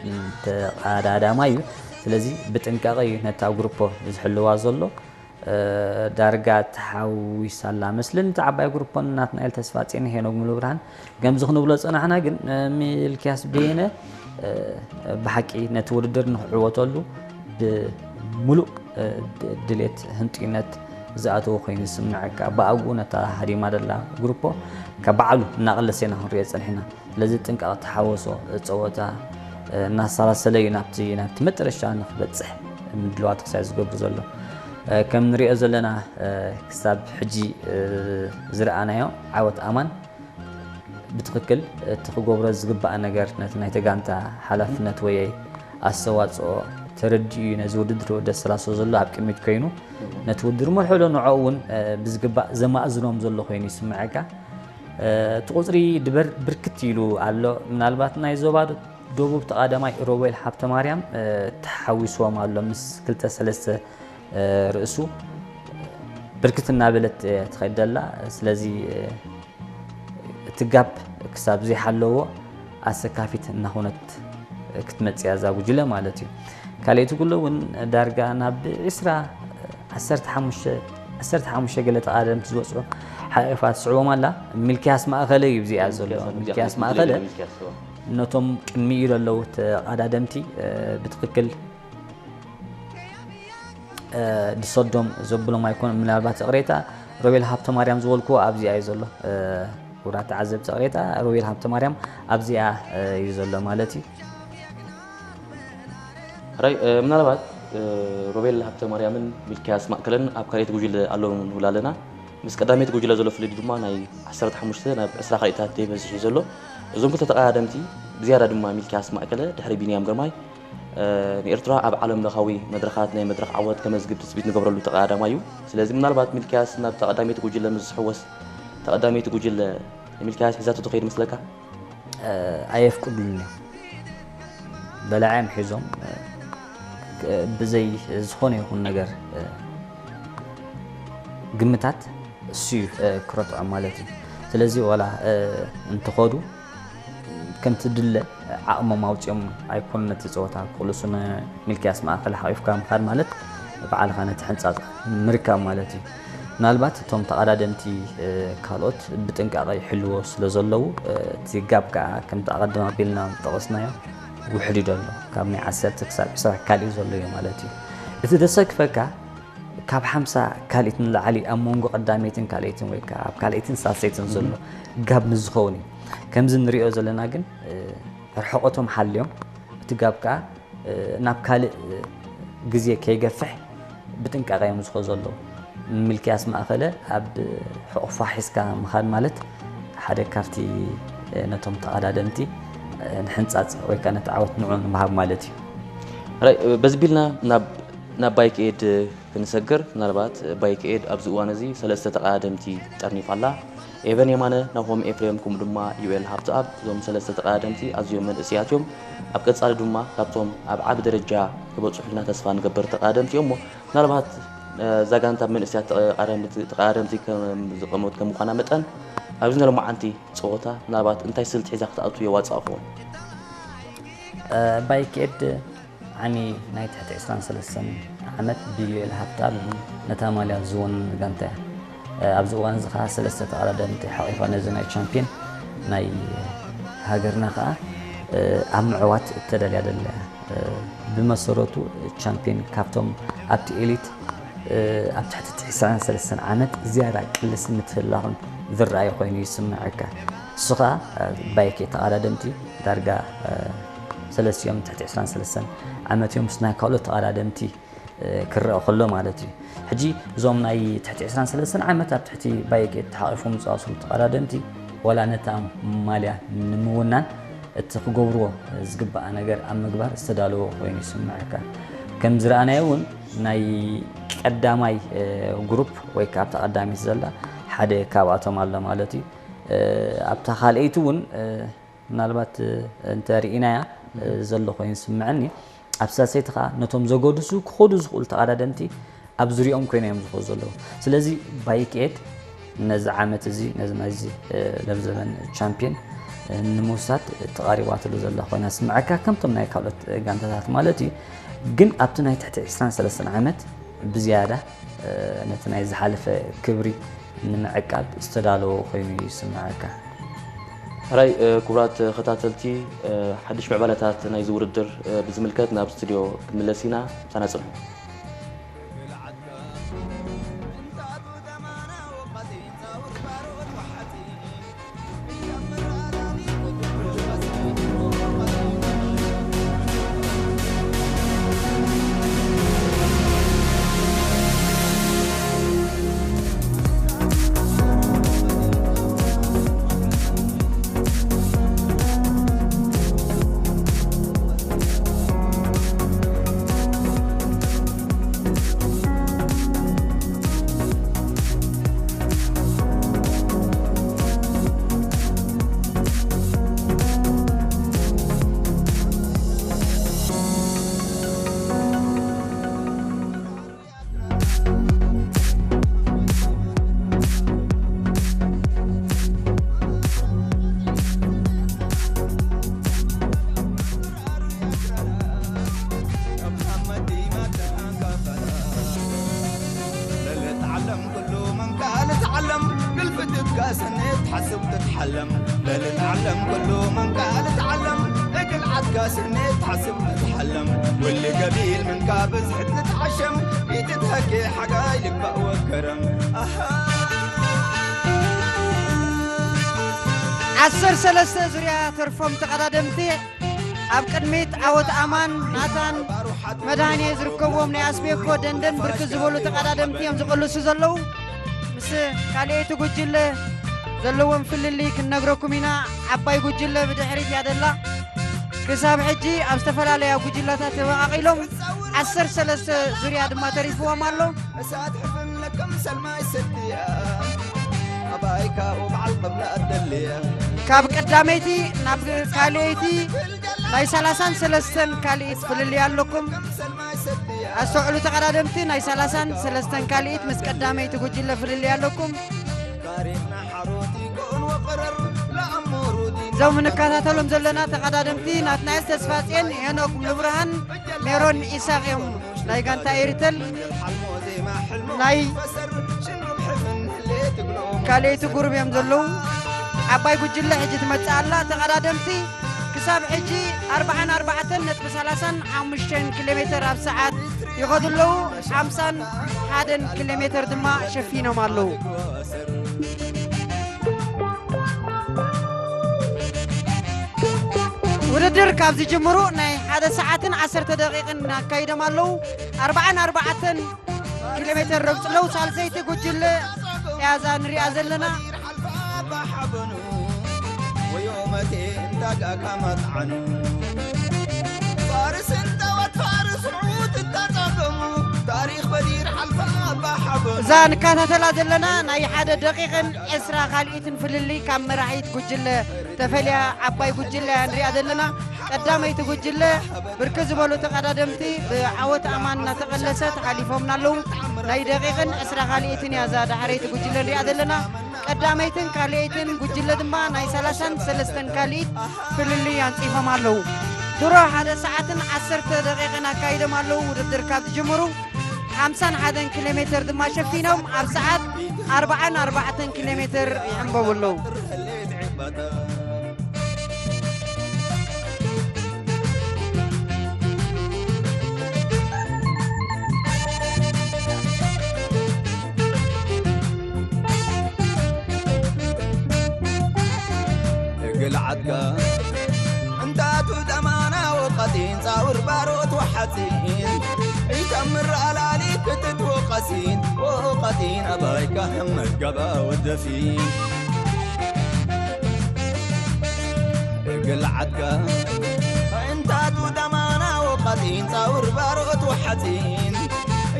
ተቐዳዳማይ እዩ። ስለዚ ብጥንቃቐ እዩ ነታ ግሩፖ ዝሕልዋ ዘሎ። ዳርጋ ተሓዊሳ ኣላ መስልን እታ ዓባይ ግሩፖን ናትናኤል ተስፋጼን ሄኖግ ሙሉብርሃን ከምዚ ክንብሎ ዝጸናሕና ግን ሚልክያስ በየነ ብሓቂ ነቲ ውድድር ንክዕወተሉ ብምሉእ ድሌት ህንጡይነት ዝኣተወ ኮይኑ ዝስምዐካ ብኣግኡ ነታ ሃዲማ ደላ ግሩፖ ካብ ባዕሉ እናቐለሰ ኢና ክንሪኦ ጸኒሕና። ስለዚ ጥንቃቐ ተሓወሶ ጸወታ እናሰላሰለ እዩ ናብቲ ናብቲ መጠረሻ ንክበፅሕ ምድልዋት ክሳይ ዝገብር ዘሎ። ከም ንሪኦ ዘለና ክሳብ ሕጂ ዝረኣናዮ ዓወት ኣማን ብትኽክል እቲ ክገብሮ ዝግባእ ነገር ነቲ ናይቲ ጋንታ ሓላፍነት ወይ ኣስተዋፅኦ ተረዲኡ እዩ ነዚ ውድድር ወደ ሰላሶ ዘሎ ኣብ ቅድሚት ኮይኑ ነቲ ውድድር መርሕሎ ንዕኡ እውን ብዝግባእ ዘማእዝኖም ዘሎ ኮይኑ ይስምዐካ። እቲ ቁፅሪ ድበር ብርክት ኢሉ ኣሎ። ምናልባት ናይ ዞባ ደቡብ ተቓዳማይ ሮቤል ሃብተማርያም ተሓዊስዎም ኣሎ ምስ ክልተ ሰለስተ እ፣ ርእሱ ብርክት እናበለት እየ ትኸይድ ዘላ። ስለዚ፣ እ፣ እቲ ጋፕ ክሳብ ዘይሓለዎ ኣሰካፊት እናኾነት ክትመጽእ እያ እዛ ጉጅለ ማለት እዩ። ካልኣይቲ ጉጅለ እውን ዳርጋ ናብ ዒስራ፣ ዓሰርተ ሓሙሽተ፣ ዓሰርተ ሓሙሽተ ገለ ተቓደምቲ ዝበጽሑ ሓቂፋ ትስዕቦም ኣላ። ሚልክያስ ማእከለ እዩ እዚኣ ዘሎ። ሚልክያስ ሚልክያስ ማእከለ ሚልክያስ፣ እዋ። ነቶም ቅድሚኡ ዘለዉ ተቓዳደምቲ፣ እ፣ ብትኽክል እ፣ ድሰዶም ዘብሎም ኣይኮኑን። ምናልባት ይቕሬታ፣ ሮቤል ሃብተማርያም ዝበልኩዎ ኣብዚኣ እዩ ዘሎ። እ፣ ክቡራት ተዓዘብቲ፣ ይቕሬታ፣ ሮቤል ሃብተማርያም ኣብዚኣ፣ እ፣ እዩ ዘሎ ማለት እዩ። ሕራይ፣ እ፣ ምናልባት፣ እ፣ ሮቤል ሃብተማርያምን ሚልክያስ ማእከለን ኣብ ካልኣይቲ ጉጅለ ኣለዉ ንብል ኣለና። ምስ ቀዳመይቲ ጉጅለ ዘሎ ፍልልይ ድማ ናይ ዓሰርተ ሓሙሽተ ናብ ዕስራ ካልኢታት ደይበዝሕ እዩ ዘሎ። እዞም ክልተ ተቐዳደምቲ፣ ብዝያዳ ድማ ሚልክያስ ማእከለ ድሕሪ ቢንያም ግርማይ፣ እ፣ ንኤርትራ ኣብ ዓለም ለኻዊ መድረኻት ናይ መድረኽ ዓወት ከመዝግብ ትጽቢት ንገብረሉ ተቐዳዳማይ እዩ። ስለዚ ምናልባት ሚልክያስ ናብ ተቐዳመይቲ ጉጅለ ምስ ዝሕወስ፣ ተቐዳመይቲ ጉጅለ ሚልክያስ ሒዛቶ ትኸይድ መስለካ? እ፣ ኣየፍቅዱሉን እዮም። በላዕዮም ሒዞም፣ እ፣ ብዘይ ዝኾነ ይኹን ነገር፣ እ፣ ግምታት እሱ እዩ፣ እ፣ ክረትዖም ማለት እዩ። ስለዚ ዋላ፣ እ፣ እንተኸዱ ከምቲ ድለ ዓቕሞም ኣውፂኦም ኣይኮኑን ነቲ ፀወታ ክቕልሱ። ንሚልክያስ ማእከል ሓቒፍካ ምኻድ ማለት ባዕልኻ ነቲ ሕንፃፅ ምርካብ ማለት እዩ። ምናልባት እቶም ተቐዳደምቲ፣ እ፣ ካልኦት ብጥንቃቐ ይሕልዎ ስለ ዘለዉ፣ እ፣ እቲ ጋብ ከዓ ከምቲ ኣቐድም ኣቢልና ዝጠቐስናዮ ውሕድ እዩ ዘሎ። ካብ ናይ ዓሰርተ ክሳብ ዕስራ ካልእ ዘሎ እዩ ማለት እዩ። እቲ ዘሰክፈካ ካብ ሓምሳ ካልኢት ንላዕሊ ኣብ መንጎ ቀዳመይትን ካልኣይትን ወይ ከዓ ኣብ ካልኣይትን ሳልሰይትን ዘሎ ጋብ ምስ ዝኸውን እዩ። ከምዚ ንሪኦ ዘለና ግን፣ እ፣ ርሕቐቶም ሓልዮም እቲ ጋብ ከዓ፣ እ፣ ናብ ካልእ፣ እ፣ ግዜ ከይገፍሕ ብጥንቃቐ እዮም ዝኸዱ ዘለዉ። ሚልክያስ ማእከለ ኣብ ሕቑፋ ሒዝካ ምኻድ ማለት ሓደ ካብቲ፣ እ፣ ነቶም ተቐዳደምቲ፣ እ፣ ንሕንጻጽ ወይ ከዓ ነቲ ዓወት ንዑ ንምሃብ ማለት እዩ። ራይ፣ በዚ ቢልና ናብ፣ ናብ ባይክ ኤድ ክንሰግር፣ ምናልባት ባይክ ኤድ ኣብዚ እዋን እዚ ሰለስተ ተቐዳደምቲ ጠርኒፋ ኣላ። ኤቨን የማነ፣ ናሆም ኤፍሬም፣ ከምኡ ድማ ዩኤል ሃብተኣብ፣ እዞም ሰለስተ ተቐዳደምቲ ኣዝዮም መንእሰያት እዮም። ኣብ ቀጻሊ ድማ ካብቶም ኣብ ዓቢ ደረጃ ክበጽሑ ኢልና ተስፋ ንገብር ተቐዳደምቲ እዮም። እሞ ምናልባት፣ እ፣ እዛ ጋንታ መንእሰያት ተቐዳደምቲ፣ ተቐዳደምቲ ከም ዝቐመት ከም ምዃና መጠን፣ ኣብዚ ናይ ሎማዓንቲ ጸወታ ምናልባት እንታይ ስልቲ ሒዛ ክትኣቱ የዋጻእኹም? እ፣ ባይክ ኤድ ዓሚ ናይ ትሕቲ ዕስራን ሰለስተን ዓመት ብዩኤል ሃብተኣብ ነታ ማልያ ዝወነን ጋንታ እያ። እ፣ ኣብዚ እዋን እዚ ኸኣ ሰለስተ ተቐዳደምቲ ሓቒፋ ነዚ ናይ ቻምፒዮን ናይ ሃገርና ኸኣ፣ እ፣ ኣብ ምዕዋት እተዳልያ ደላ እያ። እ፣ ብመሰረቱ ቻምፒዮን ካብቶም ኣብቲ ኤሊት፣ እ፣ ኣብ ትሕቲ ዕስራን ሰለስተን ዓመት ዝያዳ ቅልስን ምትህልላኽን ዝረኣየ ኮይኑ ይስምዓካ። እሱ ኸኣ፣ እ፣ ባይክ ኤድ ተቐዳደምቲ ዳርጋ፣ እ፣ ሰለስቲኦም ትሕቲ ዕስራን ሰለስተን ዓመት እዮም፣ ምስ ናይ ካልኦት ተቐዳደምቲ፣ እ፣ ክረአ ከሎ ማለት እዩ። ሕጂ እዞም ናይ ትሕቲ ዕስራን ሰለስተን ዓመት ኣብ ትሕቲ ባይክ ኤድ ተሓቒፎም ዝጻወቱ ተቐዳደምቲ፣ ዋላ ነታ ማልያ ንምውናን እቲ ክገብርዎ ዝግባእ ነገር ኣብ ምግባር ዝተዳለወ ኮይኑ ይስምዓካ። ከም ዝረኣናዮ እውን ናይ ቀዳማይ፣ እ፣ ግሩፕ ወይ ከዓ ኣብታ ቀዳመይቲ ዘላ ሓደ ካብኣቶም ኣሎ ማለት እዩ። እ፣ ኣብታ ካልኣይቲ እውን፣ እ፣ ምናልባት፣ እ፣ እንተ ርኢናያ፣ እ፣ ዘሎ ኮይኑ ይስምዐኒ። ኣብ ሳልሰይቲ ኸዓ ነቶም ዘገድሱ ክኸዱ ዝኽእሉ ተቐዳደምቲ ኣብ ዙሪኦም ኮይኖም እዮም ዝኸዱ ዘለዉ። ስለዚ ባይክ ኤድ ነዚ ዓመት እዚ፣ ነዚ ናይዚ፣ እ፣ ለብዘበን ቻምፒዮን፣ እ፣ ንምውሳድ ተቓሪባትሉ ዘላ ኮይና ትስምዓካ፣ ከምቶም ናይ ካልኦት ጋንታታት ማለት እዩ። ግን ኣብቲ ናይ ትሕቲ ዕስራን ሰለስተን ዓመት ብዝያዳ፣ እ፣ ነቲ ናይ ዝሓለፈ ክብሪ ንምዕቃብ ዝተዳለወ ኮይኑ ይስምዓካ። ሕራይ፣ እ፣ ክቡራት ተኸታተልቲ፣ እ፣ ሓድሽ ምዕባለታት ናይዚ ውድድር፣ እ፣ ብዝምልከት ናብ ስቱድዮ ክንምለስ ኢና። ምሳና ጽንሑ። ስኔት ሓስብ ትትሓለም ለልትዓለም ኩሉ መንካ ልትዓለም እግል ዓድካ ስኔት ሓስብ ትትሓለም ውሊ ገቢል መንካ ብዝሕት ልትዓሸም ኢትትሃኬ ሓጋይ ልባእ ወከረም ኣሃ ዓሰርተ ሰለስተ ዙርያ ተርፎም ተቐዳደምቲ ኣብ ቅድሚት ዓወት ኣማን ናታን መድሃኔ ዝርከብዎም ናይ ኣስቤኮ ደንደን ብርክት ዝበሉ ተቐዳደምቲ እዮም ዝቕልሱ ዘለዉ። ምስ ካልኣይቲ ጉጅለ ዘለዎም ፍልልይ ክንነግረኩም ኢና። ዓባይ ጉጅለ ብድሕሪት እያ ዘላ። ክሳብ ሕጂ ኣብ ዝተፈላለያ ጉጅለታት ተመቓቒሎም ዓሰርተ ሰለስተ ዙርያ ድማ ተሪፍዎም ኣሎ። እሳት ሕፍን ለከም ሰልማይ ሰድያ ኣባይካ ወበዓል ቅብላ ኣደልያ ካብ ቀዳመይቲ ናብ ካልኣይቲ ናይ ሰላሳን ሰለስተን ካልኢት ፍልልይ ኣለኩም። ኣስተውዕሉ ተቐዳደምቲ፣ ናይ ሰላሳን ሰለስተን ካልኢት ምስ ቀዳመይቲ ጉጅለ ፍልልይ ኣለኩም። ታሪኽና ሓሮት ይኩን ወቅረር ለኣሙሩዲ እዞም እንከታተሎም ዘለና ተቐዳደምቲ ናትናኤል ተስፋጽዮን፣ ሄኖክ ሙሉብርሃን፣ ሜሮን ኢሳቕ እዮም። ናይ ጋንታ ኤሪተል ናይ ካልኣይቲ ጉሩብ እዮም ዘለዉ። ዓባይ ጉጅለ ሕጂ ትመጽእ ኣላ። ተቐዳደምቲ ክሳብ ሕጂ ኣርብዓን ኣርባዕተን ነጥቢ ሰላሳን ሓሙሽተን ኪሎ ሜተር ኣብ ሰዓት ይኸዱ ኣለዉ። ሓምሳን ሓደን ኪሎ ሜተር ድማ ሸፊኖም ኣለዉ። ውድድር ካብ ዝጅምሩ ናይ ሓደ ሰዓትን ዓሰርተ ደቂቕን ኣካይዶም ኣለዉ። ኣርብዓን ኣርባዕተን ኪሎ ሜተር ረግጹ ኣለዉ። ሳልሰይቲ ጉጅለ እያ እዛ ንሪኣ ዘለና። ሓበኑ ወዮመቴ እንዳጋካ መጥዓኑ ፋርስ እንተወት ፋርስ ዑት እተጸገሙ ታሪኽ በዲር ሓልፋ ኣባ ሓበኑ እዛ ንከታተላ ዘለና ናይ ሓደ ደቂቕን ዕስራ ካልኢትን ፍልልይ ካብ መራሒት ጉጅለ ተፈልያ ዓባይ ጉጅለ እያ ንሪኣ ዘለና። ቀዳመይቲ ጉጅለ ብርክት ዝበሉ ተቐዳደምቲ ብዓወት ኣማን እናተቐለሰት ሓሊፎምና ኣለዉ። ናይ ደቂቕን ዕስራ ካልኢትን እያ እዛ ዳሕረይቲ ጉጅለ ንሪኣ ዘለና። ቀዳመይትን ካልኣይትን ጉጅለ ድማ ናይ ሰላሳን ሰለስተን ካልኢት ፍልልይ ኣንጺፎም ኣለዉ። ድሮ ሓደ ሰዓትን ዓሰርተ ደቂቕን ኣካይዶም ኣለዉ ውድድር ካብ ዝጅምሩ። ሓምሳን ሓደን ኪሎ ሜተር ድማ ሸፊኖም ኣብ ሰዓት ኣርብዓን ኣርባዕተን ኪሎ ሜተር ይሕንበቡ ኣለዉ። እግል ዓድካ እንታቱ ደማና ወቀጢን ጻውር ባሮት ወሓጺን ኢተምር ኣላሊ ክትት ወቀሲን ወቀጢን ኣባይካ ሕመድ ገባ ወደፊን እግል ዓድካ እንታቱ ደማና ወቀጢን ጻውር ባሮት ወሓጺን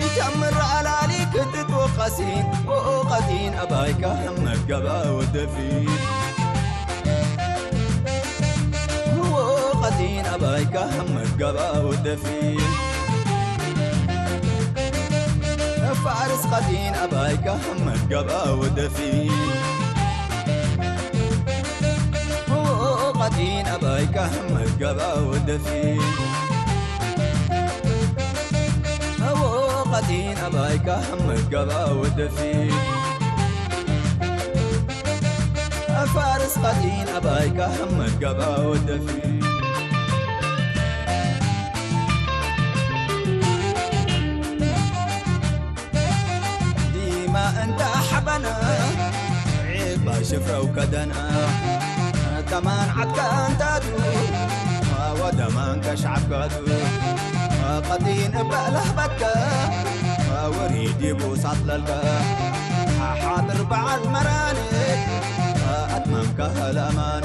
ኢተምር ኣላሊ ክትት ወቀሲን ወቀጢን ኣባይካ ሕመድ ገባ ወደፊን ወቀጢን ኣባይካ ሕመድ ገባ ወደፊን ፋርስ ቀጢን ኣባይካ ሕመድ ገባ ወደፊን ቀጢን ኣባይካ ሕመድ ገባ ወደፊን ቀጢን ኣባይካ ሕመድ ገባ ወደፊን ፋርስ ቀጢን ኣባይካ ሕመድ ገባ ወደፊን ዲማ እንተ ሓበነ ዒባ ሽፍረው ከደነ ደማን ዓድካ እንታቱ ወደማን ከሻዕከቱ ቀጢን እበ ለህበትከ ወሪድ ይቡሳት ለልከ ሓጥር በዓል መራን ኣትመምካ ለማን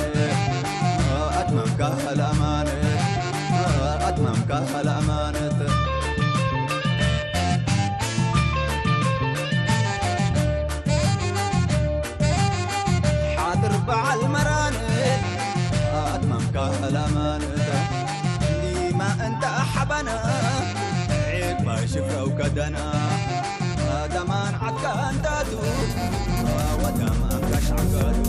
ኣትመምካ ለማን ኣትመምካ ለማነት ሓጥር በዓል መራን ኣትመምካ ለማነት ሊማ እንተ ሓባና ዒባ ሽፍረው ከደና ደማን ዓድካ እንታቱ ወደማን ከሻዕከቱ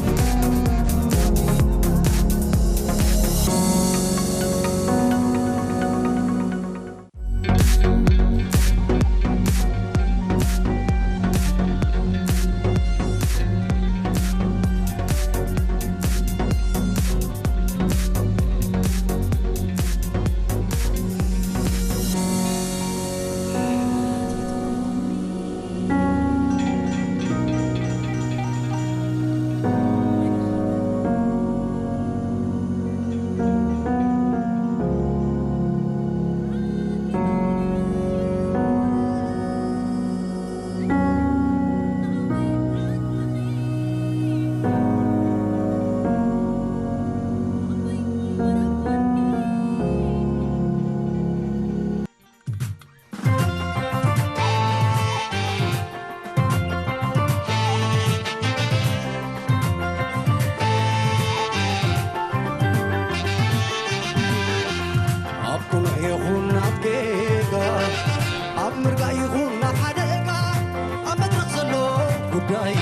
ጉዳይ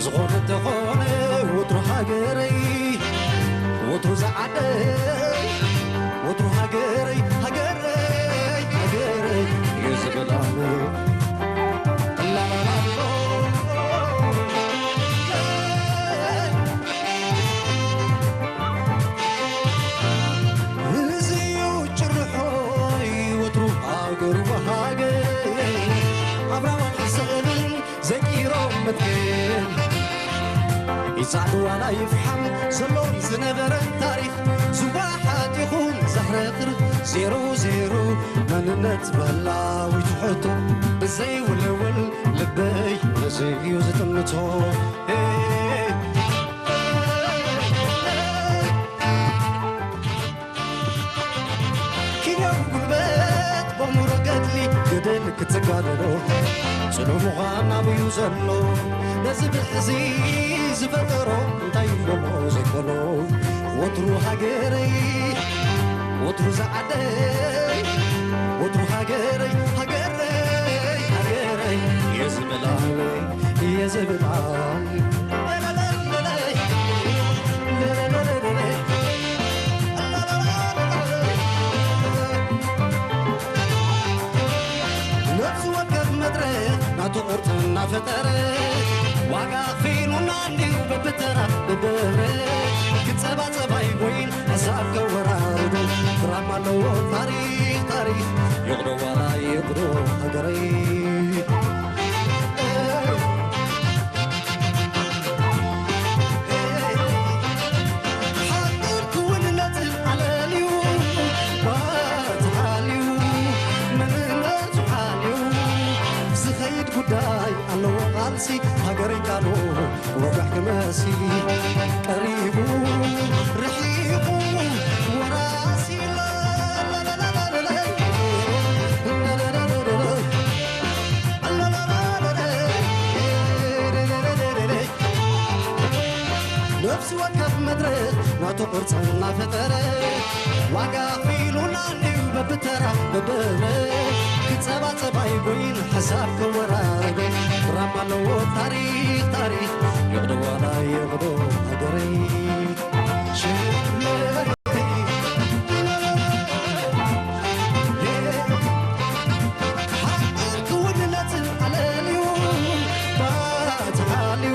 ዝኾነ እንተኾነ ወትሩ ሃገረይ፣ ወትሩ ዝዓደይ፣ ወትሩ ሃገረይ፣ ሃገረይ፣ ሃገረይ እዩ ዝብል ኣነ። ላላላሎ። እዚ እዩ ጭርሖይ ወትሩ ሃገሩ ሃገር ኣብራዋን ሕስቕንን ዘቂሮም መትከል ይጻዕዱ ዋላ ይፍሓም ዘሎ ዝነበረ ታሪኽ ዝዋሓጥ ይኹን ዘሕረኽር ዜሮ ዜሮ መንነት በላዊት ሕቶ ብዘይውልውል ልበይ ነዚ እዩ ዝጥምቶ። ኪንዮን ጉልበት በሙሮ ገድሊ ገደል ክትጋደሎ ጽኑዕ ምዃን ናብዩ ዘሎ ነዚ ብሕዚ ዝፈጠሮ እንታይ ይበሎ ዘይኮኖ ወትሩ ሃገረይ ወትሩ ዝዓደይ ወትሩ ሃገረይ ሃገረይ ሃገረይ የዝብላለይ የዝብላለይ ነፍሲ ወከፍ መድረኽ ናቱ ቅርጺ እናፈጠረ ዋጋ ኣኽፊሉና እንድዩ በብተራ በብህብረት ክጸባጸብ ኣይጎይን ሓሳብ ከወራርዶ ድራማ ኣለዎ ታሪኽ ታሪኽ ይቕዶ ዋላ ይቕዶ ሃገረይ ሓቅን ክውንነትን ኣለልዩ ባቲ ሓልዩ መንነቱ ሓልዩ ዝኸይድ ጉዳይ ኣለዎ ቃልሲ ሃገረይ ቃሉ ወጋሕ ክመሲ ቀሪቡ ርሒቑ ወራሲ ነፍሲ ወከፍ መድረኽ ናቱ ቅርጺ እናፈጠረ ዋጋ ኣኽፊሉና እንድዩ በብተራ በብህብረት ክጸባጸብ ኣይጎይን ሓሳብ ከወራርዶ ድራማ ኣለዎ ታሪኽ ታሪኽ ይቕዶ ዋላ ይቕዶ ሃገረይ ሓቅን ክውንነትን ኣለልዩ ባቲ ሓልዩ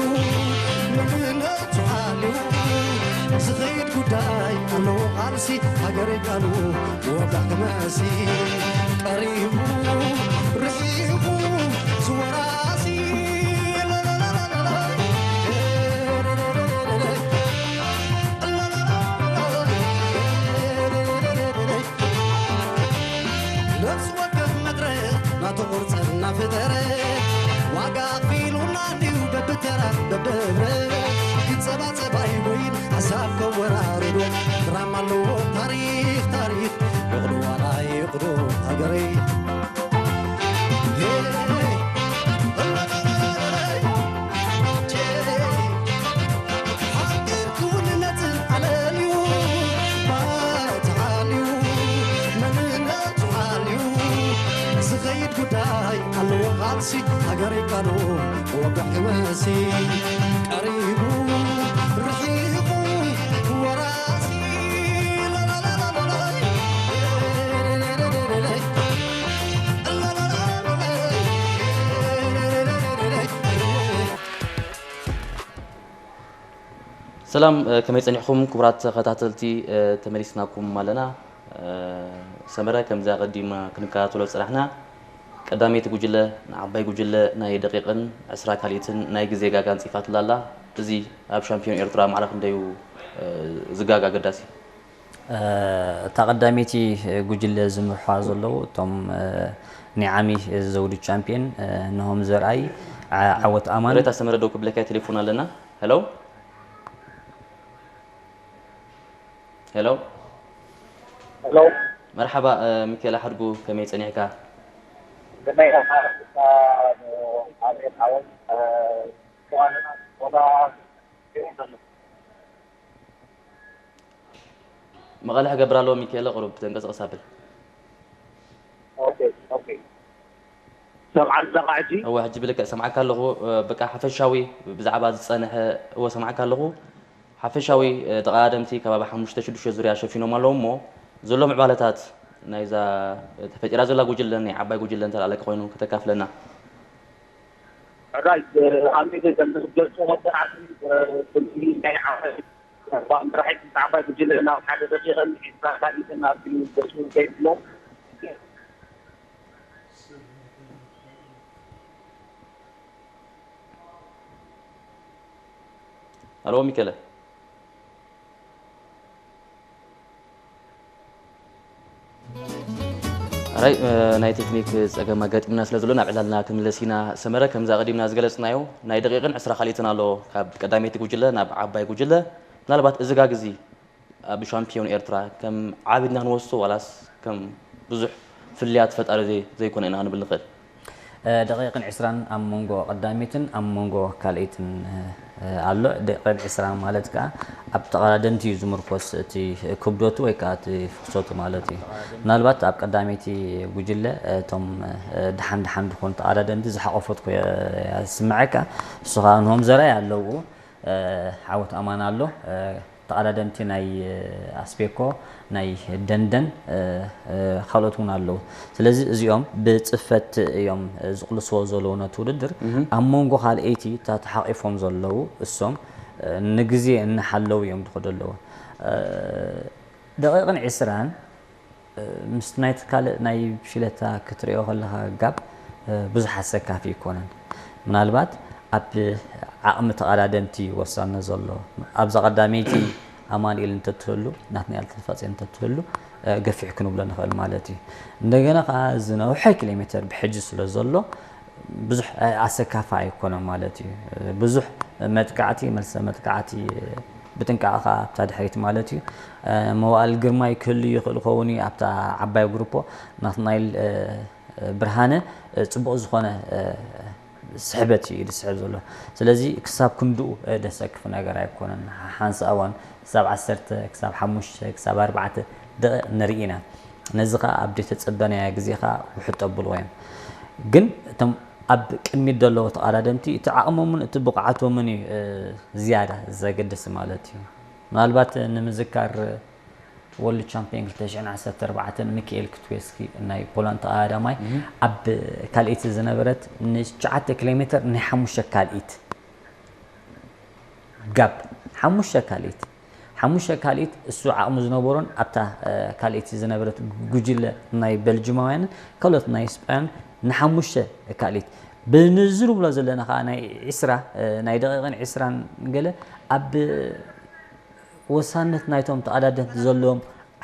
መንነቱ ሓልዩ ዝኸይድ ጉዳይ ኣለዎ ቃልሲ ሃገረይ ቃሉ ወጋሕ ክመሲ ቀሪቡ ርሒቑ ዝወራሲ ነፍሲ ወከፍ መድረኽ ናቱ ቅርጺ እናፈጠረ ዋጋ ኣኽፊሉና እንድዩ በብተራ በብህብረት ክጸባጸብ ኣይጎይን ሓሳብ ከወራርዶ ድራማ ኣለዎ ታሪኽ ታሪኽ ይቕዶ ዋላ ይቕዶ ሃገረይ ሓቅን ክውንነትን ኣለልዩ ባቲ ሓልዩ መንነቱ ሓልዩ ዝኸይድ ጉዳይ ኣለዎ ቃልሲ ሃገረይ ቃሉ ወጋሕ ክመሲ ቀሪቡ ርሒቑ ወራሲ ሰላም፣ እ፣ ከመይ ጸኒሕኩም ክቡራት ተኸታተልቲ? እ፣ ተመሊስናኩም ኣለና። እ፣ ሰመረ፣ ከምዚ ኣቐዲምና ክንከታተሎ ዝጸናሕና፣ ቀዳመይቲ ጉጅለ ንዓባይ ጉጅለ ናይ ደቂቕን ዕስራ ካልኢትን ናይ ግዜ ጋጋ ኣንጺፋትላ ኣላ። እዚ ኣብ ሻምፒዮን ኤርትራ ማዕረ ክንደዩ፣ እ፣ ዝጋጋ ኣገዳሲ? እ፣ እታ ቀዳመይቲ ጉጅለ ዝምርሕዋ ዘለዉ እቶም፣ እ፣ ናይ ዓሚ ዘውዲ ቻምፒየን፣ እ፣ ነሆም ዘርኣይ፣ ዓ-፣ ዓወት ኣማን። ቅሬታ ሰመረ፣ ደው ክብለካ ቴሌፎን ኣለና። ሄሎ? ሄሎ? ሄሎ? መርሓባ፣ እ፣ ሚካኤል ሓድጉ፣ ከመይ ጸኒሕካ? ከመይ ኢኻ? ኣቤት ዓወት፣ እ፣ ዋና ቦታ መቐለ ክገብር ኣለዎ ሚካኤለ፣ ቁሩብ ተንቀሳቐስ ኣብል። ኦኬ፣ ኦኬ። ሰምዓኒ ኣለኻ ሕጂ? እወ፣ ሕጂ ብልክዕ ሰምዓካ ኣለኹ። እ፣ በቃ ሓፈሻዊ ብዛዕባ ዝጸንሐ፣ እወ፣ ሰምዓካ ኣለኹ። ሓፈሻዊ፣ እ፣ ተቐዳደምቲ ከባቢ ሓሙሽተ ሽዱሽተ ዙርያ ሸፊኖም ኣለዉ እሞ፣ ዘሎ ምዕባለታት ናይዛ ተፈጢራ ዘላ ጉጅለ፣ ናይ ዓባይ ጉጅለ እንተ ኣለካ ኮይኑ ከተካፍለና። ሕራይ፣ እ፣ ኣሜተ ከም ዝገልጾ መጠናዕቲ፣ እ፣ ፍልሚ ናይ ዓባይ፣ እ፣ መራሒት ዓባይ ጉጅለ ናብ ሓደ ደቂቕን ዒስራ ካልኢትን ኣቢሉ ገጹ ከይድሎ። ኣልዎ ሚከለ። ኣራይ፣ እ፣ ናይ ቴክኒክ ጸገም ኣጋጢምና ስለ ዘሎ ናብ ዕላልና ክንምለስ ኢና። ሰመረ፣ ከምዛ ቀዲምና ዝገለጽናዮ ናይ ደቂቕን ዕስራ ካልኢትን ኣሎ ካብ ቀዳመይቲ ጉጅለ ናብ ዓባይ ጉጅለ። ምናልባት እዚ ጋግ እዚ ኣብ ሻምፒዮን ኤርትራ ከም ዓቢ ኢልና ክንወስዶ ዋላስ ከም ብዙሕ ፍልልያት ፈጣሪ ዘይ-፣ ዘይኮነ ኢና ክንብል ንኽእል? እ፣ ደቂቕን ዕስራን ኣብ መንጎ ቀዳመይትን ኣብ መንጎ ካልኣይትን፣ እ፣ ኣሎ። ደቂቕን ዕስራን ማለት ከኣ ኣብ ተቐዳደምቲ እዩ ዝምርኮስ እቲ ክብደቱ ወይ ከኣ እቲ ፍሰቱ ማለት እዩ። ምናልባት ኣብ ቀዳመይቲ ጉጅለ፣ እ፣ እቶም፣ እ፣ ደሓን ደሓን ዝኾኑ ተቐዳደምቲ ዝሓቆፈት ኮ-፣ እያ ዝስምዓካ። ንሱ ከኣ ንሆም ዘርኣይ ኣለዉ። እ፣ ዓወት ኣማን ኣሎ። እ፣ ተቐዳደምቲ ናይ፣ እ፣ ኣስፔኮ፣ ናይ ደንደን፣ እ፣ እ፣ ካልኦት እውን ኣለዉ። ስለዚ እዚኦም ብጽፈት እዮም፣ እ፣ ዝቕልስዎ ዘለዉ ነቲ ውድድር። እህ። ኣብ መንጎ ካልኣይቲ እታ ተሓቂፎም ዘለዉ እሶም፣ እ፣ ንግዜ እናሓለዉ እዮም ዝኸዱ ኣለዉ። እ፣ ደቂቕን ዕስራን ምስቲ ናይቲ ካልእ ናይ ብሽለታ ክትሪኦ ከለኻ ጋብ፣ እ፣ ብዙሕ ኣሰካፊ ኣይኮነን። ምናልባት ኣብ ዓቕሚ ተቐዳደምቲ ወሳነ ዘሎ። ኣብዛ ቀዳመይቲ ኣማኑኤል እንተትህሉ፣ ናትናኤል ተስፋጽዮን እንተትህሉ፣ እ፣ ገፊሕ ክንብሎ ንኽእል ማለት እዩ። እንደገና ከኣ ዝነውሐ ኪሎ ሜተር ብሕጂ ስለ ዘሎ፣ ብዙሕ ኣሰካፋ ኣይኮነን ማለት እዩ። ብዙሕ መጥቃዕቲ፣ መልሰ መጥቃዕቲ ብጥንቃቐ ከኣ ኣብታ ድሕሪት ማለት እዩ። መዋእል ግርማይ ክህሉ ይኽእል ክኸውን እዩ ኣብታ ዓባይ ግሩፖ። ናትናኤል ብርሃነ ጽቡቕ ዝኾነ ስሕበት እዩ ዝስሕብ ዘሎ። ስለዚ ክሳብ ክንድኡ ደሰክፍ ነገር ኣይኮነን። ሓንሳእ እዋን ክሳብ ዓሰርተ፣ ክሳብ ሓሙሽተ፣ ክሳብ ኣርባዕተ ደቂቕ ንርኢ ኢና። ነዚ ኸኣ ኣብ ዘይተጸበናዮ ግዜ ኸኣ ውሕጥ ኣብልዎ እዮም። ግን እቶም ኣብ ቅድሚት ዘለዉ ተቐዳደምቲ እቲ ዓቕሞምን እቲ ብቕዓቶምን እዩ፣ እ፣ ዝያዳ ዘገድስ ማለት እዩ። ምናልባት ንምዝካር ወርልድ ቻምፒዮን ክልተ ሽሕን ዓሰርተ ኣርባዕተን ሚካኤል ክትዌስኪ ናይ ፖላንድ ተቐዳዳማይ እህ። ኣብ ካልኢት ዝነበረት ንትሽዓተ ኪሎ ሜትር ናይ ሓሙሽተ ካልኢት ጋብ ሓሙሽተ ካልኢት፣ ሓሙሽተ ካልኢት እሱ ዓቕሚ ዝነበሮን ኣብታ፣ እ፣ ካልኢት ዝነበረት ጉጅለ ናይ በልጅማውያንን ካልኦት ናይ ስጳዮን ንሓሙሽተ ካልኢት ብንዝር ብሎ ዘለና ከኣ ናይ ዒስራ፣ እ፣ ናይ ደቂቕን ዒስራን ገለ ኣብ ወሳነት ናይቶም ተቐዳደምቲ ዘለዎም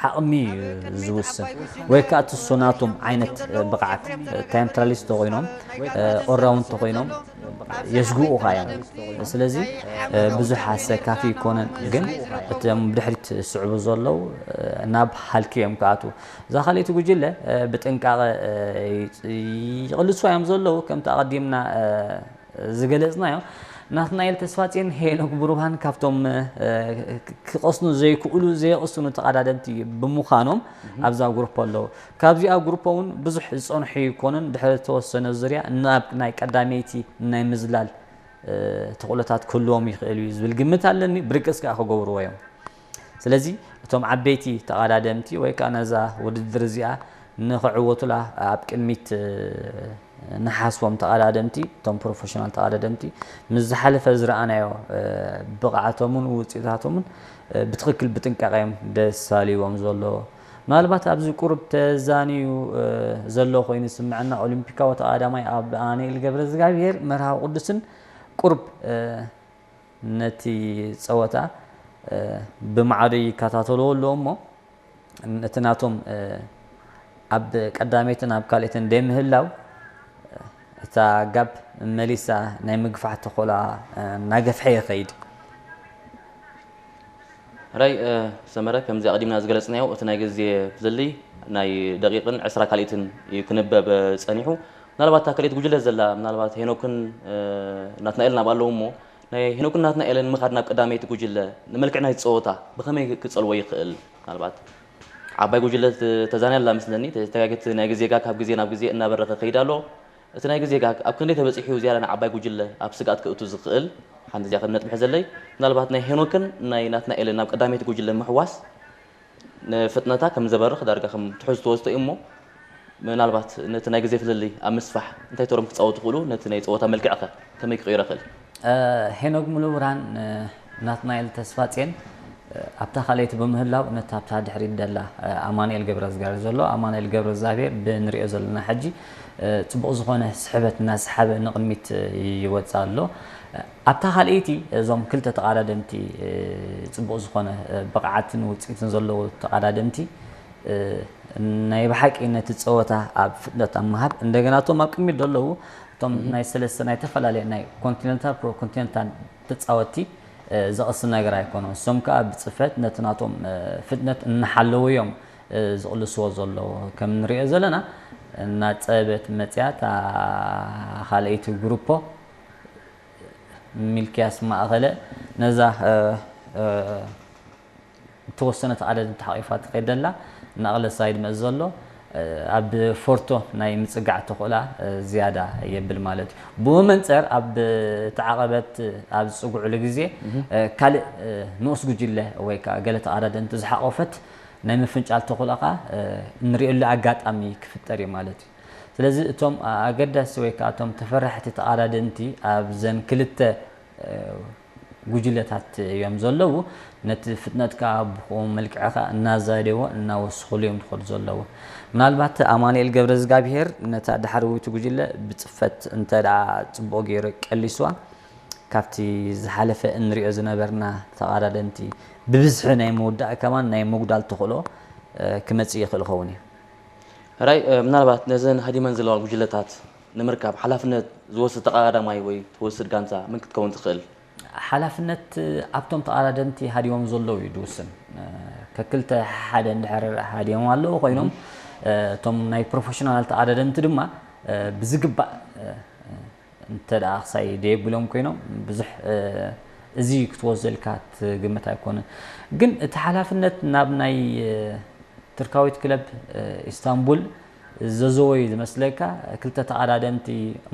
ዓቕሚ እዩ ዝውስን፣ ወይ ከኣ ትሱ ናቶም ዓይነት ብቕዓት፣ ታይም ትራያሊስት ተኾይኖም፣ ኦልራውንድ ተኾይኖም የስግኡ ከኣ እዮም። ስለዚ ብዙሕ ኣሰካፊ ይኮነን፣ ግን እቶም ብድሕሪት ዝስዕቡ ዘለዉ ናብ ሃልኪ እዮም ክኣትዉ። እዛ ካልኣይቲ ጉጅለ ብጥንቃቐ ይቕልስዋ እዮም ዘለዉ፣ ከምቲ ኣቐዲምና ዝገለጽናዮ፣ ናትናኤል ተስፋጽዮን ሄኖክ ብሩሃን ካብቶም፣ እ፣ ክ-፣ ክቐስኑ ዘይክእሉ፣ ዘየቕስኑ ተቐዳደምቲ ብምዃኖም እህ። ኣብዛ ግሩፕ ኣለዉ። ካብዚኣ ግሩፕ እውን ብዙሕ ዝጸንሑ ኣይኮኑን። ድሕሪ ዝተወሰነ ዙርያ ናብ ናይ ቀዳመይቲ ናይ ምዝላል፣ እ፣ ተኽእሎታት ክህልዎም ይኽእል እዩ ዝብል ግምት ኣለኒ። ብርግጽ ከኣ ክገብርዎ እዮም። ስለዚ እቶም ዓበይቲ ተቐዳደምቲ ወይ ከኣ ነዛ ውድድር እዚኣ ንኽዕወቱላ ኣብ ቅድሚት፣ እ፣ ንሓስቦም ተቐዳደምቲ፣ እቶም ፕሮፌሽናል ተቐዳደምቲ ምስ ዝሓለፈ ዝረኣናዮ፣ እ፣ ብቕዓቶምን ውፅኢታቶምን፣ እ፣ ብትኽክል ብጥንቃቐ እዮም ደሳልዎም ዘሎ። ምናልባት ኣብዚ ቁሩብ ተዛንዩ፣ እ፣ ዘሎ ኮይኑ ዝስምዐና ኦሊምፒካዊ ተቐዳዳማይ ኣማኑኤል ገብረዝጋብሄር መርሃዊ ቅዱስን ቁሩብ፣ እ፣ ነቲ ጸወታ፣ እ፣ ብማዕዶ ይከታተልዎ ኣለዉ እሞ፣ ነቲ ናቶም፣ እ፣ ኣብ ቀዳመይትን ኣብ ካልኣይትን ደይምህላው፣ እታ ጋብ መሊሳ ናይ ምግፋሕ ተኽእሎኣ፣ እ፣ እናገፍሐ ይኸይድ። ሕራይ፣ እ፣ ሰመረ፣ ከምዚ ኣቐዲምና ዝገለጽናዮ፣ እቲ ናይ ግዜ ፍልልይ ናይ ደቂቕን ዕስራ ካልኢትን እዩ ክንበብ ጸኒሑ። ምናልባት እታ ካልኣይቲ ጉጅለ ዘላ፣ ምናልባት ሄኖክን፣ እ፣ ናትናኤልን ኣብኣ ኣለዉ እሞ፣ ናይ ሄኖክን ናትናኤልን ምኻድ ናብ ቀዳመይቲ ጉጅለ፣ ንመልክዕ ናይ ጸወታ ብኸመይ ክጸልዎ ይኽእል? ምናልባት ዓባይ ጉጅለ ተ-፣ ተዛንያ ኣላ መስለኒ፣ ተ-፣ ተጋግቲ ናይ ግዜ ጋር ካብ ግዜ ናብ ግዜ እናበረኸ ከይድ ኣሎ። እቲ ናይ ግዜ ጋግ ኣብ ክንደይ ተበጺሑ ዝያዳ ንዓባይ ጉጅለ ኣብ ስግኣት ከእቱ ዝኽእል? ሓንቲ እዚኣ ከም ነጥቢ ሕዘለይ። ምናልባት ናይ ሄኖክን ናይ ናትናኤልን ናብ ቀዳመይቲ ጉጅለ ምሕዋስ ንፍጥነታ ከም ዘበርኽ ዳርጋ ከም ትሕዝቶ ወስቶ እዩ እሞ፣ ምናልባት ነቲ ናይ ግዜ ፍልልይ ኣብ ምስፋሕ እንታይ ተሮም ክጻወቱ ይኽእሉ? ነቲ ናይ ጸወታ መልክዕኸ ከመይ ክቕይሮ ይኽእል? ሄኖክ ሙሉብርሃን፣ ናትናኤል ተስፋጼን ኣብታ ካልኣይቲ ብምህላው፣ ነታ ኣብታ ድሕሪት ደላ ኣማኑኤል ገብረዝጋር ዘሎ ኣማኑኤል ገብረዝጋብሄር ብንሪኦ ዘለና ሕጂ ጽቡቕ ዝኾነ ስሕበት እናሰሓበ ንቕድሚት ይወጽእ ኣሎ። ኣብታ ካልኣይቲ እዞም ክልተ ተቓዳደምቲ ጽቡቕ ዝኾነ ብቕዓትን ውጽኢትን ዘለዎ ተቓዳደምቲ ናይ ብሓቂ ነቲ ጸወታ ኣብ ፍጥነት ኣብ ምሃብ፣ እንደገና እቶም ኣብ ቅድሚት ዘለዉ እቶም ናይ ሰለስተ ናይ ተፈላለየ ናይ ኮንቲነንታል ፕሮ ኮንቲነንታል ተጻወትቲ ዘቕስን ነገር ኣይኮነን። እሶም ከኣ ብጽፈት ነቲ ናቶም ፍጥነት እናሓለዉ እዮም ዝቕልስዎ ዘለዉ። ከም ንሪኦ ዘለና እናጸበበት መጽያ እታ ካልኣይቲ ግሩፖ ሚልክያስ ማእኸለ ነዛ እተወሰነ ተቓዳደምቲ ሓቒፋ ትኸይድ ዘላ እናቕለሳ እዩ ዝመጽእ ዘሎ። ኣብ ፎርቶ ናይ ምጽጋዕ ተኽእላ ዝያዳ የብል ማለት እዩ። ብኡ መንጸር ኣብ እቲ ዓቐበት ኣብ ዝጽግዕሉ ግዜ ካልእ ንኡስ ጉጅለ ወይ ከዓ ገለ ተቓዳደምቲ ዝሓቖፈት ናይ ምፍንጫል ተኽእላ ከዓ እንሪእሉ ኣጋጣሚ ክፍጠር እዩ ማለት እዩ። ስለዚ እቶም ኣገዳሲ ወይ ከዓ እቶም ተፈራሕቲ ተቓዳደምቲ ኣብዘን ክልተ ጉጅለታት እዮም ዘለዉ። ነቲ ፍጥነት ከዓ ብኸምኡ መልክዕ ከዓ እናዛደዎ እናወስኽሉ እዮም ዝኸዱ ዘለዉ። ምናልባት ኣማኑኤል ገብረዝጋብሄር ነታ ዳሕረወይቲ ጉጅለ ብፅፈት እንተ ደኣ ፅቡቕ ገይሩ ቀሊስዋ ካብቲ ዝሓለፈ እንሪኦ ዝነበርና ተቓዳደምቲ ብብዝሒ ናይ ምውዳእ ከማን ናይ ምጉዳል ተኽእሎ ክመፅእ ይኽእል ይኸውን እዩ። ሕራይ ምናልባት ነዘን ሃዲመን ዘለዋ ጉጅለታት ንምርካብ ሓላፍነት ዝወስድ ተቐዳዳማይ ወይ ትወስድ ጋንታ መን ክትከውን ትኽእል? ሓላፍነት ኣብቶም ተቐዳደምቲ ሃዲዎም ዘለዉ እዩ ዝውስን። ከክልተ ሓደ እንድሕር ሃዲዮም ኣለዉ ኮይኖም እቶም ናይ ፕሮፌሽናል ተቐዳደምቲ ድማ ብዝግባእ እንተ ደኣ ክሳይ ደየብሎም ኮይኖም ብዙሕ እዚ ክትወስደልካ ትግምት ኣይኮነን። ግን እቲ ሓላፍነት ናብ ናይ ቱርካዊት ክለብ ኢስታንቡል ዘዘወዩ ዝመስለካ ክልተ ተቐዳደምቲ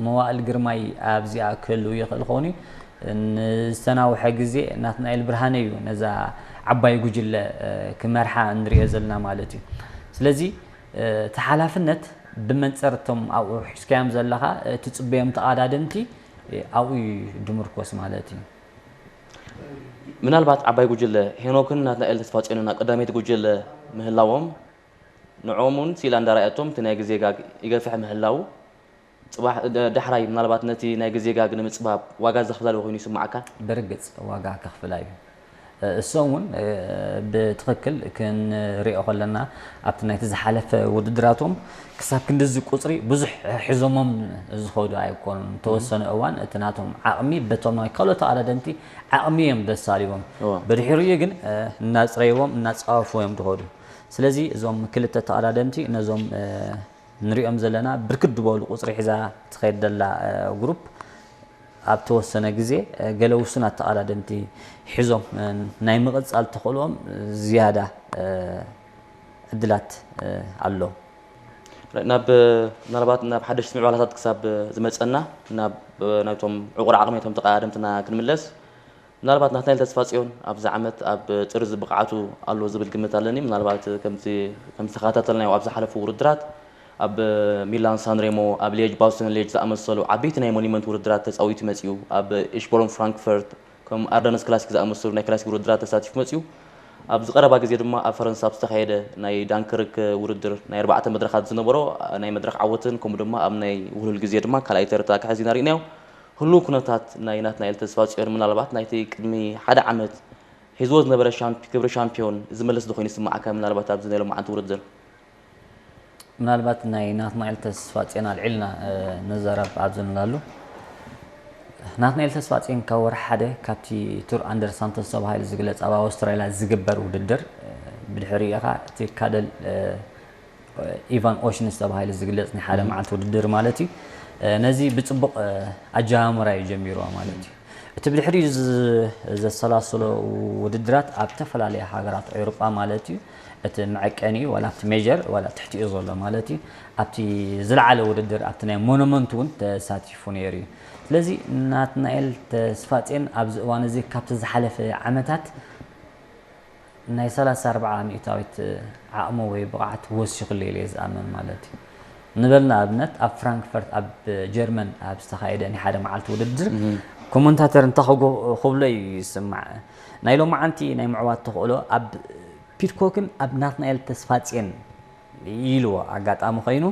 መዋእል ግርማይ ኣብዚኣ ክህልው ይኽእል ኾኑ ንዝተናውሐ ግዜ ናትናኤል ብርሃነ እዩ ነዛ ዓባይ ጉጅለ ክመርሓ እንሪኦ ዘለና ማለት እዩ። ስለዚ እቲ ሓላፍነት ብመንፅር እቶም ኣብኡ ሒዝካዮም ዘለኻ ትፅበዮም ተቐዳደምቲ ኣብኡ እዩ ድምርኮስ ማለት እዩ። ምናልባት ዓባይ ጉጅለ ሄኖክን ናትናኤል ተስፋጽዮንን ኣብ ቀዳመይቲ ጉጅለ ምህላዎም ንዕኦም እውን ስኢላ እንዳረኣየቶም እቲ ናይ ግዜ ጋግ ይገፍሕ ምህላዉ ፅባሕ ዳሕራይ ምናልባት ነቲ ናይ ግዜ ጋግ ንምፅባብ ዋጋ ዘኽፍላ ዶ ኮይኑ ይስምዓካ? ብርግፅ ዋጋ ከኽፍላ እዩ። እሶም እውን ብትኽክል ክንሪኦ ከለና ኣብቲ ናይቲ ዝሓለፈ ውድድራቶም ክሳብ ክንድዚ ቁፅሪ ብዙሕ ሒዞሞም ዝኸዱ ኣይኮኑን። ተወሰነ እዋን እቲ ናቶም ዓቕሚ በቶም ናይ ካልኦት ተቐዳደምቲ ዓቕሚ እዮም ዘሳልዎም። ብድሕሪኡ ግን እናፅረይዎም እናፃወፍዎ እዮም ዝኸዱ። ስለዚ እዞም ክልተ ተቐዳደምቲ ነዞም ንሪኦም ዘለና ብርክት ዝበሉ ቁፅሪ ሒዛ ትኸይድ ዘላ ግሩፕ ኣብ ተወሰነ ግዜ ገለ ውሱናት ተቐዳደምቲ ሒዞም ናይ ምቕፃል ተኽእልኦም ዝያዳ ዕድላት ኣሎ። ናብ ምናልባት ናብ ሓደሽቲ ምዕባላታት ክሳብ ዝመፀና ናብ ናይቶም ዕቑር ዓቕሚ ናይቶም ተቐዳደምትና ክንምለስ ምናልባት ናትናኤል ተስፋጽዮን ኣብዚ ዓመት ኣብ ጥርዚ ብቕዓቱ ኣሎ ዝብል ግምት ኣለኒ። ምናልባት ከምቲ ከምቲ ተኸታተልናዮ ኣብ ዝሓለፉ ውድድራት ኣብ ሚላን ሳንሬሞ ኣብ ሌጅ ባስቶን ሌጅ ዝኣመሰሉ ዓበይቲ ናይ ሞኒመንት ውድድራት ተጻዊቱ መጺኡ ኣብ ኢሽቦሮን ፍራንክፈርት ከም ኣርደነስ ክላሲክ ዝኣመሰሉ ናይ ክላሲክ ውድድራት ተሳቲፉ መጺኡ ኣብዚ ቀረባ ግዜ ድማ ኣብ ፈረንሳ ኣብ ዝተኻየደ ናይ ዳንክርክ ውድድር ናይ ኣርባዕተ መድረኻት ዝነበሮ ናይ መድረኽ ዓወትን ከምኡ ድማ ኣብ ናይ ውህሉል ግዜ ድማ ካልኣይ ተርታ ክሕዝ ኢና ርኢናዮ። ህሉው ኩነታት ናይ ናትናኤል ተስፋጽዮን ምናልባት ናይቲ ቅድሚ ሓደ ዓመት ሒዝዎ ዝነበረ ሻምፕ- ክብሪ ሻምፒዮን ዝመልስ ዶ ኮይኑ ይስምዓካ? ምናልባት ኣብዚ ናይ ሎማዓንቲ ውድድር ምናልባት ናይ ናትናኤል ተስፋጽዮን ኣልዒልና ንዛረብ ኣብዚ ንላሉ ናትናኤል ተስፋጽዮን ካብ ወርሒ ሓደ ካብቲ ቱር ኣንደር ሳንቶስ ተባሂሉ ዝግለጽ ኣብ ኣውስትራልያ ዝግበር ውድድር ብድሕሪኡ ኢኻ እቲ ካደል ኢቫን ኦሽንስ ተባሂሉ ዝግለጽ ናይ ሓደ መዓልቲ ውድድር ማለት እዩ። ነዚ ብጽቡቕ ኣጀማምራ እዩ ጀሚርዋ ማለት እዩ። እቲ ብድሕሪኡ ዘሰላሰሎ ውድድራት ኣብ ዝተፈላለያ ሃገራት ኤውሮጳ ማለት እዩ። እቲ መዐቀኒኡ ዋላ ኣብቲ ሜጀር ዋላ ትሕቲኡ ዘሎ ማለት እዩ፣ ኣብቲ ዝለዓለ ውድድር ኣብቲ ናይ ሞኑመንት እውን ተሳቲፉ ነይሩ እዩ። ስለዚ ናትናኤል ተስፋጼን ኣብዚ እዋን እዚ ካብቲ ዝሓለፈ ዓመታት ናይ ሰላሳ ኣርባዓ ሚእታዊት ዓቕሙ ወይ ብቕዓት ወሲኹሉ ኢለ እየ ዝኣምን ማለት እዩ። ንበል ንኣብነት ኣብ ፍራንክፈርት ኣብ ጀርመን ኣብ ዝተኻየደ ናይ ሓደ መዓልቲ ውድድር ኮመንታተር እንታይ ክብሎ እዩ ይስማዕ፣ ናይ ሎማዓንቲ ናይ ምዕዋት ተኽእሎ ኣብ ፒድኮክን ኣብ ናትናኤል ተስፋጼን ኢልዎ ኣጋጣሚ ኮይኑ፣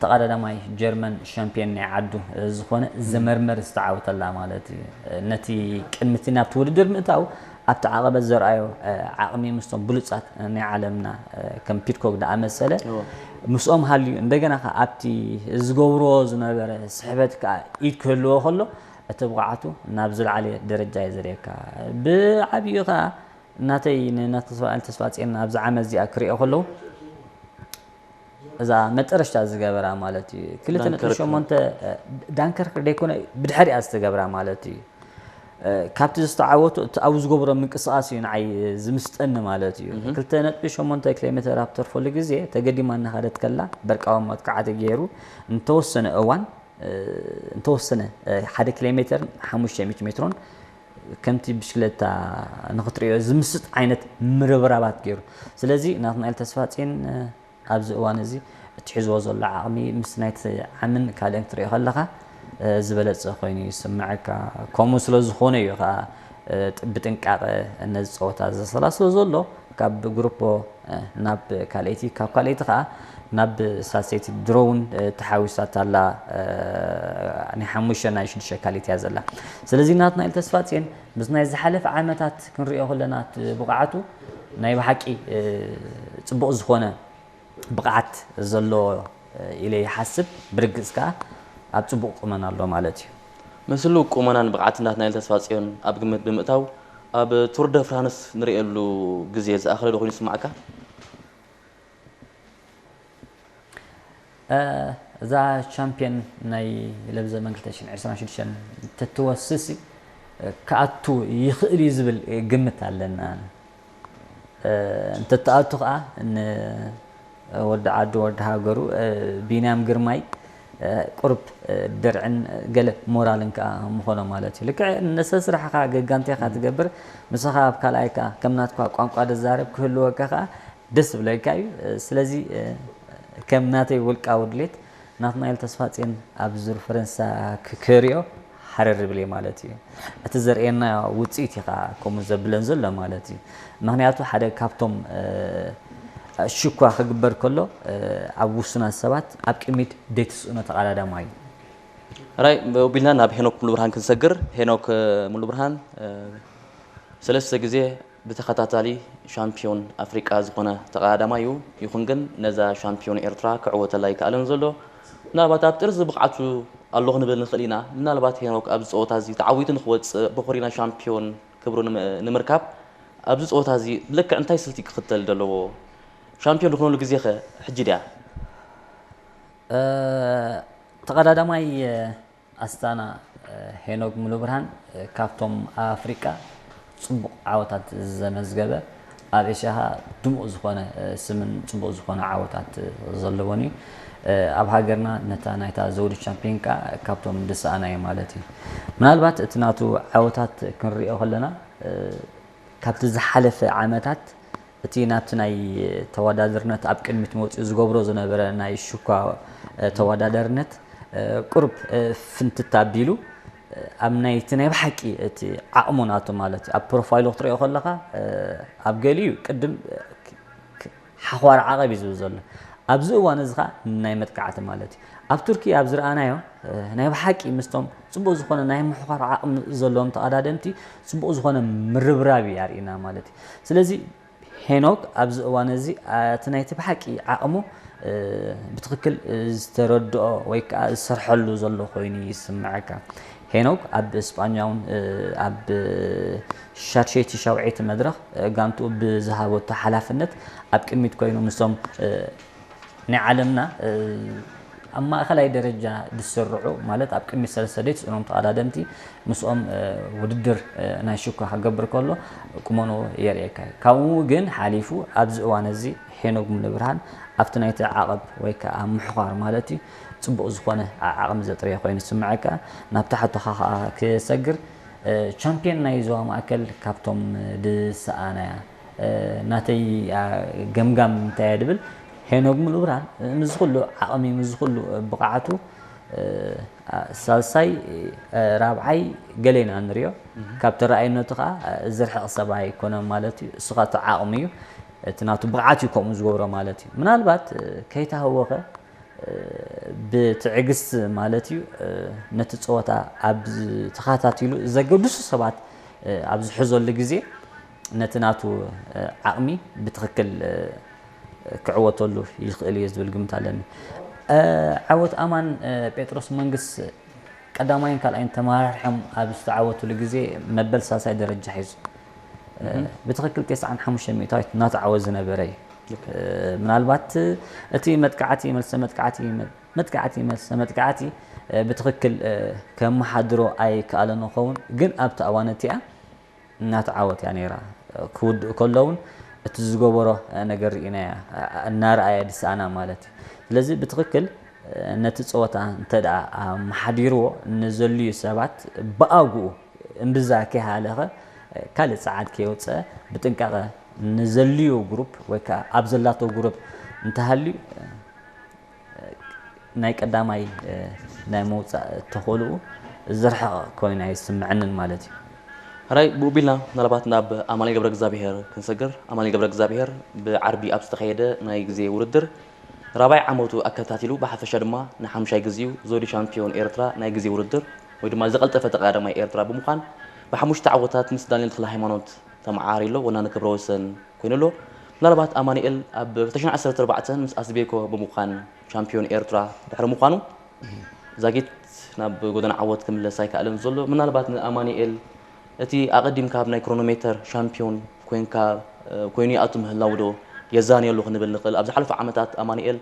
ተቐዳዳማይ ጀርመን ሻምፒዮን ናይ ዓዱ ዝኾነ ዘመርመር ዝተዓወተላ ማለት እዩ። ነቲ ቅድሚ እቲ ናብቲ ውድድር ምእታው ኣብቲ ዓቐበት ዘርኣዮ ዓቕሚ ምስቶም ብሉጻት ናይ ዓለምና ከም ፒድኮክ ዝኣመሰለ ምስኦም ሃልዩ እንደገና ከኣ ኣብቲ ዝገብርዎ ዝነበረ ስሕበት ከኣ ኢድ ክህልዎ ከሎ እቲ ብቕዓቱ ናብ ዝለዓለ ደረጃ እዩ ዘርእየካ። ብዓብዩ ከኣ ናተይ ንናተስፋ ተስፋጼን ኣብዚ ዓመት እዚኣ ክሪኦ ከለዉ እዛ መጠረሽታ ዝገበራ ማለት እዩ ክልተ ነጥቢ ሸሞንተ ዳንከርክ ደይኮነ ብድሕሪኣ ዝተገብራ ማለት እዩ። ካብቲ ዝተዓወቱ እቲ ኣብኡ ዝገብሮ ምንቅስቃስ እዩ ንዓይ ዝምስጠኒ ማለት እዩ። ክልተ ነጥቢ ሸሞንተ ኪሎ ሜትር ኣብ ተርፈሉ ግዜ ተገዲማ እናኸደት ከላ በርቃዊ መጥቃዕቲ ገይሩ እንተወሰነ እዋን እንተወሰነ ሓደ ኪሎ ሜትር ሓሙሽተ ሚእቲ ሜትሮን ከምቲ ብሽክለታ ንኽትሪኦ ዝምስጥ ዓይነት ምርብራባት ገይሩ። ስለዚ ናትናኤል ተስፋጼን ኣብዚ እዋን እዚ እቲ ሒዝዎ ዘሎ ዓቕሚ ምስ ናይቲ ዓምን ካልእን ክትሪኦ ከለኻ ዝበለጸ ኮይኑ ይስምዐካ። ከምኡ ስለ ዝኾነ እዩ ከኣ ብጥንቃቐ ነዚ ጸወታ ዘሰላስሎ ዘሎ። ካብ ግሩፖ ናብ ካልኣይቲ ካብ ካልኣይቲ ከኣ ናብ ሳልሰይቲ ድሮ እውን ተሓዊሳታ ኣላ። ናይ ሓሙሽተ ናይ ሽዱሽተ ካልኣይቲ እያ ዘላ። ስለዚ ናትናኤል ተስፋጼን ምስ ናይ ዝሓለፈ ዓመታት ክንሪኦ ከለና እቲ ብቕዓቱ ናይ ብሓቂ ጽቡቕ ዝኾነ ብቕዓት ዘለዎ ኢለ ይሓስብ። ብርግጽ ከኣ ኣብ ጽቡቕ ቁመና ኣሎ ማለት እዩ። ምስሉ ቁመናን ብቕዓትን ናትናኤል ተስፋጽዮን ኣብ ግምት ብምእታው ኣብ ቱር ደ ፍራንስ ንርእየሉ ግዜ ዝኣኸለ ዶ ኮይኑ ይስማዓካ? እዛ ቻምፒዮን ናይ ለብዘ መንግልተ ሽን ዕስራን ሽዱሽተን ተትወስስ ክኣቱ ይኽእል እዩ ዝብል ግምት ኣለና። እንተትኣቱ ከዓ ንወዲ ዓዱ ወዲ ሃገሩ ቢንያም ግርማይ ቁርብ ድርዕን ገለ ሞራልን ከዓ ምኾኖ ማለት እዩ። ልክዕ ንሰብ ስራሕኻ ገጋንቴኻ ትገብር፣ ንስኻ ኣብ ካልኣይ ከዓ ከም ናትኳ ቋንቋ ድዛረብ ክህልወካ ከዓ ደስ ዝብለካ እዩ። ስለዚ ከም ናተይ ውልቃዊ ድሌት ናትናኤል ተስፋጽዮን ኣብ ዙር ፈረንሳ ክክሪኦ ሓረር ይብል እየ ማለት እዩ። እቲ ዘርእየና ውፅኢት እዩ ከዓ ከምኡ ዘብለን ዘሎ ማለት እዩ። ምክንያቱ ሓደ ካብቶም ሽኳ ክግበር ከሎ ኣብ ውሱናት ሰባት ኣብ ቅድሚት ደይትስእኖ ተቐዳዳማይ እዩ። ራይ ወቢልና ናብ ሄኖክ ሙሉብርሃን ክንሰግር። ሄኖክ ሙሉብርሃን ሰለስተ ግዜ ብተኸታታሊ ሻምፒዮን ኣፍሪቃ ዝኾነ ተቐዳዳማይ እዩ። ይኹን ግን ነዛ ሻምፒዮን ኤርትራ ክዕወተላ ኣይከኣለን ዘሎ። ምናልባት ኣብ ጥርዚ ብቕዓቱ ኣሎ ክንብል ንኽእል ኢና። ምናልባት ሄኖክ ኣብዚ ፀወታ እዚ ተዓዊቱ ንክወፅእ ብኹሪና ሻምፒዮን ክብሩ ንምርካብ ኣብዚ ፀወታ እዚ ልክዕ እንታይ ስልቲ ክኽተል ዘለዎ? ሻምፒዮን ዝኾነሉ ግዜ ኸ ሕጂ ድያ? ተቐዳዳማይ ኣስታና ሄኖክ ሙሉብርሃን ካብቶም ኣብ ኣፍሪቃ ፅቡቕ ዓወታት ዘመዝገበ ኣብ ኤሽያ ከዓ ድሙቕ ዝኾነ ስምን ፅቡቕ ዝኾነ ዓወታት ዘለዎን እዩ። ኣብ ሃገርና ነታ ናይታ ዘውዲ ቻምፒዮን ከዓ ካብቶም ዝሰኣና እዩ ማለት እዩ። ምናልባት እቲ ናቱ ዓወታት ክንሪኦ ከለና ካብቲ ዝሓለፈ ዓመታት እቲ ናብቲ ናይ ተወዳደርነት ኣብ ቅድሚት መውፅኢ ዝገብሮ ዝነበረ ናይ ሽኳ ተወዳደርነት ቁርብ ፍንትት ኣቢሉ ኣብ ናይቲ ናይ ብሓቂ እቲ ዓቕሙ ናቱ ማለት እዩ ኣብ ፕሮፋይሉ ክትሪኦ ከለኻ ኣብ ገሊኡ ቅድም ሓዃር ዓቐብ እዩ ዝብል ዘሎ ኣብዚ እዋን እዚ ከዓ ናይ መጥቃዕቲ ማለት እዩ ኣብ ቱርኪ ኣብ ዝረኣናዮ ናይ ብሓቂ ምስቶም ፅቡቅ ዝኾነ ናይ ምሕዃር ዓቕሚ ዘለዎም ተቐዳደምቲ ፅቡቅ ዝኾነ ምርብራብ እዩ ኣርእና ማለት እዩ ስለዚ ሄኖክ ኣብዚ እዋን እዚ እቲ ናይቲ ብሓቂ ዓቕሙ ብትኽክል ዝተረድኦ ወይ ከዓ ዝሰርሐሉ ዘሎ ኮይኑ ይስምዐካ። ሄኖክ ኣብ ስጳኛ እውን ኣብ ሻድሸይቲ ሻውዐይቲ መድረኽ ጋንትኡ ብዝሃበቶ ሓላፍነት ኣብ ቅድሚት ኮይኑ ምስቶም ናይ ዓለምና ኣብ ማእኸላይ ደረጃ ዝስርዑ፣ ማለት ኣብ ቅድሚት ሰለስተ ዘይትስእኖም ተቐዳደምቲ፣ ምስኦም፣ እ፣ ውድድር፣ እ፣ ናይ ሽኳ ክገብር ከሎ ቁመንኡ የርእየካ እዩ። ካብኡ ግን ሓሊፉ ኣብዚ እዋን እዚ ሄኖግ ሙሉብርሃን ኣብቲ ናይቲ ዓቐብ ወይ ከዓ ምሕዃር ማለት እዩ፣ ጽቡቕ ዝኾነ ዓ-፣ ዓቕሚ ዘጥረየ ኮይኑ ዝስምዐካ። ናብታ ሕቶኻ ከዓ ክሰግር፣ እ፣ ቻምፒዮን ናይ ዞባ ማእከል ካብቶም ድሰኣናያ፣ እ፣ ናተይ፣ ኣ፣ ገምጋም እንታይ እያ ድብል፣ ሄኖግ ሙሉብርሃን፣ እ፣ ምስዚ ኩሉ ዓቕሚ፣ ምስዚ ኩሉ ብቕዓቱ፣ እ፣ ኣ፣ ሳልሳይ፣ እ፣ ራብዓይ ገለ ኢና ንሪኦ። ካብ ተረኣይነቱ ከዓ፣ እ፣ ዝርሕቕ ሰብ ኣይኮነን ማለት እዩ። እሱ ከዓ እቲ ዓቕሚ እዩ፣ እቲ ናቱ ብቕዓት እዩ ከምኡ ዝገብሮ ማለት እዩ። ምናልባት፣ እ፣ ከይተሃወኸ፣ እ፣ ብትዕግስቲ ማለት እዩ፣ እ፣ ነቲ ጸወታ ኣብ ዝ-፣ ተኸታቲሉ ዘገድሱ ሰባት፣ እ፣ ኣብ ዝሕዘሉ ግዜ ነቲ ናቱ፣ እ፣ ዓቕሚ ብትኽክል፣ እ፣ ክዕወተሉ ይኽእል እዩ ዝብል ግምት ኣለኒ። እ፣ ዓወት ኣማን፣ እ፣ ጴጥሮስ መንግስ ቀዳማይን ካልኣይን ተመራርሖም ኣብ ዝተዓወትሉ ግዜ መበል ሳልሳይ ደረጃ ሒዙ፣ እ፣ ብትኽክል ተስዓን ሓሙሽተን ሚእታዊት እናተዓወት ዝነበረ እዩ። እ፣ ምናልባት እቲ መጥቃዕቲ፣ መልሰ መጥቃዕቲ፣ መጥቃዕቲ፣ መልሰ መጥቃዕቲ፣ እ፣ ብትኽክል፣ እ፣ ከመሓድሮ ኣይከኣለን ይኸውን፣ ግን ኣብቲ እዋን እቲኣ እናተዓወት እያ ነይራ። ክውድእ ከሎ እውን እቲ ዝገበሮ ነገር ርኢናያ፣ እናረኣየ ድስኣና ማለት እዩ። ስለዚ ብትኽክል ነቲ ጸወታ እንተ ደኣ ኣመሓዲርዎ፣ ንዘልዩ ሰባት ብኣግኡ እምብዛ ከይሃለኸ፣ ካልእ ጸዓት ከየውጸ ብጥንቃቐ ንዘልዩ ግሩፕ ወይ ከኣ ኣብ ዘላቶ ግሩፕ እንተሃልዩ፣ ናይ ቀዳማይ፣ እ፣ ናይ ምውጻእ ተኽእሎኡ ዝርሕቕ ኮይኑ ኣይስምዐንን ማለት እዩ። ሕራይ፣ ብኡ ቢልና ምናልባት ናብ ኣማኑኤል ገብረ እግዚኣብሔር ክንሰግር። ኣማኑኤል ገብረ እግዚኣብሔር ብዓርቢ ኣብ ዝተኻየደ ናይ ግዜ ውድድር ራብዓይ ዓመቱ ኣከታቲሉ፣ ብሓፈሻ ድማ ንሓሙሻይ ግዜኡ ዘውዲ ሻምፒዮን ኤርትራ ናይ ግዜ ውድድር ወይ ድማ ዝቐልጠፈ ተቐዳዳማይ ኤርትራ ብምዃን ብሓሙሽተ ዓወታት ምስ ዳንኤል ተኽለ ሃይማኖት ተመዓራሪ ኣሎ። ወናኒ ክብረ ወሰን ኮይኑ ኣሎ። ምናልባት ኣማኑኤል ኣብ ክልተ ሽሕን ዓሰርተ ኣርባዕተን ምስ ኣስቤኮ ብምዃን ቻምፒዮን ኤርትራ ድሕሪ ምዃኑ፣ ዛጊት ናብ ጎደና ዓወት ክምለስ ኣይከኣለን ዘሎ። ምናልባት ንኣማኑኤል እቲ ኣቐዲምካ ኣብ ናይ ክሮኖሜተር ሻምፒዮን ኮይንካ፣ እ፣ ኮይኑ ይኣቱ ምህላው ዶ የዛንየሉ ክንብል ንኽእል? ኣብ ዝሓለፉ ዓመታት ኣማኑኤል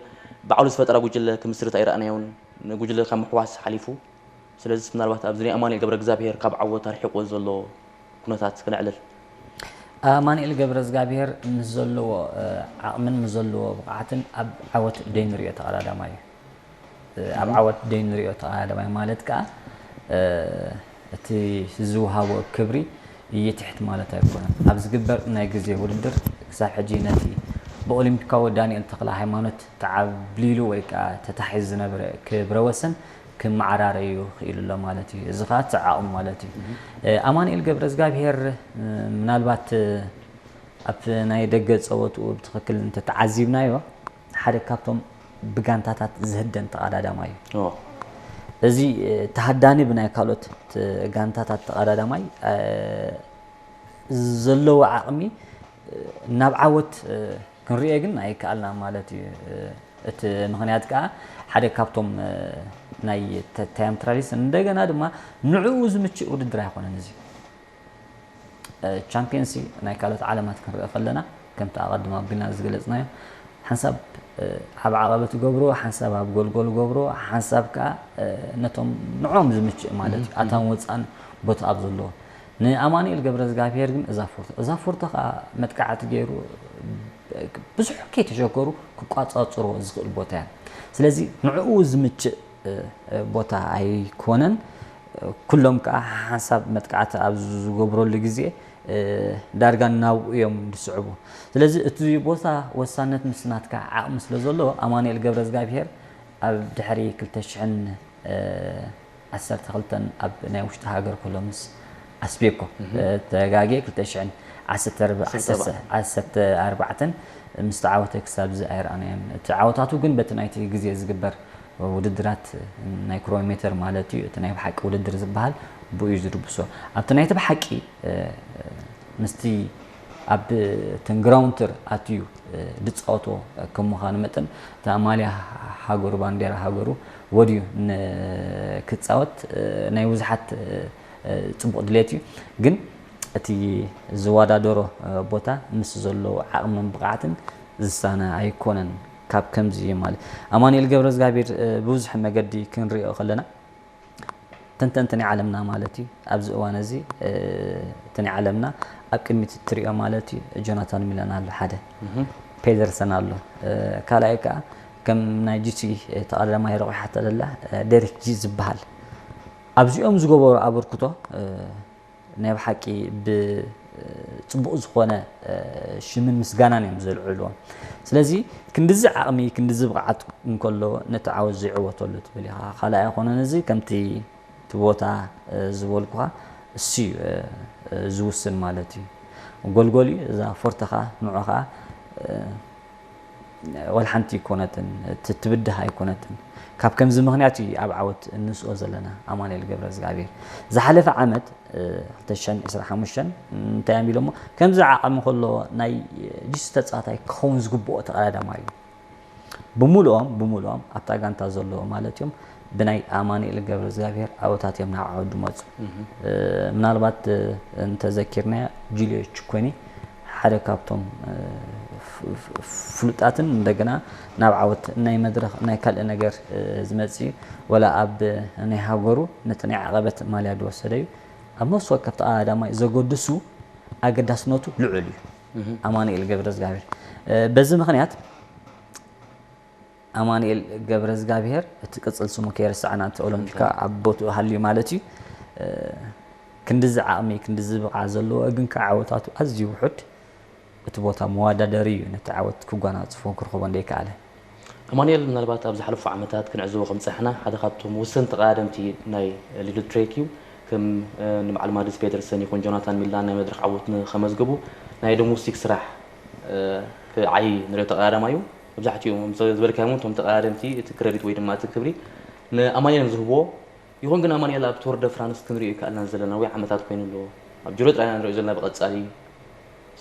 ባዕሉ ዝፈጠራ ጉጅለ ክምስርት ኣይረኣናዮን፣ ንጉጅለ ካብ ምሕዋስ ሓሊፉ። ስለዚስ ምናልባት ኣብዚ ናይ ኣማኑኤል ገብረ እግዚኣብሔር ካብ ዓወት ኣርሒቑ ዘሎ ኩነታት ክነዕልል። ኣማኑኤል ገብረ እግዚኣብሔር ምስ ዘለዎ፣ እ፣ ዓቕምን ምስ ዘለዎ ብቕዓትን ኣብ ዓወት ደይንሪኦ ተቐዳዳማይ እዩ። እ፣ ኣብ ዓወት ደይንሪኦ ተቐዳዳማይ ማለት ከኣ፣ እ፣ እቲ ዝወሃቦ ክብሪ ይትሕት ማለት ኣይኮነን። ኣብ ዝግበር ናይ ግዜ ውድድር ክሳብ ሕጂ ነቲ ብኦሊምፒካዊ ዳንኤል ተኽለ ሃይማኖት ተዓብሊሉ ወይ ከኣ ተታሒዙ ዝነበረ ክብረ ወሰን ክመዓራረዩ ክኢሉ ኣሎ ማለት እዩ። እዚ ኸኣ እቲ ዓቕሙ ማለት እዩ። እ፣ ኣማኑኤል ገብረ እግዚኣብሔር፣ እ፣ ምናልባት፣ እ፣ ኣብ ናይ ደገ ጸወትኡ ብትኽክል እንተተዓዚብናዮ፣ ሓደ ካብቶም ብጋንታታት ዝህደን ተቐዳዳማይ እዩ። ኦ። እዚ፣ እ፣ ተሃዳኒ ብናይ ካልኦት ት-፣ ጋንታታት ተቐዳዳማይ፣ እ፣ ዘለዎ ዓቕሚ፣ እ፣ ናብ ዓወት፣ እ፣ ክንርእዮ ግን ኣይከኣልና ማለት እዩ። እ፣ እቲ ምኽንያት ከኣ ሓደ ካብቶም፣ እ፣ ናይ ተ-፣ ታይም ትራያሊስት እንደገና ድማ ንዕኡ ዝምችእ ውድድር ኣይኮነን እዚ። እ፣ ቻምፒየንሲ ናይ ካልኦት ዓለማት ክንርኢ ከለና፣ ከምቲ ኣቐድም ኣቢልና ዝገለጽናዮ፣ ሓንሳብ፣ እ፣ ኣብ ዓቐበት ገብሮ፣ ሓንሳብ ኣብ ጎልጎል ገብሮ፣ ሓንሳብ ከኣ፣ እ፣ ነቶም ንዕኦም ዝምችእ ማለት እዩ፣ ኣታን ወጻን ቦታ ኣብ ዘለዎ። ንኣማኑኤል ገብረዝጋብሄር ግን እዛ ፎርቶ፣ እዛ ፎርቶ ከኣ መጥቃዕቲ ገይሩ፣ ብዙሕ ከይተሸገሩ ክቋጻጽሮ ዝኽእል ቦታ እያ። ስለዚ ንዕኡ ዝምችእ፣ እ፣ እ፣ ቦታ ኣይኮነን። ኩሎም ከኣ ሓንሳብ መጥቃዕቲ ኣብ ዝገብረሉ ግዜ፣ እ፣ ዳርጋ ናብኡ እዮም ዝስዕቡ። ስለዚ እቲ ቦታ ወሳነት ምስ ናትካ ዓቕሚ ስለ ዘለዎ፣ ኣማኑኤል ገብረዝጋብሄር ኣብ ድሕሪ ክልተ ሽሕን፣ እ፣ ዓሰርተ ክልተን ኣብ ናይ ውሽጢ ሃገር ከሎ ምስ ኣስቤኮ፣ እህ። እ፣ ተጋግየ ክልተ ሽሕን ዓሰርተ ኣርባዕተን ዓሰርተ ኣርባዕተን ምስ ተዓወተ ክሳብ እዚ ኣይረኣናዮን። እቲ ዓወታቱ ግን በቲ ናይቲ ግዜ ዝግበር ውድድራት ናይ ክሮኖሜተር ማለት እዩ፣ እቲ ናይ ብሓቂ ውድድር ዝበሃል ብኡ እዩ ዝድብሶ። ኣብቲ ናይቲ ብሓቂ፣ እ፣ ምስቲ ኣብ እተን ግራውንድ ቱር ኣትዩ፣ እ፣ ዝጻወቶ ከም ምዃኑ መጠን፣ እታ ማልያ ሃገሩ፣ ባንዴራ ሃገሩ ወድዩ ን-፣ ክጻወት፣ እ፣ ናይ ብዙሓት፣ እ፣ እ፣ ጽቡቕ ድሌት እዩ። ግን እቲ ዝወዳደሮ፣ እ፣ ቦታ ምስ ዘለዎ ዓቕምን ብቕዓትን ዝሳነ ኣይኮነን። ካብ ከምዚ እዩ ማለት ኣማኑኤል ገብረዝጋቢር ብብዙሕ መገዲ ክንሪኦ ከለና ተንተንቲ ናይ ዓለምና ማለት እዩ ኣብዚ እዋን እዚ እቲ ናይ ዓለምና ኣብ ቅድሚት እትሪኦ ማለት እዩ ጆናታን ሚላን ኣሎ ሓደ ፔደርሰን ኣሎ ካልኣይ ከዓ ከም ናይ ጂቲ ተቐዳዳማይ ረቑሓታ ዘላ ደሪክ ጂ ዝበሃል ኣብዚኦም ዝገበሩ ኣበርክቶ ናይ ብሓቂ ብፅቡቕ ዝኾነ ሽምን ምስጋናን እዮም ዘልዕልዎም ስለዚ ክንድዚ ዓቕሚ ክንድዚ ብቕዓት እንከሎ ነቲ ዓወት ዘይዕወተሉ ትብል ኢኻ ካልኣይ ኣይኮነን እዚ ከምቲ እቲ ቦታ ዝበልኩኻ እሱ እዩ ዝውስን ማለት እዩ ጎልጎል እዩ እዛ ፎርተኻ ንዑኻ ወላ ሓንቲ ኣይኮነትን ትብድህ ኣይኮነትን ካብ ከምዚ ምክንያት እዩ ኣብ ዓወት እንስኦ ዘለና ኣማኑኤል ገብረ እግዚኣብሔር ዝሓለፈ ዓመት 2025 እንታይ ኣሚሎሞ ከምዚ ዓቐሚ ከሎ ናይ ጂሲ ተፃዋታይ ክኸውን ዝግብኦ ተቐዳዳማይ እዩ ብምልኦም ብምልኦም ኣብታ ጋንታ ዘለዎ ማለት እዮም ብናይ ኣማኑኤል ገብረ እግዚኣብሔር ኣወታት እዮም ናብ ዓወት ዝመፁ ምናልባት እንተዘኪርናዮ ጁልዮ ችኮኒ ሓደ ካብቶም ፍሉጣትን እንደገና ናብ ዓወት ናይ መድረኽ ናይ ካልእ ነገር ዝመፅእ እዩ ወላ ኣብ ናይ ሃገሩ ነቲ ናይ ዓቐበት ማልያ ዝወሰደ እዩ ኣብ ነፍሲ ወከፍ ተቐዳዳማይ ዘገድሱ ኣገዳስነቱ ልዑል እዩ ኣማኑኤል ገብረ እግዚኣብሔር በዚ ምክንያት ኣማኑኤል ገብረዝጋብሄር እቲ ቅፅል ስሙ ከይረሳዕና እቲ ኦሎምፒካ ኣብ ቦትኡ ሃልዩ ማለት እዩ ክንድዚ ዓቕሚ ክንድዚ ብቕዓት ዘለዎ ግን ከዓ ዓወታቱ ኣዝዩ ውሑድ እቲ ቦታ መወዳደሪ እዩ ነቲ ዓወት ክጓናፅፎ ክርኽቦ እንደይከኣለ ኣማኑኤል ምናልባት ኣብ ዝሓለፉ ዓመታት ክንዕዝቦ ከም ፀሕና ሓደ ካብቶም ውስን ተቐዳደምቲ ናይ ሊድል ትሬክ እዩ ከም ንበዓል ማድስ ፔደርሰን ይኹን ጆናታን ሚላን ናይ መድረክ ዓወት ንኸመዝግቡ ናይ ዶሞስቲክ ስራሕ ክዓይ ንሪኦ ተቐዳዳማ እዩ መብዛሕትኡ ዝበልካዮም እቶም ተቐዳደምቲ እቲ ክረዲት ወይ ድማ እቲ ክብሪ ንኣማኑኤል ዝህብዎ ይኹን ግን ኣማኑኤል ኣብ ቶር ደ ፍራንስ ክንሪኦ ይከኣልና ዘለና ወይ ዓመታት ኮይኑ ኣሎ ኣብ ጅሮ ጥራይና ንሪኦ ዘለና ብቐጻሊ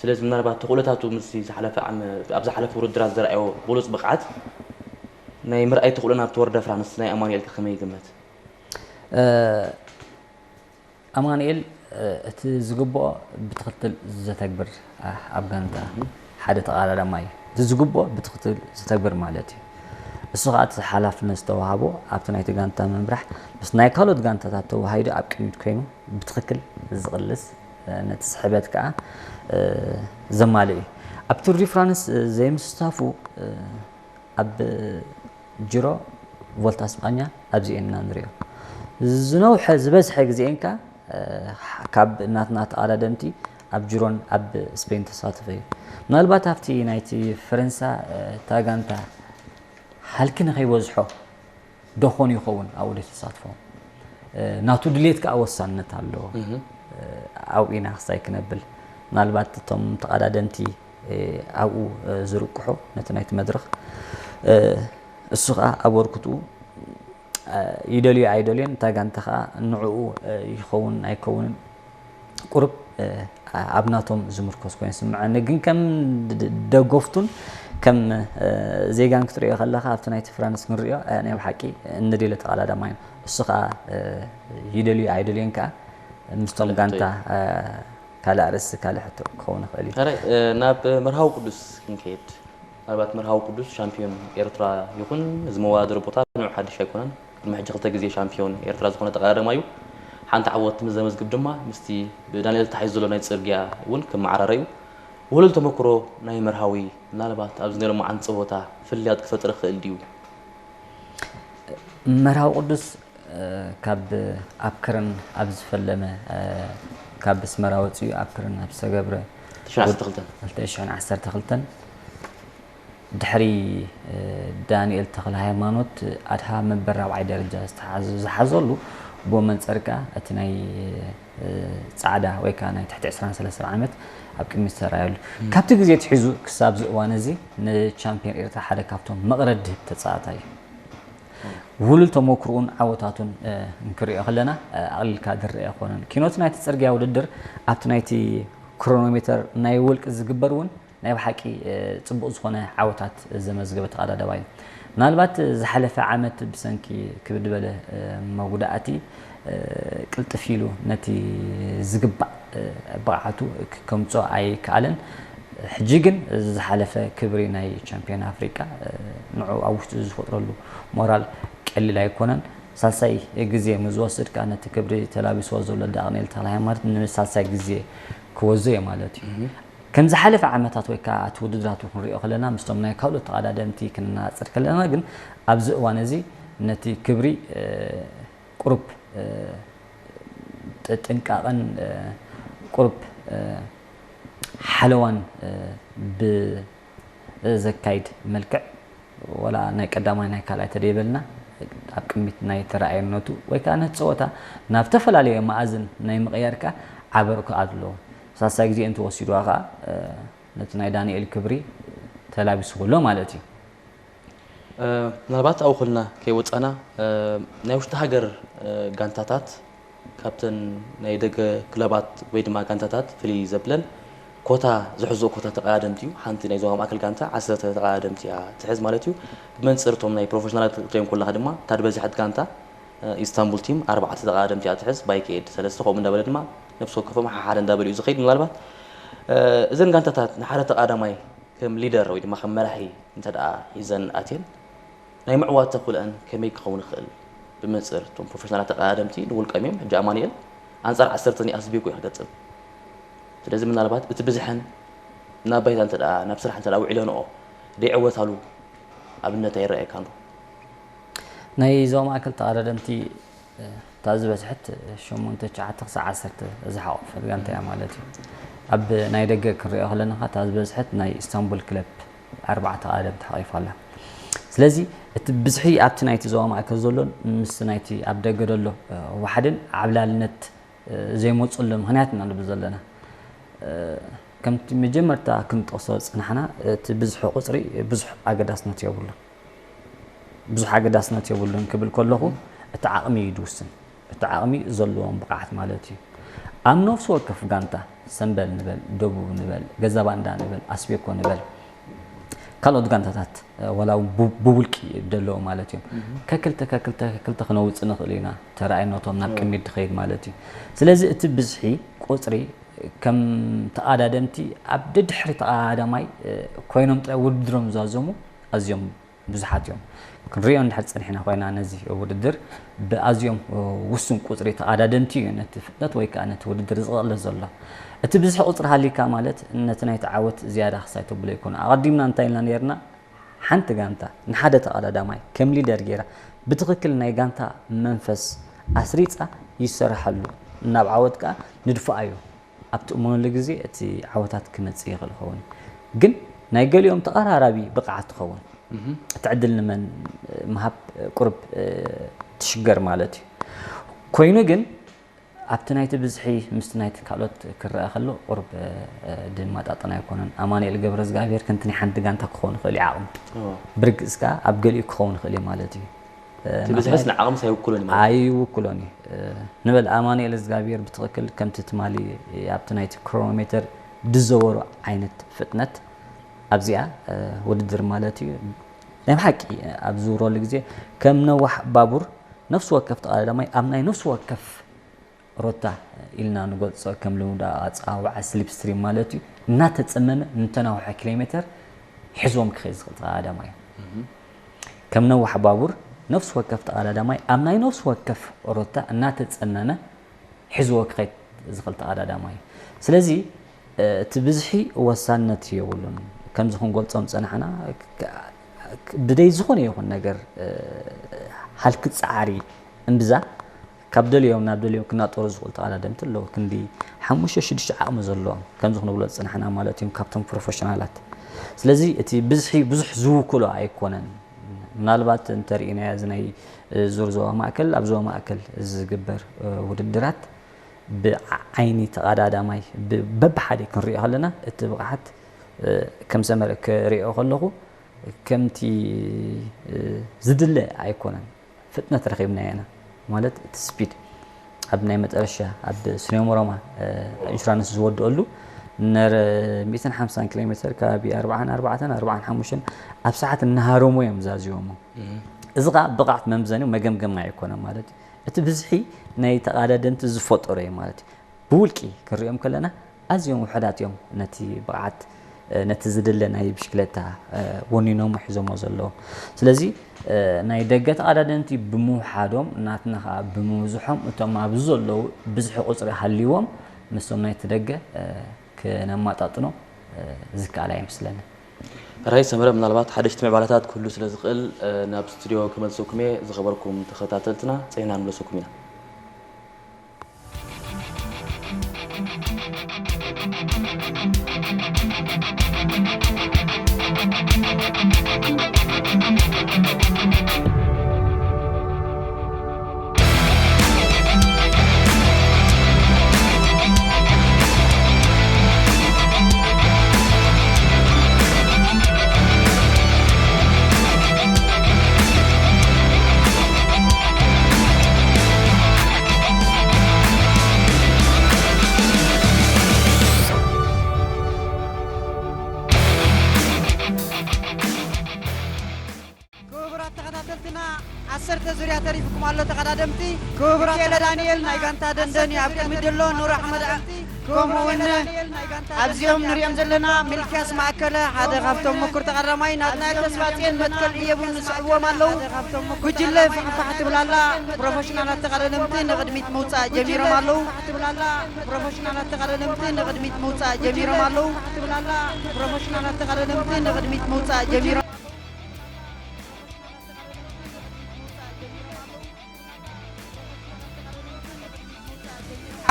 ስለዚ ምናልባት ተኽእሎታቱ ምስ ዝሓለፈ ኣብ ዝሓለፈ ውድድራት ዘርኣዮ ብሉፅ ብቕዓት ናይ ምርኣይ ተኽእሎና ኣብ ቶር ደ ፍራንስ ናይ ኣማኑኤል ከመይ ይግመት ኣማኑኤል እቲ ዝግብኦ ብትኽክል ዘተግብር ኣብ ጋንታ ሓደ ተቓዳዳማይ እዩ። እቲ ዝግብኦ ብትኽክል ዘተግብር ማለት እዩ። እሱ ከዓ እቲ ሓላፍነት ዝተዋህቦ ኣብቲ ናይቲ ጋንታ ምምራሕ ምስ ናይ ካልኦት ጋንታታት ተዋሃሂዱ ኣብ ቅድሚት ኮይኑ ብትኽክል ዝቕልስ ነቲ ስሕበት ከዓ ዘማልእ እዩ። ኣብ ቱር ዲ ፍራንስ ዘይምስታፉ ኣብ ጅሮ ቮልታ ስጳኛ ኣብዚ ኢና ንሪኦ። ዝነውሐ ዝበዝሐ ግዜኤን ከኣ ካብ ናትና ተቓዳደምቲ ኣብ ጅሮን ኣብ ስፔን ተሳተፈ እዩ። ምናልባት ኣብቲ ናይቲ ፈረንሳ እታ ጋንታ ሃልኪ ንኸይበዝሖ ዶ ኾን ይኸውን ኣብኡ ዘይተሳትፎ ናቱ ድሌት ከዓ ወሳንነት ኣለዎ ኣብኡ ኢና ክሳይ ክነብል ምናልባት እቶም ተቐዳደምቲ ኣብኡ ዝርቅሑ ነቲ ናይቲ መድረኽ እሱ ከዓ ኣበርክትኡ ይደልዮ ኣይደልዮን እታ ጋንታ ከዓ ንዕኡ ይኸውን ኣይከውንን ቁሩብ ኣብ ናቶም ዝምርኮስ ኮይኑ ስምዐኒ ግን ከም ደገፍቱን ከም ዜጋን ክትሪኦ ከለካ ኣብቲ ናይቲ ፍራንስ ክንሪኦ ናይ ብሓቂ እንደልዮ ተቐዳዳማይ እሱ ከዓ ይደልዮ ኣይደልዮን ከዓ ምስቶም ጋንታ ካልእ ኣርእስቲ ካልእ ሕቶ ክኸውን ይኽእል እዩ። ሕራይ ናብ መርሃዊ ቅዱስ ክንከይድ ምናልባት መርሃዊ ቅዱስ ሻምፒዮን ኤርትራ ይኹን እዚ መወዳደሪ ቦታ ንዑ ሓድሽ ኣይኮነን። ቅድሚ ሕጂ ክልተ ግዜ ሻምፒዮን ኤርትራ ዝኾነ ተቐዳዳማይ እዩ። ሓንቲ ዓወት ምስ ዘመዝግብ ድማ ምስቲ ብዳንኤል ተታሒዙ ዘሎ ናይ ጽርግያ እውን ክመዓራረ እዩ። ውህሉል ተመክሮ ናይ መርሃዊ ምናልባት ኣብዚ ናይ ሎማዓንቲ ጸወታ ፍልያት ክፈጥር ይኽእል ድዩ? መርሃዊ ቅዱስ ካብ ኣብ ክርን ኣብ ዝፈለመ ካብ ኣስመራ ወፂኡ ኣብ ክርን ኣብ ዝተገብረ 2012 ድሕሪ ዳንኤል ተክለ ሃይማኖት ኣድሃ መንበር ራብዓይ ደረጃ ዝሓዘሉ ብኡ መንፀር ከዓ እቲ ናይ ፃዕዳ ወይ ከዓ ናይ ትሕቲ 23 ዓመት ኣብ ቅድሚት ዝተረኣየሉ ካብቲ ግዜ ትሒዙ ክሳብ እዚ እዋን እዚ ንቻምፒዮን ኤርትራ ሓደ ካብቶም መቕረድ ድህብ ተፃዋታይ እዩ ውሉል ተመክርኡን ዓወታቱን እንክሪኦ ከለና ኣቕሊልካ ዝረአ ኣይኮነን ኪኖት ናይቲ ፅርግያ ውድድር ኣብቲ ናይቲ ክሮኖሜተር ናይ ውልቂ ዝግበር እውን ናይ ብሓቂ ፅቡቕ ዝኾነ ዓወታት ዘመዝገበ ተቐዳዳባይ እዩ። ምናልባት ዝሓለፈ ዓመት ብሰንኪ ክብድ በለ መጉዳእቲ ቅልጥፍ ኢሉ ነቲ ዝግባእ ብቕዓቱ ከምፅኦ ኣይከኣለን። ሕጂ ግን እዚ ዝሓለፈ ክብሪ ናይ ቻምፒዮን ኣፍሪቃ ንዑ ኣብ ውሽጡ ዝፈጥረሉ ሞራል ቀሊል ኣይኮነን። ሳልሳይ ግዜ ምስ ዝወስድ ከዓ ነቲ ክብሪ ተላቢስዎ ዘሎ ዳንኤል ተኽለሃይማኖት ንሳልሳይ ግዜ ክወዞ እየ ማለት እዩ። ከም ዝሓለፈ ዓመታት ወይ ከዓ እቲ ውድድራት ክንሪኦ ከለና ምስቶም ናይ ካልኦት ተቐዳደምቲ ክነነፃፅር ከለና ግን ኣብዚ እዋን እዚ ነቲ ክብሪ ቁሩብ ጥንቃቐን ቁሩብ ሓለዋን ብዘካይድ መልክዕ ወላ ናይ ቀዳማይ ናይ ካልኣይ ተደይበልና ኣብ ቅድሚት ናይ ተረኣየነቱ ወይ ከዓ ነቲ ፀወታ ናብ ተፈላለየ መኣዝን ናይ ምቕያር ከዓ ዓበርኩ ኣለዎ። ሳልሳይ ግዜ እንተወሲድዋ ከዓ ነቲ ናይ ዳንኤል ክብሪ ተላቢሱ ኣሎ ማለት እዩ። ምናልባት ኣብኡ ከልና ከይወፃና ናይ ውሽጢ ሃገር ጋንታታት ካብተን ናይ ደገ ክለባት ወይ ድማ ጋንታታት ፍልይ ዘብለን ኮታ ዝሕዝኦ ኮታ ተቐዳደምቲ እዩ። ሓንቲ ናይ ዞባ ማእከል ጋንታ ዓሰርተ ተቐዳደምቲ እያ ትሕዝ ማለት እዩ። ብመንፅር እቶም ናይ ፕሮፌሽናላት ክትሪኦም ከለኻ ድማ እታ ዝበዝሐት ጋንታ ኢስታንቡል ቲም ኣርባዕተ ተቐዳደምቲ እያ ትሕዝ። ባይክኤድ ሰለስተ ከምኡ እንዳበለ ድማ ነብሲ ወከፎም ሓሓደ እንዳበሉ እዩ ዝኸይድ። ምናልባት እዘን ጋንታታት ንሓደ ተቐዳዳማይ ከም ሊደር ወይ ድማ ከም መራሒ እንተ ደኣ ሒዘን ኣትየን ናይ ምዕዋት ተኽእሎኣን ከመይ ክኸውን ይኽእል? ብመንፅር እቶም ፕሮፌሽናላት ተቐዳደምቲ ንውልቀም እዮም። ሕጂ ኣማኑኤል ኣንፃር ዓሰርተ ኒኣስ ቢኩ እዩ ክገጥም። ስለዚ ምናልባት እቲ ብዝሐን ናብ ባይታ እንተ ደኣ ናብ ስራሕ እንተ ደኣ ውዒለንኦ ደይዕወታሉ ኣብነት ኣይረኣየካን ዶ? ናይ ዞባ ማእከል ተቐዳደምቲ እታ ዝበዝሐት ሸሞንተ ትሽዓተ ክሳብ ዓሰርተ ዝሓቖፈት ጋንታ እያ ማለት እዩ። ኣብ ናይ ደገ ክንሪኦ ከለና እታ ዝበዝሐት ናይ ኢስታንቡል ክለብ ኣርባዕተ ተቐዳደምቲ ሓቒፋ ኣላ። ስለዚ እቲ ብዝሒ ኣብቲ ናይቲ ዞባ ማእከል ዘሎን ምስ ናይቲ ኣብ ደገ ዘሎ ዋሕድን ዓብላልነት ዘይመፅሉ ምኽንያት ኢና ንብል ዘለና። ከምቲ መጀመርታ ክንጠቕሶ ዝፀናሕና እቲ ብዝሒ ቁፅሪ ብዙሕ ኣገዳስነት የብሉን። ብዙሕ ኣገዳስነት የብሉን ክብል ከለኹ እቲ ዓቕሚ እዩ ዝውስን። እቲ ዓቕሚ ዘለዎም ብቕዓት ማለት እዩ። ኣብ ነፍሲ ወከፍ ጋንታ ሰምበል ንበል፣ ደቡብ ንበል፣ ገዛባንዳ ንበል፣ ኣስቤኮ ንበል፣ ካልኦት ጋንታታት ዋላ እውን ብውልቂ ደለዎ ማለት እዮም። ከክልተ ከክልተ ከክልተ ክነውፅእ ንኽእል ኢና። ተረኣይነቶም ናብ ቅድሚት ድኸይድ ማለት እዩ። ስለዚ እቲ ብዝሒ ቁፅሪ ከም ተቓዳደምቲ ኣብ ደድሕሪ ተቓዳማይ ኮይኖም ጥራይ ውድድሮም ዝዛዘሙ ኣዝዮም ብዙሓት እዮም። ክንሪኦ እንድሕር ፀኒሕና ኮይና ነዚ ውድድር ብኣዝዮም ውሱን ቁፅሪ ተቓዳደምቲ እዩ ነቲ ፍጥነት ወይ ከዓ ነቲ ውድድር ዝቕልስ ዘሎ። እቲ ብዝሒ ቁፅሪ ሃሊካ ማለት ነቲ ናይቲ ዓወት ዝያዳ ክሳይ ተብሎ ኣይኮነ። ኣቐዲምና እንታይ ኢልና ነይርና? ሓንቲ ጋንታ ንሓደ ተቐዳዳማይ ከም ሊደር ገይራ ብትኽክል ናይ ጋንታ መንፈስ ኣስሪፃ ይሰረሓሉ፣ ናብ ዓወት ከዓ ንድፍኣ እዩ። ኣብ ትእመነሉ ግዜ እቲ ዓወታት ክመፅእ ይኽእል ይኸውን፣ ግን ናይ ገሊኦም ተቐራራቢ ብቕዓት ትኸውን። እቲ ዕድል ንመን ምሃብ ቁሩብ ትሽገር ማለት እዩ። ኮይኑ ግን ኣብቲ ናይቲ ብዝሒ ምስቲ ናይቲ ካልኦት ክረኣ ከሎ ቁሩብ ድማጣጠን ኣይኮነን። ኣማኑኤል ገብረዝጋብሄር ከምቲ ናይ ሓንቲ ጋንታ ክኸውን ይኽእል እዩ ዓቕሙ። ብርግፅ ከዓ ኣብ ገሊኡ ክኸውን ይኽእል እዩ ማለት እዩ። እቲ ብዝሕስ ንዓቕምስ ኣይውክሎን እዩ ማለት እዩ። ኣይውክሎን እዩ። ንበል ኣማኑኤል እዝጋብሄር ብትኽክል ከምቲ ትማሊ ኣብቲ ናይቲ ክሮኖሜተር ዝዘወሮ ዓይነት ፍጥነት ኣብዚኣ ውድድር ማለት እዩ። ናይ ብሓቂ ኣብ ዝዝውረሉ ግዜ ከም ነዋሕ ባቡር ነፍሲ ወከፍ ተቐዳዳማይ ኣብ ናይ ነፍሲ ወከፍ ሮታ ኢልና ንገልጾ ከም ልሙድ ኣጸዋውዓ ስሊፕ ስትሪም ማለት እዩ እናተጸመመ ንተናውሐ ኪሎ ሜተር ሒዝዎም ክኸይድ ዝኽእል ተቐዳዳማይ እዩ። ከም ነዋሕ ባቡር ነፍሲ ወከፍ ተቐዳዳማይ ኣብ ናይ ነፍሲ ወከፍ ሮታ እናተጸመመ ሒዝዎ ክኸይድ ዝኽእል ተቐዳዳማይ እዩ። ስለዚ እቲ ብዝሒ ወሳንነት የብሉን። ከምዚ ክንገልጾም ዝጸናሕና ብደይ ዝኾነ ይኹን ነገር ሃልኪ ጻዕሪ እምብዛ ካብ ደልዮም ናብ ደልዮም ክናጠሩ ዝኽእሉ ተቐዳደምቲ ኣለዉ። ክንዲ ሓሙሽተ ሽዱሽተ ዓቕሚ ዘለዎም ከምዚ ክንብሎ ዝጸናሕና ማለት እዮም ካብቶም ፕሮፌሽናላት። ስለዚ እቲ ብዝሒ ብዙሕ ዝውክሎ ኣይኮነን። ምናልባት እንተርኢናዮ እዚ ናይ ዙር ዞባ ማእከል ኣብ ዞባ ማእከል ዝግበር ውድድራት ብዓይኒ ተቐዳዳማይ በብሓደ ክንሪኦ ከለና እቲ ብቕዓት ከም ሰመረ ክሪኦ ከለኹ ከምቲ ዝድለ ኣይኮነን። ፍጥነት ረኺብናዮ ኢና ማለት እቲ ስፒድ ኣብ ናይ መጠረሻ ኣብ ስኒዮምሮማ ኢንሹራንስ ዝወድኦሉ ነረ ሚእትን ሓምሳን ኪሎ ሜትር ከባቢ ኣርባዓን ኣርባዕተን ኣርባዓን ሓሙሽተን ኣብ ሰዓት እናሃረሙ እዮም ዛዝዮሞ። እዚ ከዓ ብቕዓት መምዘኒ መገምገሚ ኣይኮነን ማለት እዩ። እቲ ብዝሒ ናይ ተቓዳደምቲ ዝፈጠሮ እዩ ማለት እዩ። ብውልቂ ክንሪኦም ከለና ኣዝዮም ውሑዳት እዮም ነቲ ብቕዓት ነቲ ዝድለ ናይ ብሽክለታ ወኒኖም ሒዞሞ ዘለዉ። ስለዚ ናይ ደገ ተቐዳደምቲ ብምውሓዶም ናትና ከዓ ብምብዝሖም እቶም ኣብዚ ዘለዉ ብዝሒ ቁፅሪ ሃልይዎም ምስቶም ናይቲ ደገ ክነማጣጥኖ ዝከኣል ኣይመስለንን። ራይ ሰመረ፣ ምናልባት ሓደሽቲ ምዕባለታት ክህሉ ስለ ዝኽእል ናብ ስቱዲዮ ክመልሰኩም እየ። ዝኸበርኩም ተኸታተልትና ጸኒሕና ንመልሰኩም ኢና። ክቡራት ተኸታተልትና፣ ዓሰርተ ዙርያ ተሪፍኩም ኣሎ ተቐዳደምቲ። ክቡራት ሚካኤለ ዳንኤል ናይ ጋንታ ደንደን እዩ ኣብ ቅድሚት ዘሎ፣ ኑር ኣሕመድ ኣ-፣ ከምኡ እውን ኣብዚኦም ንሪኦም ዘለና ሚልክያስ ማእከለ ሓደ ካብቶም ምኩር ተቐዳማይ፣ ናትናኤል ተስፋጽዮን መትከል እየቡን ዝስዕብዎም ኣለዉ። ጉጅለ ፋሕፋሕ ትብል ኣላ። ፕሮፌሽናላት ተቐዳደምቲ ንቕድሚት ምውጻእ ጀሚሮም ኣለዉ። ፕሮፌሽናላት ተቐዳደምቲ ንቕድሚት ምውጻእ ጀሚሮም ኣለዉ። ፕሮፌሽናላት ተቐዳደምቲ ንቕድሚት ምውጻእ ጀሚሮም።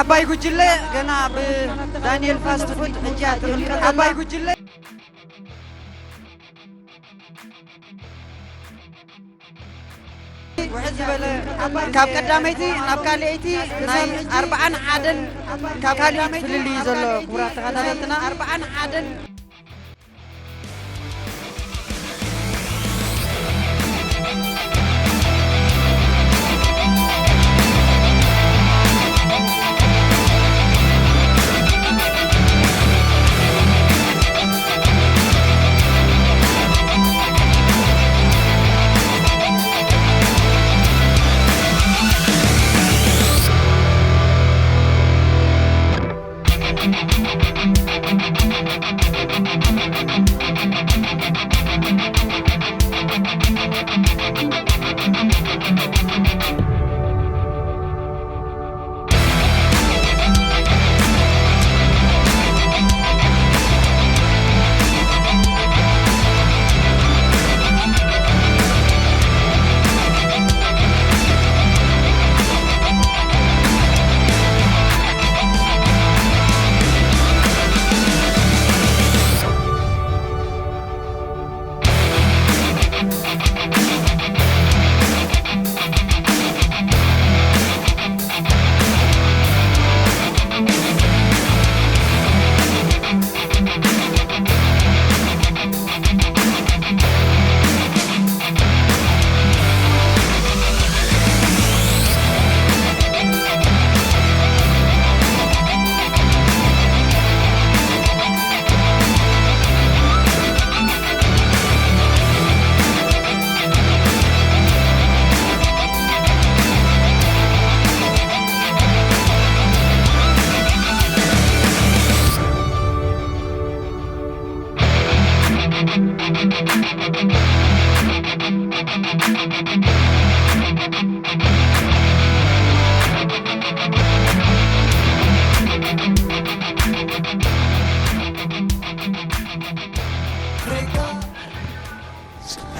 ዓባይ ጉጅለ ገና ብዳንኤል ፋስት ፉድ ሕጂ እያ ትምልከት ኣላ። ዓባይ ጉጅለ ውሕድ ዝበለ ካብ ቀዳመይቲ ናብ ካልኣይቲ ናይ ኣርብዓን ሓደን ካብ ካልኣይቲ ፍልልይ ዘሎ ክቡራት ተኸታተልትና ኣርብዓን ሓደን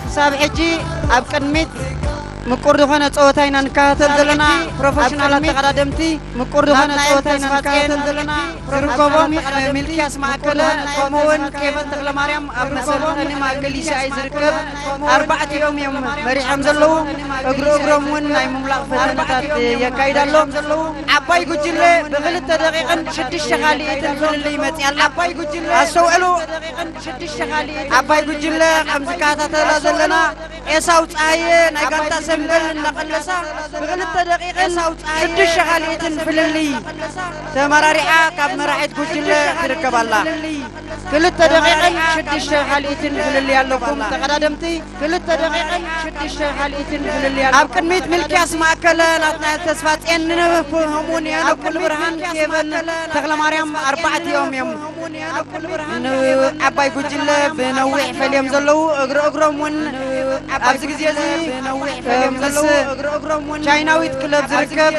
ክሳብ ሕጂ ኣብ ቅድሚት ምቁር ዝኾነ ጸወታ ኢና ንከታተል ዘለና። ፕሮፌሽናላት ተቐዳደምቲ ምቁር ዝኾነ ጸወታ ኢና ንከታተል ዘለና። ዝርከቦም ሚልክያስ ማእከለ ከምኡውን ኬቨን ተኽለማርያም ኣብ መሰልጠኒ ማእከል ዩ ሲ ኣይ ዝርከብ። ኣርባዕቲኦም እዮም መሪሖም ዘለዉ። እግሪ እግሮም እውን ናይ ምምላቕ ፈተነታት የካይድ ኣሎ። ዓባይ ጉጅለ ብኽልተ ደቂቕን ሽዱሽተ ካልኢትን ፍልልይ መጺኣ ኣላ። ዓባይ ጉጅለ ኣስተውዕሉ። ዓባይ ጉጅለ ከም ዝከታተላ ዘለና ኤሳው ጸሃየ ናይ ጋንታ ሰምበል እናቐለሳ ብኽልተ ደቂቕን ሽዱሽተ ካልኢትን ፍልልይ ተመራሪሓ ካብ መራሒት ጉጅለ ትርከብ ኣላ። ክልተ ደቂቕን ሽዱሽተ ካልኢትን ፍልልይ ኣለኩም ተቐዳደምቲ። ክልተ ደቂቕን ሽዱሽተ ካልኢትን ፍልልይ ኣለኩም። ኣብ ቅድሚት ሚልክያስ ማእከለ፣ ናትናኤል ተስፋጽዮን፣ ንንብህ፣ ከምኡውን የነኩል ብርሃን፣ ኬቨን ተኽለማርያም ኣርባዕቲኦም እዮም። ንዓባይ ጉጅለ ብነዊሕ ፈልዮም ዘለዉ እግሪ እግሮም እውን ኣብዚ ግዜ እዚ ምስ ቻይናዊት ክለብ ዝርከብ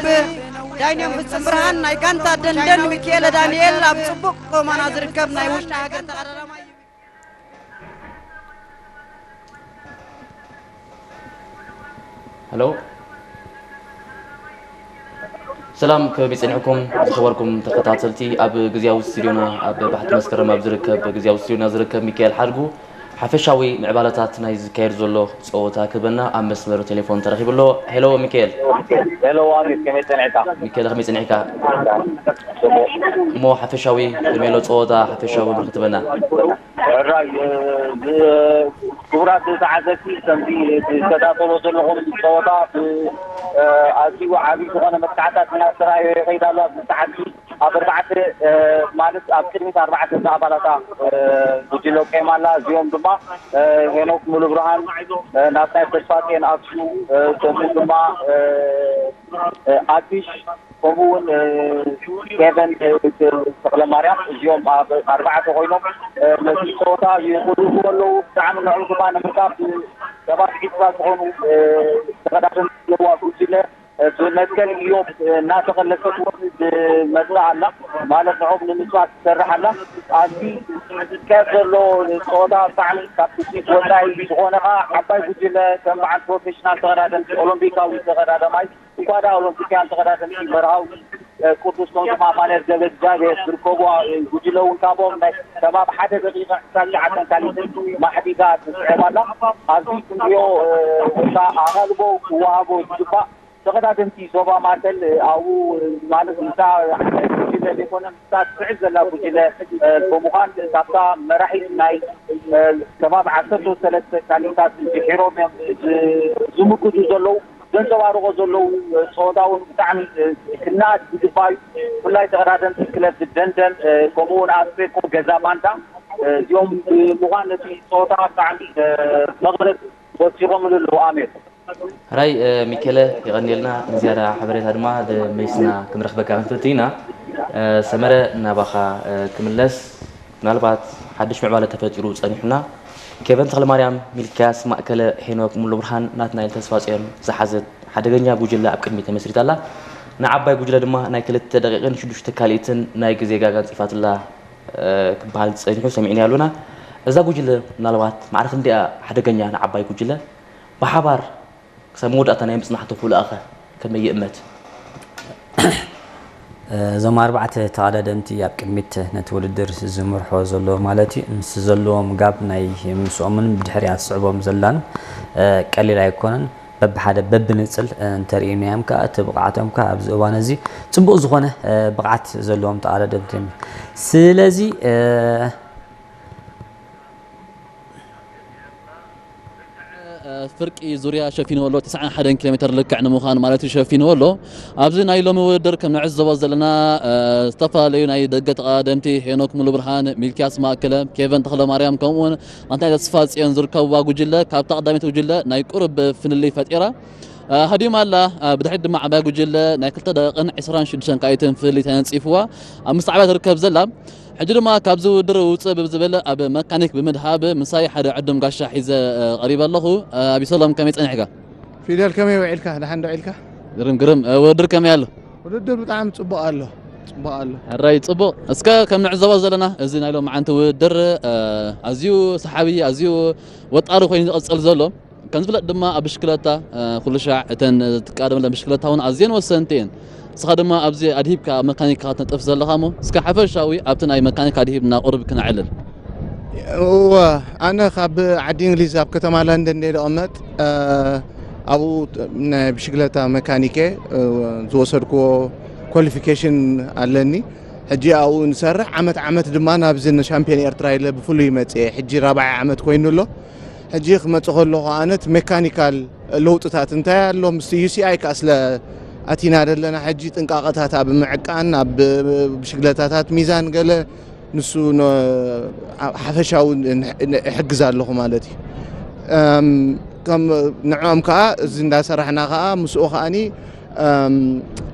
ዳይንዮም ፍጹም ብርሃን ናይ ጋንታ ደንደን ሚካኤለ ዳንኤል ኣብ ጽቡቕ ቁመና ዝርከብ ናይ ውሽጢ ሃገር ተቐዳዳማይ እዩ። ሄሎ ሰላም፣ ከመይ ጸኒሕኩም ዝኸበርኩም ተኸታተልቲ? ኣብ ግዝያዊ ስቱድዮና ኣብ ባሕቲ መስከረም ኣብ ዝርከብ ግዝያዊ ስቱድዮና ዝርከብ ሚካኤል ሓድጉ ሓፈሻዊ ምዕባለታት ናይ ዝካየድ ዘሎ ጸወታ ክህበና ኣብ መስመር ቴሌፎን ተረኺቡ ኣሎ። ሄሎ ሚካኤል። ሄሎ ኣሚር፣ ከመይ ጸኒሕካ? ሚካኤል ከመይ ጸኒሕካ? እሞ ሓፈሻዊ ከመይ ኣሎ ጸወታ ሓፈሻዊ ብርክ ትበና? ሕራይ ክቡራት ተዓዘብቲ፣ ከምዚ ትከታተሎ ዘለኹም ጸወታ ብኣዝዩ ዓብዪ ዝኾነ መጥቃዕታት እናተራእዮ ይኸይድ ኣሎ። ኣብዚ ሰዓት ኣብ ኣርባዕተ ማለት ኣብ ቅድሚት ኣርባዕተ ኣባላታ ጉጅለ ቆይማ ኣላ። እዚኦም ድማ ሄኖክ ሙሉብርሃን፣ ናትናኤል ተስፋጽዮን ኣክሱ፣ ከምኡ ድማ ኣዲሽ ከምኡ እውን ኬቨን ተኽለማርያም፣ እዚኦም ኣብ ኣርባዕተ ኮይኖም ነቲ ፀወታ ይቕልሱ ኣለዉ። ብጣዕሚ ንዕኡ ድማ ንምርካብ ሰባት ዒስራ ዝኾኑ ተቐዳደምቲ ዘለዋ ጉጅለ ብመትከል ኢዮብ እናተቐለሰት እውን ትመፅእ ኣላ። ማለት ንዕኦም ንምፅዋት ትሰርሕ ኣላ። ኣብዚ ዝካየድ ዘሎ ፀወታ ብጣዕሚ ካብ ትፅቢት ወፃኢ ዝኾነ ከዓ ዓባይ ጉጅለ ከም በዓል ፕሮፌሽናል ተቐዳደምቲ ኦሎምፒካዊ ተቐዳዳማይ እንኳ ደኣ ኦሎምፒካውያን ተቐዳደምቲ መርሃዊ ቅዱስ ከምኡ ድማ ኣማኑኤል ገብረ እግዚኣብሔር ዝርከብዋ ጉጅለ እውን ካብኦም ናይ ከባቢ ሓደ ደቂቃ ዕስራን ትሽዓተን ካሊትን ማሕዲጋ ትስዕብ ኣላ። ኣብዚ ክንሪኦ ወይ ከዓ ኣቓልቦ ክወሃቦ ዝግባእ ተቐዳደምቲ ዞባ ማእከል ኣብኡ ማለት ምስታ ጉጅለ ዘይኮነ ምስታ ትስዕብ ዘላ ጉጅለ ብምዃን ካብታ መራሒት ናይ ከባቢ ዓሰርተ ሰለስተ ካሊታት ድሒሮም እዮም ዝምጉቱ ዘለዉ። ዘንፀባርቖ ዘለዉ ፀወታ እውን ብጣዕሚ ክነኣድ ዝግባእ እዩ። ብፍላይ ተቐዳደምቲ ክለብ ደንደን ከምኡ እውን ኣስቤኮ ገዛ ባንዳ እዚኦም ብምዃን ነቲ ፀወታ ብጣዕሚ መቕረት ወሲኾምሉ ኣለዉ። ኣሜን። ሕራይ ሚኬለ የቐንየልና ንዝያዳ ሓበሬታ ድማ መሊስና ክንረኽበካ ክንፍትን ኢና። ሰመረ ናባኻ ክምለስ። ምናልባት ሓድሽ ምዕባለ ተፈጢሩ ጸኒሑና። ኬቨን ተኽለማርያም፣ ሚልክያስ ማእከለ፣ ሄኖክ ሙሉብርሃን፣ ናትናኤል ተስፋጽዮን ዝሓዘት ሓደገኛ ጉጅለ ኣብ ቅድሚት ተመስሪታ ኣላ። ንዓባይ ጉጅለ ድማ ናይ ክልተ ደቂቕን ሽዱሽተ ካልኢትን ናይ ግዜ ጋጋ ኣንጺፋትላ ክበሃል ጸኒሑ ሰሚዕናዮ ኣሎና። እዛ ጉጅለ ምናልባት ማዕረ ክንደይ እያ ሓደገኛ ንዓባይ ጉጅለ? ብሓባር ክሳብ መወዳእታ ናይ ምጽናሕ ተኽእሎኣኸ ከመይ ይእመት? እዞም ኣርባዕተ ተቐዳደምቲ ኣብ ቅድሚት ነቲ ውድድር ዝምርሖ ዘሎ ማለት እዩ። ምስ ዘለዎም ጋብ ናይ ምስኦምን ብድሕሪኣ ትስዕቦም ዘላን ቀሊል ኣይኮነን። በብሓደ በብንጽል እንተርኢናዮም ከኣ እቲ ብቕዓቶም ከኣ ኣብዚ እዋን እዚ ጽቡቕ ዝኾነ ብቕዓት ዘለዎም ተቐዳደምቲ እዮም። ስለዚ ፍርቂ ዙርያ ሸፊንዎ ኣሎ። ተስዓን ሓደን ኪሎ ሜተር ልክዕ ንምዃን ማለት እዩ ሸፊንዎ ኣሎ። ኣብዚ ናይ ሎሚ ውድድር ከም ንዕዘቦ ዘለና ዝተፈላለዩ ናይ ደገ ተቐዳደምቲ ሄኖክ ሙሉብርሃን፣ ሚልክያስ ማእከለ፣ ኬቨን ተኽለማርያም ከምኡውን ኣንታይ ተስፋ ጽዮን ዝርከብዋ ጉጅለ ካብታ ቀዳመይቲ ጉጅለ ናይ ቁሩብ ፍልልይ ፈጢራ ሃዲማ ኣላ። ብድሕሪት ድማ ዓባይ ጉጅለ ናይ ክልተ ደቂቕን ዕስራን ሽዱሽተን ካኢትን ፍልልይ ተነጺፍዋ ኣብ ምስዓባ ትርከብ ዘላ። ሕጂ ድማ ካብዚ ውድድር ውፅእ ብዝብል ኣብ መካኒክ ብምድሃብ ምሳይ ሓደ ዕዱም ጋሻ ሒዘ ቀሪበ ኣለኹ። ኣቢሰሎም ከመይ ፀኒሕካ? ፊደል ከመይ ውዒልካ? ደሓን ዶ ውዒልካ? ግርም ግርም። ውድድር ከመይ ኣሎ? ውድድር ብጣዕሚ ፅቡቕ ኣሎ። ፅቡቕ ኣሎ። ሕራይ ፅቡቕ። እስከ ከም ንዕዘቦ ዘለና እዚ ናይ ሎምዓንቲ ውድድር ኣዝዩ ሰሓቢ ኣዝዩ ወጣሪ ኮይኑ ዝቐፅል ዘሎ ከም ዝፍለጥ ድማ ኣብ ብሽክለታ ኩሉ ሻዕ እተን ትቃደመለን ብሽክለታ እውን ኣዝየን ወሰንቲ እየን። ንስኻ ድማ ኣብዚ ኣድሂብካ ኣብ መካኒካ ክትነጥፍ ዘለኻ እሞ እስከ ሓፈሻዊ ኣብቲ ናይ መካኒካ ኣድሂብና ቁሩብ ክነዕልል። እወ ኣነ ካብ ዓዲ እንግሊዝ ኣብ ከተማ ለንደን እየ ዝቕመጥ። ኣብኡ ናይ ብሽክለታ መካኒክ እየ። ዝወሰድክዎ ኳሊፊኬሽን ኣለኒ። ሕጂ ኣብኡ ንሰርሕ ዓመት ዓመት ድማ ናብዚ ንሻምፒዮን ኤርትራ ኢለ ብፍሉይ መፅየ። ሕጂ ራብዓይ ዓመት ኮይኑ ኣሎ። ሕጂ ክመፅእ ከለኹ ኣነ እቲ ሜካኒካል ለውጥታት እንታይ ኣሎ ምስቲ ዩ ሲ ኣይ ከኣ ስለ ኣቲና ዘለና ሕጂ ጥንቃቐታት ኣብ ምዕቃን ኣብ ብሽግለታታት ሚዛን ገለ ንሱ ሓፈሻዊ ይሕግዝ ኣለኹ ማለት እዩ። ከም ንዕኦም ከኣ እዚ እንዳሰራሕና ከኣ ምስኡ ከኣኒ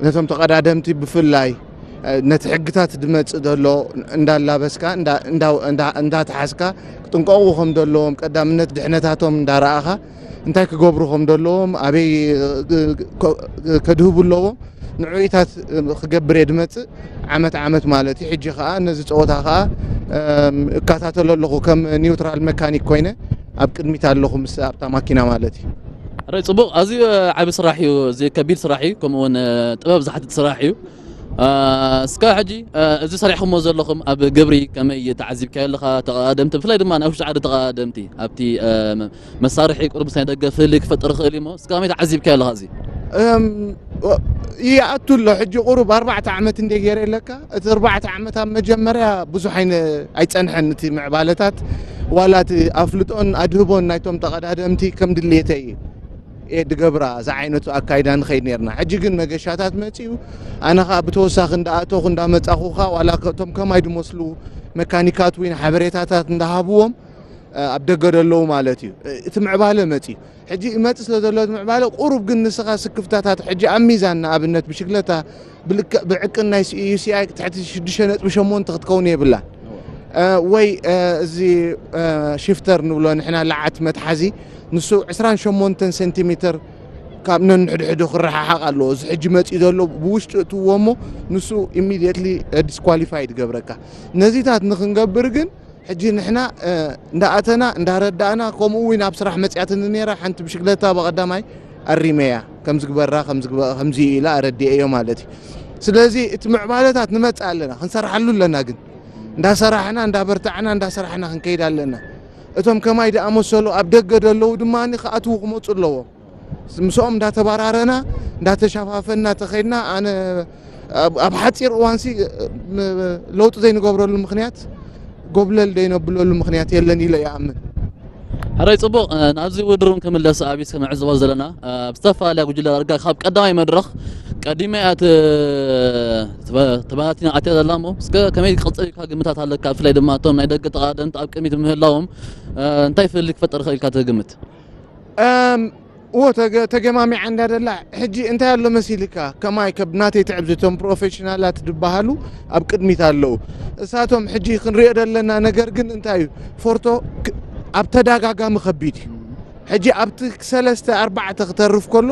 ነቶም ተቐዳደምቲ ብፍላይ ነቲ ሕግታት ዝመጽእ ዘሎ እንዳላበስካ፣ እንዳ-፣ እንዳ-፣ እንዳ-፣ እንዳተሓዝካ፣ ክጥንቀቑ ከም ዘለዎም፣ ቀዳምነት ድሕነታቶም እንዳረኣኻ፣ እንታይ ክገብሩ ከም ዘለዎም፣ ኣበይ ከ-፣ ከድህቡ ኣለዎም፣ ንዕኡታት ክገብር እየ ዝመጽእ ዓመት ዓመት ማለት እዩ። ሕጂ ከኣ ነዚ ጸወታ ከኣ፣ እም፣ እከታተሎ ኣለኹ፣ ከም ኒውትራል መካኒክ ኮይነ ኣብ ቅድሚት ኣለኹ፣ ምስ ኣብታ ማኪና ማለት እዩ። ሕራይ ጽቡቕ። ኣዝዩ ዓቢ ስራሕ እዩ። እዚ ከቢድ ስራሕ እዩ። ከምኡ እውን ጥበብ ዝሓትት ስራሕ እዩ። አ፣ እስከ ሕጂ፣ አ፣ እዚ ሰሪሕኩሞ ዘለኹም ኣብ ግብሪ ከመይ ተዓዚብካዮ ኣለኻ? ተቐዳደምቲ፣ ብፍላይ ድማ ናይ ውሽጢ ዓዲ ተቐዳደምቲ ኣብቲ፣ አ፣ መ-፣ መሳርሒ ቁሩብ ምስ ናይ ደገ ፍልልይ ክፈጥር ይኽእል እዩ እሞ፣ እስከ ከመይ ተዓዚብካዮ ኣለኻ እዚ? እም፣ ወ-፣ ይኣቱ ኣሎ። ሕጂ ቁሩብ ኣርባዕተ ዓመት እንደ ገይረ ኣለካ። እቲ ኣርባዕተ ዓመት ኣብ መጀመርያ ብዙሕ ኣይነ-፣ ኣይጸንሐን እቲ ምዕባለታት፣ ዋላ እቲ ኣፍልጦን ኣድህቦን ናይቶም ተቐዳደምቲ ከም ድሌተይ እየ ድገብራ፣ እዛ ዓይነቱ ኣካይዳ ንኸይድ ኔርና። ሕጂ ግን መገሻታት መጺኡ፣ ኣነ ኸኣ ብተወሳኺ እንዳኣተኹ እንዳመጻኹ ኸኣ፣ ዋላ ከ-፣ እቶም ከማይ ድመስሉ መካኒካት እውን ሓበሬታታት እንዳሃብዎም፣ እ፣ ኣብ ደገ ደለዉ ማለት እዩ። እ፣ እቲ ምዕባለ መጺኡ። ሕጂ ይመጽእ ስለ ዘሎ እቲ ምዕባለ፣ ቁሩብ ግን ንስኻ ስክፍታታት፣ ሕጂ ኣብ ሚዛን ንኣብነት ብሽግለታ ብልክዕ ብዕቅን ናይ ሲ-፣ ዩ ሲ ኣይ ትሕቲ ሽዱሽተ ነጥቢ ሸሞንተ ክትከውን የብላን። እ፣ ወይ፣ እ፣ እዚ፣ እ፣ ሽፍተር ንብሎ ንሕና ለዓት መትሓዚ፣ ንሱ ዕስራን ሸሞንተን ሴንቲሜተር ካብ ነንሕድሕዱ ክረሓሓቕ ኣለዎ። እዚ ሕጂ መጺኡ ዘሎ ብውሽጢ እትዎ እሞ ንሱ ኢሚድየትሊ ዲስኳሊፋይ ይገብረካ። ነዚታት ንክንገብር ግን ሕጂ ንሕና፣ እ፣ እንዳኣተና እንዳረዳእና፣ ከምኡ እውን ኣብ ስራሕ መጽያትኒ ነይራ ሓንቲ ብሽግለታ ብቐዳማይ ኣሪመያ፣ ከምዚ ግበራ፣ ከምዚ ግበ-፣ ከምዚ ኢላ ኣረዲኤዮ ማለት እዩ። ስለዚ እቲ ምዕባለታት ንመጽእ ኣለና፣ ክንሰርሓሉ ኣለና። ግን እንዳሰራሕና፣ እንዳበርታዕና፣ እንዳሰራሕና ክንከይድ ኣለና። እቶም ከማይ ዝኣመሰሉ ኣብ ደገ ዘለዉ ድማ ክኣትዉ ክመጹ ኣለዎም። ምስኦም እንዳተባራረና፣ እንዳተሸፋፈና ተኸይድና፣ ኣነ ኣብ፣ ኣብ ሓጺር እዋንሲ፣ ም-፣ ለውጢ ዘይንገብረሉ ምኽንያት፣ ጎብለል ዘይነብለሉ ምኽንያት የለን ኢለ ይኣምን። ሕራይ ጽቡቕ፣ እ፣ ናብዚ ውድድር እውን ክምለስ፣ ኣቢስ ክንዕዘቦ ዘለና፣ እ፣ ኣብ ዝተፈላለያ ጉጅለ ዳርጋ ካብ ቀዳማይ መድረኽ ቀዲማ እያ ት-፣ ትበ-፣ ተበታቲና ኣትያ ዘላ እሞ፣ እስከ ከመይ ክቕጽል ኢልካ ግምታት ኣለካ? ብፍላይ ድማ እቶም ናይ ደገ ተቐዳደምቲ ኣብ ቅድሚት ምህላዎም፣ እ፣ እንታይ ፍልልይ ክፈጥር ይኽእል ኢልካ ትግምት? እም፣ እዎ፣ ተገ-፣ ተገማሚዓ እንዳደላ፣ ሕጂ እንታይ ኣሎ መሲልካ? ከማይ ከብ ናተይ ትዕብቲ፣ እቶም ፕሮፌሽናላት ዝበሃሉ ኣብ ቅድሚት ኣለዉ። እሳቶም ሕጂ ክንሪኦ ዘለና ነገር ግን እንታይ እዩ? ፎርቶ ክ-፣ ኣብ ተደጋጋሚ ከቢድ እዩ። ሕጂ ኣብቲ ሰለስተ ኣርባዕተ ክተርፍ ከሎ፣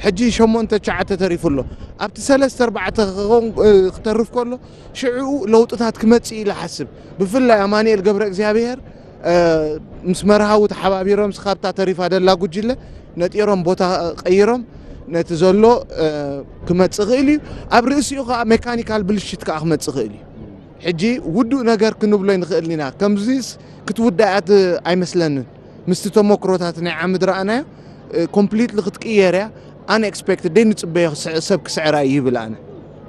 ሕጂ ሸሞንተ ትሽዓተ ተሪፉ ኣሎ። ኣብቲ ሰለስተ ኣርባዕተ ክኾን፣ እ፣ ክተርፍ ከሎ፣ ሽዕኡ ለውጥታት ክመጽእ ኢለ ሓስብ። ብፍላይ ኣማኑኤል ገብረ እግዚኣብሔር፣ እ፣ ምስ መርሃዊ ተሓባቢሮም፣ ስኻብታ ተሪፋ ደላ ጉጅለ ነጢሮም፣ ቦታ ቀይሮም፣ ነቲ ዘሎ፣ እ፣ ክመጽእ ይኽእል እዩ። ኣብ ርእሲኡ ከኣ ሜካኒካል ብልሽት ከኣ ክመጽእ ይኽእል እዩ። ሕጂ ውዱእ ነገር ክንብሎ ኣይንኽእልን ኢና። ከምዚስ ክትውዳእ እያ ት-፣ ኣይመስለንን። ምስቲ ተመክሮታት ናይ ዓምዲ ረኣናዮ፣ እ፣ ኮምፕሊትሊ ክትቅየር እያ። ኣንኤክስፔክትድ ደይ ንጽበዮ ክስዕ-፣ ሰብ ክስዕራ እዩ ይብል ኣነ።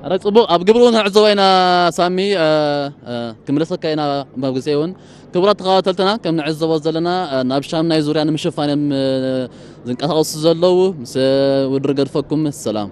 ኣረ ጽቡቕ፣ ኣብ ግብሪ እውን ንዕዘቦ ኢና ሳሚ፣ እ፣ እ፣ ክምለሰካ ኢና ኣብ ግዜ እውን። ክቡራት ተኸታተልትና፣ ከም ንዕዘቦ ዘለና፣ እ፣ ናብ ሻምናይ ዙርያ ንምሽፋን እዮም፣ እ፣ ዝንቀሳቐሱ ዘለዉ። ምስ ውድድር ገድፈኩም ሰላም።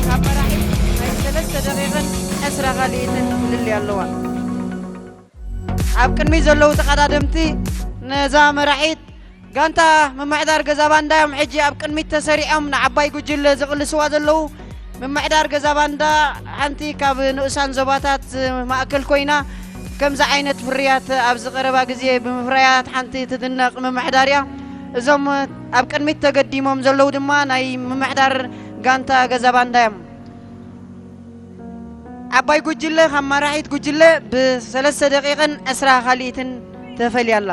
ካብ መራሒት ናይ ሰለስተ ደቂቕን ዕስራ ካልኢትን ፍልልይ ኣለዋ። ኣብ ቅድሚት ዘለዉ ተቐዳደምቲ ነዛ መራሒት ጋንታ ምምሕዳር ገዛ ባንዳ እዮም። ሕጂ ኣብ ቅድሚት ተሰሪዖም ንዓባይ ጉጅለ ዝቕልስዋ ዘለዉ። ምምሕዳር ገዛ ባንዳ ሓንቲ ካብ ንኡሳን ዞባታት ማእከል ኮይና፣ ከምዚ ዓይነት ፍርያት ኣብዚ ቀረባ ግዜ ብምፍራያት ሓንቲ ትድነቕ ምምሕዳር እያ። እዞም ኣብ ቅድሚት ተገዲሞም ዘለዉ ድማ ናይ ምምሕዳር ጋንታ ገዛ ባንዳ እዮም። ዓባይ ጉጅለ ካብ መራሒት ጉጅለ ብሰለስተ ደቂቕን ዕስራ ካልኢትን ተፈልያ ኣላ።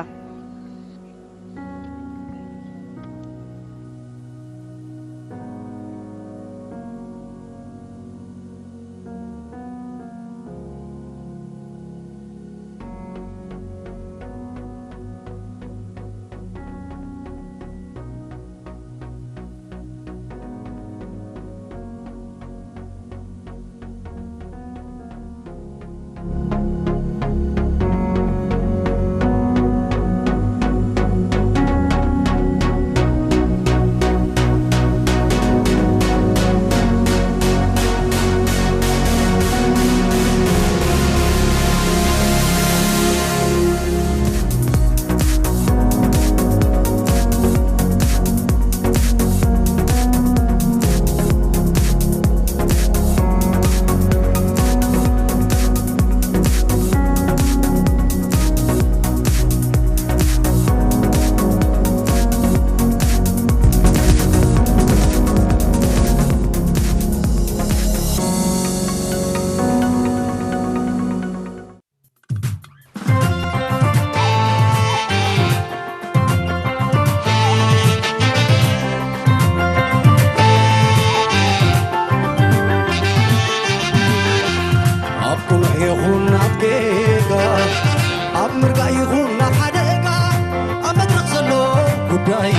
ጉዳይ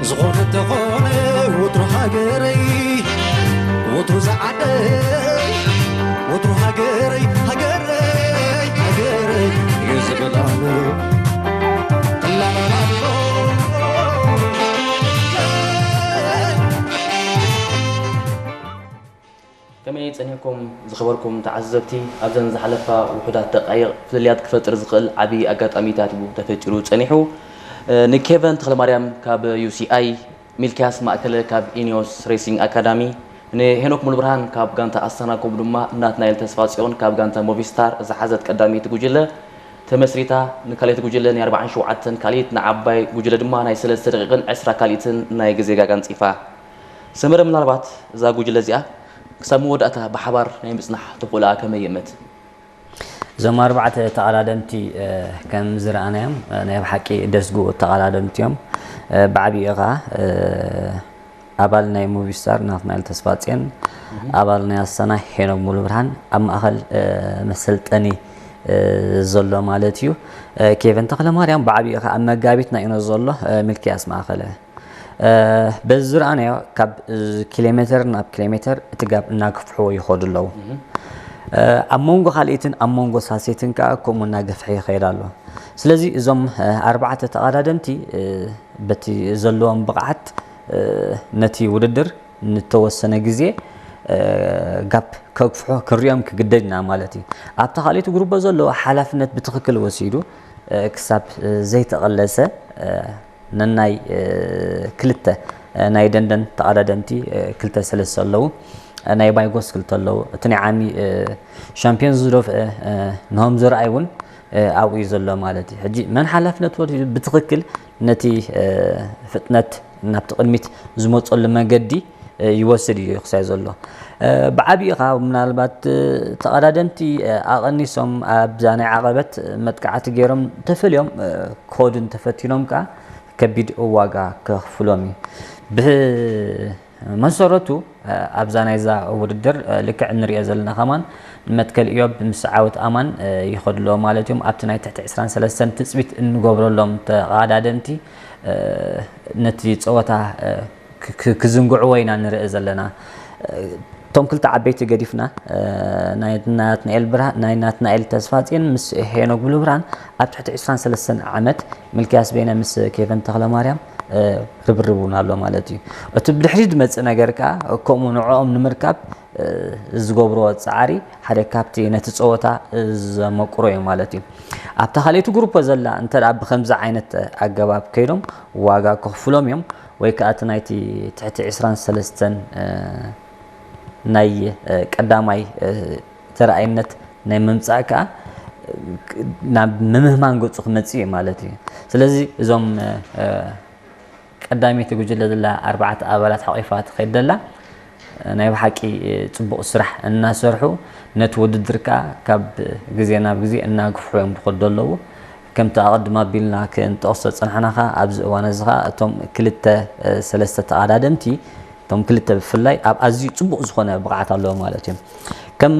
ዝኾነ ተኾነ ወትሩ ሃገረይ፣ ወትሩ ዝዓደይ፣ ወትሩ ሃገረይ፣ ሃገረይ፣ ሃገረይ እዩ ዝብል ኣነ። ላላላሎ። ከመይ ጸኒሕኩም ዝኸበርኩም ተዓዘብቲ? ኣብዘን ዝሓለፋ ውሑዳት ደቃይቕ ፍልልያት ክፈጥር ዝኽእል ዓቢ ኣጋጣሚታት እዩ ተፈጢሩ ጸኒሑ። ንኬቨን ተኽለማርያም ካብ ዩ ሲ ኣይ፣ ሚልክያስ ማእከለ ካብ ኢኒዮስ ሬሲንግ ኣካዳሚ፣ ንሄኖክ ሙሉብርሃን ካብ ጋንታ ኣስታና ከምኡ ድማ ናትናኤል ተስፋጽዮን ካብ ጋንታ ሞቪስታር ዝሓዘት ቀዳመይቲ ጉጅለ ተመስሪታ፣ ንካልኣይቲ ጉጅለ ናይ ኣርባዓን ሸውዓተን ካልኢት፣ ንዓባይ ጉጅለ ድማ ናይ ሰለስተ ደቂቕን ዕስራ ካልኢትን ናይ ግዜ ጋጋ ኣንጺፋ። ሰመረ፣ ምናልባት እዛ ጉጅለ እዚኣ ክሳብ መወዳእታ ብሓባር ናይ ምጽናሕ ተኽእሎኣ ከመይ ይእመት? እዞም ኣርባዕተ ተቐዳደምቲ ከም ዝረኣናዮም ናይ ብሓቂ ደስጉ ተቐዳደምቲ እዮም። ብዓብይኡ ኸዓ ኣባል ናይ ሙቪስታር ናትናኤል ተስፋጽዮን፣ ኣባል ናይ ኣሰና ሄኖክ ሙሉብርሃን፣ ኣብ ማእኸል መሰልጠኒ ዘሎ ማለት እዩ። ኬቨን ተኽለማርያም ብዓብይኡ ኸዓ ኣብ መጋቢት ናይ ኢኖ ዘሎ ሚልክያስ ማእከለ። በዚ ዝረኣናዮ ካብ ኪሎ ሜተር ናብ ኪሎ ሜተር እቲ ጋብ እናገፍሕዎ ይኸዱ ኣለዉ። ኣብ መንጎ ካልኢትን ኣብ መንጎ ሳልሰይትን ከዓ ከምኡ እናገፍሐ ይኸይድ ኣሎ። ስለዚ እዞም ኣርባዕተ ተቐዳደምቲ በቲ ዘለዎም ብቕዓት ነቲ ውድድር ንተወሰነ ግዜ ጋፕ ከግፍሖ ክንሪኦም ክግደድ ኢና ማለት እዩ። ኣብታ ካልኣይቲ ግሩፖ ዘለዎ ሓላፍነት ብትኽክል ወሲዱ ክሳብ ዘይተቐለሰ ነናይ ክልተ ናይ ደንደን ተቐዳደምቲ ክልተ ሰለስተ ኣለዉ። ናይ ባይጎስ ክልተ ኣለዉ። እቲ ናይ ዓሚ ሻምፒዮን ዝደፍአ ንሆም ዘርኣይ እውን ኣብኡ እዩ ዘሎ ማለት እዩ። ሕጂ መን ሓላፍነት ወሲዱ ብትኽክል ነቲ ፍጥነት ናብቲ ቅድሚት ዝመፀሉ መገዲ ይወስድ እዩ ክሳይ ዘሎ። ብዓብይኡ ከዓ ምናልባት ተቐዳደምቲ ኣቐኒሶም ኣብዛ ናይ ዓቐበት መጥቃዕቲ ገይሮም ተፈልዮም ክኸዱ እንተፈቲኖም ከዓ ከቢድ ዋጋ ከኽፍሎም እዩ። ብመሰረቱ ኣብዛ ናይዛ ውድድር ልክዕ እንሪኦ ዘለና ከማን ንመትከል እዮብ ምስ ዓወት ኣማን ይኸዱ ኣለዉ ማለት እዮም። ኣብቲ ናይ ትሕቲ ዕስራን ሰለስተን ትፅቢት እንገብረሎም ተቐዳደምቲ ነቲ ፀወታ ክዝንግዕዎ ኢና ንርኢ ዘለና። እቶም ክልተ ዓበይቲ ገዲፍና ናይ ናትናኤል ብርሃ ናይ ናትናኤል ተስፋጽዮን ምስ ሄኖክ ሙሉብርሃን ኣብ ትሕቲ ዕስራን ሰለስተን ዓመት፣ ሚልክያስ በየነ ምስ ኬቨን ተኽለማርያም ርብርብ እውን ኣሎ ማለት እዩ። እቲ ብድሕሪት ዝመፅእ ነገር ከዓ ከምኡ ንዕኦም ንምርካብ ዝገብርዎ ፃዕሪ ሓደ ካብቲ ነቲ ፀወታ ዘመቅሮ እዩ ማለት እዩ። ኣብታ ካልኣይቲ ግሩፖ ዘላ እንተ ደኣ ብከምዚ ዓይነት ኣገባብ ከይዶም ዋጋ ከኽፍሎም እዮም ወይ ከዓ እቲ ናይቲ ትሕቲ ዕስራን ሰለስተን ናይ ቀዳማይ ተረኣይነት ናይ ምምፃእ ከዓ ናብ ምምህማን ገፁ ክመፅእ እዩ ማለት እዩ። ስለዚ እዞም ቀዳመይቲ ጉጅለ ዘላ ኣርባዕተ ኣባላት ሓቒፋ ትኸይድ ዘላ ናይ ብሓቂ ፅቡቕ ስራሕ እናሰርሑ ነቲ ውድድር ከዓ ካብ ግዜ ናብ ግዜ እናግፍሑ እዮም ዝኸዱ ዘለዉ። ከምቲ ኣቐድም ኣቢልና ክንጠቕሶ ዝፀናሕና ከዓ ኣብዚ እዋን እዚ ከዓ እቶም ክልተ ሰለስተ ተቐዳደምቲ እቶም ክልተ ብፍላይ ኣብ ኣዝዩ ፅቡቕ ዝኾነ ብቕዓት ኣለዎ ማለት እዮም። ከም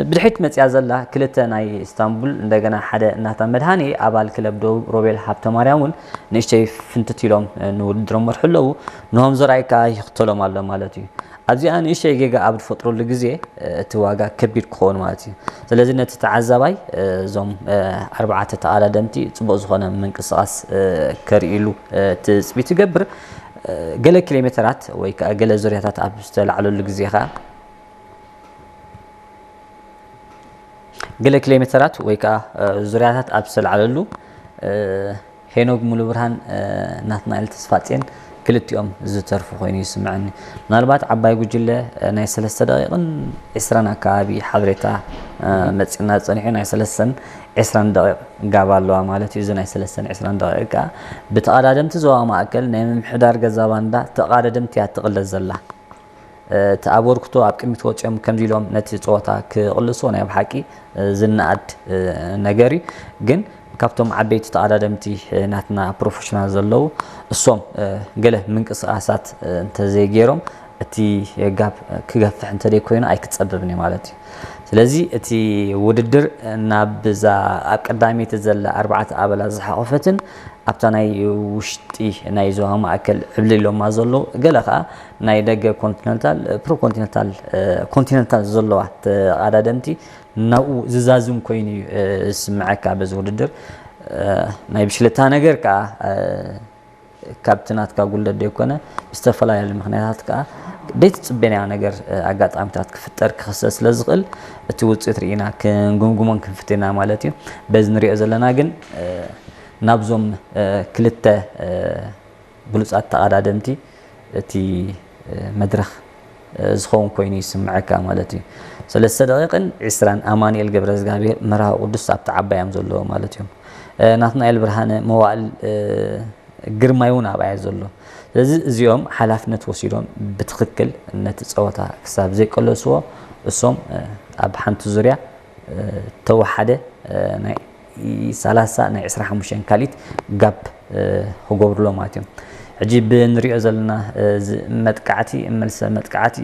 ብድሕሪት መፅያ ዘላ ክልተ ናይ ኢስታንቡል እንደገና ሓደ እናታ መድሃኔ ኣባል ክለብ ደቡብ ሮቤል ሃብተማርያም እውን ንእሽተይ ፍንትት ኢሎም ንውድድሮም መርሑ ኣለዉ። ንሆም ዘርኣይ ከዓ ይኽተሎም ኣሎ ማለት እዩ። ኣብዚኣ ንእሽተይ ጌጋ ኣብ ዝፈጥሩሉ ግዜ እቲ ዋጋ ከቢድ ክኸውን ማለት እዩ። ስለዚ ነቲ ተዓዛባይ እዞም ኣርባዕተ ተቐዳደምቲ ፅቡቕ ዝኾነ ምንቅስቓስ ከርእይሉ ትፅቢት ይገብር። ገለ ኪሎ ሜተራት ወይ ከዓ ገለ ዙርያታት ኣብ ዝተላዕለሉ ግዜ ከዓ ገለ ኪሎ ሜተራት ወይ ከዓ ዙርያታት ኣብ ዝተላዕለሉ ሄኖግ ሙሉብርሃን ናትናኤል ተስፋጽዮን ክልቲኦም ዝተርፉ ኮይኑ ይስምዐኒ። ምናልባት ዓባይ ጉጅለ ናይ ሰለስተ ደቂቕን ዕስራን ኣከባቢ ሓበሬታ መፂና ፀኒሑ ናይ ሰለስተን ዕስራን ደቂቕ ጋብ ኣለዋ ማለት እዩ። እዚ ናይ ሰለስተን ዕስራን ደቂቕ ከዓ ብተቐዳደምቲ ዞባ ማእከል ናይ ምምሕዳር ገዛ ባንዳ ተቐዳደምቲ እያ ትቕለስ ዘላ። እቲ ኣበርክቶ ኣብ ቅድሚት ወፂኦም ከምዚ ኢሎም ነቲ ፀወታ ክቕልስዎ ናይ ብሓቂ ዝነኣድ ነገር እዩ። ግን ካብቶም ዓበይቲ ተቐዳደምቲ ናትና ፕሮፌሽናል ዘለዉ እሶም ገለ ምንቅስቃሳት እንተዘይገይሮም እቲ ጋብ ክገፍሕ እንተደይኮይኑ ኣይክፀበብን እዩ ማለት እዩ። ስለዚ እቲ ውድድር ናብ እዛ ኣብ ቀዳመይቲ ዘላ ኣርባዕተ ኣባላት ዝሓቆፈትን ኣብ እታ ናይ ውሽጢ ናይ ዞባ ማእከል ዕብልሎማ ዘለዉ፣ ገለ ኸኣ ናይ ደገ ኮንቲነንታል፣ ፕሮኮንቲነንታል፣ ኮንቲነንታል ዘለዋ ተቐዳደምቲ ናብኡ ዝዛዝም ኮይኑ እዩ ዝስምዐካ በዚ ውድድር። ናይ ብሽለታ ነገር ከኣ ካብቲ ናትካ ጉልደት ዘይኮነ ብዝተፈላለዩ ምኽንያታት ከኣ ዘይትጽበናዮ ነገር ኣጋጣሚታት ክፍጠር ክኽሰት ስለ ዝኽእል እቲ ውጽኢት ርኢና ክንግምግሞን ክንፍትንና ማለት እዩ። በዚ ንሪኦ ዘለና ግን ናብዞም ክልተ ብሉጻት ተቐዳደምቲ እቲ መድረኽ ዝኸውን ኮይኑ ይስምዐካ ማለት እዩ። ሰለስተ ደቂቕን ዕስራን ኣማኑኤል ገብረዝጋብሄር መርሃዊ ቅዱስ ኣብቲ ዓባይ እዮም ዘለዉ ማለት እዮም። ናትናኤል ብርሃነ መዋእል ግርማይ እውን ኣብኣ እዩ ዘሎ። ስለዚ እዚኦም ሓላፍነት ወሲዶም ብትኽክል ነቲ ጸወታ ክሳብ ዘይቀለስዎ እሶም ኣብ ሓንቲ ዙርያ ተወሓደ ናይ ሰላሳ ናይ ዕስራ ሓሙሽተ ካልኢት ጋፕ ክገብሩሎ ማለት እዮም። ሕጂ ብንሪኦ ዘለና እዚ መጥቃዕቲ መልሰ መጥቃዕቲ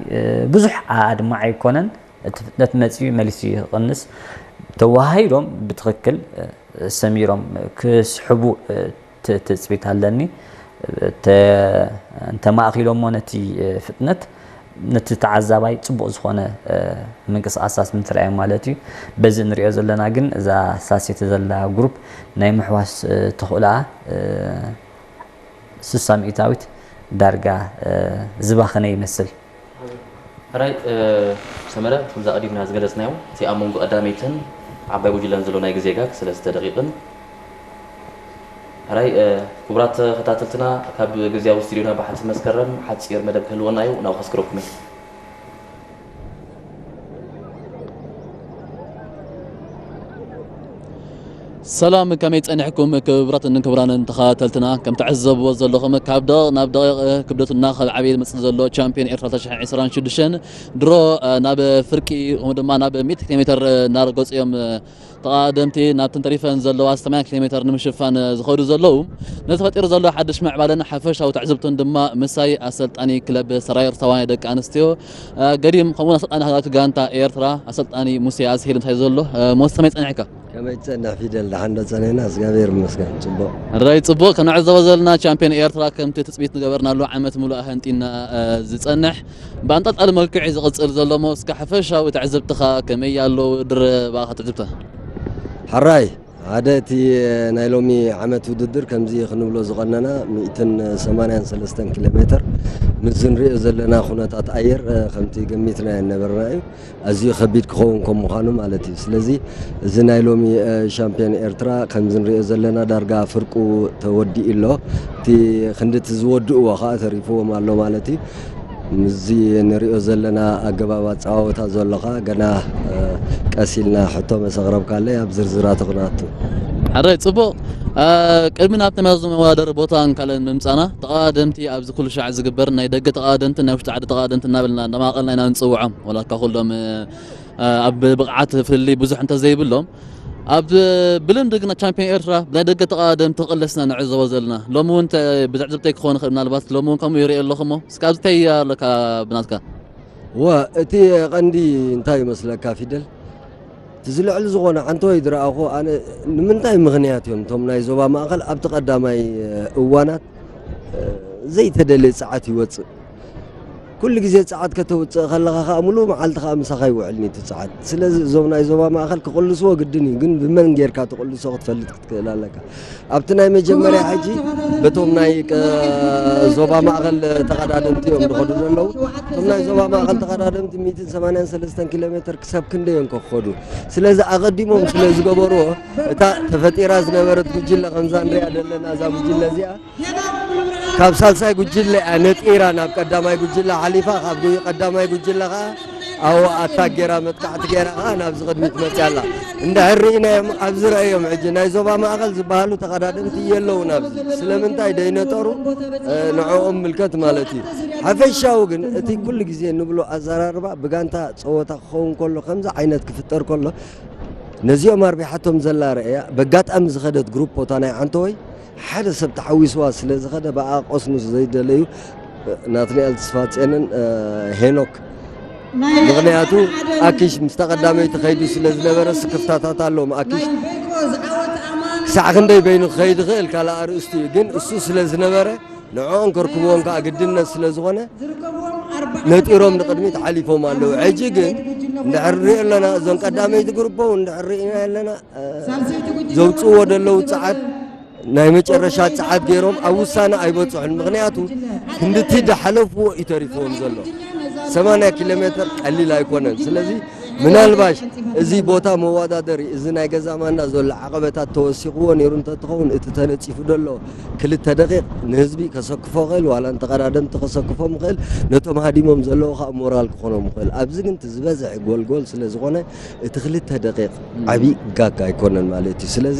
ብዙሕ ኣድማዒ ኣይኮነን። እቲ ፍጥነት መፂኡ መሊሱ ይቕንስ። ተወሃሂዶም ብትኽክል ሰሚሮም ክስሕቡ ትጽቢት ኣለኒ። እንተማእኪሎሞ ነቲ ፍጥነት ነቲ ተዓዛባይ ጽቡቕ ዝኾነ ምንቅስቓሳት ምትርኣዮም ማለት እዩ። በዚ እንሪኦ ዘለና ግን እዛ ሳሴት ዘላ ግሩፕ ናይ ምሕዋስ ተኽእሎኣ ስሳ ሚእታዊት ዳርጋ ዝባኸነ ይመስል። ሕራይ ሰመረ፣ ከምዛ ቀዲምና ዝገለጽናዮ እቲ ኣብ መንጎ ቀዳመይትን ዓባይ ጉጅለን ዘሎ ናይ ግዜ ጋግ ሰለስተ ደቂቕን። ሕራይ ክቡራት ተኸታተልትና፣ ካብ ግዜያዊ ስቱዲዮና ብሓንቲ መስከረም ሓጺር መደብ ክህልወና እዩ፣ ናብኡ ከስክረኩም እየ። ሰላም፣ ከመይ ጸኒሕኩም ክቡራትን ክቡራንን ተኸታተልትና? ከም ትዕዘብዎ ዘለኹም ካብ ደቂቕ ናብ ደቂቕ ክብደቱ እናኸብዓበ ዝመጽእ ዘሎ ቻምፒዮን ኤርትራ ክልተ ሽሕን ዕስራን ሽዱሽተን ድሮ ናብ ፍርቂ ከምኡ ድማ ናብ ሚእቲ ኪሎ ሜትር እናረገጹ እዮም ተቐዳደምቲ ናብተን ተሪፈን ዘለዋ ሰማንያ ኪሎ ሜትር ንምሽፋን ዝኸዱ ዘለዉ። ነዚ ፈጢሩ ዘሎ ሓድሽ ምዕባለን ሓፈሻዊ ትዕዝብቱን ድማ ምሳይ ኣሰልጣኒ ክለብ ሰራየር ተዋናይ ደቂ ኣንስትዮ ገዲም ከምኡውን ኣሰልጣኒ ሃገራዊት ጋንታ ኤርትራ ኣሰልጣኒ ሙሴ ኣስሄል ምሳይ ዘሎ። ሞስ ከመይ ጸኒሕካ? ከመይ ትጸንሕ ፊደል? ደሓን ዶ ጸኒሕና? እግዚኣብሔር ይመስገን ጽቡቕ። ሕራይ ጽቡቕ። ክንዕዘቦ ዘለና ቻምፒዮን ኤርትራ ከምቲ ትጽቢት ዝገበርናሉ ዓመት ሙሉእ ኣህንጢና ዝጸንሕ ብኣንጠልጣሊ መልክዑ እዩ ዝቕጽል ዘሎ። ሞ እስከ ሓፈሻዊ ትዕዝብትኻ ከመይ ኣሎ ውድድር ብኣኻ ትዕዝብታ? ሕራይ ሓደ እቲ ናይ ሎሚ ዓመት ውድድር ከምዚ ክንብሎ ዝቐነና ሚእትን ሰማንያን ሰለስተን ኪሎ ሜትር ምስ ዝንሪኦ ዘለና ኩነታት ኣየር ከምቲ ገሚትና ኣይነበርና እዩ። ኣዝዩ ከቢድ ክኸውን ከም ምዃኑ ማለት እዩ። ስለዚ እዚ ናይ ሎሚ ሻምፒዮን ኤርትራ ከምዚ ንሪኦ ዘለና ዳርጋ ፍርቁ ተወዲኡ ኣሎ። እቲ ክንዲ እቲ ዝወድእዎ ከዓ ተሪፍዎም ኣሎ ማለት እዩ። ምስዚ ንሪኦ ዘለና ኣገባብ ኣጸዋውታ ዘሎ ከዓ ገና ቀስ ኢልና ሕቶ መሰቕረብካለይ ኣብ ዝርዝራቱ ክንኣቱ። ሕራይ ጽቡቕ። ቅድሚ ናብቲ መዚ መወዳደሪ ቦታን ካልእን ምምጻና ተቐዳደምቲ ኣብዚ ኩሉ ሻዕ ዝግበር ናይ ደገ ተቐዳደምትን ናይ ውሽጢ ዓዲ ተቐዳደምትን እናበልና እናማቐልና ኢና ንጽውዖም። ወላ እኳ ኩሎም ኣብ ብቕዓት ፍልልይ ብዙሕ እንተዘይብሎም ኣብ ብልምዲ ግን ቻምፒዮን ኤርትራ ብናይ ደገ ተቐዳደምቲ ክቕለስና ንዕዘቦ ዘለና። ሎሚ እውን እንተ ብትዕዝብተይ ክኸውን ይኽእል ምናልባት ሎሚ እውን ከምኡ ይርኢ ኣለኹ እሞ እስከ ኣብዚ እንታይ ኣለካ ብናትካ? እወ እቲ ቀንዲ እንታይ ይመስለካ ፊደል? እቲ ዝልዕል ዝኾነ ዓንተወይ ዝረኣኹ ኣነ ንምንታይ ምኽንያት እዮም እቶም ናይ ዞባ ማእኸል ኣብቲ ቀዳማይ እዋናት ዘይተደለየ ጸዓት ይወጽእ? ኩሉ ግዜ ጸዓት ከተውጽእ ከለኻ ከኣ ምሉእ መዓልቲ ከኣ ምሳኻ ይውዕል ኒቲ ጸዓት። ስለዚ እዞም ናይ ዞባ ማእከል ክቕልስዎ ግድን እዩ፣ ግን ብመን ጌርካ ትቕልሶ ክትፈልጥ ክትክእል ኣለካ። ኣብቲ ናይ መጀመርያ ሕጂ በቶም ናይ ቀ-፣ ዞባ ማእከል ተቐዳደምቲ እዮም ዝኸዱ ዘለዉ። እቶም ናይ ዞባ ማእከል ተቐዳደምቲ ሚእትን ሰማንያን ሰለስተን ኪሎ ሜትር ክሳብ ክንደይ እዮም ከ ክኸዱ? ስለዚ ኣቐዲሞም ስለ ዝገበርዎ እታ ተፈጢራ ዝነበረት ጉጅለ ከምዛ ንሪኣ ዘለና እዛ ጉጅለ እዚኣ ካብ ሳልሳይ ጉጅለ እያ ነጢራ ናብ ቀዳማይ ጉጅለ ሓሊፋ፣ ካብ ጉ-፣ ቀዳማይ ጉጅለ ኸዓ ኣብኡ ኣታክ ጌራ መጥቃዕቲ ጌራ ኸዓ ናብዚ ቅድሚት መፅያ ኣላ። እንድሕር ርኢናዮም ኣብዚ ረኣዮም ሕጂ ናይ ዞባ ማእኸል ዝበሃሉ ተቐዳደምቲ የለውን ኣብዚ። ስለምንታይ ደይነጠሩ ንዕኦም ምልከት ማለት እዩ። ሓፈሻዊ ግን እቲ ኩሉ ግዜ ንብሎ ኣዘራርባ ብጋንታ ፀወታ ክኸውን ከሎ ከምዚ ዓይነት ክፍጠር ከሎ ነዚኦም ኣርቢሓቶም ዘላ ረእያ በጋጣሚ ዝኸደት ግሩፕ ቦታ ናይ ዓንተወይ ሓደ ሰብ ተሓዊስዋ ስለ ዝኸደ ብኣ ቆስኑ ዘይደለዩ ናትናኤል ተስፋጽዮንን ሄኖክ። ምኽንያቱ ኣኪሽ ምስ ተቐዳመይቲ ከይዱ ስለ ዝነበረ ስክፍታታት ኣለዎም። ኣኪሽ ክሳዕ ክንደይ በይኑ ክኸይድ ይኽእል ካልእ ኣርእስቲ እዩ፣ ግን እሱ ስለ ዝነበረ ንዕኦም ከርክብዎም ከዓ ግድነት ስለ ዝኾነ ነጢሮም ንቕድሚት ሓሊፎም ኣለዉ። ሕጂ ግን እንድሕር ንሪኦ ኣለና፣ እዞም ቀዳመይቲ ግሩፖ እውን እንድሕር ርኢና ኣለና፣ እ፣ ዘውፅእዎ ዘለዉ ፃዓት ናይ መጨረሻ ፃዓት ገይሮም ኣብ ውሳነ ኣይበፅሑን። ምኽንያቱ ክንድቲ ዝሓለፍዎ እዩ ተሪፍዎም ዘሎ። ሰማንያ ኪሎ ሜትር ቀሊል ኣይኮነን። ስለዚ ምናልባሽ እዚ ቦታ መወዳደሪ፣ እዚ ናይ ገዛ ማንዳ ዘሎ ዓቐበታት ተወሲኽዎ ነይሩ እንተትኸውን፣ እቲ ተነፂፉ ዘሎ ክልተ ደቂቕ ንህዝቢ ከሰክፎ ይኽእል፣ ዋላ ንተቐዳደምቲ ከሰክፎም ይኽእል፣ ነቶም ሃዲሞም ዘለዉ ከዓ ሞራል ክኾኖም ይኽእል። ኣብዚ ግን እቲ ዝበዝሐ ጎልጎል ስለ ዝኾነ፣ እቲ ክልተ ደቂቕ ዓብዪ ጋግ ኣይኮነን ማለት እዩ። ስለዚ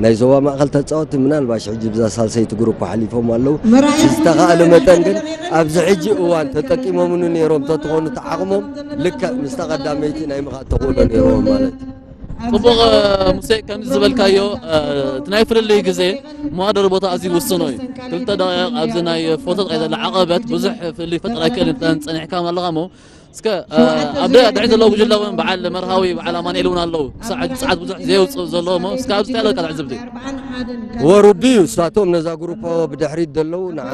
ናይ ዞባ ማእኸል ተፃወትቲ ምናልባሽ ሕጂ ብዛ ሳልሰይቲ ግሩፕ ሓሊፎም ኣለዉ። ብዝተኻእለ መጠን ግን ኣብዚ ሕጂ እዋን ተጠቂሞምሉ ነይሮም ተትኾኑ እቲ ዓቕሞም ልክዕ ምስታ ቀዳመይቲ ናይ ምኻድ ተኽእሎ ነይሮም ማለት እዩ። ጽቡቕ፣ ሙሴ፣ ከምዚ ዝበልካዮ፣ እቲ ናይ ፍልልይ ግዜ መዋደሪ ቦታ ኣዝዩ ውስኖ እዩ። ክልተ ደቂቕ ኣብዚ ናይ ፎቶ ጥራይ ዘላ ዓቐበት ብዙሕ ፍልልይ ፈጠር ኣይክእልን፣ እንተ ጸኒሕካ ኣለኻ እሞ፣ እስከ፣ ኣብ ደ-፣ ድሕሪት ዘለዉ ጉጅለ እውን በዓል መርሃዊ፣ በዓል ኣማኑኤል እውን ኣለዉ። ክሳዕ ሕጂ ጸዓት ብዙሕ ዘየውጽእ ዘለዉ እሞ፣ እስከ ኣብዚ እንታይ ኣለካ ትዕዝብቲ? ወሩዲ እዩ። እሳቶም ነዛ ግሩፕ ብድሕሪት ዘለዉ ንዓ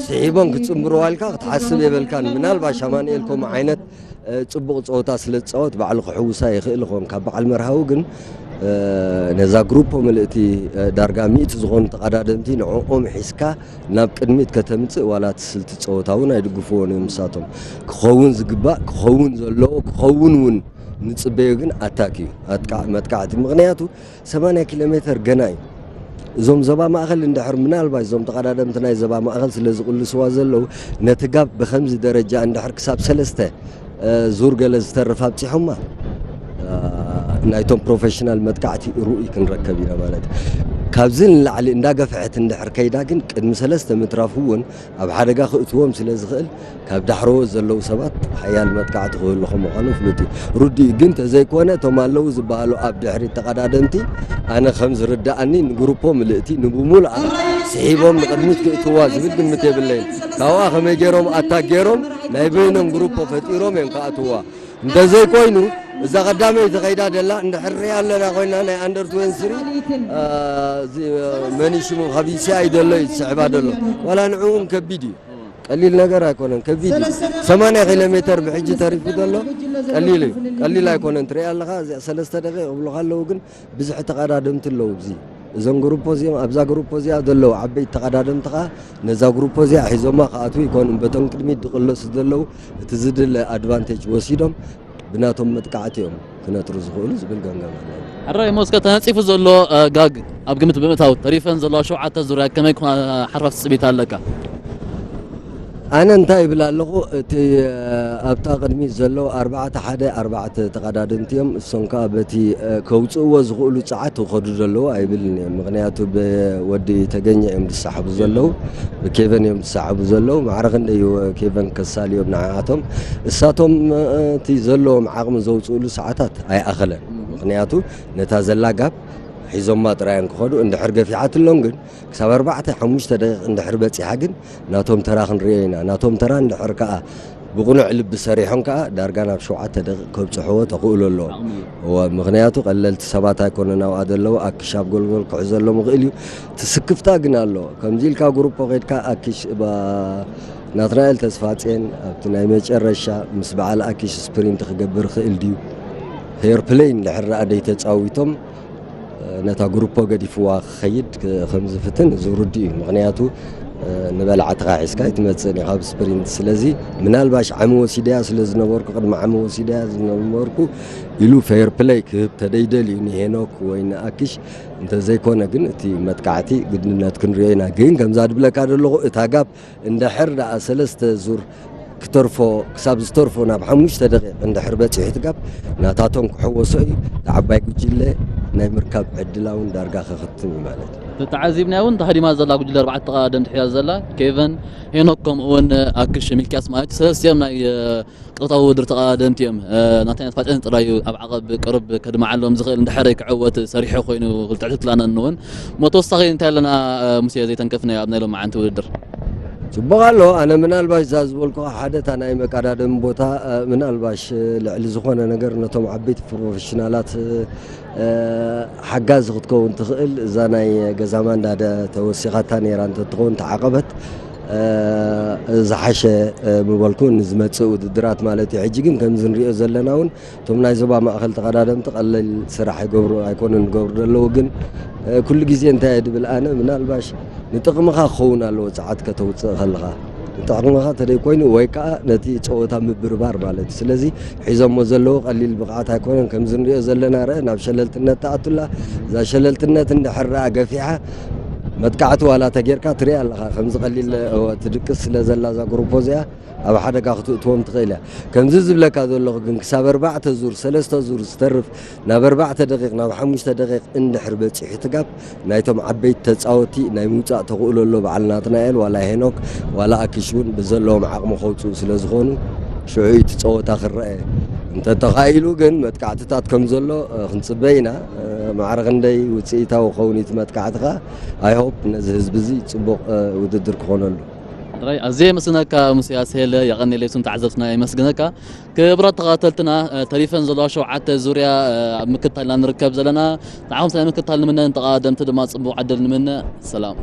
ስሒቦም ክትጽንብርዋ ኢልካ ክትሓስብ የበልካን። ምናልባሽ ኣማኑኤል ከምኡ ዓይነት እ፣ ጽቡቕ ጸወታ ስለ ዝጻወት ባዕሉ ክሕውሳ ይኽእል ይኸውን። ካብ በዓል መርሃዊ ግን፣ እ፣ ነዛ ግሩፖ ምልእቲ፣ እ፣ ዳርጋ ሚእቲ ዝኾኑ ተቐዳደምቲ ንዕኦም ሒዝካ ናብ ቅድሚት ከተምጽእ ዋላ እቲ ስልቲ ጸወታ እውን ኣይድግፍዎን እዮም። ንሳቶም ክኸውን ዝግባእ፣ ክኸውን ዘለዎ፣ ክኸውን እውን ንጽበዮ ግን ኣታክ እዩ። ኣጥቃዕ-፣ መጥቃዕቲ። ምኽንያቱ ሰማንያ ኪሎ ሜትር ገና እዩ። እዞም ዞባ ማእኸል እንድሕር ምናልባት እዞም ተቐዳደምቲ ናይ ዞባ ማእኸል ስለ ዝቕልስዋ ዘለዉ፣ ነቲ ጋብ ብኸምዚ ደረጃ እንድሕር ክሳብ ሰለስተ፣ እ፣ ዙር ገለ ዝተርፍ ኣብጺሖማ፣ እ፣ ናይቶም ፕሮፌሽናል መጥቃዕቲ ርኡይ ክንረከብ ኢና ማለት እዩ። ካብዚ ንላዕሊ እንዳገፍሐት እንድሕር ከይዳ ግን ቅድሚ ሰለስተ ምትራፉ እውን ኣብ ሓደጋ ክእትዎም ስለ ዝኽእል፣ ካብ ዳሕረዎት ዘለዉ ሰባት ሓያል መጥቃዕቲ ክህሉ ከም ምዃኑ ፍሉጥ እዩ። ርዱእ እዩ። ግን ተዘይኮነ እቶም ኣለዉ ዝበሃሉ ኣብ ድሕሪት ተቐዳደምቲ ኣነ ከም ዝርድኣኒ ንግሩፖ ምልእቲ ንብሙሉኣ ስሒቦም ንቕድሚት ክእትዋ ዝብል ግምት የብለይን። ካብኣ ከመይ ገይሮም ኣታክ ገይሮም ናይ በይኖም ግሩፖ ፈጢሮም እዮም ክኣትዋ። እንተዘይኮይኑ እዛ ቀዳመይቲ ከይዳ ደላ እንድሕር ሪኣ ኣለና ኮይና ናይ ኣንደር ትዌንቲ ስሪ፣ እ፣ እዚ፣ እ፣ መን እዩ ሽሙ ካብ ዩ ሲ ኣይ ዘሎ እዩ ዝስዕባ ዘሎ። ዋላ ንዕኡ እውን ከቢድ እዩ። ቀሊል ነገር ኣይኮነን፣ ከቢድ እዩ። ሰማንያ ኪሎ ሜትር ብሕጂ ተሪፉ ዘሎ ቀሊል እዩ። ቀሊል ኣይኮነን። ትሪኣ ኣለኻ፣ እዚኣ ሰለስተ ደቂቕ ይብሉኻ ኣለዉ፣ ግን ብዝሒ ተቐዳደምቲ ኣለዉ። እዚ፣ እዞም ግሩፖ እዚኦም፣ ኣብዛ ግሩፖ እዚኣ ዘለዉ ዓበይቲ ተቐዳደምቲ ኸዓ ነዛ ግሩፖ እዚኣ ሒዞማ ክኣትዉ ይኮኑን፣ በቶም ቅድሚት ዝቕለሱ ዘለዉ እቲ ዝድለ ኣድቫንቴጅ ወሲዶም ብናቶም መጥቃዕቲ እዮም ክነጥሩ ዝኽእሉ ዝብል ገምጋም ኣለኒ። ሕራይ እሞ እስከ ተነጺፉ ዘሎ፣ እ፣ ጋግ ኣብ ግምት ብምእታው ተሪፈን ዘለዋ ሸውዓተ ዙርያ ከመይ ክኾና ሓርፋፍ ትጽቢት ኣለካ? ኣነ እንታይ ይብል ኣለኹ፣ እቲ፣ እ፣ ኣብታ ቅድሚት ዘለዉ ኣርባዕተ ሓደ ኣርባዕተ ተቐዳደምቲ እዮም። እሶም ከኣ በቲ፣ እ፣ ከውጽእዎ ዝኽእሉ ጸዓት ይኸዱ ዘለዉ ኣይብልን እዮም። ምኽንያቱ ብወዲ ተገኘ እዮም ዝሰሓቡ ዘለዉ፣ ብኬቨን እዮም ዝሰሓቡ ዘለዉ። ማዕረ ክንደይ እዩ ኬቨን ከሳልዮም ንዓኣቶም። እሳቶም፣ እ፣ እቲ ዘለዎም ዓቕሚ ዘውጽእሉ ሰዓታት ኣይኣኸለን። ምኽንያቱ ነታ ዘላ ጋብ ሒዞማ ጥራይ እዮም ክኸዱ። እንድሕር ገፊሓትሎም ግን ክሳብ ኣርባዕተ ሓሙሽተ ደቂቕ እንድሕር በጺሓ ግን ናቶም ተራ ክንሪኦ ኢና። ናቶም ተራ እንድሕር ከኣ ብቕኑዕ ልቢ ሰሪሖም ከኣ ዳርጋ ናብ ሸውዓተ ደቂቕ ከብጽሕዎ ተኽእሎ ኣለዎም። ዓቕሚ እዩ። እወ፣ ምኽንያቱ ቀለልቲ ሰባት ኣይኮኑን ኣብኣ ዘለዉ። ኣክሽ ኣብ ጎልጎል ክሕዘሎም ይኽእል እዩ። እቲ ስክፍታ ግን ኣሎ። ከምዚ ኢልካ ግሩፖ ኸይድካ ኣክሽ ባ-፣ ናትናኤል ተስፋጼን ኣብቲ ናይ መጨረሻ ምስ በዓል ኣኪሽ ስፕሪንት ክገብር ይኽእል ድዩ? ፌር ፕለይ እንድሕር ደኣ ደይተጻዊቶም፣ ነታ ግሩፖ ገዲፍዋ ክኸይድ ክ-፣ ከም ዝፍትን እዚ ርዱእ እዩ። ምኽንያቱ፣ ንበላዕትኻ ሒዝካ ኣይትመጽእን ኢኻ ኣብ ስፕሪንት። ስለዚ ምናልባሽ ዓሚ ወሲደያ ስለ ዝነበርኩ፣ ቅድሚ ዓሚ ወሲደያ ዝነበርኩ ኢሉ ፌር ፕለይ ክህብ ተደይደልዩ ንሄኖክ ወይ ንኣኪሽ፣ እንተዘይኮነ ግን እቲ መጥቃዕቲ ግድነት ክንሪኦ ኢና። ግን ከምዛ ድብለካ ዘለኹ እታ ጋብ እንድሕር ደኣ ሰለስተ ዙር ክተርፎ፣ ክሳብ ዝተርፎ ናብ ሓሙሽተ ደቂቕ እንድሕር በጺሑ ትጋብ፣ ናታቶም ክሕወሶ እዩ። እቲ ዓባይ ጉጅለ ናይ ምርካብ ዕድላ እውን ዳርጋ ክኽትም እዩ ማለት እዩ። ተተዓዚብናዮ እውን ተሃዲማ ዘላ ጉጅለ ኣርባዕተ ተቐዳደምቲ ሒዛ ዘላ፣ ኬቨን፣ ሄኖክ፣ ከምኡ እውን ኣክሽ ሚልክያስ ማለት እዩ። ሰለስቲኦም ናይ፣ እ፣ ቅርታዊ ውድድር ተቐዳደምቲ እዮም። እ፣ ናተይ ተስፋጼን ጥራይ እዩ ኣብ ዓቐብ ቅርብ ከድምዓሎም ዝኽእል፣ እንድሕር ክዕወት ሰሪሑ ኮይኑ ክልተ ዕትብቲ ለኣነኒ እውን። እሞ ተወሳኺ እንታይ ኣለና፣ እ፣ ሙሴ ዘይተንከፍናዮ ኣብ ናይ ሎማዓንቲ ውድድር? ጽቡቕ ኣሎ። ኣነ ምናልባሽ እዛ ዝበልኩኻ ሓደ እታ ናይ መቀዳደሚ ቦታ፣ እ፣ ምናልባሽ፣ እ፣ ልዕሊ ዝኾነ ነገር ነቶም ዓበይቲ ፕሮፌሽናላት፣ እ፣ እ፣ ሓጋዚ ክትከውን ትኽእል እዛ ናይ ገዛ ማንዳ ደ ተወሲኻታ ነይራ እንተትኸውን ተዓቐበት፣ እ፣ ዝሓሸ፣ እ፣ ምበልኩ ንዝመጽእ ውድድራት ማለት እዩ። ሕጂ ግን ከምዚ ንሪኦ ዘለና እውን እቶም ናይ ዞባ ማእኸል ተቐዳደምቲ ቀለል ስራሕ ይገብሩ ኣይኮኑን ዝገብሩ ዘለዉ፣ ግን፣ እ፣ ኩሉ ግዜ እንታይ እየ ድብል ኣነ፣ ምናልባሽ ንጥቕምኻ ክኸውን ኣለዎ ጸዓት ከተውጽእ ከለኻ። ንጥቕምኻ ተደይ ኮይኑ ወይ ከኣ ነቲ ጸወታ ምብርባር ማለት እዩ። ስለዚ ሒዞሞ ዘለዉ ቀሊል ብቕዓት ኣይኮነን። ከምዚ ንሪኦ ዘለና ረአ ናብ ሸለልትነት ተኣቱላ። እዛ ሸለልትነት እንድሕር ረኣ ገፊሓ መጥቃዕቲ ዋላ ተጌርካ ትሪኣ ኣለኻ። ከምዚ ቀሊል፣ እወ፣ ትድቅስ ስለ ዘላ እዛ ግሩፖ እዚኣ ኣብ ሓደጋ ክትእትዎም ትኽእል እያ። ከምዚ ዝብለካ ዘለኹ ግን ክሳብ ኣርባዕተ ዙር፣ ሰለስተ ዙር ዝተርፍ ናብ ኣርባዕተ ደቂቕ፣ ናብ ሓሙሽተ ደቂቕ እንድሕር በጺሑ ትጋብ ናይቶም ዓበይቲ ተጻወቲ ናይ ምውጻእ ተኽእሎ ኣሎ። በዓል ናትናኤል ዋላ ሄኖክ ዋላ ኣኪሽ እውን ብዘለዎም ዓቕሚ ከውጽኡ ስለ ዝኾኑ ሽዑ እቲ ጸወታ ክረአ እንተተኻኢሉ ግን መጥቃዕትታት ከም ዘሎ፣ እ፣ ክንጽበ ኢና። እ፣ ማዕረ ክንደይ ውጽኢታዊ ክኸውን እቲ መጥቃዕቲ ከኣ I hope ነዚ ህዝቢ እዚ ጽቡቕ፣ እ፣ ውድድር ክኾነሉ። ጥራይ ኣዝየ የመስግነካ ሙስያስ ሄለ፣ የቐንየለይ። እሱም ተዓዘብትና የመስግነካ። ክቡራት ተኸታተልትና፣ እ፣ ተሪፈን ዘለዋ ሸውዓተ ዙርያ፣ እ፣ ኣብ ምክትታል ኢና ንርከብ ዘለና። ንዓኹም ሰናይ ምክትታል ንምነ፣ ንተቐዳደምቲ ድማ ጽቡቕ ዕድል ንምነ። ሰላም።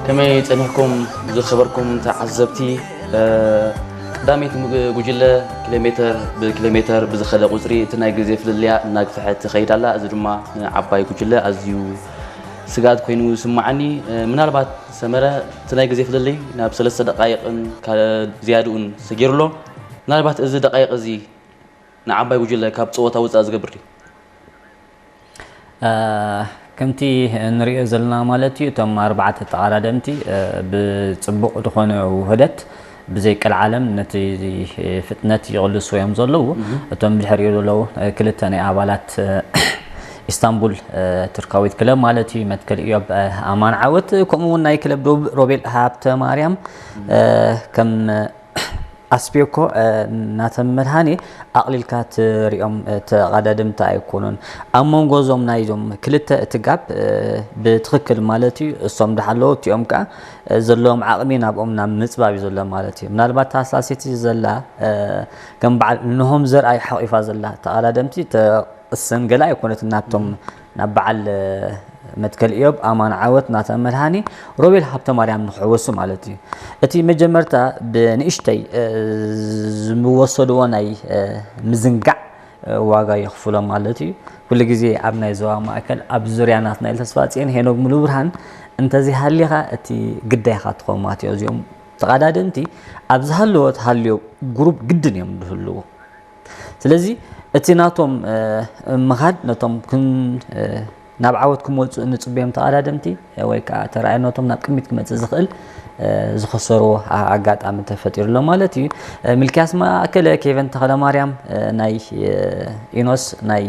ከመይ ጸኒሕኩም ዝኸበርኩም ተዓዘብቲ? እ፣ ቀዳመይቲ ም-፣ ጉጅለ ኪሎ ሜተር ብኪሎ ሜተር ብዝኸደ ቁጽሪ እቲ ናይ ግዜ ፍልልያ እናግፍሐት ትኸይድ ኣላ። እዚ ድማ ንዓባይ ጉጅለ ኣዝዩ ስግኣት ኮይኑ ይስምዓኒ። እ፣ ምናልባት ሰመረ እቲ ናይ ግዜ ፍልልይ ናብ ሰለስተ ደቃይቕን ካ-፣ ዝያድኡን ሰጊሩ ኣሎ። ምናልባት እዚ ደቃይቕ እዚ ንዓባይ ጉጅለ ካብ ጸወታ ውጻእ ዝገብር ድዩ? እ፣ ከምቲ ንሪኦ ዘለና ማለት እዩ፣ እቶም ኣርባዕተ ተቐዳደምቲ ብፅቡቕ ዝኾነ ውህደት ብዘይ ቀልዓለም ነቲ ፍጥነት ይቕልሱ እዮም ዘለዉ። እቶም ብድሕሪኡ ዘለዉ ክልተ ናይ ኣባላት ኢስታንቡል ቱርካዊት ክለብ ማለት እዩ፣ መትከል ኢዮብ ኣማን ዓወት፣ ከምኡ እውን ናይ ክለብ ዶብ ሮቤል ሃብተ ማርያም ከም ኣስቤኮ ናተን መድሃኔ ኣቕሊልካ ትሪኦም ተቐዳደምቲ ኣይኮኑን። ኣብ መንጎ እዞም ናይዞም ክልተ እቲ ጋብ ብትኽክል ማለት እዩ፣ እሶም ድሓለዉ እቲኦም ከዓ ዘለዎም ዓቕሚ ናብኦም ናብ ምፅባብ እዩ ዘሎ ማለት እዩ። ምናልባት ታህሳሲቲ ዘላ ከም በዓል እንሆም ዘርኣይ ሓቒፋ ዘላ ተቐዳደምቲ ተቕስን ገለ ኣይኮነትን ናብቶም ናብ በዓል መትከል ኢዮብ ኣማን ዓወት ናተ መድሃኒ ሮቤል ሃብተ ማርያም ንክሕወሱ ማለት እዩ። እቲ መጀመርታ ብንእሽተይ ዝወሰድዎ ናይ ምዝንጋዕ ዋጋ የኽፍሎም ማለት እዩ። ኩሉ ግዜ ኣብ ናይ ዞባ ማእከል ኣብ ዙርያ ናትና ኢል ተስፋ ጽየን ሄኖግ ሙሉ ብርሃን እንተዘይሃሊኻ እቲ ግዳይኻ ትኸውን ማለት እዩ። እዚኦም ተቐዳደምቲ ኣብ ዝሃለወት ሃልዮ ግሩፕ ግድን እዮም ዝህልዉ። ስለዚ እቲ ናቶም ምኻድ ነቶም ናብ ዓወት ክመፁ እንፅበዮም ተቐዳደምቲ ወይ ከዓ ተረኣይነቶም ናብ ቅድሚት ክመፅእ ዝኽእል ዝኸሰርዎ ኣጋጣሚ ተፈጢሩ ኣሎ ማለት እዩ። ሚልክያስ ማእከለ፣ ኬቨን ተኽለማርያም ናይ ኢኖስ ናይ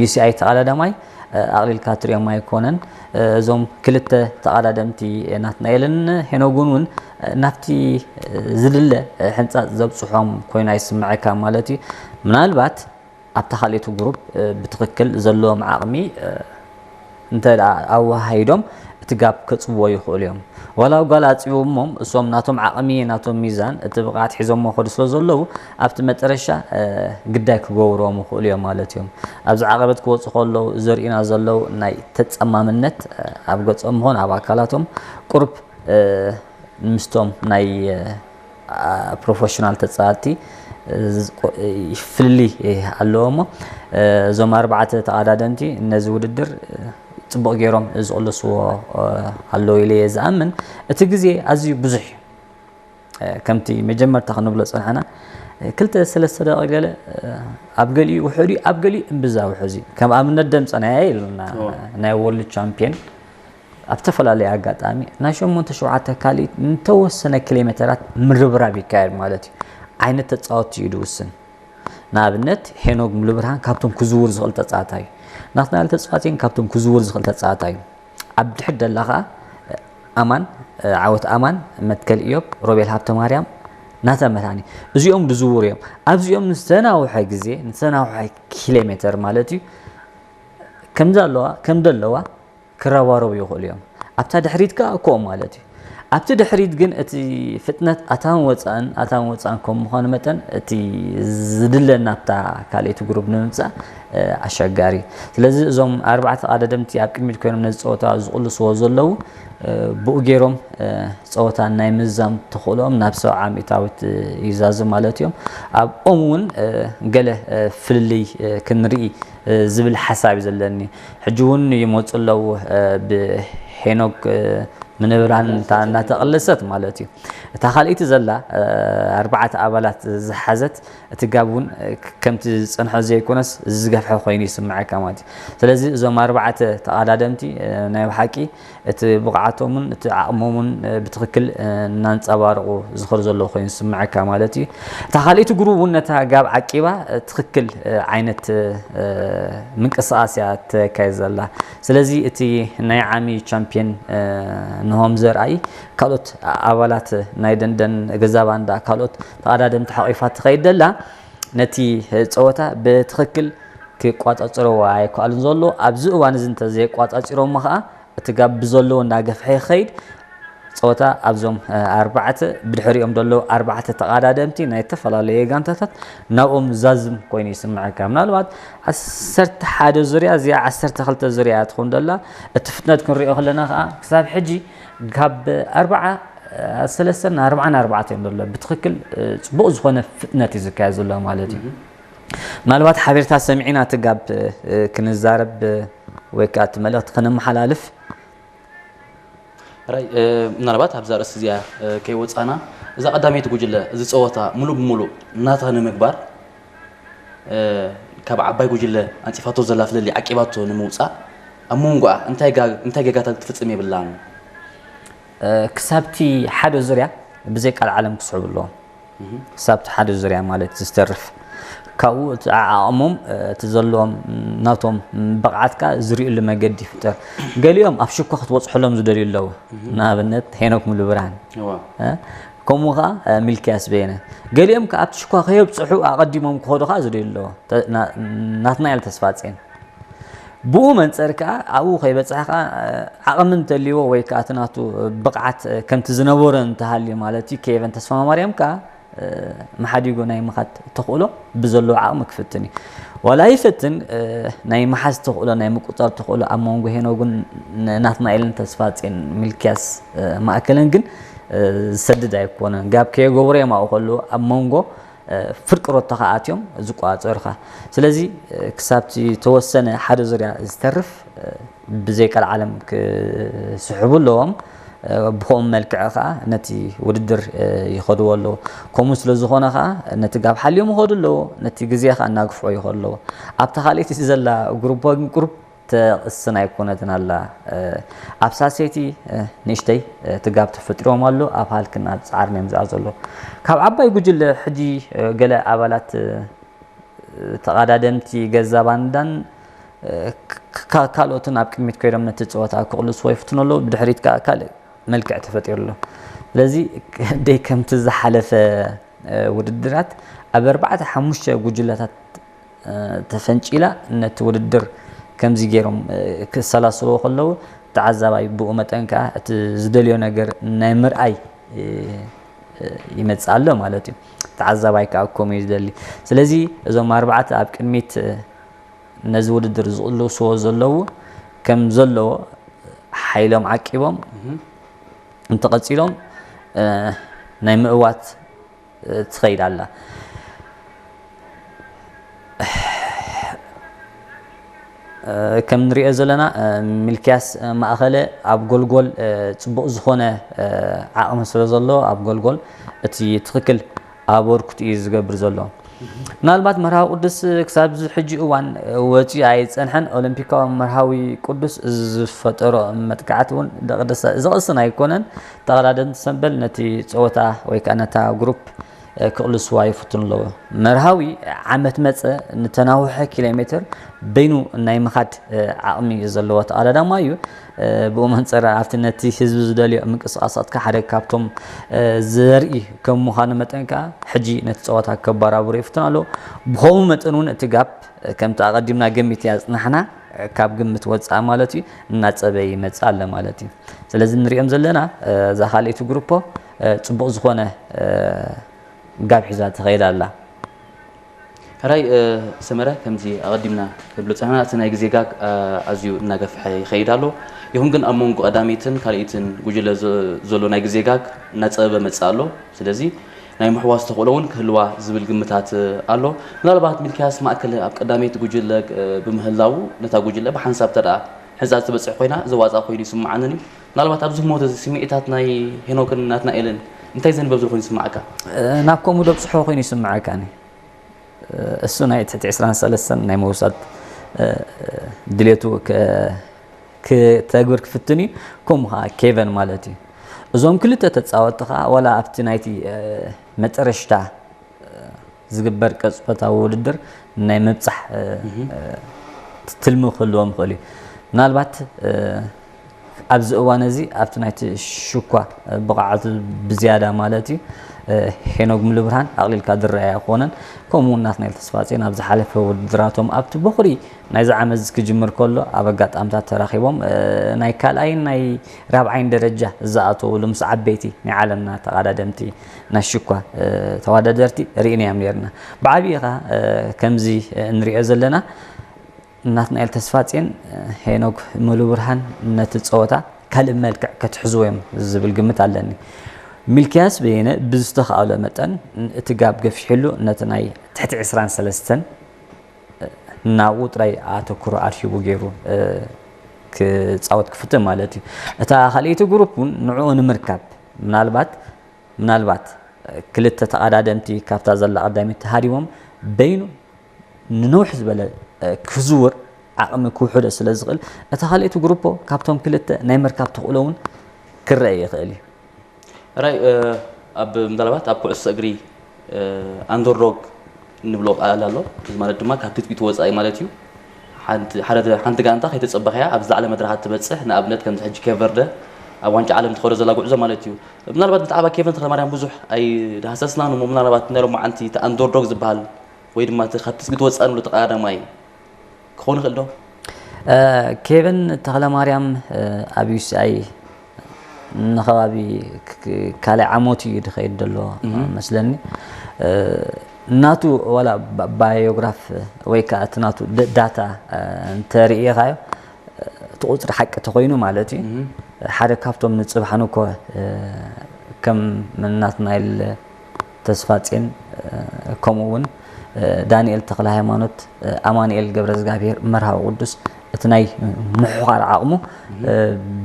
ዩሲኣይ ተቐዳዳማይ ኣቕሊልካ ትሪኦም ኣይኮነን። እዞም ክልተ ተቐዳደምቲ ናትናኤልን ሄኖግን እውን ናብቲ ዝድለ ሕንፃፅ ዘብፅሖም ኮይኑ ኣይስምዐካ ማለት እዩ። ምናልባት ኣብታ ካልኣይቲ ግሩፕ ብትኽክል ዘለዎም ዓቕሚ እንተ ኣወሃሂዶም እቲ ጋብ ከፅብዎ ይኽእሉ እዮም። ዋላ ጓል ኣፅቢቦሞም እሶም ናቶም ዓቕሚ ናቶም ሚዛን እቲ ብቕዓት ሒዞሞ ከዱ ስለ ዘለዉ ኣብቲ መጠረሻ ግዳይ ክገብርዎም ይኽእሉ እዮም ማለት እዮም። ኣብዚ ዓቐበት ክወፁ ከለዉ ዘርእዩና ዘለዉ ናይ ተፀማምነት ኣብ ገፆም ይኹን ኣብ ኣካላቶም ቁርብ ምስቶም ናይ ፕሮፌሽናል ተፃወትቲ ፍልልይ ኣለዎ እሞ እዞም ኣርባዕተ ተቐዳደምቲ ነዚ ውድድር ፅቡቕ ገይሮም ዝቕልስዎ ኣለዉ ኢለ እየ ዝኣምን። እቲ ግዜ ኣዝዩ ብዙሕ እዩ። ከምቲ መጀመርታ ክንብሎ ፀንሐና ክልተ ሰለስተ ደቂቕ ገለ ኣብ ገሊኡ ውሑድ እዩ፣ ኣብ ገሊኡ እምብዛ ውሑዝ እዩ። ከም ኣብነት ደምፀናያ ኢሉና ናይ ወርልድ ቻምፒየን ኣብ ዝተፈላለየ ኣጋጣሚ ናይ ሸሞንተ ሸውዓተ ካልኢት ንተወሰነ ኪሎ ሜተራት ምርብራብ ይካየድ ማለት እዩ። ዓይነት ተፃወትቲ እዩ ድውስን። ንኣብነት ሄኖግ ሙሉብርሃን ካብቶም ክዝውር ዝኽእል ተፃዋታይ እዩ። ናትናኤል ተስፋጽዮን ካብቶም ክዝውር ዝኽእል ተፃዋታይ እዩ። ኣብ ድሕሪት ደላ ከዓ ኣማን ዓወት ኣማን፣ መትከል ኢዮብ፣ ሮቤል ሃብተማርያም፣ ናተ መድሃኒ እዚኦም ድዝውሩ እዮም። ኣብዚኦም ንዝተናውሐ ግዜ ንዝተናውሐ ኪሎ ሜተር ማለት እዩ ከምዚ ኣለዋ ከም ደለዋ ክረባረቡ ይኽእሉ እዮም። ኣብታ ድሕሪት ከኣ እኮ ማለት እዩ። ኣብቲ ድሕሪት ግን እቲ ፍጥነት ኣታን ወጻእን ኣታን ወጻእን ከም ምዃኑ መጠን እቲ ዝድለ ናብታ ካልኣይቲ ግሩፕ ንምምጻእ ኣሸጋሪ። ስለዚ እዞም ኣርባዕተ ቀዳደምቲ ኣብ ቅድሚት ኮይኖም ነዚ ጸወታ ዝቕልስዎ ዘለዉ ብኡ ገይሮም ጸወታ ናይ ምዛም ተኽእሎኦም ናብ ሰብዓ ሚእታዊት ይዛዙ ማለት እዮም። ኣብኦም እውን ገለ ፍልልይ ክንርኢ ዝብል ሓሳብ እዩ ዘለኒ። ሕጂ እውን ይመፁ ኣለዉ ብሄኖክ ምንብራን እናተቐለሰት ማለት እዩ። እታ ካልኣይቲ ዘላ ኣርባዕተ ኣባላት ዝሓዘት እቲ ጋብ እውን ከምቲ ዝፀንሐ ዘይኮነስ ዝገፍሐ ኮይኑ ይስምዐካ ማለት እዩ። ስለዚ እዞም ኣርባዕተ ተቐዳደምቲ ናይ ብሓቂ እቲ ብቕዓቶምን እቲ ዓቕሞምን ብትኽክል እናንፀባረቑ ዝኸዱ ዘለዉ ኮይኑ ዝስምዐካ ማለት እዩ። እታ ካልኣይቲ ግሩብ እውን ነታ ጋብ ዓቂባ ትኽክል ዓይነት ምንቅስቓስ እያ ተካይድ ዘላ። ስለዚ እቲ ናይ ዓሚ ቻምፒየን ንሆም ዘርኣይ ካልኦት ኣባላት ናይ ደንደን ገዛ ባንዳ ካልኦት ተቐዳደምቲ ሓቂፋ ትኸይድ ዘላ ነቲ ፀወታ ብትኽክል ክቋፃፅርዎ ኣይከኣሉን ዘሎ። ኣብዚ እዋን እዚ እንተዘየቋፃፂሮሞ ከዓ እቲ ጋብ ብዘለዎ እናገፍሐ ይኸይድ። ፀወታ ኣብዞም ኣርባዕተ ብድሕሪኦም ዘለዉ ኣርባዕተ ተቐዳደምቲ ናይ ዝተፈላለዩ ጋንታታት ናብኦም ዛዝም ኮይኑ ይስምዐካ። ምናልባት ዓሰርተ ሓደ ዙርያ እዚኣ ዓሰርተ ክልተ ዙርያ ትኸውን ዘላ። እቲ ፍጥነት ክንሪኦ ከለና ከዓ ክሳብ ሕጂ ካብ ኣርብዓ ሰለስተን ኣርብዓን ኣርባዕተ እዮም ዘሎ። ብትኽክል ፅቡቕ ዝኾነ ፍጥነት እዩ ዝካየድ ዘሎ ማለት እዩ። ምናልባት ሓቤርታ ሰሚዕና እቲ ጋብ ክንዛረብ ወይ ከዓ እቲ መልእኽቲ ከነመሓላልፍ ራይ ምናልባት ኣብዛ ርእሲ እዚኣ ከይወፃና እዛ ቀዳመይቲ ጉጅለ እዚ ፀወታ ሙሉ ብሙሉ ናታ ንምግባር ካብ ዓባይ ጉጅለ ኣንፂፋቶ ዘላ ፍልልይ ዓቂባቶ ንምውፃእ ኣብ መንጎኣ እንታይ ጋ-፣ እንታይ ጌጋታት ክትፍጽም የብላን? እ፣ ክሳብቲ ሓደ ዙርያ ብዘይ ቃል ዓለም ክስዕቡ ኣለዎም። ክሳብቲ ሓደ ዙርያ ማለት ዝተርፍ። ካብኡ እቲ ዓቕሞም፣ እ፣ እቲ ዘለዎም ናቶም ብቕዓት ከኣ ዝርእዩሉ መገዲ ይፍጠር። ገሊኦም ኣብ ሽኮ ክትበጽሐሎም ዝደልዩ ኣለዉ። ንኣብነት ሄኖክ ሙሉብርሃን። እዋ። እ፣ ከምኡ ከኣ፣ እ፣ ሚልክያስ በየነ። ገሊኦም ከኣ ኣብቲ ሽኮ ከየብጽሑ ኣቐዲሞም ክኸዱ ከኣ ዝደልዩ ኣለዉ። ተ-፣ ና-፣ ናትናኤል ተስፋጼን። ብኡ መንጸር ከኣ ኣብኡ ከይበጽሐ ከኣ፣ እ፣ ዓቕሚ እንተልይዎ ወይ ከኣ እቲ ናቱ ብቕዓት፣ እ፣ ከምቲ ዝነበሮ እንተሃልዩ ማለት እዩ፣ ኬቨን ተስፋማርያም ከኣ፣ እ፣ መሓዲጉ ናይ ምኻድ ተኽእሎ ብዘለዎ ዓቕሚ ክፍትን እዩ። ዋላ ይፈትን፣ እ፣ ናይ ምሓዝ ተኽእሎ፣ ናይ ምቁጽጻር ተኽእሎ ኣብ መንጎ ሄኖግን ን-፣ ናትናኤልን ተስፋጼን ሚልክያስ፣ እ፣ ማእከለን ግን፣ እ፣ ዝሰድድ ኣይኮነን። ጋብ ከየገበሩ እዮም ኣብኡ ከለዉ ኣብ መንጎ እ፣ ፍርቂ ሮቶ ከኣ ኣትዮም ዝቆጻጸሩኻ። ስለዚ፣ እ፣ ክሳብቲ ተወሰነ ሓደ ዙርያ ዝተርፍ፣ እ፣ ብዘይ ቀልዓለም ክስሕቡ ኣለዎም። እ፣ ብኸምኡ መልክዕ ከኣ ነቲ ውድድር፣ እ፣ ይኸድዎ ኣለዉ። ከምኡ ስለ ዝኾነ ከኣ ነቲ ጋብ ሓልዮም ይኸዱ ኣለዉ፣ ነቲ ግዜ ከኣ እናግፍዑ ይኸዱ ኣለዉ። ኣብታ ካልኣይቲ ዘላ ግሩፕ ግን ቁሩብ ተቕስን ኣይኮነትን ኣላ። እ፣ ኣብ ሳሴቲ፣ እ፣ ንእሽተይ፣ እ፣ እቲ ጋብ ተፈጢሮም ኣሎ፣ ኣብ ሃልክን ኣብ ጻዕርን እዮም ዝኣ ዘሎ። ካብ ዓባይ ጉጅለ ሕጂ፣ እ፣ ገለ ኣባላት፣ እ፣ ተቐዳደምቲ ገዛ ባንዳን፣ እ፣ ክ-፣ ካ-፣ ካልኦትን ኣብ ቅድሚት ኮይዶም ነቲ ጸወታ ክቕልስዎ ይፍትኑ ኣለዉ። ብድሕሪት ከኣ ካልእ መልክዕ ተፈጢሩ ኣሎ። ስለዚ ደይ ከምቲ ዝሓለፈ፣ እ፣ ውድድራት ኣብ ኣርባዕተ ሓሙሽተ ጉጅለታት፣ እ፣ ተፈንጪላ ነቲ ውድድር ከምዚ ገይሮም፣ እ፣ ክሰላስልዎ ከለዉ ተዓዛባይ ብኡ መጠን ከኣ እቲ ዝደልዮ ነገር ናይ ምርኣይ፣ እ፣ እ፣ ይመጽእ ኣሎ ማለት እዩ። ተዓዛባይ ከኣ ከምኡ እዩ ዝደሊ። ስለዚ እዞም ኣርባዕተ ኣብ ቅድሚት፣ እ፣ ነዚ ውድድር ዝቕልስዎ ዘለዉ ከም ዘለዎ ሓይሎም ዓቂቦም እንተቐጺሎም፣ እ፣ ናይ ምእዋት፣ እ፣ ትኸይድ ኣላ። እ፣ ከም ንሪኦ ዘለና፣ እ፣ ሚልክያስ፣ እ፣ ማእኸለ ኣብ ጎልጎል፣ እ፣ ጽቡቕ ዝኾነ፣ እ፣ ዓቕሚ ስለ ዘሎ ኣብ ጎልጎል እቲ ትኽክል ኣበርክቱ እዩ ዝገብር ዘሎ። ምናልባት መርሃዊ ቅዱስ ክሳብ እዚ ሕጂ እዋን ወፂኡ ኣይፀንሐን። ኦሎምፒካዊ መርሃዊ ቅዱስ እዚ ዝፈጠሮ መጥቃዕቲ እውን ዘቕስን ኣይኮነን። ተቐዳደምቲ ሰምበል ነቲ ፀወታ ወይ ከዓ ነታ ግሩፕ ክቕልስዋ ይፍትኑ ኣለዉ። መርሃዊ ዓመት መፀ ንተናውሐ ኪሎ ሜትር በይኑ ናይ ምኻድ ዓቕሚ ዘለዎ ተቐዳዳማይ እዩ። ብኡ መንፀር ኣብቲ ነቲ ህዝቢ ዝደልዮ ምንቅስቃሳት ሓደ ካብቶም ዘርኢ ከም ምዃኑ መጠን ከዓ ሕጂ ነቲ ፀወታ ከባራብሮ ይፍትን ኣሎ። ብኸምኡ መጠን እውን እቲ ጋፕ ከምቲ ኣቐዲምና ገሚት ኣፅናሕና ካብ ግምት ወፃእ ማለት እዩ እናፀበ ይመፅእ ኣሎ ማለት እዩ። ስለዚ ንሪኦም ዘለና እዛ ካልኣይቲ ግሩፖ ፅቡቕ ዝኾነ ጋብ ሒዛ ትኸይድ ኣላ። ሕራይ ሰመረ፣ ከምዚ ኣቐዲምና ክንብሎ ጸኒሕና እቲ ናይ ግዜ ጋግ ኣዝዩ እናገፍሐ ይኸይድ ኣሎ። ይኹን ግን ኣብ መንጎ ቀዳመይትን ካልኣይትን ጉጅለ ዘሎ ናይ ግዜ ጋግ እናጸበበ መጽእ ኣሎ። ስለዚ ናይ ምሕዋስ ተኽእሎ እውን ክህልዋ ዝብል ግምታት ኣሎ። ምናልባት ሚልክያስ ማእከል ኣብ ቀዳመይቲ ጉጅለ ብምህላዉ ነታ ጉጅለ ብሓንሳብ ተደኣ ሕንጻ ትበጽሕ ኮይና ዘዋጻ ኮይኑ ይስምዓንን እዩ። ምናልባት ኣብዚ ህሞት እዚ ስምዒታት ናይ ሄኖክን ናትናኤልን እንታይ ዘንበብ ዘሎ ኮይኑ ይስምዓካ? ናብ ከምኡ ደብጽሖ ኮይኑ ይስምዓካኒ። እሱ ናይ ትሕቲ ዕስራን ሰለስተን ናይ ምውሳድ ድሌቱ ከተግብር ክፍትን እዩ። ከምኡ ከዓ ኬቨን ማለት እዩ። እዞም ክልተ ተፃወቲ ከዓ ዋላ ኣብቲ ናይቲ መጠረሽታ ዝግበር ቀፅበታዊ ውድድር ናይ ምብፃሕ ትልሚ ክህልዎም ይኽእል እዩ። ምናልባት ኣብዚ እዋን እዚ ኣብቲ ናይቲ ሽኳ ብቕዓቱ ብዝያዳ ማለት እዩ ሄኖግ ሙሉብርሃን ኣቕሊልካ ዝረኣይ ኣይኮነን። ከምኡ እውን ናትናኤል ተስፋጽዮን ኣብ ዝሓለፈ ውድድራቶም ኣብቲ በኹሪ ናይዚ ዓመት እዚ ክጅምር ከሎ ኣብ ኣጋጣምታት ተራኺቦም ናይ ካልኣይን ናይ ራብዓይን ደረጃ ዝኣተውሉ ምስ ዓበይቲ ናይ ዓለምና ተቐዳደምቲ ናይ ሽኳ ተወዳደርቲ ርኢናዮም ነርና። ብዓብዪ ኸዓ ከምዚ እንሪኦ ዘለና ናትናኤል ተስፋጽዮን ሄኖክ ሙሉብርሃን ነቲ ፀወታ ካልእ መልክዕ ከትሕዝዎ እዮም ዝብል ግምት ኣለኒ። ሚልክያስ በየነ ብዝተኻእሎ መጠን እቲ ጋብ ገፊሕሉ ነቲ ናይ ትሕቲ ዕስራን ሰለስተን ናብኡ ጥራይ ኣተኩሮ ኣድሂቡ ገይሩ ክፃወት ክፍትን ማለት እዩ። እታ ካልኣይቲ ግሩፕ እውን ንዕኡ ንምርካብ ምናልባት ምናልባት ክልተ ተቐዳደምቲ ካብታ ዘላ ቀዳመይቲ ተሃዲሞም በይኑ ንንውሕ ዝበለ ክዝውር ዓቕሚ ክውሕዶ ስለ ዝኽእል፣ እታ ካልኣይቲ ግሩፖ ካብቶም ክልተ ናይ ምርካብ ተኽእሎ እውን ክረአ ይኽእል እዩ። ራይ ኣብ ምናልባት ኣብ ኩዕሶ እግሪ ኣንደርዶግ እንብሎ ቃል ኣሎ። እዚ ማለት ድማ ካብ ትጽቢት ወጻኢ ማለት እዩ። ሓንቲ ጋንታ ከይተጸበኸያ ኣብ ዝለዓለ መድረኻት ትበጽሕ፣ ንኣብነት ከምዚ ሕጂ ኬቨርደ ኣብ ዋንጫ ዓለም ትኸዶ ዘላ ጉዕዞ ማለት እዩ። ምናልባት ብዛዕባ ኬቨን ተኽለማርያም ብዙሕ ኣይዳህሰስናን እሞ ምናልባት ናይ ሎማዓንቲ እቲ ኣንደርዶግ ዝበሃል ወይ ድማ እቲ ካብ ትጽቢት ወጻኢ ንብሎ ተቐዳዳማይ ክኸውን ይኽእል ዶ? ኬቨን ተኽለማርያም ኣብ ዩሲኣይ ንከባቢ ካልኣይ ዓመቱ እዩ ዝኸይድ ዘሎ መስለኒ። ናቱ ዋላ ባዮግራፍ ወይ ከዓ እቲ ናቱ ዳታ እንተርእኻዮ እቲ ቁፅሪ ሓቂ ተኮይኑ ማለት እዩ ሓደ ካብቶም ንፅባሕ ንኮ ከም ናትናኤል ተስፋጼን ከምኡ እውን ዳንኤል ተክለ ሃይማኖት ኣማንኤል ገብረ እግዚኣብሔር መርሃዊ ቅዱስ እቲ ናይ ምሕዃር ዓቕሙ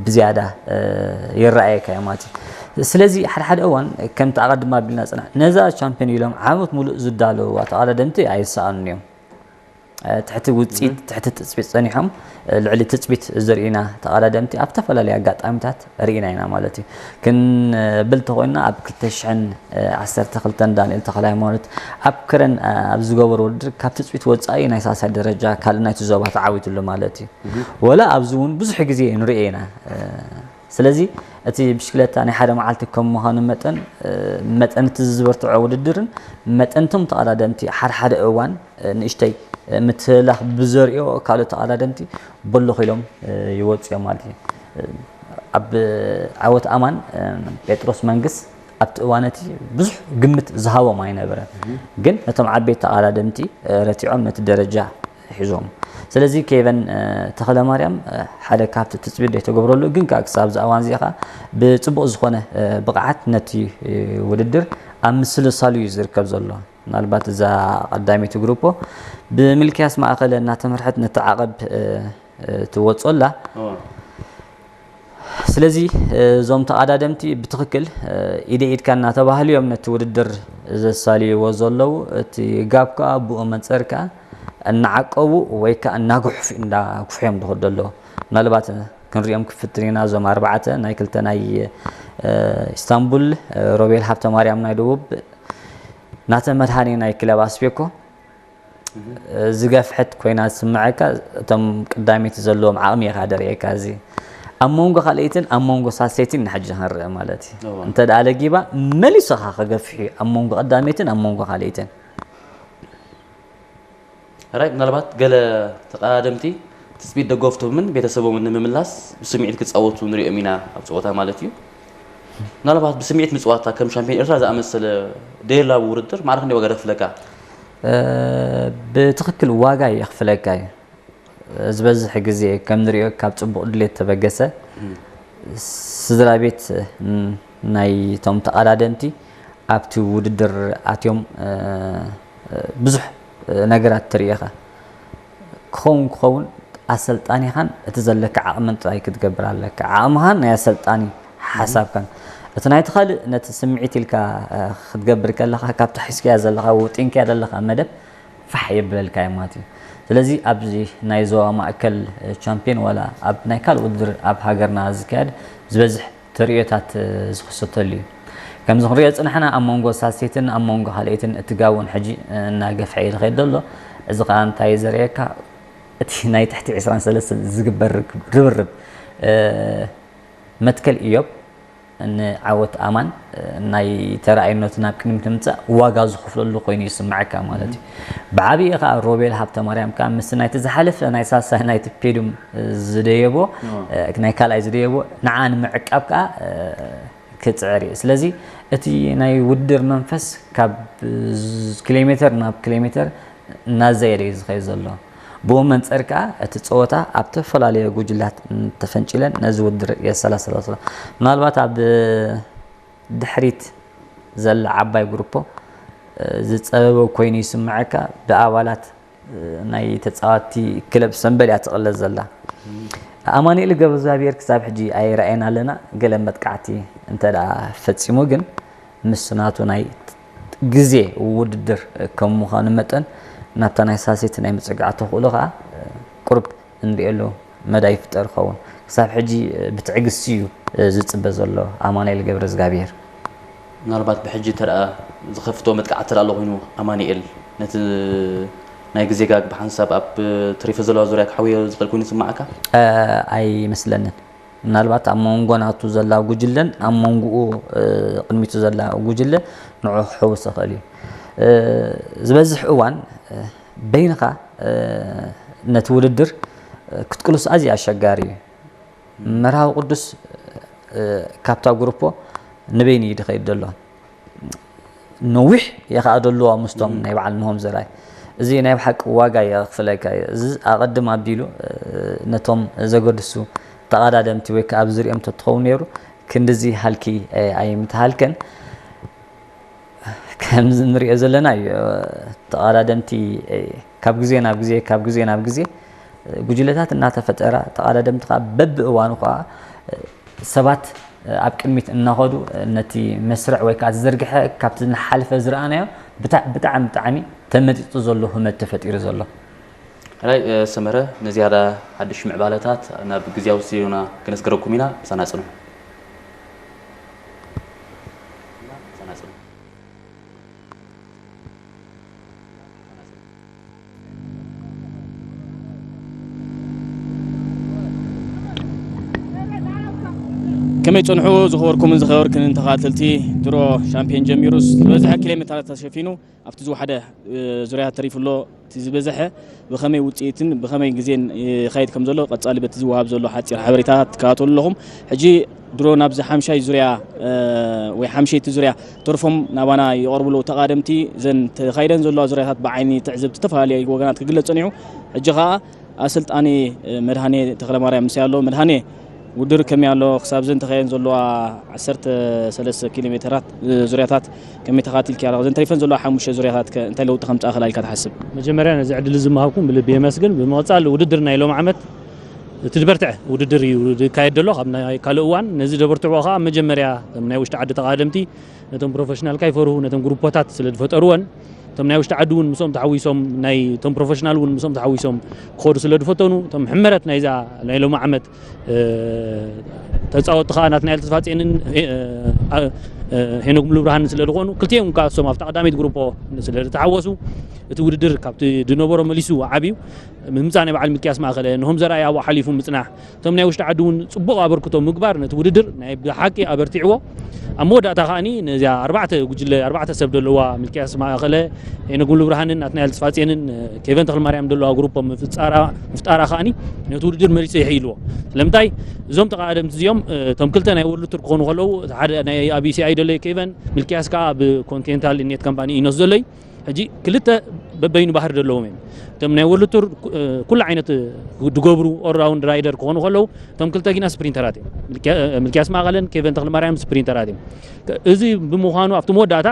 ብዝያዳ ይረኣየካ እዩ ማለት እዩ። ስለዚ ሓደ ሓደ እዋን ከምቲ ኣቐድማ ኣቢልና ፅናሕ ነዛ ቻምፒዮን ኢሎም ዓመት ሙሉእ ዝዳለውዋ ተቐዳደምቲ ኣይሰኣኑን እዮም። ትሕቲ ውፅኢት ትሕቲ ትፅቢት ፀኒሖም ልዕሊ ትፅቢት ዘርእዩና ተቐዳደምቲ ኣብ ዝተፈላለዩ ኣጋጣሚታት ርኢና ኢና ማለት እዩ። ክንብል ተኾይንና ኣብ ክልተ ሽሕን ዓሰርተ ክልተን ዳንኤል ተኽለሃይማኖት ኣብ ክረን ኣብ ዝገበሮ ውድድር ካብ ትፅቢት ወፃኢ ናይ ሳልሳይ ደረጃ ካልእ ናይቲ ዞባ ተዓዊትሉ ማለት እዩ። ወላ ኣብዚ እውን ብዙሕ ግዜ ንሪኦ ኢና። ስለዚ እቲ ብሽክለታ ናይ ሓደ መዓልቲ ከም ምዃኑ መጠን መጠን እቲ ዝበርትዖ ውድድርን መጠን እቶም ተቐዳደምቲ ሓደ ሓደ እዋን ንእሽተይ ምትህልላኽ ብዘርእዮ ካልኦት ተቐዳደምቲ በሎኽ ኢሎም ይወፁ እዮም ማለት እዩ። ኣብ ዓወት ኣማን ጴጥሮስ መንግስ ኣብቲ እዋን እቲ ብዙሕ ግምት ዝሃቦም ኣይነበረን፣ ግን ነቶም ዓበይቲ ተቐዳደምቲ ረቲዖም ነቲ ደረጃ ሒዞም። ስለዚ ኬቨን ተኽለማርያም ሓደ ካብቲ ትፅቢት ዘይተገብረሉ ግን ከዓ ክሳብ ኣብዚ እዋን እዚ ከዓ ብፅቡቕ ዝኾነ ብቕዓት ነቲ ውድድር ኣብ ምስልሳሉ እዩ ዝርከብ ዘሎ። ምናልባት እዛ ቀዳመይቲ ግሩፖ ብምልክያስ ማእኸለ እናተመርሐት ነቲ ዓቐብ ትወፅኦ ኣላ። ስለዚ እዞም ተቐዳደምቲ ብትኽክል ኢደ ኢድካ እናተባህሉ እዮም ነቲ ውድድር ዘሳልይዎ ዘለዉ። እቲ ጋብ ከዓ ብኡ መንፅር ከዓ እናዓቀቡ ወይ ከዓ እናጉሕፉ እንዳጉሕዮም ዝኸዱ ኣለዉ። ምናልባት ክንሪኦም ክፍትን ኢና እዞም ኣርባዕተ ናይ ክልተ ናይ ኢስታንቡል ሮቤል ሃብተማርያም ናይ ደቡብ ናተ መድሃኔ ናይ ክለብ ኣስቤኮ ዝገፍሐት ኮይና ዝስምዐካ እቶም ቅዳመይቲ ዘለዎም ዓቕሚ ኢኻ ደርእየካ። እዚ ኣብ መንጎ ካልኣይትን ኣብ መንጎ ሳልሰይትን ንሕጂ ክንርአ ማለት እዩ። እንተ ደኣ ለጊባ መሊሱ ኸዓ ክገፍሕ እዩ ኣብ መንጎ ቀዳመይትን ኣብ መንጎ ካልኣይትን። ራይ ምናልባት ገለ ተቐዳደምቲ ትፅቢት ደገፍቶምን ቤተሰቦምን ንምምላስ ብስምዒት ክፃወቱ ንሪኦም ኢና ኣብ ፀወታ ማለት እዩ። ምናልባት ብስምዒት ምፅዋታ ከም ሻምፒዮን ኤርትራ ዝኣመሰለ ደየላቡ ውድድር ማዕረ ክንደይ ዋጋ ደኽፍለካ? ብትኽክል ዋጋ የኽፍለካ እዩ። ዝበዝሕ ግዜ ከም ንሪኦ ካብ ፅቡቕ ድሌት ተበገሰ ስድራ ቤት ናይ እቶም ተቐዳደምቲ ኣብቲ ውድድር ኣትዮም ብዙሕ ነገራት ትርኢ ኢኻ። ክኸውን ክኸውን ኣሰልጣኒኻን እቲ ዘለካ ዓቕምን ጥራይ ክትገብር ኣለካ። ዓቕምኻን ናይ ኣሰልጣኒ ሓሳብካን እቲ ናይቲ ካልእ ነቲ ስምዒት ኢልካ ክትገብር ከለኻ ካብታ ሒዝካያ ዘለኻ ወጢንካያ ዘለኻ መደብ ፋሕ የብለልካ እዩ ማለት እዩ። ስለዚ ኣብዚ ናይ ዞባ ማእከል ቻምፒዮን ዋላ ኣብ ናይ ካልእ ውድድር ኣብ ሃገርና ዝካየድ ዝበዝሕ ተርእዮታት ዝኽሰተሉ እዩ። ከምዚ ክንሪኦ ዝፅናሕና ኣብ መንጎ ሳልሰይትን ኣብ መንጎ ካልኣይትን እቲ ጋውን ሕጂ እናገፍሐ እዩ ዝኸይድ ዘሎ። እዚ ከዓ እንታይ እዩ ዘርእየካ? እቲ ናይ ትሕቲ ዕስራን ሰለስተን ዝግበር ርብርብ መትከል ኢዮብ ንዓወት ኣማን ናይ ተራኣይነቱ ናብ ቅድሚት ንምምፃእ ዋጋ ዝኸፍለሉ ኮይኑ ይስምዓካ ማለት እዩ። ብዓብዪ ከዓ ሮቤል ሃብተማርያም ከዓ ምስ ናይቲ ዝሓለፈ ናይ ሳልሳይ ናይቲ ፔዱም ዝደየቦ ናይ ካልኣይ ዝደየቦ ንዓ ንምዕቃብ ከዓ ክፅዕር እዩ። ስለዚ እቲ ናይ ውድድር መንፈስ ካብ ኪሎ ሜተር ናብ ኪሎ ሜተር እናዘየደ እዩ ዝኸይድ ዘሎ። ብኡ መንፅር ከዓ እቲ ፀወታ ኣብ ተፈላለየ ጉጅላት ተፈንጪለን ነዚ ውድድር የሰላስላ ዘሎ። ምናልባት ኣብ ድሕሪት ዘላ ዓባይ ግሩፖ ዝፀበበ ኮይኑ ይስምዐካ። ብኣባላት ናይ ተፃዋቲ ክለብ ሰምበል እያ ትቕለስ ዘላ። ኣማኑኤል ገብረእግዚኣብሔር ክሳብ ሕጂ ኣይረኣየን ኣለና። ገለ መጥቃዕቲ እንተ ደኣ ፈፂሙ ግን ምስ ናቱ ናይ ግዜ ውድድር ከም ምዃኑ መጠን ናብታ ናይ ሳልሰይቲ ናይ ምፅጋዕ ተኽእሎ ከዓ ቁሩብ እንሪኤሉ መዳይ ይፍጠር ይኸውን። ክሳብ ሕጂ ብትዕግስቲ እዩ ዝፅበ ዘሎ ኣማኑኤል ገብረዝጋብሄር። ምናልባት ብሕጂ እንተ ደኣ ዝኸፍቶ መጥቃዕቲ እንተ ደኣ ኣሎ ኮይኑ፣ ኣማኑኤል ነቲ ናይ ግዜ ጋግ ብሓንሳብ ኣብ ተሪፈ ዘለዋ ዙርያ ክሓውዮ ዝኽእል ኮይኑ ይስምዓካ? እ፣ ኣይመስለንን። ምናልባት ኣብ መንጎ ናቱ ዘላ ጉጅለን ኣብ መንጎኡ፣ እ፣ ቅድሚቱ ዘላ ጉጅለ ንዑ ክሕውስ ይኽእል እዩ። እ፣ ዝበዝሕ እዋን፣ እ፣ በይንኻ፣ እ፣ ነቲ ውድድር፣ እ፣ ክትቅልሶ ኣዝዩ ኣሸጋሪ እዩ። መርሃዊ ቅዱስ፣ እ፣ ካብታ ግሩፖ ንበይኑ እዩ ዝኸይድ ዘሎ። ነዊሕ እየ ከኣ ደልዎ ምስቶም ናይ በዓል ምህም ዘርኣይ። እዚ ናይ ብሓቂ ዋጋ የኽፍለካ እዩ። እዚ ኣቐድም ኣቢሉ፣ እ፣ ነቶም ዘገድሱ ተቐዳደምቲ ወይ ከኣ ኣብ ዝሪኦም ተትኸውን ነይሩ፣ ክንድዚ ሃልኪ፣ እ፣ ኣይምተሃልከን። ከምዚ ንሪኦ ዘለና እዩ። ተቐዳደምቲ፣ እ፣ ካብ ግዜ ናብ ግዜ፣ ካብ ግዜ ናብ ግዜ፣ እ፣ ጉጅለታት እናተፈጠራ፣ ተቐዳደምቲ ከኣ በብእዋኑ ከኣ፣ እ፣ ሰባት፣ እ፣ ኣብ ቅድሚት እናኸዱ፣ እ፣ ነቲ መስርዕ ወይ ከኣ ዝዘርግሐ ካብቲ ዝሓለፈ ዝረኣናዮ ብታ-፣ ብጣዕሚ፣ ብጣዕሚ ተመጢጡ ዘሎ ህመት ተፈጢሩ ዘሎ። ሕራይ፣ እ፣ ሰመረ፣ ንዝያዳ ሓድሽ ምዕባለታት ናብ ግዝያዊ ስቱዲዮና ከነስግረኩም ኢና። ምሳና ጽንሑ። ምሳና ጽንሑ። ከመይ ጸንሑ ዝኸበርኩምን ዝኸበርክንን ተኸታተልቲ? ድሮ ሻምፒዮን ጀሚሩስ ዝበዝሐ ኪሎ ሜትራት ተሸፊኑ፣ ኣብቲ ዝወሓደ፣ እ፣ ዙርያ ተሪፉ ኣሎ። እቲ ዝበዝሐ ብኸመይ ውጽኢትን ብኸመይ ግዜን ይኸይድ ከም ዘሎ ቀጻሊ በቲ ዝወሃብ ዘሎ ሓጺር ሓበሬታ ትከታተሉ ኣለኹም። ሕጂ ድሮ ናብዚ ሓምሻይ ዙርያ፣ እ፣ ወይ ሓምሸይቲ ዙርያ ተርፎም ናባና ይቐርቡ ኣለዉ ተቓደምቲ። እዘን ተኻይደን ዘለዋ ዙርያታት ብዓይኒ ትዕዝብቲ ዝተፈላለየ ወገናት ክግለጽ ጸኒሑ። ሕጂ ኸኣ ኣሰልጣኒ፣ እ፣ መድሃኔ ተኽለማርያም ምሳይ ኣሎ። መድሃኔ፣ ውድድር ከመይ ኣሎ? ክሳብ እዘን ተኻይደን ዘለዋ ዓሰርተ ሰለስተ ኪሎ ሜተራት፣ እ፣ ዙርያታት ከመይ ተኸታቲልክያ ኣለኻ? እዘን ተሪፈን ዘለዋ ሓሙሽተ ዙርያታት ከ እንታይ ለውጢ ከምጽኣ ክእላ ኢልካ ትሓስብ? መጀመርያ ነዚ ዕድል እዚ ምሃብኩም ብልቢ የመስግን። ብምቕጻል ውድድር ናይ ሎም ዓመት እቲ ዝበርትዐ ውድድር እዩ ዝካየድ ዘሎ ካብ ናይ ካልእ እዋን። ነዚ ዘበርትዕዎ ከኣ መጀመርያ እቶም ናይ ውሽጢ ዓዲ ተቓደምቲ ነቶም ፕሮፌሽናል ካይፈርሁ ነቶም ግሩፖታት ስለ ዝፈጠርወን፣ እቶም ናይ ውሽጢ ዓዲ እውን ምስኦም ተሓዊሶም፣ ናይ እቶም ፕሮፌሽናል እውን ምስኦም ተሓዊሶም ክኸዱ ስለ ዝፈተኑ፣ እቶም ሕመረት ናይዛ ናይ ሎሚ ዓመት፣ እ፣ ተጻወትቲ ከኣ ናትናኤል ተስፋጽዮንን፣ እ፣ እ፣ ሄኖክ ሙሉብርሃንን ስለ ዝኾኑ፣ ክልቲኦም ከኣ እሶም ኣብታ ቀዳመይቲ ግሩፖ ስለ ዝተሓወሱ፣ እቲ ውድድር ካብቲ ዝነበሮ መሊሱ ዓብዩ። ምምጻእ ናይ በዓል ሚልክያስ ማእከለ፣ ንሆም ዘርኣይ ኣብኡ ሓሊፉ ምጽናሕ፣ እቶም ናይ ውሽጢ ዓዲ እውን ጽቡቕ ኣበርክቶ ምግባር ነቲ ውድድር ናይ ብሓቂ ኣበርቲዕዎ። ኣብ መወዳእታ ከኣኒ ነዚኣ ኣርባዕተ ጉጅለ፣ ኣርባዕተ ሰብ ዘለዋ ሚልክያስ ማእከለ፣ ሄኖክ ሙሉብርሃንን ናትናኤል ተስፋጽዮንን ኬቨን ተኽለማርያም ዘለዋ ግሩፖ ምፍጣራ፣ ምፍጣራ ከኣኒ ነቲ ውድድር መሊሱ የሕይልዎ። ስለምንታይ? እዞም ተቐዳደምቲ እዚኦም፣ እቶም ክልተ ናይ ወርልድ ቱር ክኾኑ ከለዉ፣ እቲ ሓደ ናይ ኣብ ዩ ሲ ኣይ ዘሎ ኬቨን፣ ሚልክያስ ከኣ ብኮንቲኔንታል ኔት ካምፓኒ ኢኖስ ዘሎ እዩ። ሕጂ ክልተ በበይኑ ባህሪ ዘለዎም እዮም። እቶም ናይ ወርልድ ቱር ኩ-፣ ኩሉ ዓይነት ዝገብሩ ኦልራውንድ ራይደር ክኾኑ ከለዉ፣ እቶም ክልተ ግና ስፕሪንተራት እዮም። ሚልክያ-፣ ሚልክያስ ማእከለን ኬቨን ተኽለማርያም ስፕሪንተራት እዮም። ከ-፣ እዚ ብምዃኑ ኣብቲ መወዳእታ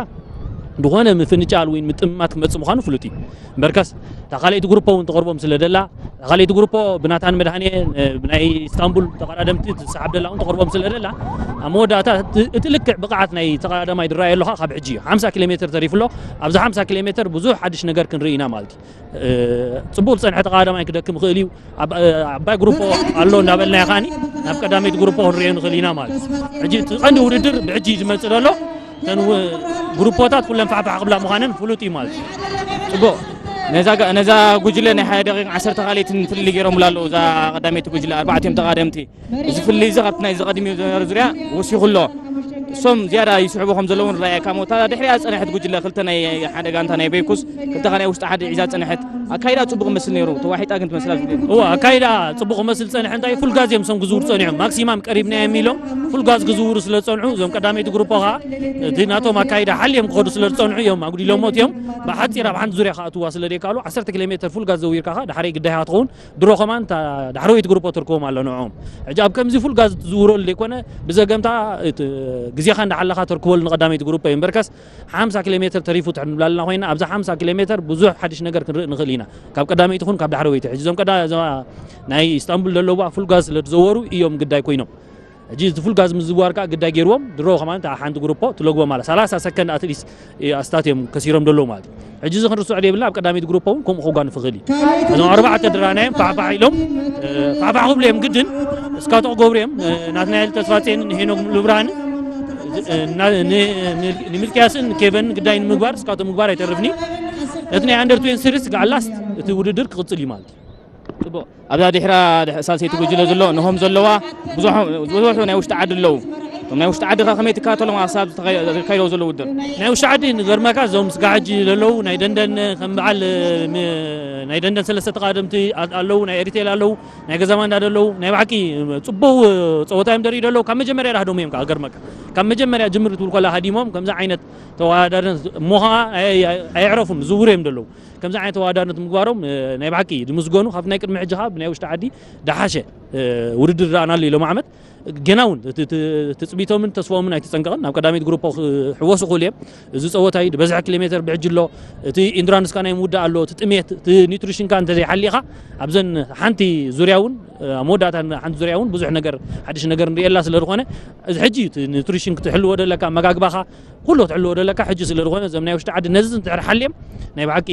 ዝኾነ ምፍንጫል ወይ ምጥምማት ክመጽእ ምዃኑ ፍሉጥ እዩ። እምበርከስ እታ ካልኣይቲ ግሩፖ እውን ትቐርቦም ስለ ደላ፣ እታ ካልኣይቲ ግሩፖ ብናታን መድሃኔ፣ እ፣ ብናይ ኢስታንቡል ተቐዳደምቲ ትሰሓብ ደላ እውን ትቐርቦም ስለ ደላ፣ ኣብ መወዳእታ እቲ፣ እቲ ልክዕ ብቕዓት ናይ ተቐዳዳማይ ዝረኣየሉ ኸኣ ካብ ሕጂ እዩ። ሓምሳ ኪሎ ሜተር ተሪፉ ኣሎ። ኣብዚ ሓምሳ ኪሎ ሜተር ብዙሕ ሓድሽ ነገር ክንርኢ ኢና ማለት እዩ። እ፣ ጽቡቕ ዝጸንሐ ተቐዳዳማይ ክደክም ይኽእል እዩ። ኣብ፣ እ፣ ዓባይ ግሩፖ ኣሎ እንዳበልናዮ ከኣኒ ናብ ቀዳመይቲ ግሩፖ ክንርእዮ ንኽእል ኢና ማለት እዩ። ሕጂ እቲ ቀንዲ ውድድር ብሕጂ እዩ ዝመጽእ ዘሎ። እተን ው-፣ ግሩፖታት ኩለን ፋሕፋሕ ክብላ ምዃነን ፍሉጥ እዩ ማለት እዩ። ጽቡቕ። ነዛ ጋ-፣ ነዛ ጉጅለ ናይ ሓደ ደቂቕ ዓሰርተ ካልኢትን ፍልልይ ገይሮምላ ኣለዉ። እዛ ቀዳመይቲ ጉጅለ ኣርባዕቲኦም ተቓደምቲ። እዚ ፍልልይ እዚ ካብቲ ናይ ዝቐድሚኡ ዝነበረ ዙርያ ወሲኹ ኣሎ። እሶም ዝያዳ ይስሕቡ ከም ዘለዉ ንረኣየካ እሞ፣ እታ ድሕሪኣ ዝጸንሐት ጉጅለ ክልተ ናይ ሓደ ጋንታ ናይ በይኩስ፣ ክልተ ከኣ ናይ ውሽጢ ዓዲ ሒዛ ዝጸንሐት። ኣካይዳ ጽቡቕ ይመስል ነይሩ፣ ተዋሒጣ ግን ትመስል። እዋ፣ ኣካይዳ ጽቡቕ ክመስል ጸንሐ፣ እንታይ ፉል ጋዝ እዮም እሶም ክዝውሩ ጸኒሖም። ማክሲማም ቀሪብናዮም ኢሎም ፉል ጋዝ ክዝውሩ ስለ ዝጸንሑ፣ እዞም ቀዳመይቲ ግሩፖ ከኣ እቲ ናቶም ኣካይዳ ሓልዮም ክኸዱ ስለ ዝጸንሑ እዮም ኣጉዲሎሞ እዮም። ብሓጺር ኣብ ሓንቲ ዙርያ ክኣትዋ ስለ ዘይከኣሉ፣ ዓሰርተ ኪሎ ሜተር ፉል ጋዝ ዘዊርካ ከኣ ዳሕረይ ግዳይ ኢኻ ትኸውን። ድሮ ከማን እታ ዳሕረወይቲ ግሩፖ ተርክቦም ኣሎ ንዕኦም። ሕጂ ኣብ ከምዚ ፉል ጋዝ ትዝውረሉ ዘይኮነ፣ ብዘገምታ እቲ ግዜኻ እንዳሓለኻ ተርክበሉ ንቐዳመይቲ ግሩፖ እዩ። እምበርከስ ሓምሳ ኪሎ ሜተር ተሪፉ ትሕት ንብላ ኣለና ኮይና፣ ኣብዛ ሓምሳ ኪሎ ሜተር ብዙሕ ሓድሽ ነገር ክንርኢ ንኽእል ኢና። ካብ ቀዳመይቲ ይኹን ካብ ዳሕረወይቲ። ሕጂ እዞም ቀዳ-፣ እዞም ናይ ኢስታንቡል ዘለዋ ፉል ጋዝ ስለ ዝዘወሩ እዮም ግዳይ ኮይኖም። ሕጂ እቲ ፉል ጋዝ ምዝዋር ከዓ ግዳይ ገይርዎም ድሮ ከማን እታ ሓንቲ ግሩፖ ትለግቦ ማለት ሰላሳ ሰከንድ ኣትሊስት ኣስታት እዮም ከሲሮም ደለዉ ማለት እዩ። ሕጂ እዚ ክንርስዖ ደይብልና ኣብ ቀዳሚት ግሩፖ እውን ከምኡ ክጓንፍ ይኽእል እዩ። እዞም ኣርባዕተ ድራናዮም ፋሕፋሕ ኢሎም ፋሕፋሕ ክብሉ እዮም ግድን እስካቶ ክገብሩ እዮም። ናትናኤል ተስፋጼንን ሄኖክ ልብርሃንን ንሚልቅያስን ኬቨን ግዳይ ንምግባር እስካቶ ምግባር ኣይተርፍኒ። እቲ ናይ ኣንደር ትዌንቲ ስሪስ ጋዕላስት እቲ ውድድር ክቕፅል እዩ ማለት እዩ። ኣብዛ ድሕራ ሳልሰይቲ ጉጅለ ዘሎ ንሆም ዘለዋ ብዙሑ ናይ ውሽጢ ዓዲ ኣለዉ። እቶም ናይ ውሽጢ ዓዲ ከ ከመይ ትከታተሎም ኣብ ሳብ ዝካይደው ዘሎ ውድድር? ናይ ውሽጢ ዓዲ ንገርመካ እዞም ስጋ ሕጂ ዘለዉ ናይ ደንደን ከም በዓል ናይ ደንደን ሰለስተ ተቃደምቲ ኣለዉ፣ ናይ ኤሪቴል ኣለዉ፣ ናይ ገዛ ማንዳ ዘለዉ ናይ ባዕቂ ጽቡቅ ጸወታ እዮም ደርኢ ዘለዉ። ካብ መጀመርያ ዳህዶም እዮም ከዓ ገርመካ ካብ መጀመርያ ጅምር ትብል ኮላ ሃዲሞም ከምዚ ዓይነት ተወዳዳሪ እሞ ከዓ ኣየዕረፉን ዝውር እዮም ዘለዉ። ከምዚ ዓይነት ተወዳዳርነት ምግባሮም ናይ ብሓቂ ዝምስገኑ ካብቲ ናይ ቅድሚ ሕጂ ከዓ ብናይ ውሽጢ ዓዲ ደሓሸ ውድድር ረኣናሉ እዩ ሎም ዓመት። ገና እውን ትፅቢቶምን ተስፋኦምን ኣይተፀንቀቕን ናብ ቀዳሚት ግሩፖ ክሕወሱ ክኽእሉ እዮም። እዚ ፀወታ እዩ ዝበዝሐ ኪሎ ሜትር ብሕጂ ኣሎ። እቲ ኢንዱራንስካ ናይ ምውዳእ ኣሎ። እቲ ጥሜት እቲ ኒትሪሽንካ እንተዘይሓሊኻ ኣብዘን ሓንቲ ዙርያ እውን ኣብ መወዳእታ ሓንቲ ዙርያ እውን ብዙሕ ነገር ሓድሽ ነገር ንሪኤላ ስለ ዝኾነ እዚ ሕጂ እዩ እቲ ኒትሪሽን ክትሕልዎ ደለካ ኣመጋግባኻ ኩሉ ክትሕልዎ ደለካ ሕጂ ስለ ዝኾነ እዞም ናይ ውሽጢ ዓዲ ነዚ እንድሕር ሓልዮም ናይ ብሓቂ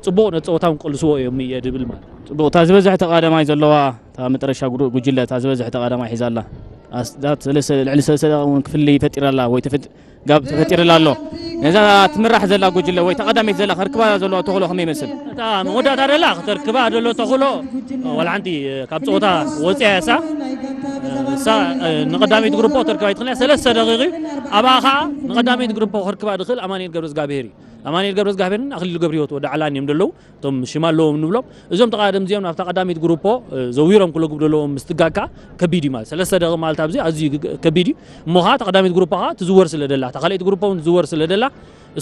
ፅቡቕ ነቲ ፀወታውን ክቅልስዎ እዮም እየ ድብል ማለት እዩ። ፅቡቕ እታ ዝበዝሐ ተቓዳማይ ዘለዋ እታ መጠረሻ ጉጅለ እታ ዝበዝሐ ተቓዳማይ ሒዛ ኣላ ልዕሊ ሰለስተ ደቂ እውን ክፍሊ ፈጢራ ኣላ ወይ ጋብ ተፈጢርላ ኣሎ ነዛ ትምራሕ ዘላ ጉጅለ ወይ ተቐዳሚት ዘላ ከርክባ ዘለዋ ተኽእሎ ከመይ ይመስል? እታ መወዳእታ ደላ ክተርክባ ደሎ ተኽእሎ ዋላ ሓንቲ ካብ ፀወታ ወፅያ እያ እሳ እሳ ንቐዳሚት ግሩፖ ተርክባ ይትኽእል እያ ሰለስተ ደቂቕ እዩ ኣብኣ ከዓ ንቐዳሚት ግሩፖ ከርክባ ድኽእል ኣማኒኤል ገብረዝጋብሄር እዩ ኣማኒኤል ገብረዝጋብሄርን ኣክሊሉ ገብረህይወት ወደ ዓላን እዮም ደለዉ እቶም ሽማ ኣለዎም ንብሎም እዞም ተቓደምቲ እዚኦም ናብታ ቀዳሚት ግሩፖ ዘዊሮም ክለግቡ ዘለዎም ምስትጋግ ከዓ ከቢድ እዩ ማለት ሰለስተ ደቂቕ ማለት ኣብዚ ኣዝዩ ከቢድ እዩ እሞ ከዓ ተቐዳሚት ግሩፖ ከዓ ትዝወር ስለ ደላ እታ ካልኣይቲ ግሩፖ እውን ትዝወር ስለ ደላ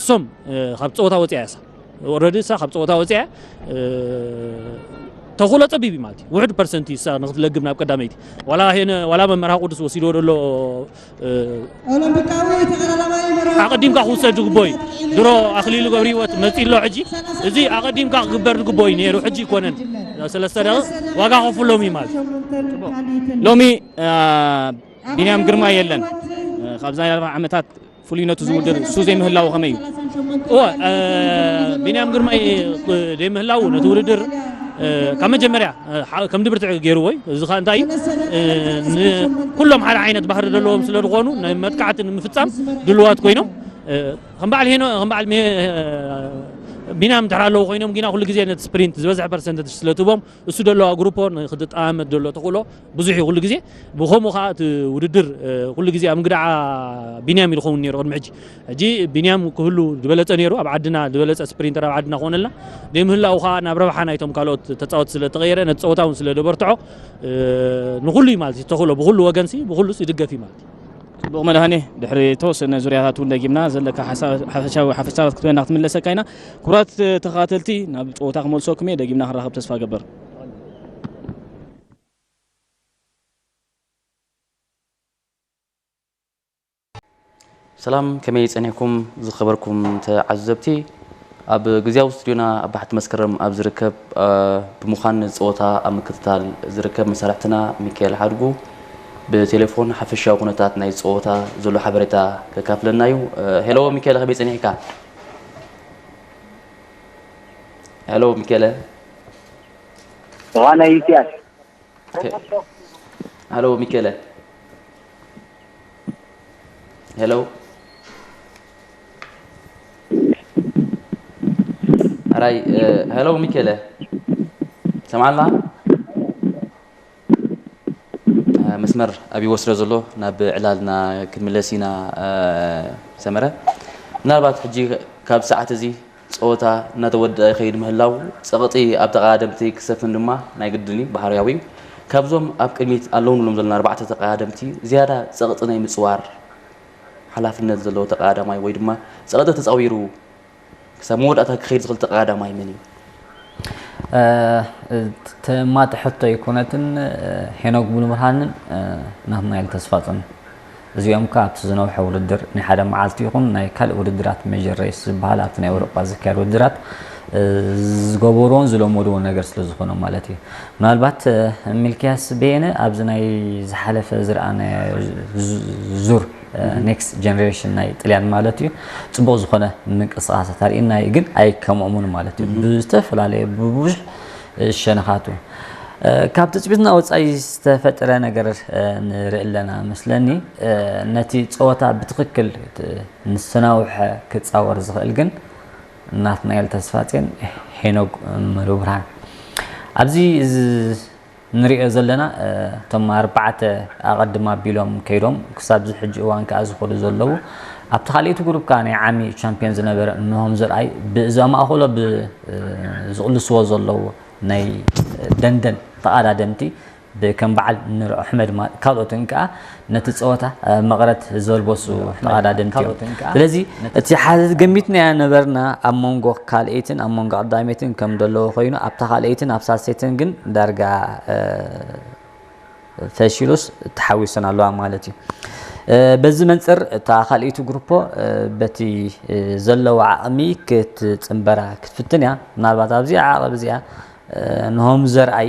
እሶም ካብ ፀወታ ወፂያ እያ እሳ ኦረዲ እሳ ካብ ፀወታ ወፂያ ተኽእሎ ፀቢብ እዩ ማለት እዩ ውሕድ ፐርሰንት እዩ እሳ ንክትለግብ ናብ ቀዳመይቲ ዋላ ሄነ ዋላ መመርሃ ቅዱስ ወሲድዎ ደሎ ኣቐዲምካ ክውሰድ ዝግቦ እዩ ድሮ ኣክሊሉ ገብረ ህይወት መፂ ኣሎ ሕጂ እዚ ኣቐዲምካ ክግበር ዝግቦ እዩ ነይሩ ሕጂ ይኮነን ሰለስተ ደቂ ዋጋ ከፍሎም እዩ ማለት እዩ ሎሚ ቢንያም ግርማ የለን ካብዚ ናይ ኣርባ ዓመታት ፍሉይነቱ ዝውድር እሱ ዘይምህላው ከመይ እዩ? እወ ቢንያም ግርማይ ዘይምህላው ነቲ ውድድር ካብ መጀመርያ ከም ድብርትዕ ገይርዎ እዩ። እዚ ከዓ እንታይ እዩ? ኩሎም ሓደ ዓይነት ባህሪ ዘለዎም ስለ ዝኾኑ ናይ መጥቃዕቲ ንምፍፃም ድልዋት ኮይኖም ከም በዓል ሄኖ ከም በዓል ቢንያም እንድሕር ኣለዉ ኮይኖም ግና ኩሉ ግዜ ነቲ ስፕሪንት ዝበዝሐ ፐርሰንት ስለ ትህቦም እሱ ደለዋ ግሩፖ ንክትጠማመት ደሎ ተኽእሎ ብዙሕ እዩ ኩሉ ግዜ ብኸምኡ ከዓ እቲ ውድድር ኩሉ ግዜ ኣብ እንግዳዓ ቢንያም እዩ ዝኸውን ነይሩ ቅድሚ ሕጂ ሕጂ ቢንያም ክህሉ ዝበለፀ ነይሩ ኣብ ዓድና ዝበለፀ ስፕሪንተር ኣብ ዓድና ክኾነልና ዘይምህላኡ ከዓ ናብ ረብሓ ናይቶም ካልኦት ተፃወት ስለ ተቐየረ ነቲ ፀወታ እውን ስለ ደበርትዖ ንኩሉ እዩ ማለት እዩ ተኽእሎ ብኩሉ ወገንሲ ብኩሉ ይድገፍ እዩ ማለት እዩ ፅቡቕ መድሃኔ ድሕሪ ተወሰነ ዙርያታት እውን ደጊምና ዘለካ ሓፈሻዊ ሓፈሻታት ክትበና ክትምለሰካ ኢና ክቡራት ተኸታተልቲ ናብ ፀወታ ክመልሰኩም እየ ደጊምና ክንራኸብ ተስፋ ገበር ሰላም ከመይ ጸኒሕኩም ዝኸበርኩም ተዓዘብቲ ኣብ ግዝያዊ ስቱድዮና ኣብ ባሕቲ መስከረም ኣብ ዝርከብ ብምዃን ጸወታ ኣብ ምክትታል ዝርከብ መሳርሕትና ሚካኤል ሓድጉ ብቴሌፎን ሓፈሻዊ ኩነታት ናይ ጸወታ ዘሎ ሓበሬታ ከካፍለና እዩ። ሄሎ ሚካኤል ከመይ ጸኒሕካ? ሄሎ ሚካኤል። ዋና ይትያል ሃሎ ሚኬለ ሄሎ ኣራይ ሄሎ ሚኬለ ሰምዓልና መስመር ኣብይዎ ስለ ዘሎ ናብ ዕላልና ክንምለስ ኢና ሰመረ ምናልባት ሕጂ ካብ ሰዓት እዚ ፀወታ እናተወደኣ ይኸይድ ምህላው ፀቕጢ ኣብ ተቐዳደምቲ ክሰፍን ድማ ናይ ግድን እዩ፣ ባህርያዊ እዩ። ካብዞም ኣብ ቅድሚት ኣለዉ ንብሎም ዘለና ኣርባዕተ ተቐዳደምቲ ዝያዳ ፀቕጢ ናይ ምፅዋር ሓላፍነት ዘለዎ ተቐዳዳማይ ወይ ድማ ፀቕጢ ተፃዊሩ ክሳብ መወዳእታ ክኸይድ ዝኽእል ተቐዳዳማይ መን እዩ? ተማጢ ሕቶ ኣይኮነትን። ሄኖክ ሙሉብርሃንን ናትናኤል ተስፋጽዮን። እዚኦም ከኣ ኣብቲ ዝነውሐ ውድድር ናይ ሓደ መዓልቲ ይኹን ናይ ካልእ ውድድራት ሜጀር ሬስ ዝበሃል ኣብቲ ናይ ኤውሮጳ ዝካየድ ውድድራት ዝገበርዎን ዝለመድዎን ነገር ስለ ዝኾነ ማለት እዩ። ምናልባት ሚልክያስ በየነ ኣብዚ ናይ ዝሓለፈ ዝረኣናዮ ዙር ኔክስት ጀነሬሽን ናይ ጥልያን ማለት እዩ ጽቡቕ ዝኾነ ምንቅስቃሳት ኣርእየና እዩ፣ ግን ኣይከምኦምን ማለት እዩ። ብዝተፈላለየ ብብዙሕ ሸነኻቱ ካብ ትጽቢትና ወጻኢ ዝተፈጠረ ነገር ንርኢ ኣለና መስለኒ። ነቲ ጸወታ ብትኽክል ንሰናውሐ ክጻወር ዝኽእል ግን ናትናኤል ተስፋጼን ሄኖግ ሙሉብርሃን። ኣብዚ ንሪኦ ዘለና እቶም ኣርባዕተ ኣቐድም ኣቢሎም ከይዶም ክሳብ እዚ ሕጂ እዋን ከኣ ዝኸዱ ዘለዉ ኣብቲ ካልኣይቲ ግሩፕ ከኣ ናይ ዓሚ ቻምፒዮን ዝነበረ እንሆም ዘርኣይ ብእዛ ማእኸሎ ዝቕልስዎ ዘለዉ ናይ ደንደን ተቓዳደምቲ ከም በዓል ኑር ኣሕመድ ካልኦትን ከኣ ነቲ ጸወታ መቐረት ዘልበሱ ተቐዳደምቲ እዮም። ስለዚ እቲ ሓዚ ገሚትናዮ ነበርና ኣብ መንጎ ካልኣይትን ኣብ መንጎ ቀዳመይትን ከም ዘለዎ ኮይኑ ኣብታ ካልኣይትን ኣብ ሳልሰይትን ግን ዳርጋ ፈሺሉስ ተሓዊሰን ኣለዋ ማለት እዩ። በዚ መንጽር እታ ካልኣይቲ ግሩፖ በቲ ዘለዋ ዓቕሚ ክትጽንበራ ክትፍትን እያ። ምናልባት ኣብዚኣ ዓቐብ እዚኣ ንሆም ዘርኣይ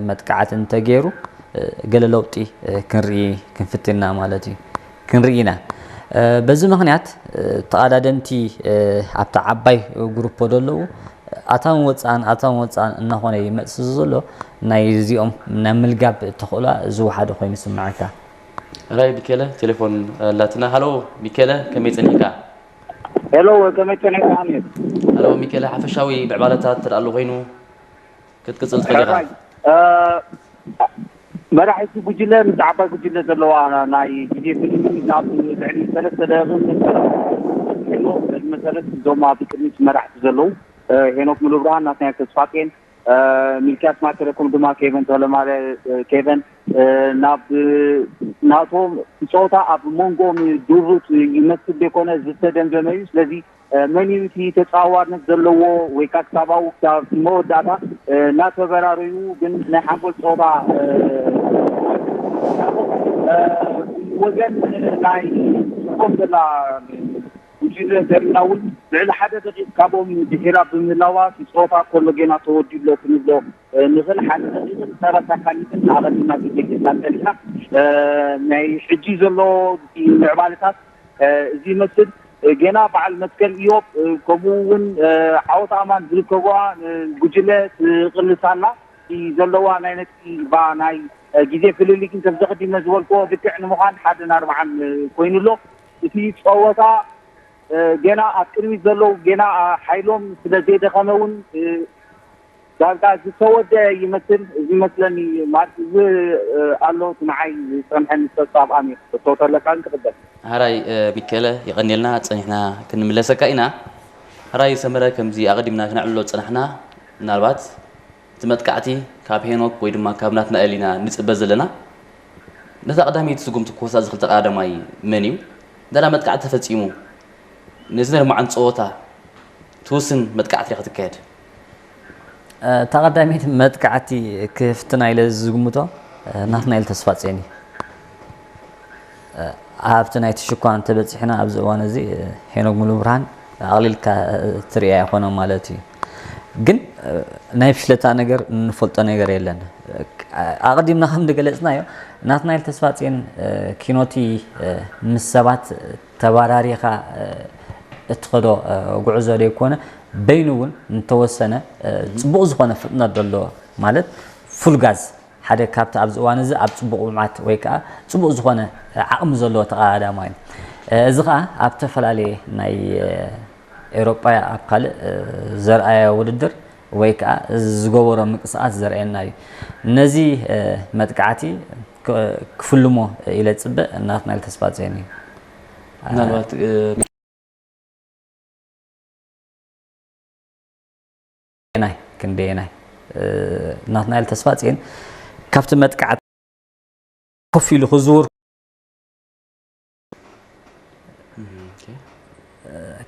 መጥቃዕቲ እንተገይሩ ገለ ለውጢ ክንርኢ ክንፍትና ማለት እዩ። ክንርኢ ኢና። በዚ ምኽንያት ተቐዳደምቲ ኣብታ ዓባይ ግሩፖ ዘለዉ ኣታውን ወፃእን ኣታውን ወፃእን እናኾነ ይመፅእ ዘሎ ናይ እዚኦም ናይ ምልጋብ ተኽእሎ ዝወሓደ ኮይኑ ይስምዓካ። ራይ ሚኬለ ቴሌፎን ኣላትና። ሃሎ ሚኬለ ከመይ ጸኒሕካ? ሄሎ ከመይ ጸኒሕካ ኣሚር? ሃሎ ሚኬለ ሓፈሻዊ ምዕባለታት ትርኣ ኣሎ ኮይኑ ክትቅጽል ትኽእል ኢኻ። ራይ መራሒቲ ጉጅለ ምስ ዓባይ ጉጅለ ዘለዋ ናይ ግዜ ፍልሚ ናብ ልዕሊ ሰለስተ ደቂቕ ሎ ቅድሚ ሰለስተ እዞም ኣብ ቅድሚት መራሕቲ ዘለዉ ሄኖክ ሙሉብርሃን፣ ናትናኤል ተስፋጼን፣ ሚልክያስ ማከረኩም ድማ ኬቨን ተለማለ ኬቨን ናብ ናቶም ጸወታ ኣብ መንጎም ድሩት ይመስል ዘይኮነ ዝተደምደመ እዩ። ስለዚ መን እዩ እቲ ተጻዋርነት ዘለዎ ወይ ከዓ ክሳብ ኣብኡ ክሳብ መወዳእታ እናተበራረዩ ግን ናይ ሓንጎል ጸወታ ወገን ናይ ጽቡቅ ዘላ ጉጅለ ዘሪና እውን ልዕሊ ሓደ ደቂቕ ካብኦም ድሒራ ብምህላዋ እቲ ጸወታ ከሎ ጌና ተወዲብሎ ክንብሎ ንኽእል። ሓደ ደቂቕን ሰላሳ ካሊትን ኣቐዲምና ግዜ ጌርና ጸኒሕና። ናይ ሕጂ ዘሎ ምዕባለታት እዚ ይመስል። ጌና በዓል መትከል ኢዮብ ከምኡ እውን ዓወት ኣማን ዝርከብዋ ጉጅለ ትቕልስ ኣላ። ዘለዋ ናይ ነጥቢ ናይ ግዜ ፍልልይ ግን ከምዚ ቀዲመ ዝበልክዎ ልክዕ ንምዃን ሓደን ኣርባዓን ኮይኑ ኣሎ። እቲ ጸወታ ገና ኣብ ቅድሚት ዘለዉ ገና ሓይሎም ስለ ዘይደኸመ እውን ዳርጋ ዝተወደ ይመስል። እዚ ይመስለኒ ማለት እዚ ኣሎ እቲ ንዓይ ዝጸንሐኒ ሰብ ኣብኣም እዩ። እቶ ተለካ ግን ክቕበል። ሕራይ ሚኬለ የቐንየልና፣ ጸኒሕና ክንምለሰካ ኢና። ሕራይ ሰመረ ከምዚ ኣቐዲምና ክነዕልሎ ዝጸናሕና ምናልባት እቲ መጥቃዕቲ ካብ ሄኖክ ወይ ድማ ካብ ናትናኤል ኢና ንጽበ ዘለና። ነታ ቀዳመይቲ ስጉምቲ ክወስዳ ዝኽእል ተቐዳዳማይ መን እዩ? እንተ መጥቃዕቲ ተፈጺሙ ነዚ ናይ ሎማዓንቲ ጸወታ ትውስን መጥቃዕቲ ድያ ክትካየድ? እታ ቀዳመይቲ መጥቃዕቲ ክፍትና ኢለ ዝግምቶ ናትናኤል ተስፋጼን እዩ። ኣብቲ ናይቲ ሽኳ እንተበጺሕና ኣብዚ እዋን እዚ ሄኖክ ሙሉብርሃን ኣቕሊልካ ትርእያ ኣይኮነን ማለት እዩ። ግን ናይ ፍሽለታ ነገር እንፈልጦ ነገር የለን። ኣቐዲምና ከም ዝገለጽናዮ ናትናኤል ተስፋጼን ኪኖቲ ምስ ሰባት ተባራሪኻ እትኸዶ ጉዕዞ ዘይኮነ በይኑ እውን እንተወሰነ ጽቡቕ ዝኾነ ፍጥነት ዘለዎ ማለት ፉል ጋዝ ሓደ ካብቲ ኣብዚ እዋን እዚ ኣብ ጽቡቕ ብቕዓት ወይ ከዓ ጽቡቕ ዝኾነ ዓቕሚ ዘለዎ ተቐዳዳማይ እዩ። እዚ ከዓ ኣብ ዝተፈላለየ ናይ ኤውሮጳ ኣብ ካልእ ዘርኣዮ ውድድር ወይ ከዓ ዝገበሮ ምንቅስቃስ ዘርእየና እዩ። ነዚ መጥቃዕቲ ክፍልሞ ኢለ ዝፅበ ናትናኤል ተስፋጽዮን እዩ። ምናልባት ናይ ክንደየናይ ናትናኤል ተስፋጽዮን ካብቲ መጥቃዕቲ ኮፍ ኢሉ ክዝውር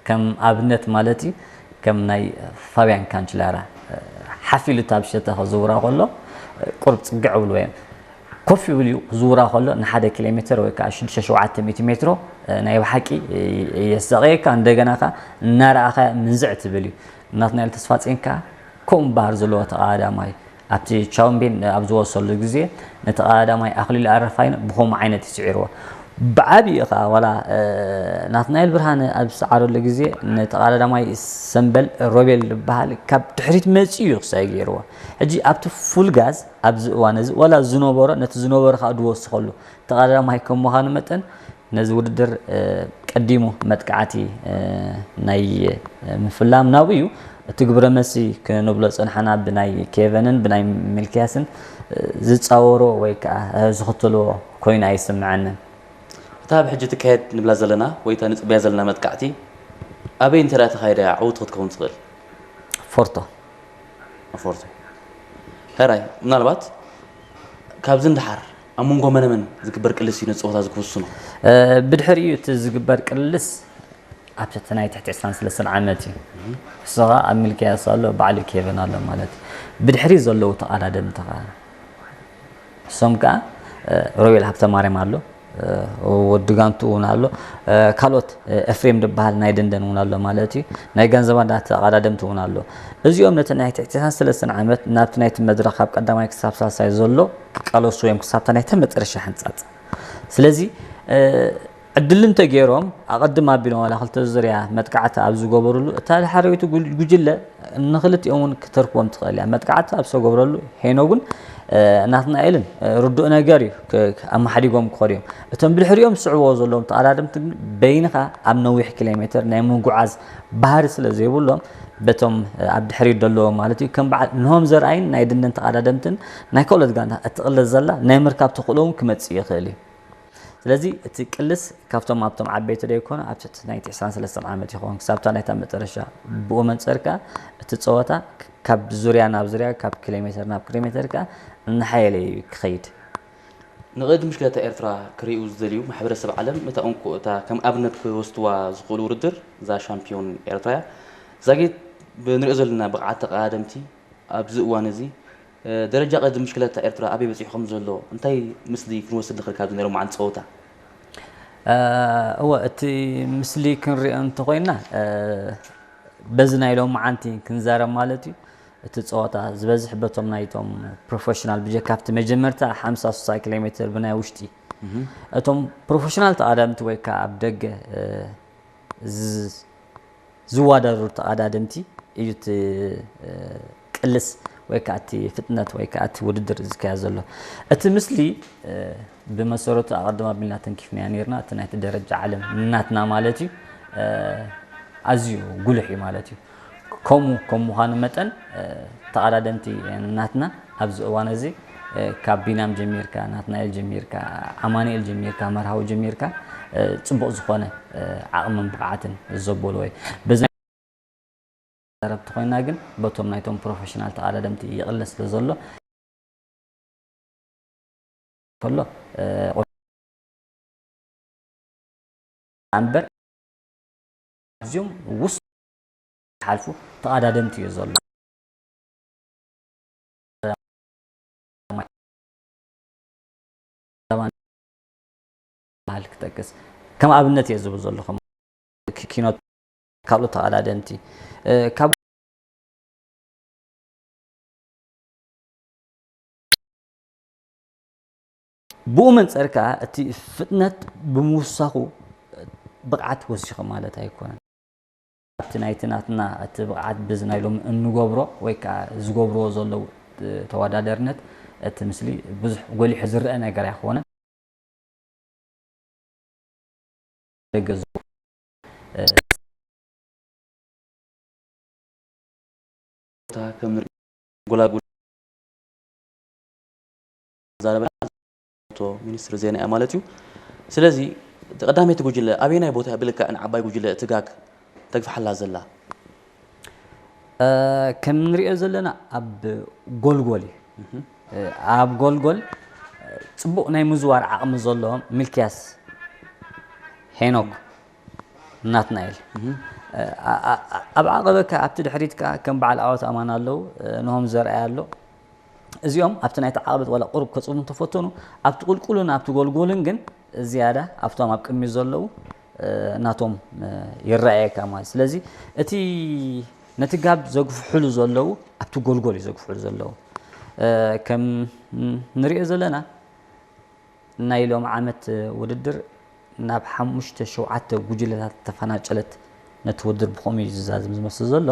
ከም ኣብነት ማለት እዩ ከም ናይ ፋብያን ካንችላራ ሓፍ ኢሉ እታ ብሸተ ክዝውራ ከሎ ቁርብ ፅግዕ ብልዎ እዮም። ኮፍ ይብል እዩ ክዝውራ ከሎ ንሓደ ኪሎ ሜትር ወይ ከዓ ሽዱሽተ ሸውዓተ ሚእቲ ሜትሮ፣ እ፣ ናይ ብሓቂ፣ እ፣ የሳቕየካ። እንደገና ከዓ እናረኣኻ ምንዝዕ ትብል እዩ። ናትናኤል ተስፋጽዮን ከዓ ከምኡ ባህሪ ዘለዎ ተቐዳዳማይ ኣብቲ ቻምፒዮን ኣብ ዝወሰሉ ግዜ ነቲ ቀዳዳማይ ኣኽሊሉ ኣረፋይነ ብኸምኡ ዓይነት እዩ ስዒርዎ። ብዓቢኡ ከዓ ዋላ፣ እ፣ ናትናኤል ብርሃነ ኣብ ዝሰዓረሉ ግዜ ነቲ ቀዳዳማይ ሰምበል ሮቤል ዝበሃል ካብ ድሕሪት መፂኡ እዩ ክሳይ ገይርዎ። ሕጂ ኣብቲ ፉል ጋዝ ኣብዚ እዋን እዚ ዋላ ዝነበሮ ነቲ ዝነበሮ ከዓ ዝወስኸሉ ተቐዳዳማይ ከም ምዃኑ መጠን ነዚ ውድድር፣ እ፣ ቀዲሙ መጥቃዕቲ፣ እ፣ ናይ፣ እ፣ ምፍላም ናብኡ እዩ። እቲ ግብረ መልሲ ክንብሎ ዝጸንሓና ብናይ ኬቨንን ብናይ ሚልክያስን፣ እ፣ ዝጻወሮ ወይ ከዓ፣ እ፣ ዝኽተልዎ ኮይኑ ኣይስምዓንን። እታ ኣብ ሕጂ ትካየድ ንብላ ዘለና ወይ እታ ንጽበያ ዘለና መጥቃዕቲ ኣበይ እንተ ደኣ ተኻይዳ እያ ዕውቲ ክትከውን ትኽእል? ፎርቶ። ኣፎርቶ። ሕራይ፣ ምናልባት ካብዚ ንደሓር ኣብ መንጎ መነ መን ዝግበር ቅልስ እዩ ነቲ ጸወታ እዚ ክውስኖ? እ፣ ብድሕሪኡ እቲ ዝግበር ቅልስ ኣብ ትሕቲ ናይ ትሕቲ ዕስራን ሰለስተን ዓመት እዩ። ንሱ ኸኣ ኣብ ሚልክያስ ኣሎ፣ ባዕሉ ኬቨን ኣሎ ማለት እዩ። ብድሕሪ ዘለዉ ተቐዳደምቲ ኸኣ ንሶም ከኣ፣ እ፣ ሮቤል ሃብተማርያም ኣሎ፣ እ፣ ወዲ ጋንቱ እውን ኣሎ፣ እ፣ ካልኦት፣ እ፣ ኤፍሬም ዝበሃል ናይ ደንደን እውን ኣሎ ማለት እዩ። ናይ ጋንዘባ እንዳተቐዳደምቲ እውን ኣሎ። እዚኦም ነቲ ናይ ትሕቲ ሰለስተን ዓመት ናብቲ ናይቲ መድረኽ ካብ ቀዳማይ ክሳብ ሳልሳይ ዘሎ ክቃለሱ እዮም ክሳብታ ናይታ መጨረሻ ሕንጻጽ። ስለዚ፣ እ፣ ዕድል እንተገይሮም ኣቐድም ኣቢሎም ዋላ ክልተ ዙርያ መጥቃዕቲ ኣብ ዝገበሩሉ እታ ዳሕረወይቲ ጉ-፣ ጉጅለ ንኽልቲኦም እውን ክተርፍዎም ትኽእል እያ። መጥቃዕቲ ኣብ ዝተገብረሉ ሄኖግን፣ እ፣ ናትናኤልን፣ እ፣ ርዱእ ነገር እዩ። ክ-፣ ክ-፣ ኣመሓዲጎም ክኸዱ እዮም። እቶም ብድሕሪኦም ዝስዕብዎ ዘለዎም ተቐዳደምቲ ግን በይንኻ ኣብ ነዊሕ ኪሎ ሜትር ናይ ምጉዓዝ ባህሪ ስለ ዘይብሎም በቶም፣ እ፣ ኣብ ድሕሪት ዘለዎም ማለት እዩ ከም በዓል ንሆም ዘርኣይን ናይ ደንደን ተቐዳደምትን ናይ ካልኦት ጋንታ እትቕለስ ዘላ ናይ ምርካብ ተኽእሎ እውን ክመጽእ ይኽእል እዩ። ስለዚ እቲ ቅልስ ካብቶም ኣብቶም ዓበይቲ ደይኮነ ኣብ ትሕቲ ናይ ዕስራን ሰለስተን ዓመት ይኸውን ክሳብታ ናይታ መጨረሻ። ብኡ መንጸር ከኣ እቲ ጸወታ ካብ ዙርያ ናብ ዙርያ ካብ ኪሎ ሜትር ናብ ኪሎ ሜትር ከኣ እናሓየለ እዩ ክኸይድ። ንቕድድም ብሽክለታ ኤርትራ ክርእዩ ዝደልዩ ማሕበረሰብ ዓለም እታ እንኮ እታ ከም ኣብነት ክወስድዋ ዝኽእሉ ውድድር እዛ ሻምፒዮን ኤርትራ እያ። ዛጊት ብንሪኦ ዘለና ብቕዓት ተቐዳደምቲ ኣብዚ እዋን እዚ፣ እ፣ ደረጃ ቅድድም ብሽክለታ ኤርትራ ኣበይ በጺሑ ከም ዘሎ እንታይ ምስሊ ክንወስድ ንኽእል ካብዚ ናይ ሎማዓንቲ ጸወታ? እ፣ እወ፣ እቲ ምስሊ ክንሪኦ እንተኾይና፣ እ፣ በዚ ናይ ሎማዓንቲ ክንዛረብ ማለት እዩ። እቲ ጸወታ ዝበዝሕ በቶም ናይቶም ፕሮፌሽናል ብጀካ ኣብቲ መጀመርታ ሓምሳ ስሳ ኪሎ ሜትር ብናይ ውሽጢ እቶም ፕሮፌሽናል ተቐዳደምቲ ወይ ከዓ ኣብ ደገ፣ እ፣ ዝ-፣ ዝወዳደሩ ተቐዳደምቲ እዩ እቲ፣ እ፣ ቅልስ ወይ ከዓ እቲ ፍጥነት ወይ ከዓ እቲ ውድድር ዝካየድ ዘሎ። እቲ ምስሊ፣ እ፣ ብመሰረቱ ኣቐድም ኣቢልና ተንኪፍናዮ ነይርና። እቲ ናይቲ ደረጃ ዓለም ናትና ማለት እዩ፣ እ፣ ኣዝዩ ጉሉሕ እዩ ማለት እዩ። ከምኡ ከም ምዃኑ መጠን፣ እ፣ ተቐዳደምቲ ናትና ኣብዚ እዋን እዚ፣ እ፣ ካብ ቢናም ጀሚርካ፣ ናትናኤል ጀሚርካ፣ ኣማኑኤል ጀሚርካ፣ መርሃዊ ጀሚርካ፣ እ፣ ጽቡቕ ዝኾነ፣ እ፣ ዓቕምን ብቕዓትን ዘበልዎ እዩ። በዚ ዘረብቲ ኮይና ግን በቶም ናይቶም ፕሮፌሽናል ተቐዳደምቲ ይቕለ ስለ ዘሎ ከሎ፣ እ፣ እምበር ኣዝዮም ውስ ሓልፉ ተቐዳደምቲ እዩ ዘሎ። ባህል ክጠቅስ ከም ኣብነት እየ ዝብል ዘለኹ። ኪ-፣ ኪኖት ካልኦት ተቐዳደምቲ፣ እ፣ ካብ ብኡ መንጸር ከኣ እቲ ፍጥነት ብምውሳኹ ብቕዓት ወሲኹ ማለት ኣይኮነን። ኣብቲ ናይቲ ናትና እቲ ብቕዓት በዚ ናይ ሎሚ እንገብሮ ወይ ከኣ ዝገብርዎ ዘለዉ ተወዳዳርነት እቲ ምስሊ ብዙሕ ጎሊሑ ዝረአ ነገር ኣይኮነን። ደገ ዝ-፣ እ፣ ቦታ ከም ንርኢ ጎላጉል ዛረበ ሚኒስትሪ ዜና እያ ማለት እዩ። ስለዚ እቲ ቀዳመይቲ ጉጅለ ኣበየናይ ቦታ እያ ብልክዕ ንዓባይ ጉጅለ እቲ ጋግ ተግፍሓላ ዘላ? እ፣ ከም ንሪኦ ዘለና ኣብ ጎልጎል እዩ። እህ። እ፣ ኣብ ጎልጎል፣ እ፣ ጽቡቕ ናይ ምዝዋር ዓቕሚ ዘለዎ ሚልክያስ ሄኖክ ናትናኤል። እህ። እ፣ ኣ-፣ ኣ-፣ ኣ-፣ ኣብ ዓቐበ ከ ኣብቲ ድሕሪት ከኣ ከም በዓል ኣወት ኣማን ኣለዉ፣ እ፣ ንሆም ዘርኣይ ኣሎ። እዚኦም ኣብቲ ናይቲ ዓቐበት ዋላ ቁሩብ ከጽቡ እንተፈተኑ፣ ኣብቲ ቁልቁልን ኣብቲ ጎልጎልን ግን ዝያዳ ኣብቶም ኣብ ቅድሚት ዘለዉ፣ እ፣ ናቶም፣ እ፣ ይረኣየካ ማለት። ስለዚ እቲ ነቲ ጋብ ዘግፍሑሉ ዘለዉ ኣብቲ ጎልጎል እዩ ዘግፍሑሉ ዘለዉ። እ፣ ከም ንሪኦ ዘለና ናይ ሎም ዓመት ውድድር ናብ ሓሙሽተ ሸውዓተ ጉጅለታት ተፈናጨለት። ነቲ ውድድር ብኸምኡ እዩ ዝዛዝም ዝመስል ዘሎ፣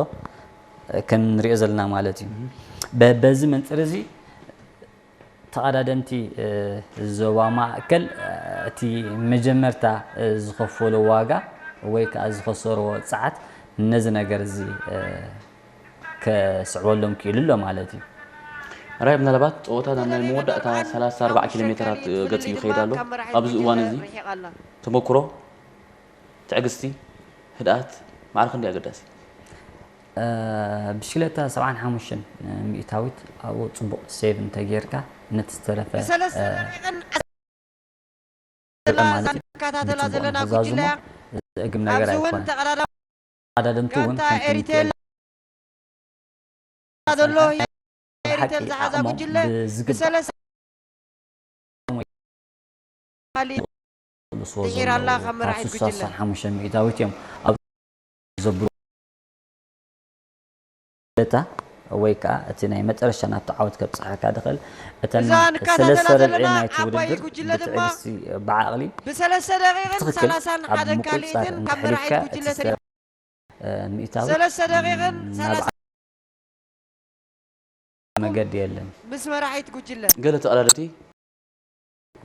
ከም ንሪኦ ዘለና ማለት እዩ። በ-፣ በዚ መንፅር እዚ ተቐዳደምቲ፣ እ፣ ዞባ ማእከል፣ እ፣ እቲ መጀመርታ፣ እ፣ ዝኸፈሎ ዋጋ ወይ ከዓ ዝኸሰርዎ ፀዓት ነዚ ነገር እዚ፣ እ፣ ከስዕበሎም ክኢሉ ኣሎ ማለት እዩ። ራይ፣ ምናልባት ፀወታ ናብ ናይ መወዳእታ ሰላሳ ኣርባዓ ኪሎ ሜተራት ገፅ እዩ ይኸይድ ኣሎ። ኣብዚ እዋን እዚ ተመክሮ፣ ትዕግስቲ፣ ህድኣት ማዕረ ክንደይ ኣገዳሲ? እ፣ ብሽክለታ ሰብዓን ሓሙሽተን ሚእታዊት ኣብኡ ፅቡቕ ሴቭ እንተጌርካ ነቲ ዝተረፈ፣ ብሰለስተ እ፣ ደቂቕን ማለት እዩ። ብፅቡቕ ንከታተላ ንኽዛዝሞ ዘለና ጉጅለ እያ። ዘእግም ነገር ኣብዚ እውን ኣይኮነን። ተቐዳዳሚ ተቐዳደምቲ እውን ጋንታ ከምቲ ኤሪቴል ሚካኤል ዘሎ ብሓቂ ኤሪቴል ዝሓዛ ዓቕሞም ጉጅለ ብዝግባእ ብሰለስተ ዝቕልስዎ ድሒር ኣላ ዘለዉ ካብ ካብ መራሒት ስሳ ጉጅለ። ሓሙሽተ ሚእታዊት እዮም ኣብ ዘብሩ። እታ ወይ ከዓ እቲ ናይ መጨረሻ ናብቲ ዓወት ከብፅሓካ ዝኽእል እተን እዛ ንከታተላ ሰለስተ ርብዒ ዘለና ናይቲ ዓባይ ውድድር ጉጅለ ድማ ብትዕግስቲ ብዓቕሊ ብሰለስተ ደቂቕን ብትኽክል ሰላሳን ኣብ ሓደን ምቁፅፃር ካልኢትን ካብ እንተሕሊፍካ መራሒት እቲ ጉጅለ ሰለ-፣ ተሪፋ። እ፣ ምእታው ሰለስተ ደቂቕን ናብ ሰላሳ መገዲ የለን። ምስ መራሒት ጉጅለ። ገለ ተቐዳደምቲ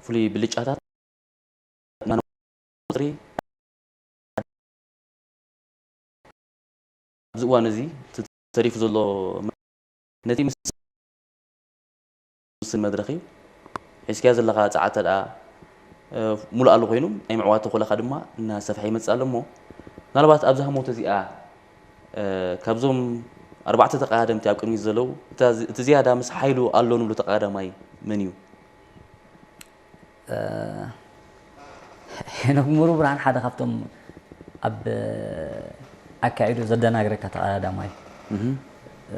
ፍሉይ ብልጫታት ቁፅሪ ኣብዚ እዋን እዚ እቲ ተሪፉ ዘሎ ነቲ ምስ ዝውስን መድረኽ እዩ። ሒዝካዮ ዘለኻ ጸዓት እንተ ደኣ፣ እ፣ ሙሉእ ኣሎ ኮይኑ፣ ናይ ምዕዋት ተኽእሎኻ ድማ እናሰፍሐ ይመጽእ ኣሎ እሞ፣ ምናልባት ኣብዛ ህሞት እዚኣ፣ እ፣ ካብዞም ኣርባዕተ ተቐዳደምቲ ኣብ ቅድሚት ዘለዉ፣ እታ ዝ-፣ እቲ ዝያዳ ምስ ሓይሉ ኣሎ ንብሎ ተቐዳዳማይ መን እዩ? እ፣ ሄኖክ ሙሉ ብርሃን ሓደ ካብቶም ኣብ ኣካይዱ ዘደናግረካ ተቐዳዳማይ እዩ። እህ። እ፣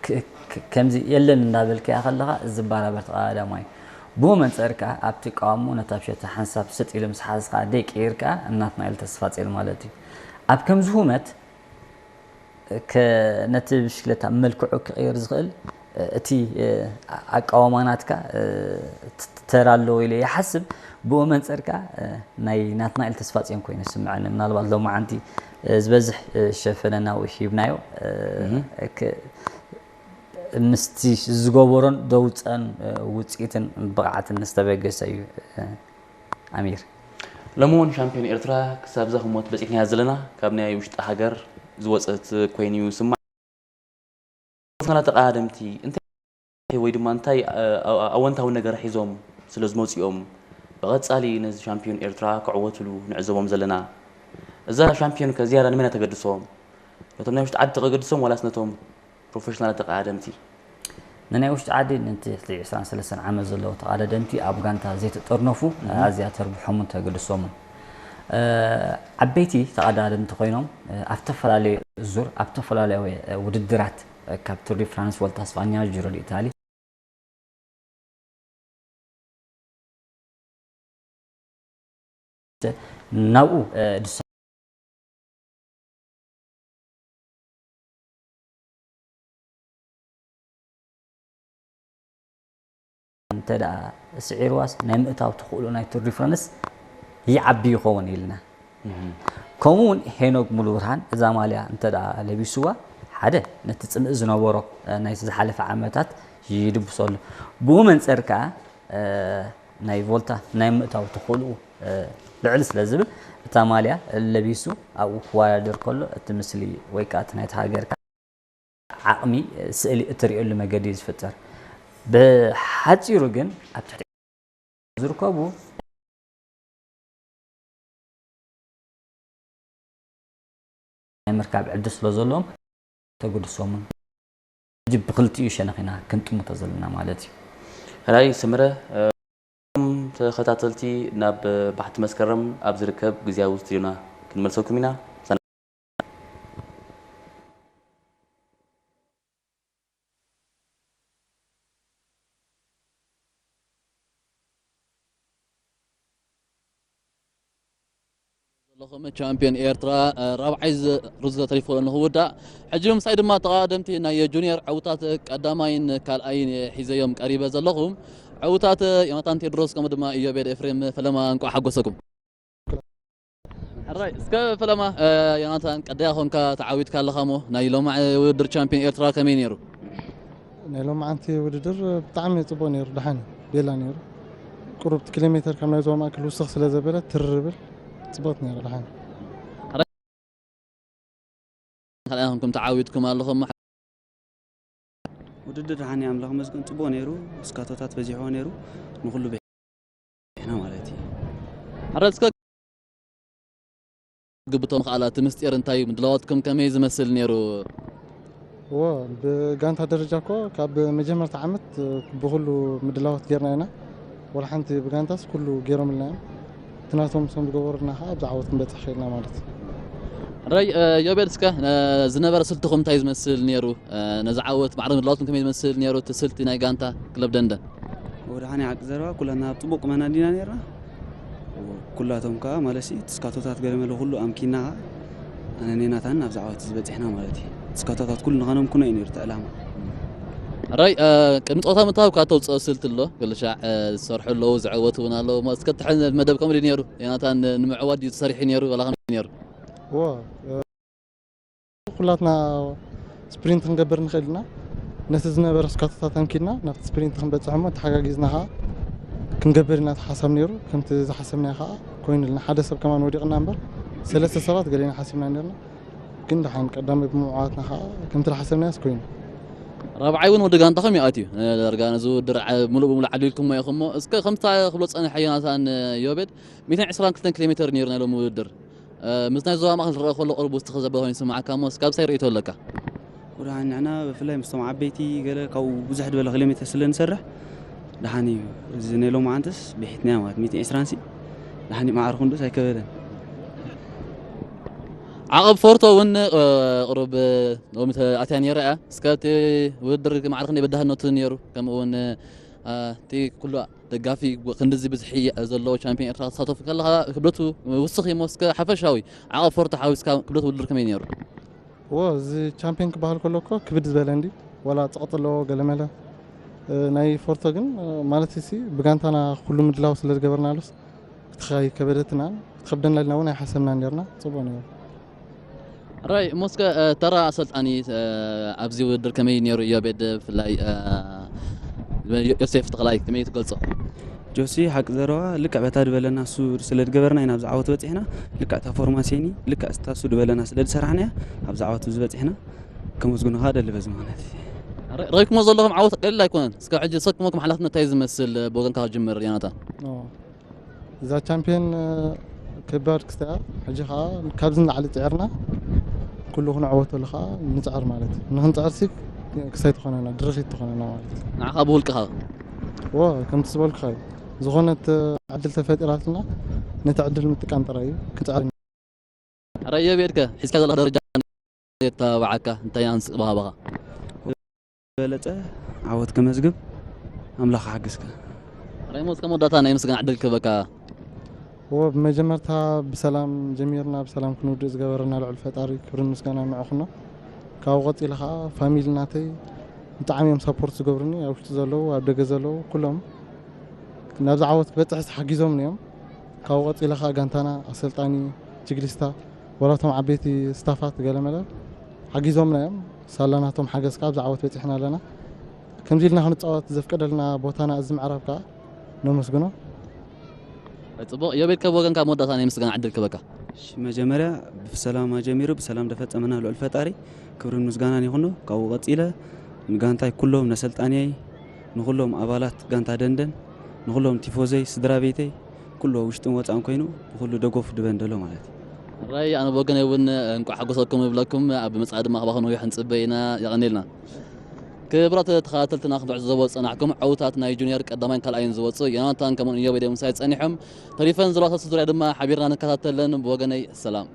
ክ-፣ ክ-፣ ከምዚ የለን እንዳበልካያ ከለኻ ዝባራበር ተቐዳዳማይ እዩ። ብኡ መንጽር ከኣ ኣብቲ ቀዋሙ ነታ ብሸታ ሓንሳብ ስጥ ኢሉ ምስ ሓዝካ ደይ ቀይር ከኣ ናትናኤል ተስፋጽዮን ማለት እዩ። ኣብ ከምዚ ሁመት ከ-፣ ነቲ ብሽክለታ መልክዑ ክቕይር ዝኽእል፣ እ፣ እቲ፣ እ፣ ኣቃውማ ናትካ፣ እ፣ ት-፣ ተራ ኣለዎ ኢለ ይሓስብ። ብኡ መንጽር ከኣ፣ እ፣ ናይ ናትናኤል ተስፋጽዮን ኮይኑ ይስምዐኒ። ምናልባት ሎማዓንቲ፣ እ፣ ዝበዝሕ፣ እ፣ ሸፈነ ናብኡ ሂብናዮ። እ፣ እህ። ክ-፣ ምስቲ ዝገበሮን ደውፀን፣ እ፣ ውፅኢትን ብቕዓትን ዝተበገሰ እዩ። እ፣ ኣሚር። ሎሚ እውን ሻምፒዮን ኤርትራ ክሳብ እዛ ህሞት በጺሕናያ ዘለና ካብ ናይ ውሽጢ ሃገር ዝወጸት ኮይኑ ይስማዕ። ፕሮፌሽናላት ተቐዳደምቲ እንታይ ወይ ድማ እንታይ፣ እ፣ እ፣ ኣወንታዊ ነገር ሒዞም ስለ ዝመጹ እዮም ብቐጻሊ ነዚ ሻምፒዮን ኤርትራ ክዕወትሉ ንዕዘቦም ዘለና? እዛ ሻምፒዮን ከ ዝያዳ ንመን እያ ተገድሶም? ነቶም ናይ ውሽጢ ዓዲ ተገድሶም ዋላስ ነቶም ፕሮፌሽናል ተቐዳደምቲ? ንናይ ውሽጢ ዓዲ ነቲ ልዕሊ ዕስራን ሰለስተን ዓመት ዘለዉ ተቐዳደምቲ ኣብ ጋንታ ዘይተጠርነፉ፣ እህ። ኣዝያ ተርብሖምን ተገድሶምን። እ፣ ዓበይቲ ተቐዳደምቲ ኮይኖም፣ እ፣ ኣብ ዝተፈላለዩ ዙር፣ ኣብ ዝተፈላለዩ፣ እ፣ ውድድራት፣ እ፣ ካብ ቱር ዲ ፍራንስ፣ ቮልታ ስፓኛ፣ ጂሮ ዲ ኢታሊ፣ ናብኡ፣ እ፣ ድሳ-፣ እንተ ደኣ ስዒርዋስ ናይ ምእታው ተኽእሎ ናይ ቱር ዲ ፍራንስ ይዓቢ ይኸውን ኢልና። እህ። ከምኡ እውን ሄኖክ ሙሉብርሃን እዛ ማልያ እንተ ደኣ ለቢስዋ፣ ሓደ ነቲ ጽምኢ ዝነበሮ፣ እ፣ ናይቲ ዝሓለፈ ዓመታት ይድብሶ ኣሎ። ብኡ መንጸር ከኣ፣ እ፣ ናይ ቮልታ ናይ ምእታው ተኽእልኡ፣ እ፣ ልዕል ስለ ዝብል፣ እታ ማልያ ለቢሱ ኣብኡ ክወዳደር ከሎ እቲ ምስሊ ወይ ከኣ እቲ ናይቲ ሃገርካ ዓቕሚ፣ እ፣ ስእሊ እትርእየሉ መገዲ እዩ ዝፍጠር። ብሓጺሩ ግን ኣብ ትሕቲ ዝርከቡ ናይ ምርካብ ዕድል ስለ ዘለዎም ተገድሶምን ሕጂ ብኽልቲኡ ሸነኽ ኢና ክንጥምቶ ዘለና ማለት እዩ። ሕራይ ስምረ፣ እ፣ ተኸታተልቲ ናብ ባሕቲ መስከረም ኣብ ዝርከብ ግዝያዊ ስቱዲዮና ክንመልሰኩም ኢና። ኣለኹም ቻምፒዮን ኤርትራ፣ እ፣ ራብዓይ ዝ-፣ ሩዝ ተሪፎ ንኽውዳእ። ሕጂ ምሳይ ድማ ተቐዳደምቲ ናይ ጁኒየር ዕውታት ቀዳማይን ካልኣይን ሒዘዮም ቀሪበ ዘለኹም። ዕውታት ዮናታን ቴድሮስ ከምኡ ድማ ኢዮቤድ ኤፍሬም ፈለማ እንቋዕ ሓጎሰኩም። ሕራይ፣ እስከ ፈለማ፣ እ፣ ዮናታን ቀዳያ ኾንካ ተዓዊትካ ኣለኻ እሞ ናይ ሎማዕ ውድድር ቻምፒዮን ኤርትራ ከመይ ነይሩ? ናይ ሎማዓንቲ ውድድር ብጣዕሚ ጽቡቕ ነይሩ፣ ደሓን ቤላ ነይሩ። ቁሩብ ኪሎ ሜተር ካብ ናይ ዞባ ማእከል ውስኽ ስለ ዘበለ ትርርብል ጽቡቕ ነይሩ፣ ደሓን። ካልኣይ ኾንኩም ተዓዊትኩም ኣለኹም። ውድድር ደሓን እዩ፣ ኣምላኽ ይመስገን፣ ጽቡቕ ነይሩ። እስካቶታት በዚሕዎ ነይሩ፣ ንኹሉ ብሒና ማለት እዩ። ሕራይ፣ እስከ ግብቶም ከኣላ እቲ ምስጢር እንታይ እዩ? ምድላዋትኩም ከመይ ዝመስል ነይሩ? እዎ፣ ብጋንታ ደረጃ እኮ ካብ መጀመርታ ዓመት ብኹሉ ምድላዋት ጌርና ኢና። ወላ ሓንቲ ብጋንታስ ኩሉ ጌሮምልና እዮም። እቲ ናቶም ንሶም ዝገበሩልና ኸዓ ኣብዚ ዓወት ክንበጽሕ ኽኢልና ማለት እዩ። ሕራይ፣ እ፣ ዮቤድ፣ እስከ፣ እ፣ ዝነበረ ስልትኹም እንታይ ዝመስል ነይሩ? እ፣ ነዚ ዓወት ማዕረ ምድላዋትኩም ከመይ ዝመስል ነይሩ? እቲ ስልቲ ናይ ጋንታ ክለብ ደንደን? ወድሓን ሓቂ ዘረባ ኩላትና ኣብ ጽቡቕ ቁመና እንዲና ነይርና። ኩላቶም ከኣ ማለት ሲ፣ እቲ ስካቶታት ገለ መለ ኩሉ ኣምኪና ኸኣ ኣነ ኔናታን ኣብዚ ዓወት እዚ በጺሕና ማለት እዩ። እቲ ስካቶታት ኩሉ ንኻኖም ኩኖ እዩ ነይሩ እቲ ዕላማ። ሕራይ፣ እ፣ ቅድሚ ጸወታ ምትሃብ ካብ ተውጽኦ ስልቲ ኣሎ፣ ገለ ሻዕ፣ እ፣ ዝሰርሑ ኣለዉ፣ ዝዕወቱ እውን ኣለዉ። እሞ እስከ እቲ ሕዚ መደብ ከምኡ ድዩ ነይሩ? ዮናታን ንምዕዋት ድዩ ተሰሪሑ ነይሩ? ዋላ ከመይ ነይሩ? እዎ፣ እ፣ ኩላትና ስፕሪንት ክንገብር ንኽእል ኢና። ነቲ ዝነበረ ስካቶታት ኣምኪና ናብቲ ስፕሪንት ክንበጽሕ እሞ ተሓጋጊዝና ኸኣ ክንገብር ኢና እቲ ሓሳብ ነይሩ። ከምቲ ዝሓሰብናዮ ኸኣ ኮይኑልና። ሓደ ሰብ ከማን ወዲቕና እምበር ሰለስተ ሰባት ገሊና ሓሲብና ነይርና። ግን ደሓን ቀዳማይ ብምዕዋትና ኸኣ ከምቲ ዝሓሰብናዮስ ኮይኑ። ራብዓይ እውን ወዲ ጋንታኹም እዩ ኣትዩ። ዳርጋ ነዚ ውድድር ዓ-፣ ምሉእ ብምሉእ ዓሊልኩሞ ኢኹም እሞ እስከ ከምታ ክብሎ ጸኒሐ ዮናታን ዮቤድ ሚእትን ዕስራን ክልተን ኪሎ ሜተር ነይሩ ናይ ሎሚ ውድድር። እ፣ ምስ ናይ ዞባ ማእከል ዝረአ ከሎ ቁሩብ ውስኽ ዘበለ ኮይኑ ይስምዓካ እሞ፣ እስካብ ሳይ ርእይቶ ኣለካ? ቁርኣን ንሕና ብፍላይ ምስቶም ዓበይቲ ገለ ካብኡ ብዙሕ ዝበለ ኪሎ ሜተር ስለ ንሰርሕ፣ ደሓን እዩ። እዚ ናይ ሎማዓንትስ ብሒትናያ ማለት ሚእቲ ዕስራን ሲ፣ ደሓን እዩ፣ ማዕረ ክንዱስ ኣይከበደን። ዓቐብ ፎርቶ እውን፣ እ፣ ቁሩብ ሎሚ ተኣትያ ነይራ እያ። እስከ እቲ ውድድር ማዕረ ክንደይ በዳህነቱ ነይሩ? ከምኡ እውን፣ እ፣ እቲ ኩሉ ደጋፊ ክንድዚ ብዝሒ ዘለዎ ቻምፒዮን ኤርትራ ክትሳተፍ ከለኻ ክብደቱ ውስኽ እዩ እሞ፣ እስከ ሓፈሻዊ ዓቐብ ፎርቶ ሓዊስካ ክብደት ውድድር ከመይ ነይሩ? እዎ፣ እዚ ቻምፒዮን ክበሃል ከሎ እኮ ክብድ ዝበለ እንዲ፣ ዋላ ጸቕጢ ኣለዎ ገለመለ። እ፣ ናይ ፎርቶ ግን፣ እ፣ ማለት ሲ ብጋንታና ኩሉ ምድላው ስለ ዝገበርናሉስ፣ ክትኸ-፣ ኣይከበደትናን፣ ክትኸብደና ኢልና እውን ኣይሓሰብናን ነርና። ጽቡቕ ነይሩ። ራይ፣ እሞ እስከ፣ እ፣ ተራ ኣሰልጣኒ፣ እ፣ ኣብዚ ውድድር ከመይ ነይሩ? ኢዮቤድ፣ ብፍላይ፣ እ፣ ዮሴፍ ተኽላይ ከመይ ትገልጾ? ጆሲ፣ ሓቂ ዘረባ፣ ልክዕ በታ ዝበለና እሱ ስለ ዝገበርና ኢና ኣብዚ ዓወት በጺሕና። ልክዕ እታ ፎርማሴኒ፣ ልክዕ እታ እሱ ዝበለና ስለ ዝሰራሕናያ ኣብዚ ዓወት እዚ በጺሕና። ከመስግኖ ኸኣ ደሊ በዚ ምኽንያት። ረ-፣ ረኺብኩሞ ዘለኹም ዓወት ቀሊል ኣይኮነን። እስከ ሕጂ ዝሰከመኩም ሓላፍነት እንታይ ዝመስል ብወገንካ ክጅምር፣ ዮናታን? ኦ፣ እዛ ቻምፒዮን፣ እ፣ ከባድ ክስታ እያ። ሕጂ ኸኣ ካብዚ ንላዕሊ ጽዒርና ኩሉ ክንዕወተሉ ኸኣ ንጽዕር ማለት እዩ። ንኽንጽዕር ሲ ክስታይ ትኾነና፣ ድርኺት ትኾነና ማለት እዩ። ንዓኻ ብውልቅኻ? እዎ፣ ከምቲ ዝበልኩኻ እዩ። ዝኾነት ዕድል ተፈጢራትና ነቲ ዕድል ምጥቃም ጥራይ እዩ። ክንጽዕር። ሕራይ፣ ኢዮቤድከ ሒዝካ ዘለኻ ደረጃ የተባብዓካ፣ እንታይ ኣንስ-፣ ባህባኻ? ዝበለጸ ዓወት ከመዝግብ ኣምላኽ ሓግዝካ። ሕራይ፣ ሞስ ከም መወዳእታ ናይ ምስጋና ዕድል ክህበካ። እዎ፣ ብመጀመርታ ብሰላም ጀሚርና ብሰላም ክንውድእ ዝገበረና ልዑል ፈጣሪ ክብርን ምስጋናን ንዕኹኖ። ካብኡ ቀጺለ ኸኣ ፋሚሊ ናተይ ብጣዕሚ እዮም ሳፖርት ዝገብሩኒ፣ ኣብ ውሽጢ ዘለዉ፣ ኣብ ደገ ዘለዉ፣ ኩሎም ናብዚ ዓወት ክበጽሕስ ሓጊዞምኒ እዮም። ካብኡ ቀጺለ ኸኣ ጋንታና፣ ኣሰልጣኒ፣ ጅግሊስታ፣ ወላ እቶም ዓበይቲ ስታፋት ገለመለ ሓጊዞምና እዮም። ሳላ ናቶም ሓገዝ ከኣ ኣብዚ ዓወት በጺሕና ኣለና። ከምዚ ኢልና ክንጻወት ዘፍቀደልና ቦታና እዚ ምዕራብ ከኣ ነመስግኖ። ጽቡቕ። ኢዮቤድ፣ ካብ ወገንካ መወዳእታ ናይ ምስጋና ዕድል ክበካ። እሺ፣ መጀመርያ ብሰላም ኣጀሚሩ ብሰላም ደፈጸመና ልዑል ፈጣሪ ክብርን ምስጋናን ይኹኖ። ካብኡ ቀጺለ ንጋንታይ ኩሎም፣ ነሰልጣንየይ፣ ንኹሎም ኣባላት ጋንታ ደንደን፣ ንኹሎም ቲፎዘይ፣ ስድራ ቤተይ፣ ኩሉ ውሽጥን ወጻእን ኮይኑ ንኹሉ ደገፉ ድበን ደሎ ማለት እዩ። ራይ፣ ኣነ ብወገነይ እውን እንቋዕ ሓጎሰኩም እብለኩም። ኣብ መጻኢ ድማ ካባኹም ነዊሕ ንጽበ ኢና። የቐንየልና። ክቡራት ተኸታተልትና፣ ክትዕዘቦ ዝጸናሕኩም ዕውታት ናይ ጁኒየር ቀዳማይን ካልኣይን ዝወጹ ዮናታን ከምኡውን ኢዮቤድ ምሳይ ጸኒሖም። ተሪፈን ዘለዋ ሰለስተ ዙርያ ድማ ሓቢርና ንከታተለን። ብወገነይ ሰላም።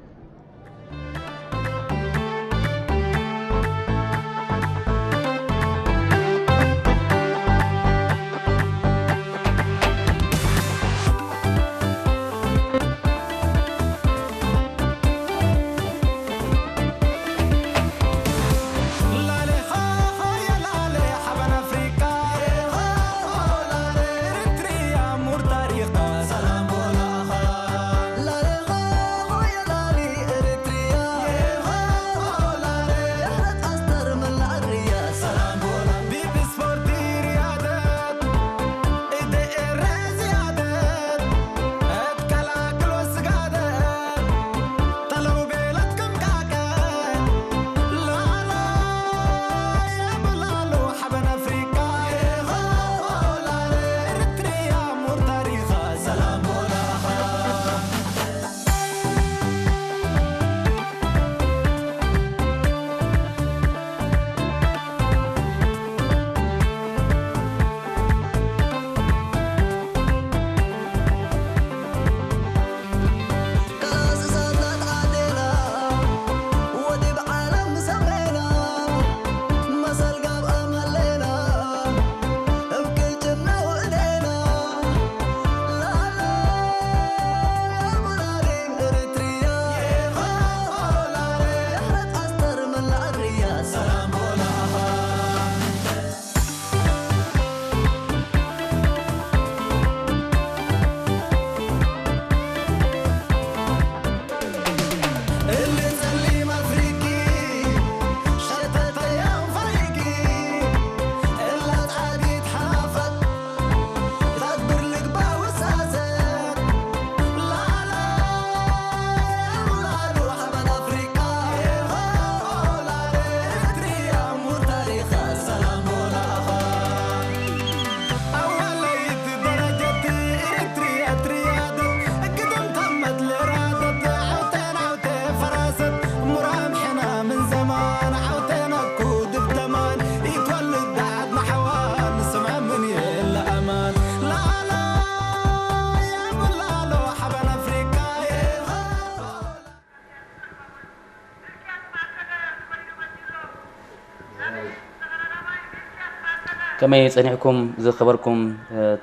ከመይ ጸኒሕኩም ዝኸበርኩም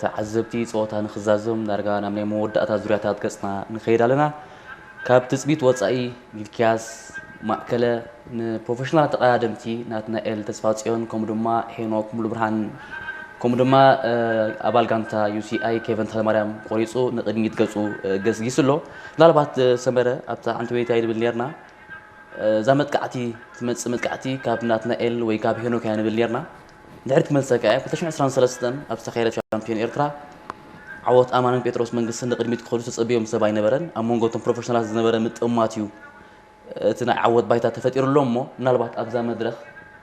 ተዓዘብቲ? ጸወታ ንኽዛዘም ዳርጋ ናብ ናይ መወዳእታ ዙርያታት ገጽና ንኸይድ ኣለና። ካብ ትጽቢት ወጻኢ ሚልኪያስ ማእከለ ንፕሮፌሽናል ተቐዳደምቲ ናትናኤል ተስፋጽዮን ከምኡ ድማ ሄኖክ ሙሉብርሃን ከምኡ ድማ ኣባል ጋንታ ዩ ሲ ኣይ ኬቨን ተኽለማርያም ቆሪጹ ንቕድሚት ገጹ ገስጊሱ ኣሎ። ምናልባት ሰመረ ኣብታ ሓንቲ ወይታ ይንብል ኔርና እዛ መጥቃዕቲ ትመጽእ መጥቃዕቲ ካብ ናትናኤል ወይ ካብ ሄኖክ እያ ንብል ኔርና። ድሕሪት ክመልሰካ እየ። ክልተ ሽሕን ዕስራን ሰለስተን ኣብ ዝተኻየደ ሻምፒዮን ኤርትራ ዓወት ኣማንን ጴጥሮስ መንግስትን ንቕድሚት ክኸዱ ዝተጸበዮም ሰብ ኣይነበረን። ኣብ መንጎ እቶም ፕሮፌሽናላት ዝነበረ ምጥማት እዩ እቲ ናይ ዓወት ባይታ ተፈጢሩ ኣሎ። እሞ ምናልባት ኣብዛ መድረኽ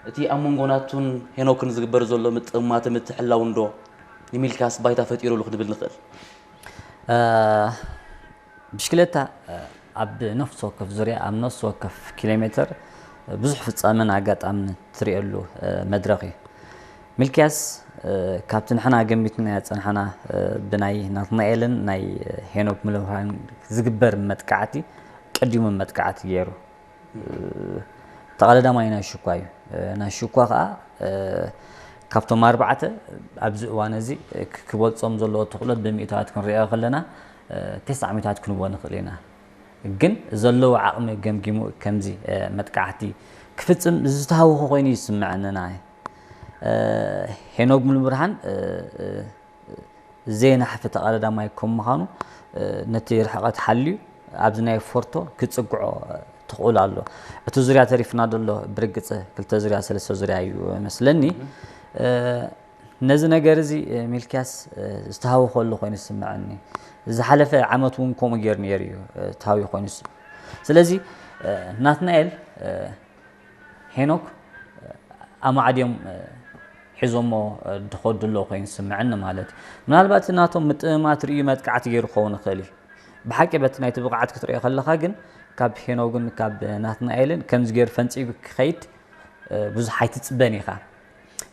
እቲ ኣብ መንጎ ናቱን ሄኖክን ዝግበር ዘሎ ምጥማት ምትሕላው እንዶ ንሚልካስ ባይታ ፈጢሩሉ ክንብል ንኽእል? ብሽክለታ ኣብ ነፍሲ ወከፍ ዙርያ ኣብ ነፍሲ ወከፍ ኪሎ ሜትር ብዙሕ ፍጻመን ኣጋጣምን ትሪእሉ መድረኽ እዩ። ሚልክያስ ካብቲ ንሕና ገሚትናዮ ጸንሓና ብናይ ናትናኤልን ናይ ሄኖክ ሙሉብርሃን ዝግበር መጥቃዕቲ ቀዲሙ መጥቃዕቲ ገይሩ። ተቐዳዳማይ ናይ ሽኳ እዩ። ናይ ሽኳ ከኣ ካብቶም ኣርባዕተ ኣብዚ እዋን እዚ ክበልጾም ዘለዎ ትኽእሎት ብሚእታዋት ክንሪኦ ከለና ተስዓ ሚእታዋት ክንብዎ ንኽእል ኢና። ግን ዘለዎ ዓቕሚ ገምጊሙ ከምዚ መጥቃዕቲ ክፍጽም ዝተሃወኸ ኮይኑ ይስምዐኒ። ናይ ሄኖክ ሙሉብርሃን ዘይናሕፊ ተቐዳዳማይ ከም ምዃኑ ነቲ ርሕቐት ሓልዩ ኣብዚ ናይ ፎርቶ ክጽግዖ ትኽእሉ ኣሎ። እቲ ዙርያ ተሪፍና ዘሎ ብርግጽ ክልተ ዙርያ ሰለስተ ዙርያ እዩ መስለኒ። ነዚ ነገር እዚ ሚልክያስ ዝተሃወኸሉ ኮይኑ ዝስምዐኒ። ዝሓለፈ ዓመት እውን ከምኡ ገይሩ ነይሩ እዩ ተሃዊ ኮይኑ ዝስምዐኒ። ስለዚ ናትናኤል ሄኖክ ኣማዕድዮም ሒዞሞ ድኸዱ ኣለዉ ኮይኑ ዝስምዐኒ ማለት እዩ። ምናልባት ናቶም ምጥምማት ርእዩ መጥቃዕቲ ገይሩ ክኸውን ይኽእል እዩ። ብሓቂ በቲ ናይቲ ብቕዓት ክትሪኦ ከለኻ ግን ካብ ሄኖግን ካብ ናትናኤልን ከምዚ ገይሩ ፈንጺጉ ክኸይድ ብዙሕ ኣይትጽበን ኢኻ።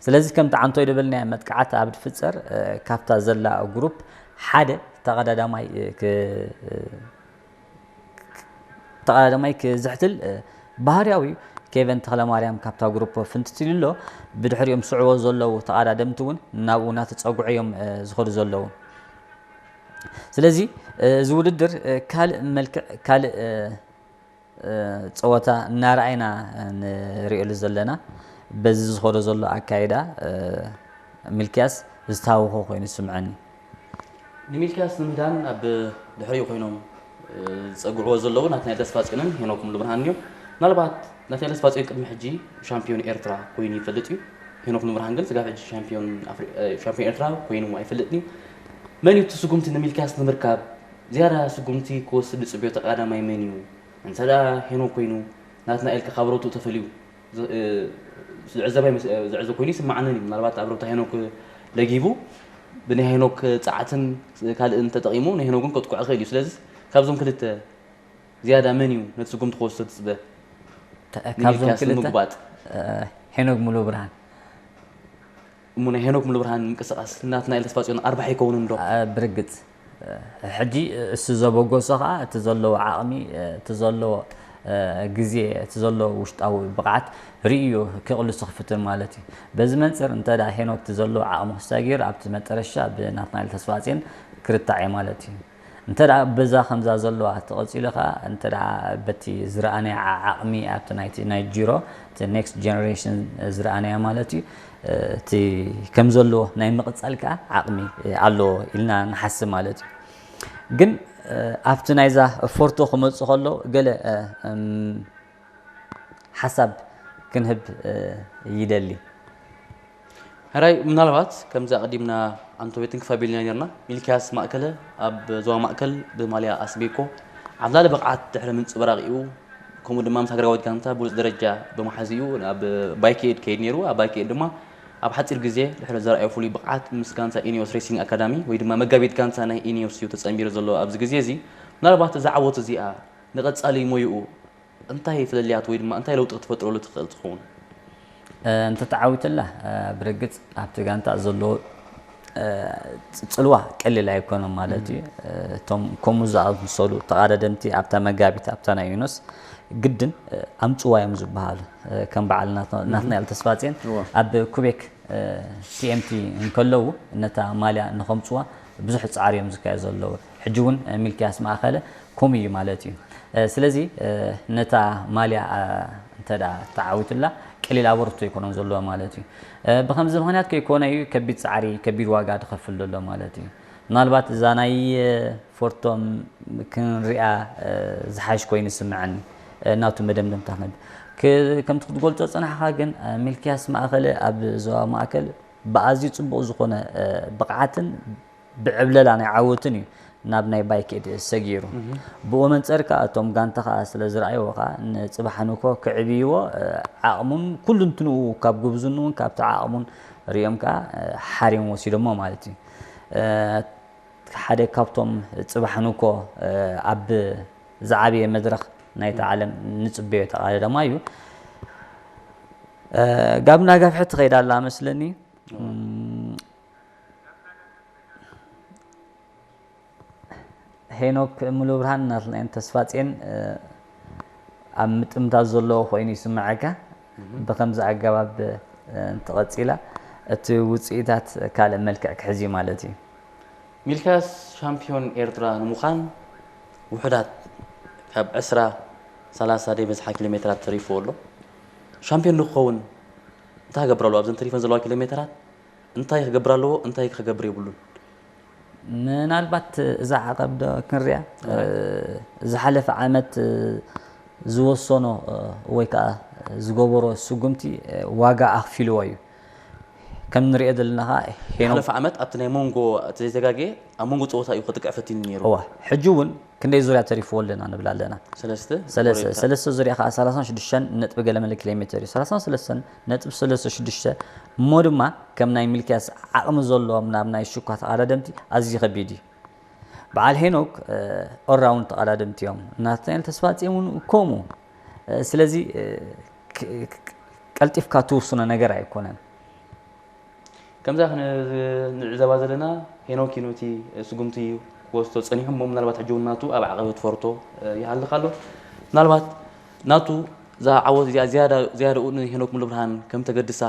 ስለዚ ከምቲ ዓንቶይ ዝበልናዮ መጥቃዕቲ ኣብ ድፍጸር ካብታ ዘላ ግሩፕ ሓደ ተቐዳዳማይ ተቐዳዳማይ ክዝሕትል ባህርያዊ እዩ። ኬቨን ተኽለማርያም ካብታ ግሩፕ ፍንትት ኢሉ ኣሎ። ብድሕሪኦም ስዕዎ ዘለዉ ተቐዳደምቲ እውን ናብኡ እናተጸግዑ እዮም ዝኸዱ ዘለዉ። ስለዚ እዚ ውድድር ካልእ መልክዕ ካልእ ጸወታ እናረኣይና ንርእየሉ ዘለና በዚ ዝኸዶ ዘሎ ኣካይዳ ሚልክያስ ዝተሃወኸ ኮይኑ ይስምዐኒ። ንሚልክያስ ንምህዳን ኣብ ድሕሪኡ ኮይኖም ዝጸግዕዎ ዘለዉ ናትናኤል ተስፋጽዮንን ሄኖክ ሙሉብርሃንን እዮም። ምናልባት ናትናኤል ተስፋጽዮን ቅድሚ ሕጂ ሻምፒዮን ኤርትራ ኮይኑ ይፈልጥ እዩ። ሄኖክ ሙሉብርሃን ግን ስጋብ ሕጂ ሻምፒዮን ኣፍሪ- እ፣ ሻምፒዮን ኤርትራ ኮይኑ ኣይፈልጥን እዩ። መን እዩ እቲ ስጉምቲ ንሚልክያስ ንምርካብ ዝያዳ ስጉምቲ ክወስድ ዝጽበዮ ተቐዳዳማይ መን እዩ? እንተ ደኣ ሄኖክ ኮይኑ ናትናኤል ከ ካብ ሮቱ ተፈልዩ ዝ- እ፣ ዝዕዘባ ይመስ- እ፣ ዝዕዘብ ኮይኑ ይስምዓንን እዩ። ምናልባት ኣብ ሮታ ሄኖክ ለጊቡ ብናይ ሄኖክ ጸዓትን ካልእን ተጠቒሙ ንሄኖክ እውን ከጥቅዖ ይኽእል እዩ። ስለዚ ካብዞም ክልተ ዝያዳ መን እዩ ነቲ ስጉምቲ ክወስዶ ትጽበ? ካብዞም ንሚልክያስ ክልተ ንምጉባጥ። ሄኖክ ሙሉብርሃን እሞ ናይ ሄኖክ ሙሉብርሃን ምንቅስቓስ ናትናኤል ተስፋጽዮን ኣርባሒ ይከውንን ዶ? ብርግጽ ሕጂ እሱ ዘበገሶ ከዓ እቲ ዘለዎ ዓቕሚ እቲ ዘለዎ ግዜ እቲ ዘለዎ ውሽጣዊ ብቕዓት ርእዩ ክቕልሱ ክፍትን ማለት እዩ። በዚ መንፅር እንተ ደኣ ሄኖክ እቲ ዘለዎ ዓቕሚ ክሰጊር ኣብቲ መጠረሻ ብናትናኤል ተስፋጽዮን ክርታዕ እዩ ማለት እዩ። እንተ ደኣ በዛ ከምዛ ዘለዋ ተቐጺሉ ከኣ እንተ ደኣ በቲ ዝረኣናዮ ዓ- ዓቕሚ ኣብቲ ናይቲ ናይ ጂሮ እቲ ኔክስት ጀነሬሽን ዝረኣናዮ ማለት እዩ እቲ ከም ዘለዎ ናይ ምቕጻል ከኣ ዓቕሚ ኣለዎ ኢልና ንሓስብ ማለት እዩ። ግን ኣብቲ ናይዛ ፎርቶ ክመጽእ ከሎ ገለ ሓሳብ ክንህብ ይደሊ። ሕራይ ምናልባት ከምዚ ኣቐዲምና ኣንቶቤትን ክፋቢልና ነርና ሚልክያስ ማእከለ ኣብ ዞባ ማእከል ብማልያ ኣስቤኮ ዓብላሊ ብቕዓት ድሕሪ ምንጽብራቕ እዩ። ከምኡ ድማ ምስ ሃገራዊት ጋንታ ብሉጽ ደረጃ ብምሓዝ እዩ ናብ ባይክኤድ ከይድ ነይሩ። ኣብ ባይክኤድ ድማ ኣብ ሓጺር ግዜ ድሕሪ ዘርኣዮ ፍሉይ ብቕዓት ምስ ጋንታ ኢኒዮስ ሬሲንግ ኣካዳሚ ወይ ድማ መጋቢት ጋንታ ናይ ኢኒዮስ እዩ ተጸንቢሩ ዘሎ ኣብዚ ግዜ እዚ። ምናልባት እዛ ዓወት እዚኣ ንቐጻሊ ሞይኡ እንታይ ፍልልያት ወይ ድማ እንታይ ለውጢ ክትፈጥረሉ ትኽእል ትኸውን? እንተተዓዊትላ ብርግጽ ኣብቲ ጋንታ ዘሎ ጽልዋ ቀሊል ኣይኮነን ማለት እዩ። እቶም ከምኡ ዝኣመሰሉ ተቓዳደምቲ ኣብታ መጋቢት ኣብታ ናይ ዩኖስ ግድን ኣምፅዋ እዮም ዝበሃሉ። ከም በዓል ናትናኤል ተስፋፅዮን ኣብ ኩቤክ ቲኤምቲ እንከለዉ ነታ ማልያ ንኸምፅዋ ብዙሕ ፃዕሪ እዮም ዝካየ ዘለዉ። ሕጂ እውን ሚልክያስ ማእኸለ ከምኡ እዩ ማለት እዩ። ስለዚ ነታ ማልያ እንተ ተዓዊቱላ ቀሊል ኣበርቶ ኣይኮነን ዘለዎ ማለት እዩ። ብከምዚ ምክንያት ከይኮነ እዩ ከቢድ ፃዕሪ ከቢድ ዋጋ ዝኸፍል ዘሎ ማለት እዩ። ምናልባት እዛ ናይ ፎርቶም ክንሪኣ ዝሓሽ ኮይኑ ይስምዐኒ። ናቱ መደምደምታ ክነብ ከምቲ ክትገልጾ ዝጸናሕኻ ግን ሚልክያስ ማእኸለ ኣብ ዞባ ማእከል ብኣዝዩ ጽቡቕ ዝኾነ ብቕዓትን ብዕብለላ ናይ ዓወትን እዩ ናብ ናይ ባይክ ኤድ ሰጊሩ። ብኡ መንጸር ከኣ እቶም ጋንታ ከኣ ስለ ዝረኣይዎ ከኣ ንጽባሕ ንኮ ክዕብይዎ ዓቕሙን ኩሉ እንትንኡ ካብ ጉብዝንኡን ካብቲ ዓቕሙን ሪኦም ከኣ ሓሪም ወሲዶሞ ማለት እዩ። ሓደ ካብቶም ጽባሕ ንኮ ኣብ ዝዓበየ መድረኽ ናይታ ዓለም ንጽበዮ ተቓዳዳማይ እዩ። ጋብና ጋፍሒ ትኸይድ ኣላ መስለኒ። ሄኖክ ሙሉብርሃን ናትናኤል ተስፋጽዮን ኣብ ምጥምታት ዘለዎ ኮይኑ ይስምዓካ። ብኸምዚ ኣገባብ እንተቐጺላ እቲ ውጽኢታት ካልእ መልክዕ ክሕዝ እዩ ማለት እዩ። ሚልክያስ ሻምፒዮን ኤርትራ ንምዃን ውሑዳት ካብ ዕስራ ሰላሳ ደይበዝሓ ኪሎ ሜትራት ተሪፍዎ ኣሎ። ሻምፒዮን ንክኸውን እንታይ ክገብር ኣለዎ? ኣብዘን ተሪፈን ዘለዋ ኪሎ ሜትራት እንታይ ክገብር ኣለዎ? እንታይ ክገብር የብሉን? ምናልባት እዛ ዓቐብ ዶ ክንሪኣ ዝሓለፈ ዓመት ዝወሰኖ ወይ ከዓ ዝገበሮ ስጉምቲ ዋጋ ኣኽፊልዎ እዩ። ከም ንሪኦ ዘለና ከዓ ሄኖ ዝሓለፈ ዓመት ኣብቲ ናይ መንጎ እቲ ዘይተጋግየ ኣብ መንጎ ፀወታ እዩ ከጥቅዕ ፈቲኑ ነይሩ። እዋ ሕጂ እውን ክንደይ ዙርያ ተሪፍዎ ኣለና ንብል ኣለና። ሰለስተ ሰለስተ ሰለስተ ዙርያ ከዓ ሰላሳን ሽዱሽተን ነጥቢ ገለመለ ኪሎ ሜትር እዩ። ሰላሳን ሰለስተን ነጥቢ ሰለስተ ሽዱሽተ እሞ ድማ ከም ናይ ሚልክያስ ዓቕሚ ዘለዎም ናብ ናይ ሽኳ ተቐዳደምቲ ኣዝዩ ከቢድ እዩ። በዓል ሄኖክ ኦልራውንድ ተቐዳደምቲ እዮም። ናትናኤል ተስፋጽዮን እውን ከምኡ። ስለዚ ቀልጢፍካ ትውስኖ ነገር ኣይኮነን። ከምዛ ክንዕዘባ ዘለና ሄኖክ እዩ ነቲ ስጉምቲ ክወስዶ ጸኒሑ እሞ ምናልባት ሕጂ እውን ናቱ ኣብ ዓቐበት ፈርቶ ይሃልኽ ኣሎ። ምናልባት ናቱ እዛ ዓወት እዚኣ ዝያዳ ዝያዳኡ ንሄኖክ ሙሉብርሃን ከም ተገድሳ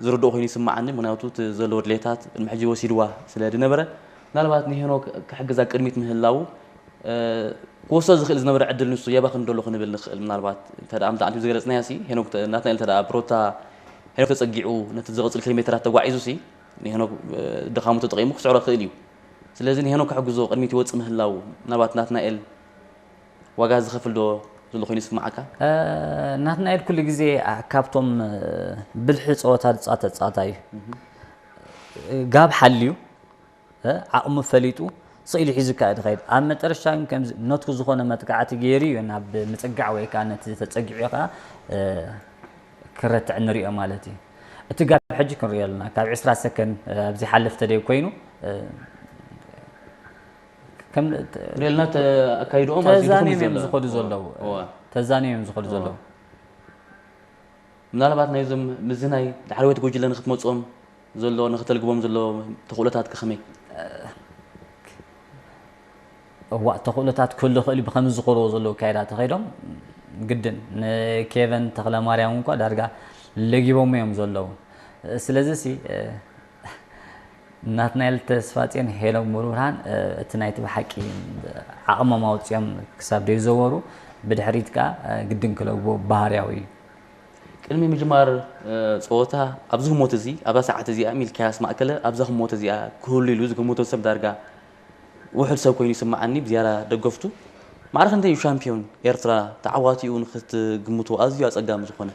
ዝርድኦ ኮይኑ ይስምዓኒ። ምኽንያቱ እቲ ዘለዎ ድሌታት ቅድሚ ሕጂ ወሲድዋ ስለ ዝነበረ ምናልባት ንሄኖክ ክሕግዛ ቅድሚት ምህላዉ ክወስዶ ዝኽእል ዝነበረ ዕድል ንሱ የባኽን ደሎ ክንብል ንኽእል። ምናልባት እንተ ደኣ ምጣዕሚ ዝገለጽናያ ሲ ሄኖክ ተ- ናትናኤል እንተ ደኣ ብሮታ ሄኖክ ተጸጊዑ ነቲ ዝቕጽል ኪሎ ሜትራት ተጓዒዙ ሲ ንሄኖክ ድኻሙ ተጠቒሙ ክስዕሮ ክእል እዩ። ስለዚ ንሄኖክ ክሕግዞ ቅድሚት ይወጽእ ምህላዉ ምናልባት ናትናኤል ዋጋ ዝኸፍል ዶ ዘሎ ኮይኑ ይስምዓካ? ናትናኤል ኩሉ ግዜ ካብቶም ብልሒ ፀወታ ዝፃወተ ተፃዋታይ እዩ። ጋብ ሓልዩ ዓቕሙ ፈሊጡ ስኢሉ ሒዙ ከዓ ድኸይድ ኣብ መጠረሻ ግን ከምዚ ነቱ ዝኾነ መጥቃዕቲ ገይሩ እዩ ናብ ምፅጋዕ ወይ ከዓ ነቲ ተፀጊዑ ከዓ ክረትዕ ንሪኦ ማለት እዩ። እቲ ጋብ ሕጂ ክንሪኦ ኣለና ካብ ዕስራ ሰከንድ ኣብ ዝሓልፍ ተደይ ኮይኑ ሪልና ኣካይድኦም ኣዝዩ ድኹም እዩ ተዛንዮም እዮም ዘሎ። ዝኸዱ ዘለዉ እዋ። ተዛንዮም እዮም ዝኸዱ ዘለዉ ምናልባት ናይዞም ምዝናይ ዳሕረወይቲ ጉጅለ ንክትመፅኦም ዘሎ ንክተልግቦም ዘሎ ተኽእሎታት ከኸመይ እዋእ ተኽእሎታት ክህሉ ይኽእል እዩ ብኸምዚ ዝኸድዎ ዘለዉ ኣካይዳ ተኸይዶም ግድን ንኬቨን ተኽለማርያም እንኳ ዳርጋ ለጊቦሞ እዮም ዘለዉ ስለዚ ሲ ናትናኤል ተስፋጽዮን ሄኖክ ሙሉብርሃን እቲ ናይቲ ብሓቂ ዓቕሞም ኣውጺኦም ክሳብ ዘይዘወሩ ብድሕሪት ከኣ ግድን ክለግቦ ባህርያዊ እዩ። ቅድሚ ምጅማር ጸወታ ኣብዚ ህሞት እዚ ኣብዛ ሰዓት እዚኣ ሚልክያስ ማእከለ ኣብዛ ህሞት እዚኣ ክህሉ ኢሉ ዝግምቶ ሰብ ዳርጋ ውሑድ ሰብ ኮይኑ ይስምዓኒ ብዝያዳ ደገፍቱ ማዕረ ክንደይ እዩ ሻምፒዮን ኤርትራ ተዓዋቲኡ ንክትግምቶ ኣዝዩ ኣጸጋሚ ዝኾነ።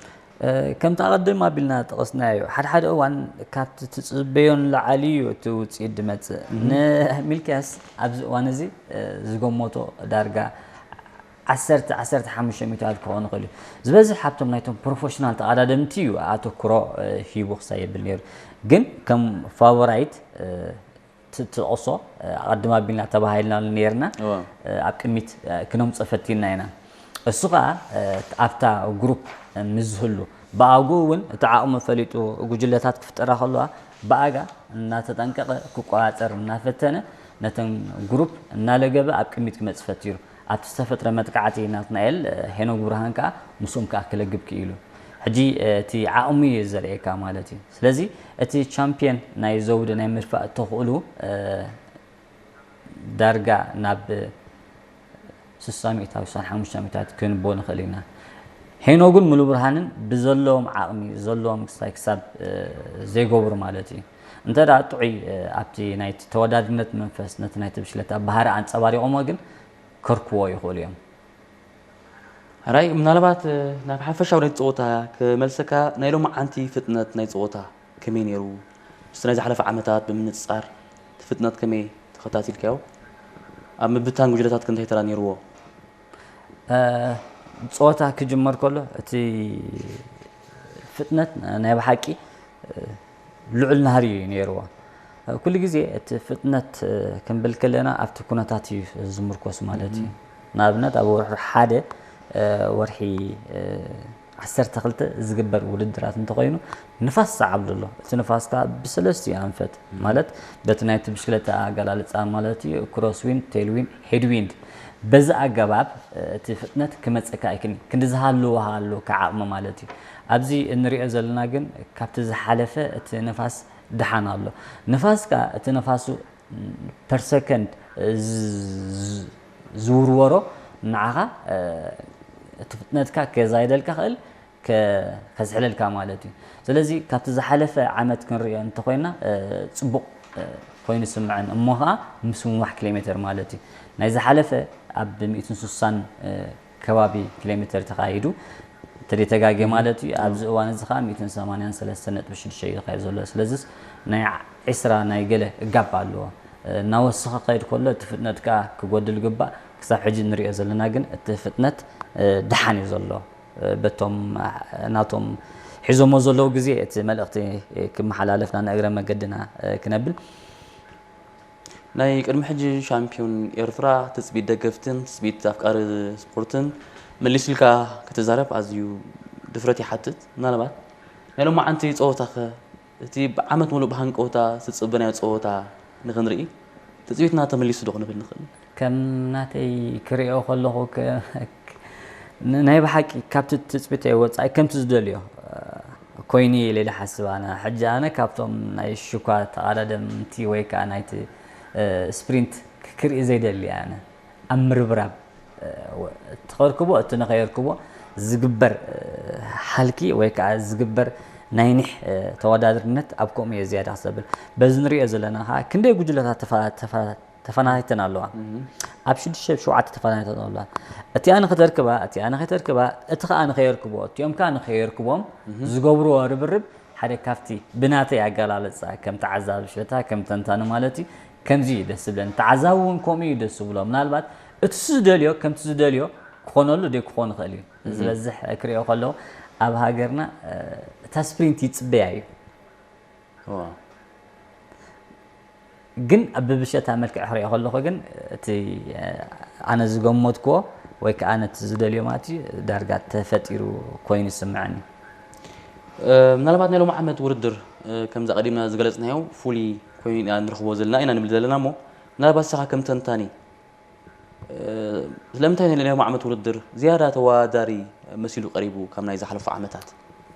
ከምቲ ኣቐድም ኣቢልና ጠቐስናዮ፣ ሓደ ሓደ እዋን ካብቲ ትጽበዮ ንላዕሊ እዩ እቲ ውጽኢት ዝመጽእ። ንሚልክያስ ኣብዚ እዋን እዚ ዝገመቶ ዳርጋ ዓሰርተ፣ ዓሰርተ ሓሙሽተ ሚእታዊት ክኸውን ይኽእል እዩ። ዝበዝሕ ካብቶም ናይቶም ፕሮፌሽናል ተቐዳደምቲ እዩ ኣተኩሮ ሂቡ ክሳብ የብል ነይሩ። ግን ከም ፋቮራይት ትጥቕሶ ኣቐድም ኣቢልና ተባሂልና ነርና ኣብ ቅድሚት ክነምፀ ፈቲና ኢና እሱ ከዓ ኣብታ ግሩፕ ምስ ዝህሉ ብኣግኡ እውን እቲ ዓቕሙ ፈሊጡ ጉጅለታት ክፍጠራ ከለዋ ብኣጋ እናተጠንቀቐ ክቆፃፀር እናፈተነ ነተን ግሩፕ እናለገበ ኣብ ቅድሚት ክመፅ ፈቲሩ ኣብቲ ዝተፈጥረ መጥቃዕቲ ናትናኤል ሄኖግ ብርሃን ከዓ ምስኦም ከዓ ክለግብ ክኢሉ። ሕጂ እቲ ዓቕሚ እዩ ዘርእየካ ማለት እዩ። ስለዚ እቲ ቻምፒየን ናይ ዘውዲ ናይ ምድፋእ ተኽእሉ ዳርጋ ናብ ስሳ ሚእታዊ፣ ስሳ ሓሙሽተ ሚእታዊ ክንቦ ንኽእል ኢና። ሄኖግን ሙሉ ብርሃንን ብዘለዎም ዓቕሚ ዘለዎም ክሳይ ክሳብ ዘይገብሩ ማለት እዩ። እንተ ደኣ ጥዑይ ኣብቲ ናይቲ ተወዳድነት መንፈስ ነቲ ናይቲ ብሽክለታ ባህሪ ኣንጸባሪቖሞ ግን ከርክዎ ይኽእሉ እዮም። ሕራይ ምናልባት ናብ ሓፈሻዊ ናይ ፀወታ ክመልሰካ ናይ ሎማዓንቲ ፍጥነት ናይ ፀወታ ከመይ ነይሩ? ምስቲ ናይ ዝሓለፈ ዓመታት ብምንፅፃር እቲ ፍጥነት ከመይ ተኸታቲልካዮ? ኣብ ምብታን ጉጅለታት ከ እንታይ ተራ ነይርዎ? ፀወታ ክጅመር ከሎ እቲ ፍጥነት ናይ ብሓቂ ልዑል ናህሪ እዩ ነይርዎ። ኩሉ ግዜ እቲ ፍጥነት ክንብል ከለና ኣብቲ ኩነታት እዩ ዝምርኮስ ማለት እዩ። ንኣብነት ኣብ ወርሒ ሓደ ወርሒ ዓሰርተ ክልተ ዝግበር ውድድራት እንተኾይኑ ንፋስ ሰዓብ ዘሎ እቲ ንፋስ ከዓ ብሰለስቲኡ ኣንፈት ማለት በቲ ናይቲ ብሽክለታ ኣገላልፃ ማለት እዩ ክሮስ ዊንድ፣ ቴል ዊንድ፣ ሄድ ዊንድ በዚ ኣገባብ እቲ ፍጥነት ክመፀካ ኣይክን ክንዲ ዝሃልዎ ሃሉ ከዓቕሚ ማለት እዩ። ኣብዚ እንሪኦ ዘለና ግን ካብቲ ዝሓለፈ እቲ ንፋስ ደሓን ኣሎ። ንፋስ ከዓ እቲ ነፋሱ ፐር ሰከንድ ዝውርወሮ ንዓኻ እቲ ፍጥነትካ ከዛይደልካ ክእል ከዝሕለልካ ማለት እዩ። ስለዚ ካብቲ ዝሓለፈ ዓመት ክንሪኦ እንተኮይና ፅቡቕ ኮይኑ ስምዐን እሞ ከዓ ምስምዋሕ ኪሎ ሜትር ማለት እዩ። ናይ ዝሓለፈ ኣብ ሚእትን ስሳን ከባቢ ኪሎ ሜትር ተኻይዱ ተደተጋጌ ማለት እዩ። ኣብዚ እዋን እዚ ከዓ ሚእትን ሰማንያን ሰለስተን ነጥቢ ሽዱሽተ እዩ ዝካየድ ዘሎ። ስለዚስ ናይ ዒስራ ናይ ገለ ጋፕ ኣለዎ። እናወሰኸ ከይድ ከሎ እቲ ፍጥነት ከዓ ክጎድል ግባእ። ክሳብ ሕጂ እንሪኦ ዘለና ግን እቲ ፍጥነት ደሓን እዩ ዘሎ። በቶም ናቶም ሒዞሞ ዘለዉ ግዜ እቲ መልእኽቲ ክመሓላለፍና ንእግረ መገድና ክነብል ናይ ቅድሚ ሕጂ ሻምፒዮን ኤርትራ ትጽቢት ደገፍትን ትጽቢት ኣፍቃሪ ስፖርትን መሊሱ ኢልካ ክትዛረብ ኣዝዩ ድፍረት ይሓትት። ምናልባት ናይ ሎማዓንቲ ጸወታኸ እቲ ብዓመት ሙሉእ ብሃንቀውታ ዝጽበናዮ ጸወታ ንኽንርኢ ትጽቢትና ተመሊሱ ዶ ክንብል ንኽእል? ከም ናተይ ክሪኦ ከለኹ ናይ ብሓቂ ካብቲ ትጽቢተይ ወጻኢ ከምቲ ዝደልዮ ኮይኑ ኢለ ኢለ ሓስብ ኣነ ሕጂ ኣነ ካብቶም ናይ ሽኳ ተቓዳደምቲ ወይ ከዓ ናይቲ ስፕሪንት ክርኢ ዘይደሊ ኣነ ኣብ ምርብራብ እቲ ከርክቦ እቲ ንኸየርክቦ ዝግበር ሓልኪ ወይ ከዓ ዝግበር ናይ ኒሕ ተወዳድርነት ኣብ ከምኡ እየ ዝያዳ ክሰብል በዚ ንሪኦ ዘለና ከዓ ክንደይ ጉጅለታት ተፈናቲተን ኣለዋ ኣብ ሽዱሽተ ሸውዓተ ተፈናቲተን ኣለዋ እቲኣ ንክተርክባ እቲኣ ንኸይተርክባ እቲ ከዓ ንኸየርክቦ እቲኦም ከዓ ንኸየርክቦም ዝገብርዎ ርብርብ ሓደ ካብቲ ብናተይ ኣገላልፃ ከም ተዓዛቢ ሽታ ከም ተንታኒ ማለት እዩ ከምዚ እዩ ደስ ዝብለኒ ተዓዛቢ እውን ከምኡ እዩ ደስ ዝብሎ ምናልባት እቲ ዝደልዮ ከምቲ ዝደልዮ ክኾነሉ ደይ ክኾን ይኽእል እዩ ዝበዝሕ ክሪኦ ከለዉ ኣብ ሃገርና እታ ስፕሪንት ይፅበያ እዩ ግን ብብሸታ መልክዕ ክሪኦ ከለኹ ግን እቲ ኣነ ዝገመትክዎ ወይ ከዓ ነቲ ዝደልዮ ማለት እዩ ዳርጋ ተፈጢሩ ኮይኑ ይስምዐኒ ምናልባት ናይ ሎሚ ዓመት ውድድር ከምዚ ቀዲምና ዝገለፅናዮ ፍሉይ ኮይኑ ኢና ንረኽቦ ዘለና ኢና ንብል ዘለና እሞ ምናልባት ንስኻ ከም ተንታኒ ስለምንታይ ናይ ሎሚ ዓመት ውድድር ዝያዳ ተወዳዳሪ መሲሉ ቀሪቡ ካብ ናይ ዝሓለፉ ዓመታት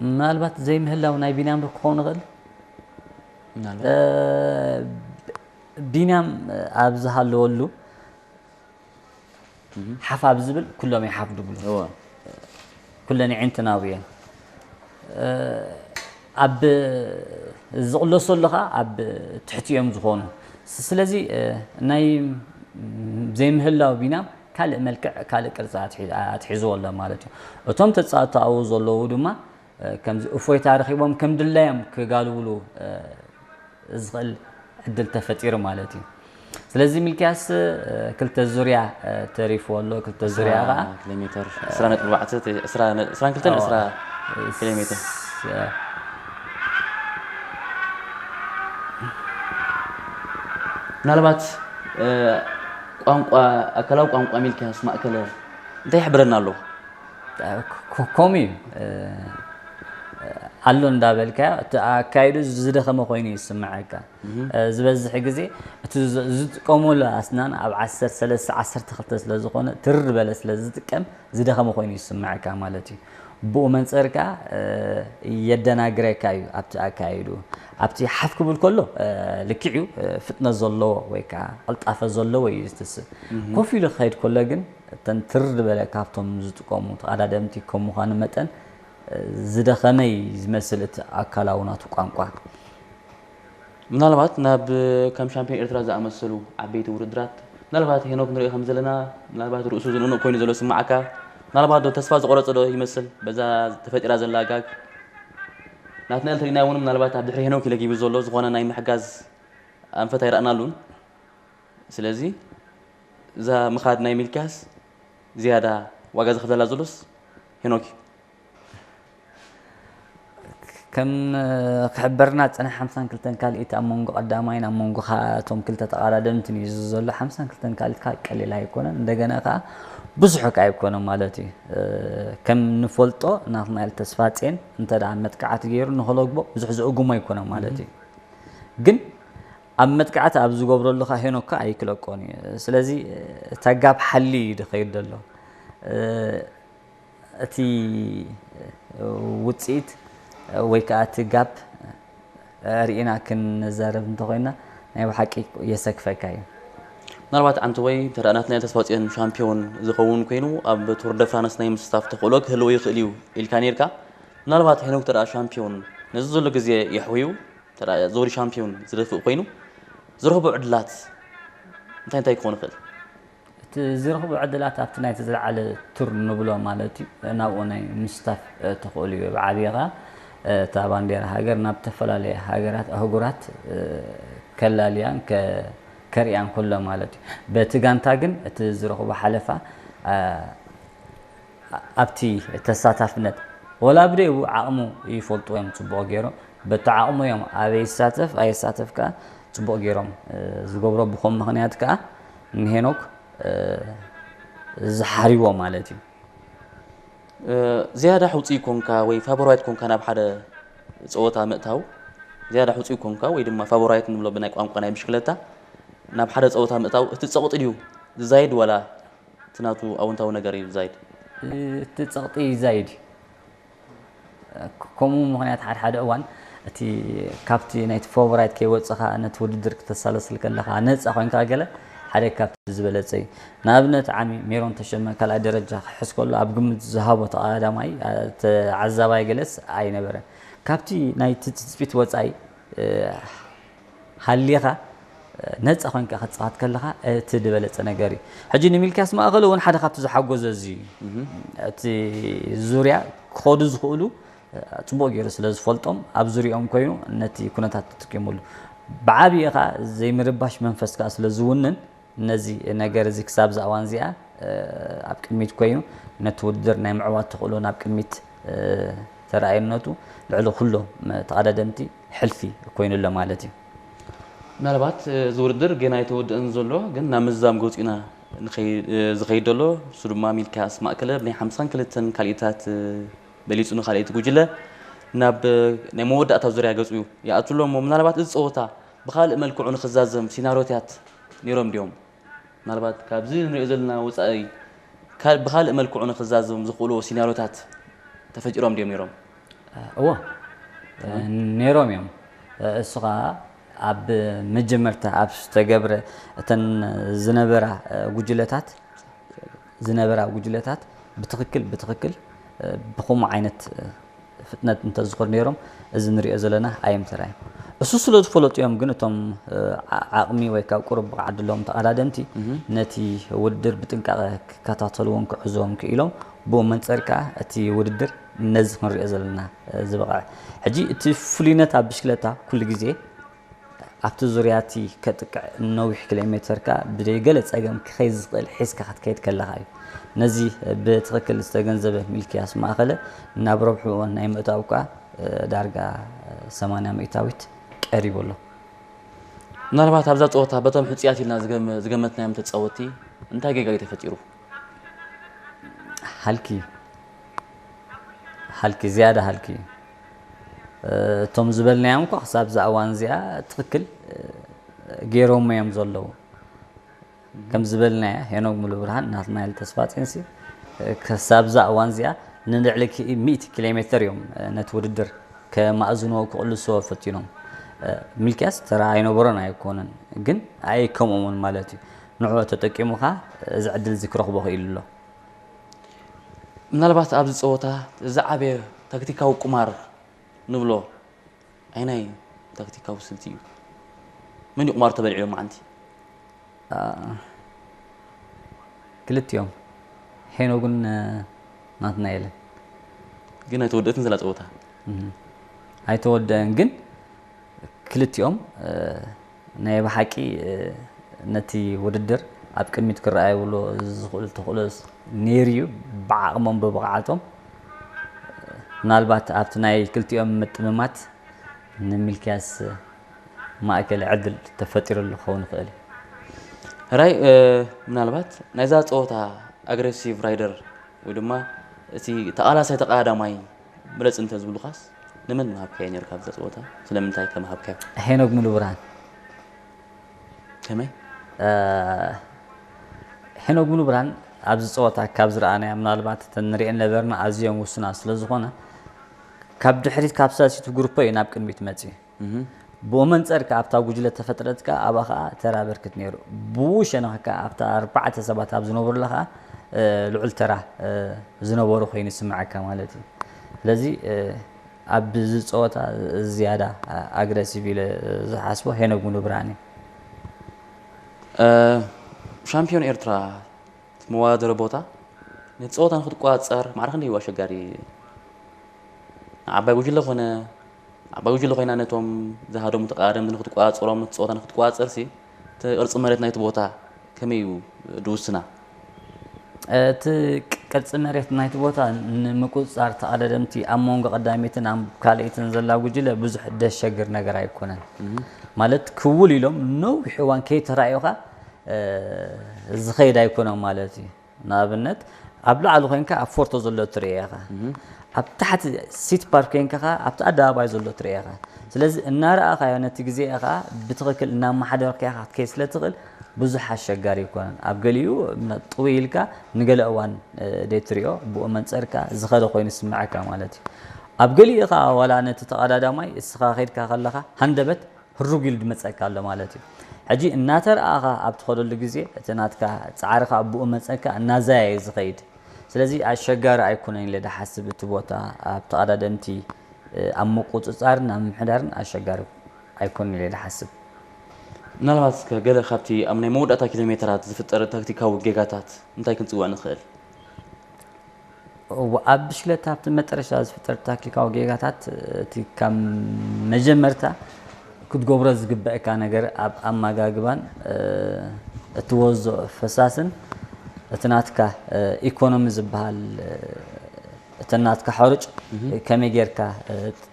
ምናልባት ዘይምህላው ናይ ቢንያም ዶ ክኸውን ይኽእል ቢንያም ኣብ ዝሃለወሉ ሓፍ ኣብ ዝብል ኩሎም ይሓፍ ድብሉ ኩለን ይዕንትናው እየን ኣብ ዝቕለሶ ኣለኻ ኣብ ትሕቲ እዮም ዝኾኑ ስለዚ ናይ ዘይምህላው ቢና ካልእ መልክዕ ካልእ ቅርፂ ኣትሒዝዎ ኣሎ ማለት እዩ እቶም ተፃወቲ ኣብኡ ዘለዉ ድማ ከምዚ እፎይታ ረኺቦም ከም ድላዮም ክጋልብሉ ዝኽእል ዕድል ተፈጢሩ ማለት እዩ። ስለዚ ሚልክያስ ክልተ ዙርያ ተሪፍዎ ኣሎ። ክልተ ዙርያ ከዓ ኪሎ ሜትር ዕስራ ነጥቢ ኣርባዕተ፣ ዕስራ፣ ዕስራን ክልተን ዕስራ ኪሎ ሜትር። ምናልባት ቋንቋ ኣካላዊ ቋንቋ ሚልክያስ ማእከለ እንታይ ይሕብረና ኣሎ? ከምኡ እዩ። ኣሎ እንዳበልካ እቲ ኣካይዱ ዝደኸመ ኮይኑ ይስምዐካ። እ፣ ዝበዝሕ ግዜ እቲ ዝ-፣ ዝጥቀሙሉ ኣስናን ኣብ ዓሰርተ ሰለስተ ዓሰርተ ክልተ ስለ ዝኾነ፣ ትርር በለ ስለ ዝጥቀም ዝደኸመ ኮይኑ ይስምዐካ ማለት እዩ። ብኡ መንጸር ከኣ፣ እ፣ የደናግረካ እዩ ኣብቲ ኣካይዱ። ኣብቲ ሓፍ ክብል ከሎ፣ እ፣ ልክዕ እዩ፣ እ፣ ፍጥነት ዘለዎ ወይ ከኣ ቅልጣፈ ዘለዎ እዩ ዝትስእ። ኮፍ ኢሉ ክኸይድ ከሎ ግን እተን ትርር በለ ካብቶም ዝጥቀሙ ተቐዳደምቲ ከም ምዃኑ መጠን፣ እ፣ ዝደኸመ እዩ ዝመስል እቲ ኣካላዊ ናቱ ቋንቋ። ምናልባት ናብ ከም ሻምፒዮን ኤርትራ ዝኣመሰሉ ዓበይቲ ውድድራት፣ ምናልባት ሄኖክ ንሪኦ ከም ዘለና፣ ምናልባት ርእሱ ዝንእንቕ ኮይኑ ዘሎ ይስምዓካ። ምናልባት ዶ ተስፋ ዝቆረጸ ዶ ይመስል በዛ ተፈጢራ ዘላ ጋግ? ናትናኤል ተሪና እውን ምናልባት ኣብ ድሕሪ ሄኖክ እዩ ለጊቡ ዘሎ፣ ዝኾነ ናይ ምሕጋዝ ኣንፈት ኣይረኣናሉን። ስለዚ እዛ ምኻድ ናይ ሚልክያስ ዝያዳ ዋጋ ዝኸፍለላ ዘሎስ ሄኖክ እዩ። ከም፣ እ፣ ክሕበርና ዝጸንሐ ሓምሳን ክልተን ካልኢት ኣብ መንጎ ቀዳማይን ኣብ መንጎ ከኣ እቶም ክልተ ተቐዳደምትን እዩ ዘሎ። ሓምሳን ክልተን ካልኢት ከኣ ቀሊል ኣይኮነን። እንደገና ከኣ ብዙሕ ከኣ ኣይኮነን ማለት እዩ። እ፣ ከም ንፈልጦ ናትናኤል ተስፋጼን እንተ ደኣ መጥቃዕቲ ገይሩ ንኸለግቦ ብዙሕ ዝእጉሞ ኣይኮነን ማለት እዩ። ግን ኣብ መጥቃዕቲ ኣብ ዝገብረሉ ከኣ ሄኖክ ከኣ ኣይክለቆን እዩ። ስለዚ እታ ጋብ ሓሊ እዩ ዝኸይድ ዘሎ። እ፣ እቲ ውጽኢት ወይ ከኣ እቲ ጋፕ ርኢና ክንዛረብ እንተኾይና ናይ ብሓቂ የሰክፈካ እዩ። ምናልባት ዓንተቦይ፣ እንተ ደኣ ናትናኤል ተስፋጽዮን ሻምፒዮን ዝኸውን ኮይኑ፣ ኣብ ቱር ደ ፍራንስ ናይ ምስታፍ ተኽእሎ ክህልዎ ይኽእል እዩ ኢልካ ኔርካ። ምናልባት ሄኖክ እንተ ደኣ ሻምፒዮን ነዚ ዘሎ ግዜ የሕውዩ፣ እንተ ደኣ ዞሪ ሻምፒዮን ዝደፍእ ኮይኑ፣ ዝረኽቦ ዕድላት እንታይ እንታይ ክኾን ይኽእል? እቲ ዝረኽቦ ዕድላት ኣብቲ ናይቲ ዝለዓለ ቱር ንብሎ ማለት እዩ፣ ናብኡ ናይ ምስታፍ፣ እ፣ ተኽእሎ እዩ። ብዓብዪ ኸኣ፣ እ፣ እታ ባንዴራ ሃገር ናብ ዝተፈላለየ ሃገራት፣ ኣህጉራት፣ እ፣ ከላልያን ከ-፣ ከርእያን ከሎ ማለት እዩ። በቲ ጋንታ ግን እቲ ዝረኽቦ ሓለፋ፣ እ፣ ኣብቲ ተሳታፍነት ወላ ብደይቡ ዓቕሙ ይፈልጥዎ እዮም ጽቡቕ ገይሮም። በቲ ዓቕሙ እዮም ኣበይ ይሳተፍ ኣይሳተፍ ከኣ ጽቡቕ ገይሮም፣ እ፣ ዝገብሮ። ብኸም ምኽንያት ከኣ ንሄኖክ፣ እ፣ ዝሓርዎ ማለት እዩ። እ፣ ዝያዳ ሕውጽይ ኮንካ ወይ ፋቮራይት ኮንካ ናብ ሓደ ጸወታ ምእታው፣ ዝያዳ ሕውጽይ ኮንካ ወይ ድማ ፋቮራይት ንብሎ ብናይ ቋንቋ ናይ ብሽክለታ ናብ ሓደ ጸወታ ምእታው እቲ ጸቕጢ ድዩ ዝዛይድ ዋላ እቲ ናቱ ኣወንታዊ ነገር እዩ ዝዛይድ? እቲ ጸቕጢ ይዛይድ እዩ። ከምኡ ምኽንያት ሓደ ሓደ እዋን እቲ ካብቲ ናይቲ ፎቨራይት ከይወጽኻ ነቲ ውድድር ክተሳለስል ከለኻ ነጻ ኮይንካ ገለ ሓደ ካብቲ ዝበለጸ እዩ። ንኣብነት ዓሚ ሜሮን ተሸመ ካልኣይ ደረጃ ክሕዝ ከሎ ኣብ ግምት ዝሃቦ ተቐዳዳማይ፣ አ፣ ተዓዛባይ ገለስ ኣይነበረን። ካብቲ ናይቲ ትጽቢት ወጻኢ፣ እ፣ ሃሊኻ፣ እ፣ ነጻ ኮይንካ ክትጻወት ከለኻ እቲ ዝበለጸ ነገር እዩ። ሕጂ ንሚልክያስ ማእከሉ እውን ሓደ ካብቲ ዝሓጎዘ እዚ እዩ። እቲ ዙርያ ክኸዱ ዝኽእሉ፣ እ፣ ጽቡቕ ገይሩ ስለ ዝፈልጦም ኣብ ዙርያኦም ኮይኑ ነቲ ኩነታት ተጠቂሙሉ። ብዓብዪ ኸኣ ዘይምርባሽ መንፈስ ከኣ ስለ ዝውንን ነዚ ነገር እዚ ክሳብ እዛ እዋን እዚኣ፣ እ፣ ኣብ ቅድሚት ኮይኑ ነቲ ውድድር ናይ ምዕዋት ተኽእሎ ናብ ቅድሚት፣ እ፣ ተራእየነቱ ልዕሊ ኩሎም ተቐዳደምቲ ሕልፊ ኮይኑ ኣሎ ማለት እዩ። ምናልባት፣ እ፣ እዚ ውድድር ገና ኣይተወድአን ዘሎ፣ ግን ናብ ምዝዛም ገጹ ኢና ንኸይ-፣ እ፣ ዝኸይድ ዘሎ። እሱ ድማ ሚልክያስ ማእከለ ብናይ ሓምሳን ክልተን ካልኢታት፣ እ፣ በሊጹ ንኻልኣይቲ ጉጅለ ናብ፣ እ፣ ናይ መወዳእታ ዙርያ ገጹ ይኣቱ ኣሎ። እሞ ምናልባት እዚ ጸወታ ብኻልእ መልክዑ ንኽዛዘም ሲናሪዮታት ነይሮም ድዮም? ምናልባት ካብዚ ንሪኦ ዘለና ወጻኢ ካል-፣ ብኻልእ መልክዑ ንኽዛዘም ዝኽእሉ ሲናሪዮታት ተፈጢሮም ድዮም ነይሮም? እወ፣ ነይሮም እዮም። እሱ ኸኣ ኣብ መጀመርታ ኣብ ዝተገብረ እተን ዝነበራ ጉጅለታት፣ ዝነበራ ጉጅለታት ብትኽክል፣ ብትኽክል ብኸምኡ ዓይነት ፍጥነት እንተዝኸዱ ነይሮም፣ እዚ ንሪኦ ዘለና ኣይምተራእየን። እሱ ስለ ዝፈለጡ እዮም ግን እቶም፣ እ፣ ዓ-፣ ዓቕሚ ወይ ካብ ቁሩብ ብቕዓት ዘለዎም ተቐዳደምቲ እህ። ነቲ ውድድር ብጥንቃቐ ክከታተልዎን ክዕዝዎን ክኢሎም፣ ብኡ መንጸር ከኣ እቲ ውድድር ነዚ ክንሪኦ ዘለና፣ እ፣ ዝበቕዐ። ሕጂ እቲ ፍሉይነት ኣብ ብሽክለታ ኩሉ ግዜ ኣብቲ ዙርያ እቲ ከጥቅዕ ነዊሕ ኪሎ ሜተር ከኣ ብደይ ገለ ጸገም ክኸይድ ዝኽእል ሒዝካ ክትከይድ ከለኻ እዩ። ነዚ ብትኽክል ዝተገንዘበ ሚልክያስ ማእከለ ናብ ረብሕኡ ናይ ምእታው ከኣ ዳርጋ ሰማንያ ሚእታዊት ቀሪቡ ኣሎ። ምናልባት ኣብዛ ጸወታ በቶም ሕጹያት ኢልና ዝገመ-፣ ዝገመትናዮም ተጻወትቲ እንታይ ጌጋ እዩ ተፈጢሩ? ሃልኪ፣ ሃልኪ፣ ዝያዳ ሃልኪ። እቶም ዝበልናዮም እኳ ክሳብ እዛ እዋን እዚኣ ትኽክል ገይሮሞ እዮም ዘለዉ። ከም ዝበልናዮ ሄኖክ ሙሉብርሃን ናትናኤል ተስፋጽዮንሲ ክሳብ እዛ እዋን እዚኣ ንልዕሊ ሚእቲ ኪሎ ሜትር እዮም ነቲ ውድድር ከማእዝንዎ ክቕልስዎ ፈቲኖም። ሚልክያስ ተራ ኣይነበሮን ኣይኮነን፣ ግን ኣይከምኡን ማለት እዩ። ንዕኡ ተጠቂሙ ኸኣ እዚ ዕድል እዚ ክረኽቦ ክኢሉ ኣሎ። ምናልባት ኣብዚ ፀወታ ዝዓበየ ታክቲካዊ ቁማር ንብሎ ኣይናይ ታክቲካዊ ስልቲ እዩ? መን እዩ ቁማር ተበሊዑ ሎማዓንቲ? ክልቲኦም ናትናኤልን ግን ኣይተወደእትን ዘላ ፀወታ። ኣይተወደአን፣ ግን ክልቲኦም ናይ ብሓቂ ነቲ ውድድር ኣብ ቅድሚት ክረኣይብሉ ዝኽእሉ ተኽእሎስ ነይሩ እዩ። ብዓቕሞም ብብቕዓቶም ምናልባት ኣብቲ ናይ ክልቲኦም ምጥምማት ንሚልክያስ ማእከል ዕድል ተፈጢሩሉ ክኸውን ይኽእል እዩ። ሕራይ ምናልባት ናይዛ ፀወታ ኣግሬሲቭ ራይደር ወይ ድማ እቲ ተቓላሳይ ተቓዳማይ ምረፅ እንተዝብሉኻስ ንመን ምሃብካዮ ነይሩ ካብዛ ፀወታ? ስለምንታይ ከ ምሃብካዮ? ሄኖክ ሙሉብርሃን። ከመይ? ሄኖክ ሙሉብርሃን ኣብዚ ፀወታ ካብ ዝረኣናያ ምናልባት እተን ንሪኤን ነበርና ኣዝየን ውሱናት ስለዝኾና ካብ ድሕሪት ካብ ሳልሲቱ ግሩፖ እዩ ናብ ቅድሚት መፅዩ። ብኡ መንፀር ከኣ ኣብታ ጉጅለ ተፈጥረት ከኣ ኣብኣ ከኣ ተራ በርክት ነይሩ። ብኡ ሸነኽ ከኣ ኣብታ ኣርባዕተ ሰባት ኣብ ዝነበሩላ ከኣ ልዑል ተራ ዝነበሩ ኮይኑ ይስምዓካ ማለት እዩ። ስለዚ ኣብዚ ፀወታ ዝያዳ ኣግረሲቭ ኢለ ዝሓስቦ ሄኖክ ሙሉብርሃን እዩ። ሻምፒዮን ኤርትራ እቲ መወዳደሪ ቦታ ነቲ ፀወታ ንክትቆፃፀር ማዕረ ክንደይ እዩ ኣሸጋሪ? ንዓባይ ጉጅለ ኮነ ዓባይ ጉጅለ ኮይና ነቶም ዝሃደሙ ተቃደምቲ ንክትቆፃፀሮም ነቲ ፀወታ ንክትቆፃፀር ሲ እቲ ቅርፂ መሬት ናይቲ ቦታ ከመይ እዩ ድውስና? እቲ ቅርፂ መሬት ናይቲ ቦታ ንምቁፅፃር ተቐዳደምቲ ኣብ መንጎ ቀዳሚትን ኣብ ካልኣይትን ዘላ ጉጅለ ብዙሕ ደሸግር ነገር ኣይኮነን። ማለት ክውል ኢሎም ነዊሕ እዋን ከይተራእዩኻ ዝኸይድ ኣይኮነን ማለት እዩ። ንኣብነት ኣብ ላዕሊ ኮይንካ ኣብ ፎርቶ ዘሎ ትርኢ ኢኻ። ኣብ ታሕቲ ሲቲ ፓርክ ኮይንካ ከኣ ኣብቲ ኣደባባይ ዘሎ ትርኢ ኢኻ። ስለዚ እናረኣኻዮ ነቲ ግዜ ኢኻ ብትኽክል እናመሓደርካዮ ክትከይድ ስለ ትኽእል ብዙሕ ኣሸጋሪ ኣይኮነን። ኣብ ገሊኡ ጥውይ ኢልካ ንገለ እዋን ደይትሪኦ ብኡ መንጸርካ ዝኸደ ኮይኑ ዝስምዓካ ማለት እዩ። ኣብ ገሊኡ ኸኣ ዋላ ነቲ ተቐዳዳማይ እስኻ ከይድካ ከለኻ ሃንደበት ህሩግ ኢሉ ድመፀካ ኣሎ ማለት እዩ። ሕጂ እናተረኣኻ ኣብ ትኸደሉ ግዜ እቲ ናትካ ፃዕሪ ከዓ ብኡ መፀካ እናዛየ እዩ ዝኸይድ። ስለዚ ኣሸጋሪ ኣይኮነን ኢለ ድሓስብ እቲ ቦታ ኣብ ተቐዳደምቲ ኣብ ምቁፅፃርን ኣብ ምምሕዳርን ኣሸጋሪ ኣይኮነን ኢለ ድሓስብ። ምናልባት እስከ ገለ ካብቲ ኣብ ናይ መወዳእታ ኪሎ ሜትራት ዝፍጠር ታክቲካዊ ጌጋታት እንታይ ክንፅውዕ ንኽእል? ኣብ ብሽክለታ ኣብቲ መጠረሻ ዝፍጠር ታክቲካዊ ጌጋታት እቲ ካብ መጀመርታ ክትገብሮ ዝግበእካ ነገር ኣብ ኣመጋግባን እቲ ወዞ ፈሳስን እቲ ናትካ ኢኮኖሚ ዝበሃል እቲ ናትካ ሕሩጭ ከመይ ጌርካ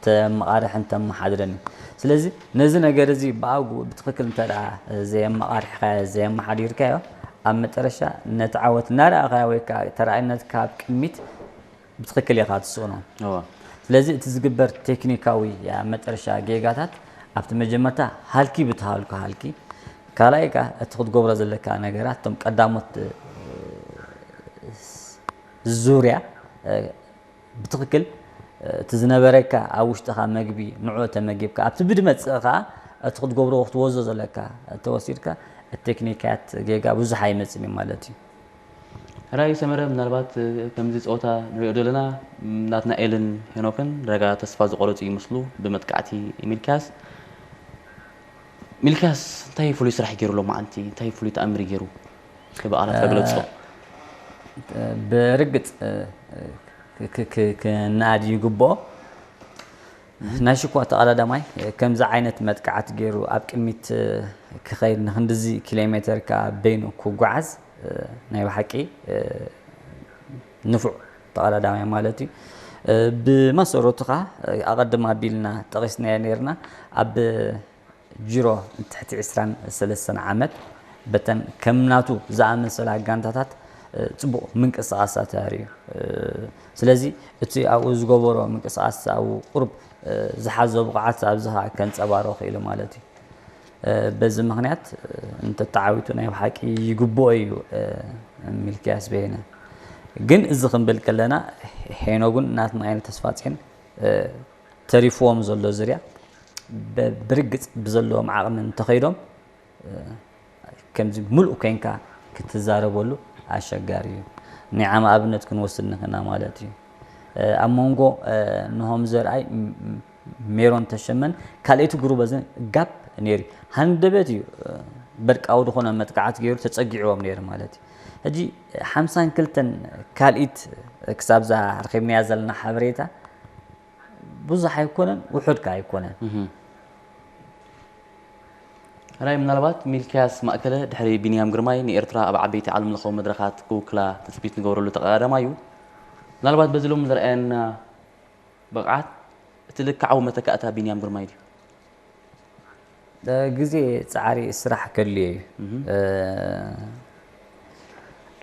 ተመቓርሕን ተመሓድርን እዩ። ስለዚ ነዚ ነገር እዚ ብኣግኡ ብትኽክል እንተ ደኣ ዘየመቓርሕካዮ ዘየመሓዲርካዮ ኣብ መጠረሻ ነቲ ዓወት እናረኣኻዮ ወይ ከዓ ተራኣይነትካ ኣብ ቅድሚት ብትኽክል ኢኻ ትስእኖ። ስለዚ እቲ ዝግበር ቴክኒካዊ ኣብ መጠረሻ ጌጋታት ኣብቲ መጀመርታ ሃልኪ ብትሃልኩ ሃልኪ ካልኣይ ከኣ እቲ ክትገብሮ ዘለካ ነገራት እቶም ቀዳሞት ዙርያ ብትኽክል እቲ ዝነበረካ ኣብ ውሽጥኻ መግቢ ንዑ ተመጊብካ ኣብቲ ብድመፅእ ከኣ እቲ ክትገብሮ ክትወዞ ዘለካ ተወሲድካ እቲ ቴክኒካት ጌጋ ብዙሕ ኣይመፅን እዩ ማለት እዩ። ራእይ ሰመረ ምናልባት ከምዚ ፀወታ ንሪኦ ዘለና ናትናኤልን ሄኖክን ረጋ ተስፋ ዝቆረፁ ይመስሉ ብመጥቃዕቲ ሚልክያስ። ሚልክያስ እንታይ ፍሉይ ስራሕ ገይሩ ሎማዓንቲ እንታይ ፍሉይ ተኣምር ገይሩ? ብኣላትካ ግለፆ። ብርግፅ ክነኣድ ይግብኦ። ናይ ሽኳ ተቐዳዳማይ ከምዚ ዓይነት መጥቃዕቲ ገይሩ ኣብ ቅድሚት ክኸይድ ንክንድዚ ኪሎ ሜተር ከኣ በይኑ ክጓዓዝ ናይ ብሓቂ ንፉዕ ተቐዳዳማይ ማለት እዩ። ብመሰረቱ ከኣ ኣቐድም ኣቢልና ጠቒስናዮ ነይርና ኣብ ጅሮ ትሕቲ ዕስራን ሰለስተን ዓመት በተን ከም ናቱ ዝኣመሰላ ጋንታታት ጽቡቕ ምንቅስቓሳት ኣርእዩ። ስለዚ እቲ ኣብኡ ዝገበሮ ምንቅስቓስ ኣብኡ ቁሩብ ዝሓዞ ብቕዓት ኣብዚ ኸኣ ከንጸባርቖ ክኢሉ ማለት እዩ። በዚ ምኽንያት እንተተዓዊቱ ናይ ብሓቂ ይግብኦ እዩ ሚልክያስ በየነ። ግን እዚ ክንብል ከለና ሄኖግን ናትናኤል ተስፋጽዮን ተሪፍዎም ዘሎ ዝርያ ብርግጽ ብዘለዎም ዓቕሚ እንተኸይዶም ከምዚ ምሉእ ኮይንካ ክትዛረበሉ ኣሸጋሪ እዩ። ናይ ዓማ ኣብነት ክንወስድ ንኽእልና ማለት እዩ። ኣብ መንጎ ንሆም ዘርኣይ ሜሮን ተሸመን ካልኣይቲ ግሩበዝን ጋፕ ነይሩ። ሃንደበት እዩ በርቃዊ ዝኾነ መጥቃዕት ገይሩ ተጸጊዕዎም ነይሩ ማለት እዩ። ሕጂ ሓምሳን ክልተን ካልኢት ክሳብዛ ረኺብናያ ዘለና ሓበሬታ ብዙሕ ኣይኮነን፣ ውሑድ ከኣ ኣይኮነን። ራይ ምናልባት ሚልክያስ ማእከለ ድሕሪ ቢንያም ግርማይ ንኤርትራ ኣብ ዓበይቲ ዓለም ለኸዊ መድረኻት ክውክላ ትጽቢት ንገብረሉ ተቐዳዳማይ እዩ። ምናልባት በዚ ሎም ዘርኣየና ብቕዓት እቲ ልክዓዊ መተካእታ ቢንያም ግርማይ ድዩ? ግዜ ፃዕሪ ስራሕ ከድልዮ እዩ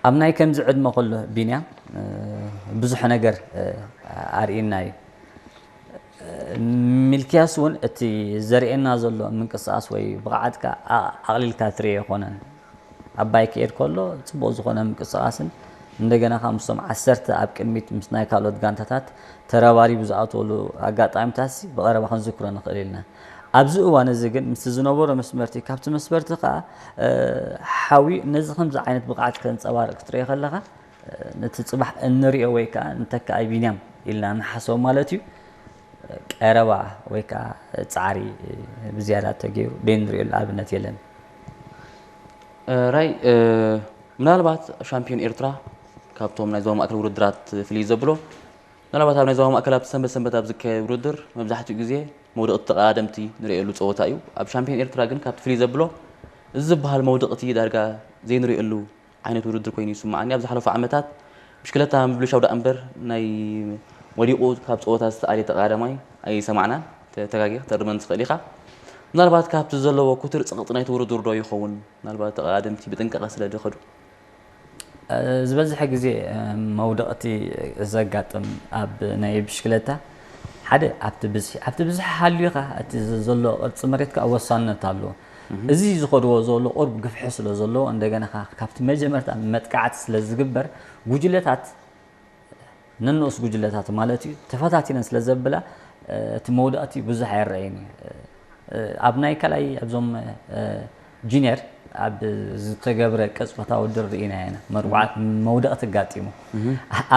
ኣብ ናይ ከምዚ ዕድመ ከሎ ቢንያም ብዙሕ ነገር ኣርእና እዩ ሚልክያስ እውን እቲ ዘርእየና ዘሎ ምንቅስቃስ ወይ ብቕዓትካ ኣቕሊልካ ትርዮ ኣይኮነን ኣባይ ክኤድ ከሎ ፅቡቕ ዝኾነ ምንቅስቃስን እንደገና ከዓ ምስቶም ዓሰርተ ኣብ ቅድሚት ምስ ናይ ካልኦት ጋንታታት ተረባሪቡ ዝኣተወሉ ኣጋጣሚታት ብቐረባ ክንዝክሮ ንኽእል ኢልና ኣብዚ እዋን እዚ ግን ምስቲ ዝነበሮ መስመርቲ ካብቲ መስመርቲ ከዓ ሓዊ ነዚ ከምዚ ዓይነት ብቕዓት ከንፀባርቕ ክትሪኦ ከለኻ ነቲ ፅባሕ እንሪኦ ወይ ከዓ ንተካኣይ ቢንያም ኢልና ንሓስቦ ማለት እዩ ቀረባ ወይ ከዓ ፃዕሪ ብዝያዳ ተገይሩ ደይንሪኦሉ ኣብነት የለን ራይ ምናልባት ሻምፒዮን ኤርትራ ካብቶም ናይ ዞባ ማእከል ውድድራት ፍልይ ዘብሎ ምናልባት ኣብ ናይ ዞባ ማእከል ኣብቲ ሰንበት ሰንበት ኣብ ዝካየድ ውድድር መብዛሕትኡ ግዜ መውደቕቲ ተቐዳደምቲ ንርእየሉ ፀወታ እዩ ኣብ ሻምፒዮን ኤርትራ ግን ካብቲ ፍልይ ዘብሎ እዚ ዝበሃል መውደቕቲ ዳርጋ ዘይንርእየሉ ዓይነት ውድድር ኮይኑ ይስምዓኒ ኣብ ዝሓለፉ ዓመታት ብሽክለታ ምብልሻው ደኣ እምበር ናይ ወዲቑ ካብ ፀወታ ዝተኣልየ ተቐዳዳማይ ኣይሰማዕናን ተጋጊ ክትእርመን ትኽእል ኢኻ ምናልባት ካብቲ ዘለዎ ኩትር ፀቕጢ ናይቲ ውድድር ዶ ይኸውን ምናልባት ተቐዳደምቲ ብጥንቃቐ ስለ ዝኸዱ ዝበዝሐ ግዜ መውደቕቲ ዘጋጥም ኣብ ናይ ብሽክለታ ሓደ ኣብቲ ብዝሒ ኣብቲ ብዝሒ ሃልዩኻ እቲ ዘሎ ቅርፂ መሬት ከዓ ወሳንነት ኣለዎ እዚ ዝኸድዎ ዘሎ ቁርብ ግፍሒ ስለ ዘለዎ እንደገና ካብቲ መጀመርታ መጥቃዕቲ ስለ ዝግበር ጉጅለታት ነንኡስ ጉጅለታት ማለት እዩ ተፈታቲነን ስለ ዘብላ እቲ መውዳእቲ ብዙሕ ኣይረኣይን እዩ ኣብ ናይ ካልኣይ ኣብዞም ጂኒየር ኣብ ዝተገብረ ቅፅበታዊ ድር ርኢና ኢና መርቋት መውደቕቲ ኣጋጢሙ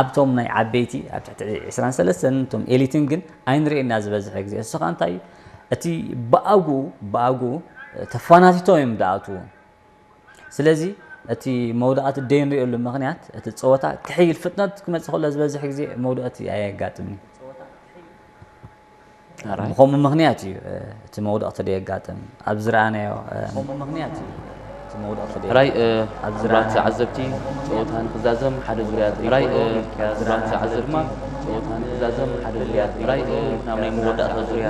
ኣብቶም ናይ ዓበይቲ ኣብ ትሕቲ 23 እቶም ኤሊትን ግን ኣይንርእና ዝበዝሐ ግዜ እሱ ከዓ እንታይ እቲ ብኣጉ ብኣጉ ተፋናቲቶም እዮም ዝኣትዉ ስለዚ እቲ መውዳእቲ ደይንሪእሉ ምኽንያት እቲ ፀወታ ክሕይል ፍጥነት ክመፅእ ከሎ ዝበዝሕ ግዜ መውዳእቲ ኣየጋጥምን ብኸምኡ ምኽንያት እዩ እቲ መውዳእቲ ደየጋጥም ኣብ ዝረኣናዮ ምኽንያት እዩ እቲ መውዳእቲ ራይ ክቡራት ተዓዘብቲ ፀወታ ንክዛዘም ሓደ ዙርያ ራይ ክቡራት ተዓዘብቲ ፀወታ ንክዛዘም ሓደ ዙርያ ራይ ናብ ናይ መወዳእታ ዙርያ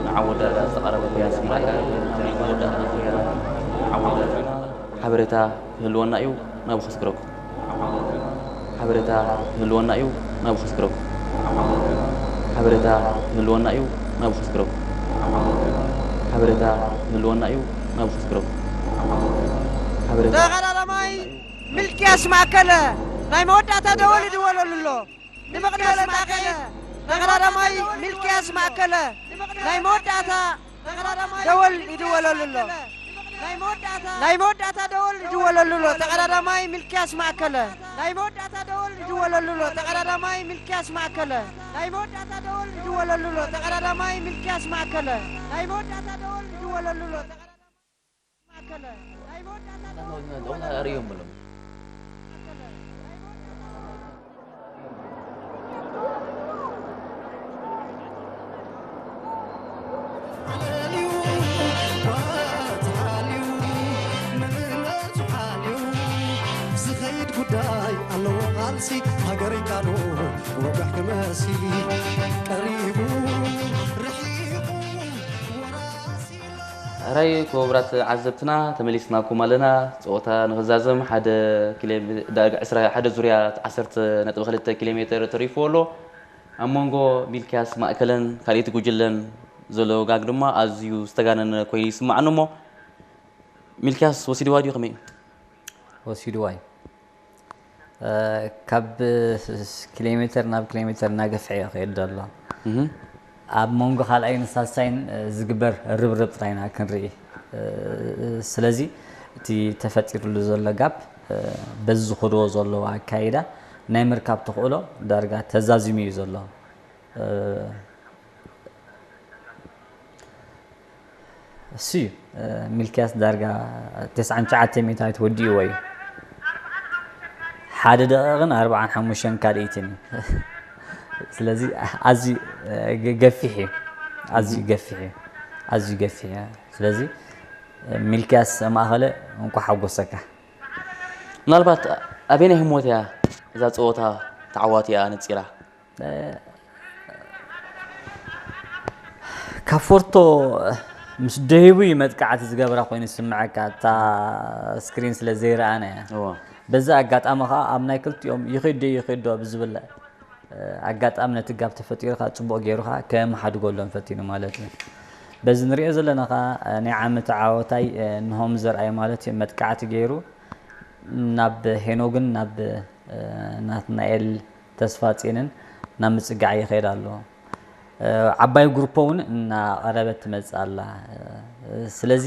ንዓወዳእታ ዝተቐረበ ኮይኑ ስምዓካ ናብ ናይ መወዳእታ ዙርያ ንዓወዳእታ ሓበሬታ ክህልወና እዩ ናብ ክስግረኩም ሓበሬታ ክህልወና እዩ ናብ ክስግረኩም ሓበሬታ ክህልወና እዩ ናብ ክስግረኩም ሓበሬታ ክህልወና እዩ ናብ ክስግረኩም ሓበሬታ ተቐዳዳማይ ሚልክያስ ማእከለ ናይ መወዳእታ ደወል ይድወለሉ ኣሎ ንምቕዳስ ማእከለ ተቐዳዳማይ ሚልክያስ ማእከለ ናይ መወዳእታ ደወል ይድወለሉ ኣሎ ናይ መወዳእታ ደወል ይድወለሉ ኣሎ ተቐዳዳማይ ሚልክያስ ማእከለ ናይ መወዳእታ ደወል ይድወለሉ ኣሎ ተቐዳዳማይ ሚልክያስ ማእከለ ናይ መወዳእታ ደወል ይድወለሉ ኣሎ ተቐዳዳማይ ሚልክያስ ማእከለ ናይ መወዳእታ ደወል ይድወለሉ ኣሎ ተቐዳዳማይ ማእከለ ናይ መወዳእታ ደወል ኣርእዮም ብሎም ዝኸይድ ጉዳይ ኣለዎ ቃልሲ ሃገረይ ቃሉ ወጋሕ ክመሲ ቀሪቡ ርሒቑ ወራሲ ሕራይ ክቡራት ዓዘብትና፣ ተመሊስናኩም ኣለና። ጸወታ ንኽዛዘም ሓደ ኪሎ ሜ-፣ ዳርጋ ዕስራ ሓደ ዙርያ ዓሰርተ ነጥቢ ክልተ ኪሎ ሜተር ተሪፉ ኣሎ። ኣብ መንጎ ሚልክያስ ማእከለን ካልኣይቲ ጉጅለን ዘሎ ጋግ ድማ ኣዝዩ ዝተጋነነ ኮይኑ ይስምዓኒ እሞ፣ ሚልክያስ ወሲድዋ ድዩ ከመይ እዩ? ወሲድዋ እዩ። እ፣ ካብ ኪሎ ሜተር ናብ ኪሎ ሜተር እናገፍሐ እዩ ክኸይድ ዘሎ። ኣብ መንጎ ካልኣይን ሳልሳይን ዝግበር ርብርብ ጥራይ ኢና ክንርኢ። ስለዚ እቲ ተፈጢሩሉ ዘሎ ጋፕ በዚ ዝኸድዎ ዘለዉ ኣካይዳ ናይ ምርካብ ተኽእሎ ዳርጋ ተዛዚሙ እዩ ዘሎ። እሱ እዩ። ሚልክያስ ዳርጋ ተስዓን ትሽዓተ ሚእታዊት ወዲእዎ እዩ። ሓደ ደቂቕን ኣርብዓን ሓሙሽተን ካልኢትን እዩ። ስለዚ ኣዝዩ ገፊሕ እዩ። ኣዝዩ ገፊሕ እዩ። ኣዝዩ ገፊሕ እዩ። ስለዚ ሚልክያስ ማእኸለ እንኳ ሓጎሰካ። ምናልባት ኣበየናይ ህሞት እያ እዛ ፀወታ ተዓዋቲኣ ነፂራ? ካፎርቶ ምስ ደሂቡ እዩ መጥቃዕቲ ዝገብራ ኮይኑ ዝስምዐካ፣ እታ ስክሪን ስለ ዘይረኣናያ። በዚ ኣጋጣሚ ከዓ ኣብ ናይ ክልቲኦም ይኸይድ ዶ ይኸይድ ዶ ብዝብል ኣጋጣሚ ነቲ ጋብ ተፈጢሩ ከዓ ፅቡቕ ገይሩ ከዓ ከመሓድገሎም ፈቲኑ ማለት እዩ። በዚ ንሪኦ ዘለና ከዓ ናይ ዓመት ዓወታይ ንሆም ዘርኣይ ማለት እዩ መጥቃዕቲ ገይሩ ናብ ሄኖግን ናብ ናትናኤል ተስፋጼንን ናብ ምጽጋዕ ይኸይድ ኣሎ። ዓባይ ግሩፖ እውን እናቐረበት ትመጽእ ኣላ። ስለዚ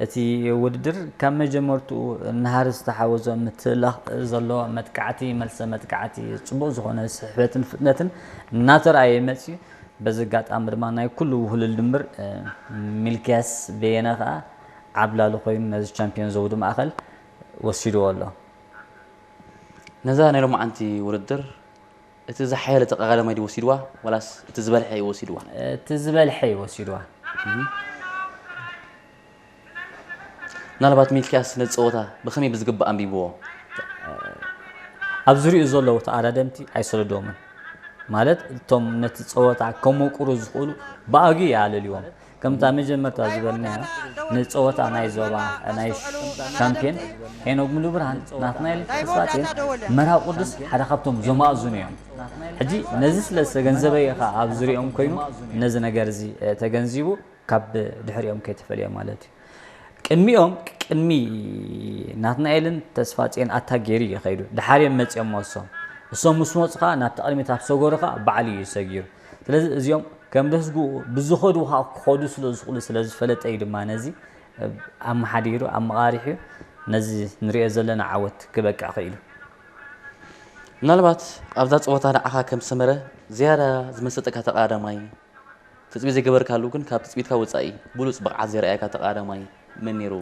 እቲ ውድድር ካብ መጀመርትኡ እናሃር ዝተሓወዞ ምትላኽ ዘሎ መጥቃዕቲ፣ መልሰ መጥቃዕቲ፣ ጽቡቕ ዝኾነ ስሕበትን ፍጥነትን እናተረኣየ መጽዩ። በዚ ኣጋጣሚ ድማ ናይ ኩሉ ውህሉል ድምር ሚልክያስ በየነ ከኣ ዓብላሊ ኮይኑ ነዚ ቻምፒዮን ዘውዲ ማእኸል ወሲድዎ ኣሎ። ነዛ ናይ ሎማዓንቲ ውድድር እቲ ዝሓየለ ተቐዳዳማይ ድዩ ወሲድዋ ዋላስ እቲ ዝበልሐ እዩ ወሲድዋ? እቲ ዝበልሐ እዩ ወሲድዋ። ምናልባት ሚልክያስ ነዚ ፀወታ ብኸመይ ብዝግባእ ኣንቢብዎ? ኣብ ዙሪኡ ዘለዉ ተቐዳደምቲ ኣይሰለዶምን። ማለት እቶም ነቲ ፀወታ ከመቁሩ ዝኽእሉ ብኣግኡ ይኣለልዎም። ከምታ መጀመርታ ዝበልናዮ ንፀወታ ናይ ዞባ ናይ ሻምፒዮን ሄኖግ ሙሉብርሃን ናትናኤል ተስፋጼን መርሃዊ ቅዱስ ሓደ ካብቶም ዘማእዝኑ እዮም። ሕጂ ነዚ ስለ ዝተገንዘበ እዩ ኸዓ ኣብ ዙሪኦም ኮይኑ ነዚ ነገር እዚ ተገንዚቡ ካብ ድሕሪኦም ከይተፈልየ ማለት እዩ። ቅድሚኦም ቅድሚ ናትናኤልን ተስፋጼን ኣታክ ገይሩ እዩ ከይዱ። ድሓር እዮም መፂኦም እሶም። እሶም ምስ መፁ ከዓ ናብቲ ቅድሚት ኣብ ሰገሩ ከዓ ባዕሉ እዩ ሰጊሩ። ስለዚ እዚኦም ከም ደስግኡ ብዝኸዱ ከዓ ክኸዱ ስለ ዝኽእሉ ስለ ዝፈለጠ እዩ ድማ ነዚ ኣመሓዲሩ ኣመቓሪሑ ነዚ ንሪኦ ዘለና ዓወት ክበቅዕ ክኢሉ። ምናልባት ኣብዛ ፀወታ ንዓኻ ከም ሰመረ ዝያዳ ዝመሰጠካ ተቐዳዳማይ ትፅቢት ዘይገበርካሉ ግን ካብ ትፅቢትካ ወፃኢ ብሉፅ ብቕዓት ዘርኣየካ ተቐዳዳማይ መን ነይሩ?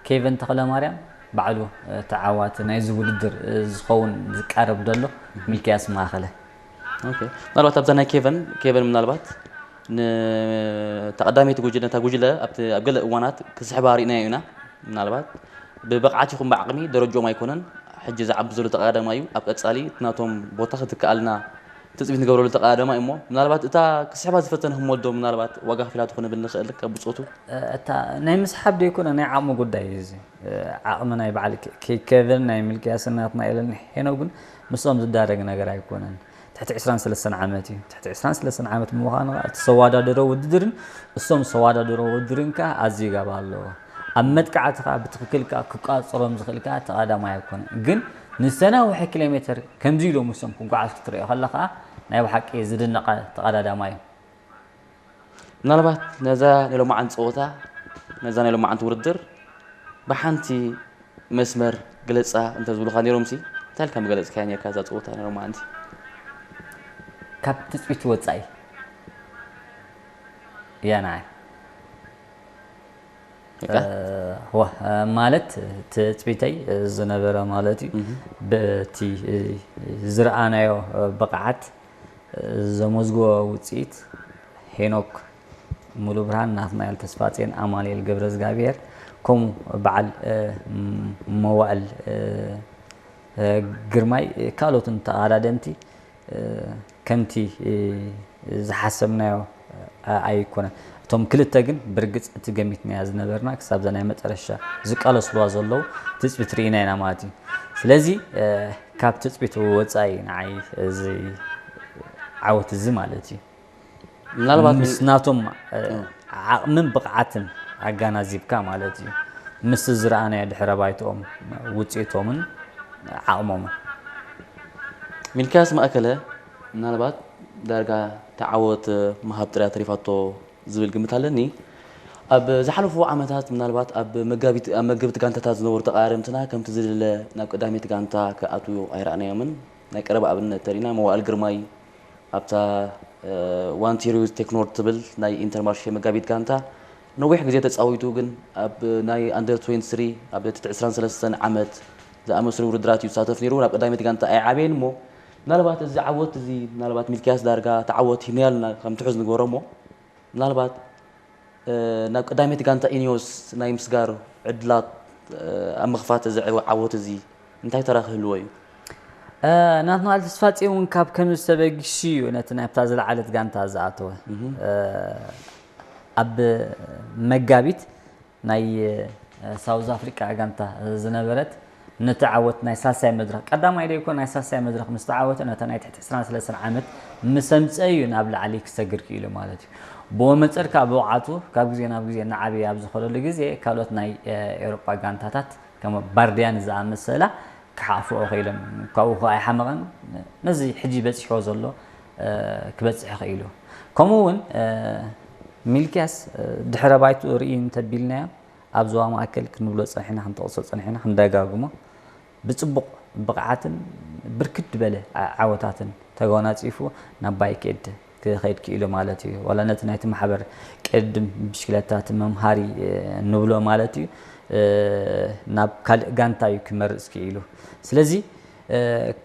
ኬቨን ተኽለማርያም ባዕሉ ተዓዋቲ ናይዚ ውድድር ዝኸውን ዝቃረብ ዘሎ ሚልክያስ ማእኸለ። ምናልባት ኣብዛ ናይ ኬቨን ኬቨን ምናልባት ንተቐዳመይቲ ጉጅለ ነታ ጉጅለ ኣብቲ ኣብ ገለ እዋናት ክስሕባ ርኢናዮ ኢና። ምናልባት ብብቕዓት ይኹን ብዓቕሚ ደረጅኦም ኣይኮነን። ሕጂ ዝዓቢ ዘሎ ተቐዳዳማይ እዩ። ኣብ ቀፃሊ እቲ ናቶም ቦታ ክትከኣልና ትፅቢት ንገብረሉ ተቐዳዳማይ እሞ ምናልባት እታ ክስሕባ ዝፈተነ ህሞት ዶ ምናልባት ዋጋ ከፊላቶ ክንብል ንኽእል ካብ ብፆቱ? እታ ናይ ምስሓብ ደይኮነ ናይ ዓቕሚ ጉዳይ እዩ እዚ። ዓቕሚ ናይ በዓል ኬቨን ናይ ሚልክያስን ናትናኤልን ሄኖግን ምስኦም ዝዳረግ ነገር ኣይኮነን። ትሕቲ ዕስራን ሰለስተን ዓመት እዩ። ትሕቲ ዕስራን ሰለስተን ዓመት ምዃኑ ከዓ እቲ ዘወዳደሮ ውድድርን እሶም ዘወዳደሮ ውድድርን ከዓ ኣዝዩ ጋብ ኣለዎ። ኣብ መጥቃዕቲ ከዓ ብትኽክል ከዓ ክቋፅሮም ዝኽእል ከዓ ተቐዳማይ ኣይኮነን። ግን ንሰናውሒ ኪሎ ሜተር ከምዚ ኢሎም እሶም ክጓዓዝ ክትሪኦ ከለኻ ናይ ብሓቂ ዝድነቐ ተቐዳዳማይ እዩ። ምናልባት ነዛ ናይ ሎማዓንቲ ፀወታ ነዛ ናይ ሎማዓንቲ ውድድር ብሓንቲ መስመር ግለፃ እንተዝብሉኻ ነይሮምሲ እንታይ ኢልካ ምገለፅካያ ነይርካ እዛ ፀወታ ናይ ሎማዓንቲ? ካብ ትፅቢት ወፃኢ እያ ንዓይ። ዋ ማለት ትፅቢተይ ዝነበረ ማለት እዩ። በቲ ዝረኣናዮ ብቕዓት ዘመዝግቦ ውፅኢት ሄኖክ ሙሉብርሃን፣ ናትናኤል ተስፋጼን፣ ኣማኑኤል ገብረዝጋብሄር ከምኡ በዓል መዋእል ግርማይ ካልኦትን ተቐዳደምቲ ከምቲ ዝሓሰብናዮ ኣይኮነን። እቶም ክልተ ግን ብርግጽ እቲ ገሚትናያ ዝነበርና ክሳብ እዛ ናይ መጨረሻ ዝቃለስዋ ዘለዉ ትጽቢት ርኢና ኢና ማለት እዩ። ስለዚ ካብ ትጽቢት ወጻኢ ንዓይ እዚ ዓወት እዚ ማለት እዩ። ምናልባት ምስ ናቶም ዓቕምን ብቕዓትን ኣጋናዚብካ ማለት እዩ። ምስ ዝረኣናዮ ድሕረ ባይትኦም ውፅኢቶምን ዓቕሞምን ሚልክያስ ማእከለ ምናልባት ዳርጋ ተዓወት ምሃብ ጥራይ ተሪፋቶ ዝብል ግምት ኣለኒ። ኣብ ዝሓለፉ ዓመታት ምናልባት ኣብ መጋቢት ኣብ መገብቲ ጋንታታት ዝነበሩ ተቃረምትና ከምቲ ዝድለ ናብ ቀዳሚት ጋንታ ክኣትዉ ኣይረኣናዮምን። ናይ ቀረባ ኣብነት ተሪና መዋእል ግርማይ ኣብታ ዋን ቲሪዩዝ ቴክኖር ትብል ናይ ኢንተርማርሼ መጋቢት ጋንታ ነዊሕ ግዜ ተጻዊቱ፣ ግን ኣብ ናይ ኣንደር ትዌንቲ ስሪ ኣብ ትሕቲ ዕስራን ሰለስተን ዓመት ዝኣመስሉ ውድድራት እዩ ዝሳተፍ ነይሩ። ናብ ቀዳሚት ጋንታ ኣይዓበየን እሞ ምናልባት እዚ ዓወት እዚ ምናልባት ሚልክያስ ዳርጋ ተዓወት ሂብናልና ከም ትሑዝ ንግበሮ እሞ ምናልባት ናብ ቀዳሚት ጋንታ ኢኒዮስ ናይ ምስጋር ዕድላት ኣብ ምኽፋት እዚ ዓወት እዚ እንታይ ተራ ክህልዎ እዩ? ናትናኤል ተስፋጽዮን እውን ካብ ከምዚ ተበጊሱ እዩ ነቲ ናብታ ዝለዓለት ጋንታ ዝኣተወ። ኣብ መጋቢት ናይ ሳውዝ ኣፍሪቃ ጋንታ ዝነበረት ነቲ ዓወት ናይ ሳልሳይ መድረኽ ቀዳማይ ዶ ይኮን ናይ ሳልሳይ መድረኽ ምስ ተዓወተ ነታ ናይ ትሕቲ ዕስራን ሰለስተን ዓመት ምስ ኣምፀ እዩ ናብ ላዕሊ ክሰግር ክኢሉ ማለት እዩ። ብኡ መንፅር ከዓ ብቕዓቱ ካብ ግዜ ናብ ግዜ እናዓበየ ኣብ ዝኸደሉ ግዜ ካልኦት ናይ ኤውሮጳ ጋንታታት ከም ባርዲያን ዝኣመሰላ ክሓፍኦ ክኢሎም ካብኡ ከዓ ኣይሓመቐን ነዚ ሕጂ በፂሕዎ ዘሎ ክበፅሕ ክኢሉ። ከምኡ እውን ሚልክያስ ድሕረ ባይትኡ ርኢ እንተቢልናዮ ኣብ ዞባ ማእከል ክንብሎ ጸኒሕና ክንጠቕሶ ጸኒሕና ክንደጋግሞ ብጽቡቕ ብቕዓትን ብርክት ዝበለ ዓወታትን ተጎናጺፉ ናብ ባይክኤድ ክኸይድ ክኢሉ ማለት እዩ። ዋላ ነቲ ናይቲ ማሕበር ቅድም ብሽክለታ እቲ መምሃሪ ንብሎ ማለት እዩ ናብ ካልእ ጋንታ እዩ ክመርጽ ክኢሉ። ስለዚ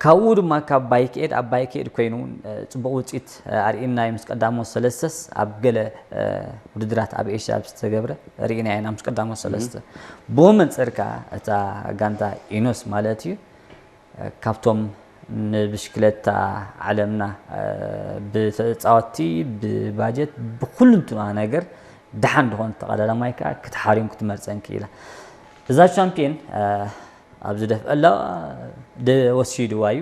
ካብኡ ድማ ካብ ባይክኤድ ኣብ ባይክኤድ ኮይኑ እውን ፅቡቕ ውፅኢት ኣርኢና እዩ ምስ ቀዳሞት ሰለስተስ ኣብ ገለ ውድድራት ኣብ ኤሽያ ኣብ ዝተገብረ ርኢና ኢና ምስ ቀዳሞት ሰለስተ ብኡ መንፅር ከዓ እታ ጋንታ ኢኖስ ማለት እዩ ካብቶም ንብሽክለታ ዓለምና ብተፃወቲ ብባጀት ብኩልንትና ነገር ደሓን ዝኾነ ተቐዳዳማይ ከዓ ክትሓርዮም ክትመርፀን ክኢላ እዛ ቻምፒየን ኣብዚ ደፍአ ኣለዋ ወሲድዋ እዩ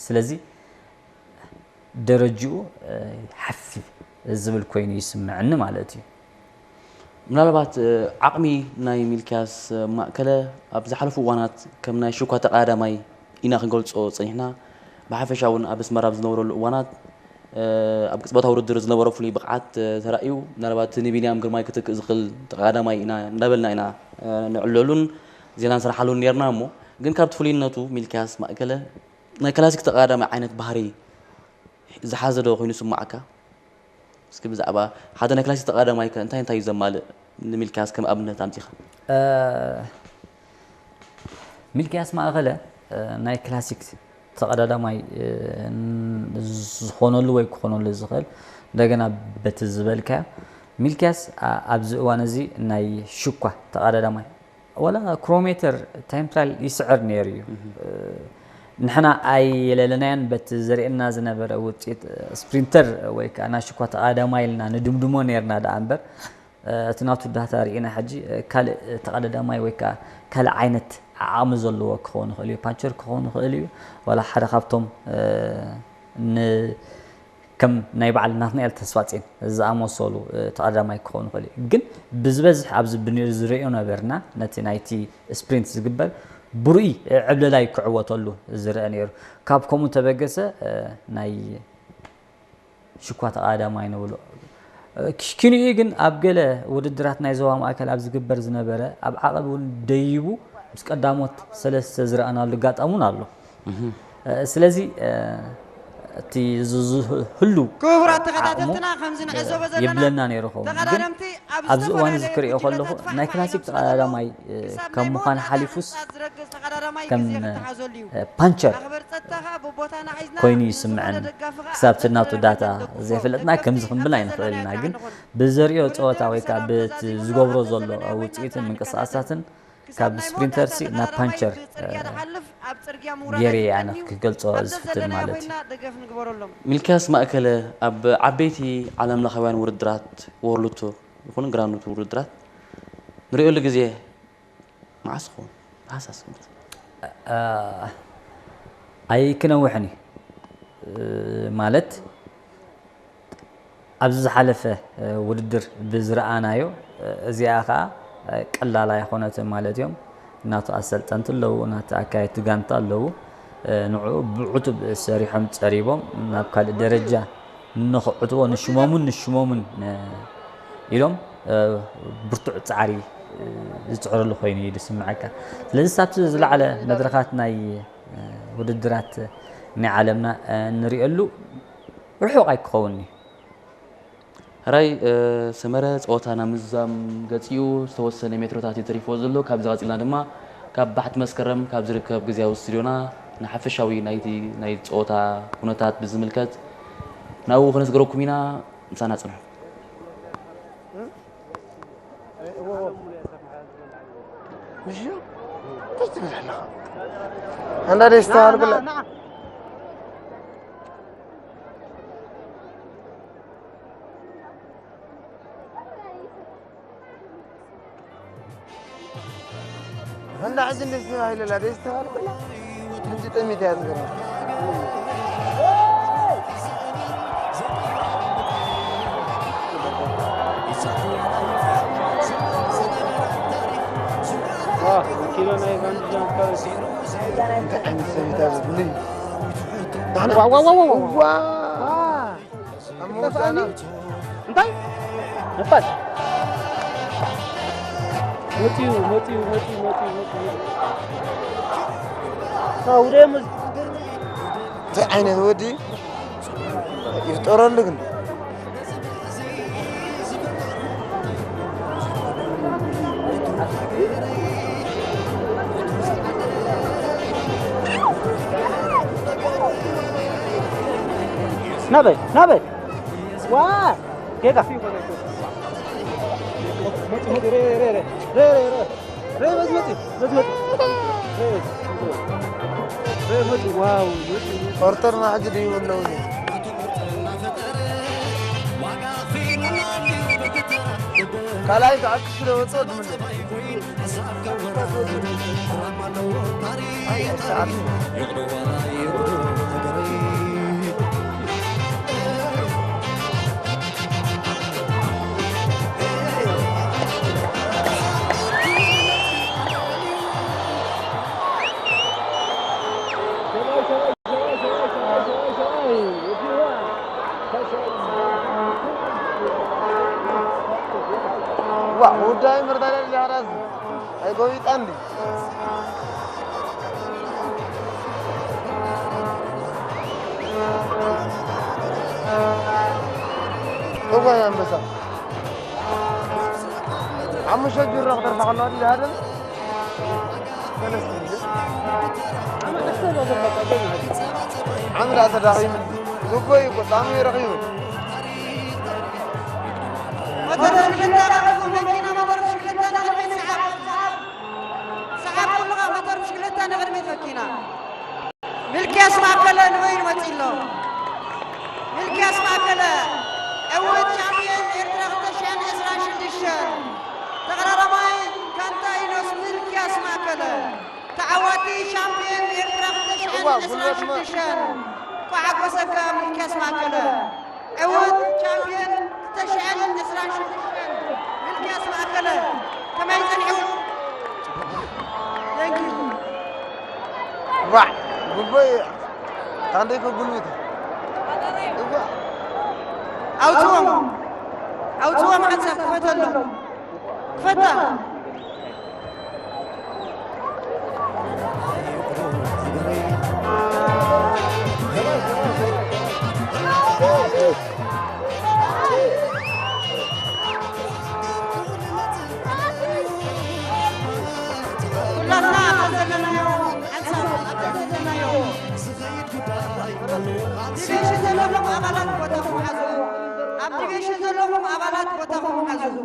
ስለዚ ደረጅኡ ሓፍ ዝብል ኮይኑ ይስምዐኒ ማለት እዩ። ምናልባት ዓቕሚ ናይ ሚልክያስ ማእከለ ኣብ ዝሓለፉ እዋናት ከም ናይ ሽኳ ተቐዳዳማይ ኢና ክንገልጾ ጸኒሕና። ብሓፈሻ እውን ኣብ ኣስመራ ኣብ ዝነበረሉ እዋናት ኣብ ቅጽበታዊ ውድድር ዝነበሮ ፍሉይ ብቕዓት ተራእዩ ምናልባት ንቢንያም ግርማይ ክትክእ ዝኽእል ተቐዳዳማይ ኢና እንዳበልና ኢና ንዕለሉን ዜና ንሰርሓሉን ነርና እሞ ግን ካብቲ ፍሉይነቱ ሚልክያስ ማእከለ ናይ ክላሲክ ተቐዳዳማይ ዓይነት ባህሪ ዝሓዘ ዶ ኮይኑ ይስማዓካ? እስኪ ብዛዕባ ሓደ ናይ ክላሲክ ተቐዳዳማይ ከ እንታይ እንታይ እዩ ዘማልእ ንሚልክያስ ከም ኣብነት ኣምጺኻ? ሚልክያስ ማእኸለ ናይ ክላሲክ ተቐዳዳማይ ዝኾነሉ ወይ ክኾነሉ ዝኽእል እንደገና በቲ ዝበልካዮ ሚልክያስ ኣብዚ እዋን እዚ ናይ ሽኳ ተቐዳዳማይ ዋላ ክሮሜተር ታይም ትራያል ይስዕር ነይሩ እዩ ንሕና ኣይለለናዮን በቲ ዘርእየና ዝነበረ ውፅኢት ስፕሪንተር ወይ ከዓ ናሽኳ ተቐዳዳማይ ኢልና ንድምድሞ ነርና ደኣ እምበር እቲ ናቱ ዳታ ርኢና ሕጂ ካልእ ተቐዳዳማይ ወይ ከዓ ካልእ ዓይነት ዓቕሚ ዘለዎ ክኸውን ይኽእል እዩ ፓንቸር ክኸውን ይኽእል እዩ ዋላ ሓደ ካብቶም ከም ናይ በዓል ናትናኤል ተስፋጼን ዝኣመሰሉ ተቐዳማይ ክኸውን ይኽእል እዩ ግን ብዝበዝሕ ኣብዚ ዝርእዮ ነበርና ነቲ ናይቲ ስፕሪንት ዝግበር ብሩይ ዕብለላይ ክዕወተሉ ዝረአ ነይሩ ካብ ከምኡ ተበገሰ ናይ ሽኳ ተቐዳማይ ንብሎ ኪንኡ ግን ኣብ ገለ ውድድራት ናይ ዞባ ማእከል ኣብ ዝግበር ዝነበረ ኣብ ዓቐብ እውን ደይቡ ምስ ቀዳሞት ሰለስተ ዝረኣናሉ ኣጋጣሚ እውን ኣሎ ስለዚ እቲ ዝህሉ ክቡራት ተኸታተልትና ከምዚ ንዕዘቦ ዘለና የብለና ነይሩ ኸውን ግን ኣብዚ እዋን እዚ ክሪኦ ከለኹ ናይ ክላሲክ ተቐዳዳማይ ከም ምዃን ሓሊፉስ ከም ፓንቸር ኮይኑ ይስምዐን ክሳብ ትናቱ ዳታ ዘይፈለጥና ከምዚ ክንብል ኣይንኽእልና ግን ብዘርእዮ ፀወታ ወይ ከዓ ብቲ ዝገብሮ ዘሎ ውፅኢትን ምንቅስቃሳትን ካብ ስፕሪንተርሲ ናብ ፓንቸር ገይረ ኣነ ክገልጾ ዝፍትን ማለት እዩ። ሚልክያስ ማእከለ ኣብ ዓበይቲ ዓለምለኻውያን ውድድራት፣ ወርልድ ቱር ይኹን ግራንድ ቱር ውድድራት ንሪኦሉ ግዜ መዓስ ይኸውን? ብሃሳስ ግምት። ኣይክነውሕን እዩ ማለት ኣብዚ ዝሓለፈ ውድድር ብዝረኣናዮ እዚኣ ከዓ ቀላል ኣይኮነትን ማለት እዮም። ናቱ ኣሰልጠንቲ ኣለዉ፣ ናቱ ኣካየድቲ ጋንታ ኣለዉ። ንዕኡ ብዕቱብ ሰሪሖም ፀሪቦም ናብ ካልእ ደረጃ ንኽዕትዎ ንሽሞምን ንሽሞምን ኢሎም ብርቱዕ ፃዕሪ ዝፅዕርሉ ኮይኑ እዩ ዝስምዐካ። ስለዚ ኣብቲ ዝለዓለ መድረኻት ናይ ውድድራት ናይ ዓለምና እንሪኤሉ ርሑቕ ኣይክኸውን እዩ። ሕራይ ሰመረ ፀወታ ናብ ምዝዛም ገፂኡ ዝተወሰነ ሜትሮታት እዩ ተሪፍዎ ዘሎ። ካብዚ ቀፂልና ድማ ካብ ባሕቲ መስከረም ካብ ዝርከብ ግዝያዊ ስቱድዮና ንሓፈሻዊ ናይቲ ናይ ፀወታ ኩነታት ብዝምልከት ናብኡ ክነስግረኩም ኢና። ምሳና ፅንሑ። ምሽ እንታይ ትብል ኣለኻ? ኣንዳ ደይ ዝተባህልኩላ ኣንዳ ሕጂ እንደ ዝተባህለላ ደይ ዝተባህልኩላ ሕጂ ጠሚት እያ ዝገርም። ኪሎ ናይ ፋንድሻ እንታይ ዓይነት ሰብ እዩ ዳዚ ብልይ ዋዋዋዋዋ ዋ ኣብ መወዳእና እንታይ ነፋስ መፂኡ መፂኡ መፂኡ መፂኡ መፂኡ ውደሙ እንታይ ዓይነት ወዲ ይፍጠረሉ ግን ናበይ ናበይ ዋ ጌጋ ኦርተር ማሕጂ ድዩ ኣለዉ ካልኣይ ሰዓት ክስለ ወፅኦ ድምለ ዋ ውዳይ ምርዳዳ ሊሃራዝ ኣይጎቢጣ እንዲ እዋይ ኣንበሳ ሓሙሽተ ቢሮ ክደርፋ ከለዋ ድያ ሃደም ሰለስተ ቢሮ ዓምዳ ተዳኺሙ ዝጎይ እኮ ጣዕሙ ይረኺቡ ሞተር ብሽክለታ ረኺቡ መኪና ሞተር ብሽክለታ ንቕድሚት ሰዓብ ሰዓብ ሰዓብ ኩልኻ ሞተር ብሽክለታ ንቕድሚት መኪና ሚልክያስ ማእከለ ንበይኑ መፂኡ ኣሎ። ሚልክያስ ማእከለ ዕውት ቻምፒየን ኤርትራ ክልተ ሽሕን ዕስራን ሽዱሽተን ተቐዳዳማይ ካንታ ኢኖስ ሚልክያስ ማእከለ ተዓዋቲ ቻምፒየን ኤርትራ ክልተ ሽሕን ዕስራን ሽዱሽተን እንኳዕ ሓጎሰካ ሚልክያስ ማእከለ። ዕዉት ቻምፕዮን ክልተ ሽሕን ዕስራን ሽዱሽተን ሚልክያስ ማእከለ ከመይ ጸኒሑ? Thank you። ዋዕ ጉቦይ ታንደይ ከጉልብት እዋ ኣውጽዎም ኣውጽዎም ሓንሳብ ክፈተሎም ክፈታ ዲቪሽን ዘለኹም ኣባላት ቦታኹም ሓዙ። ኣብ ዲቪሽን ዘለኹም ኣባላት ቦታኹም ሓዙ።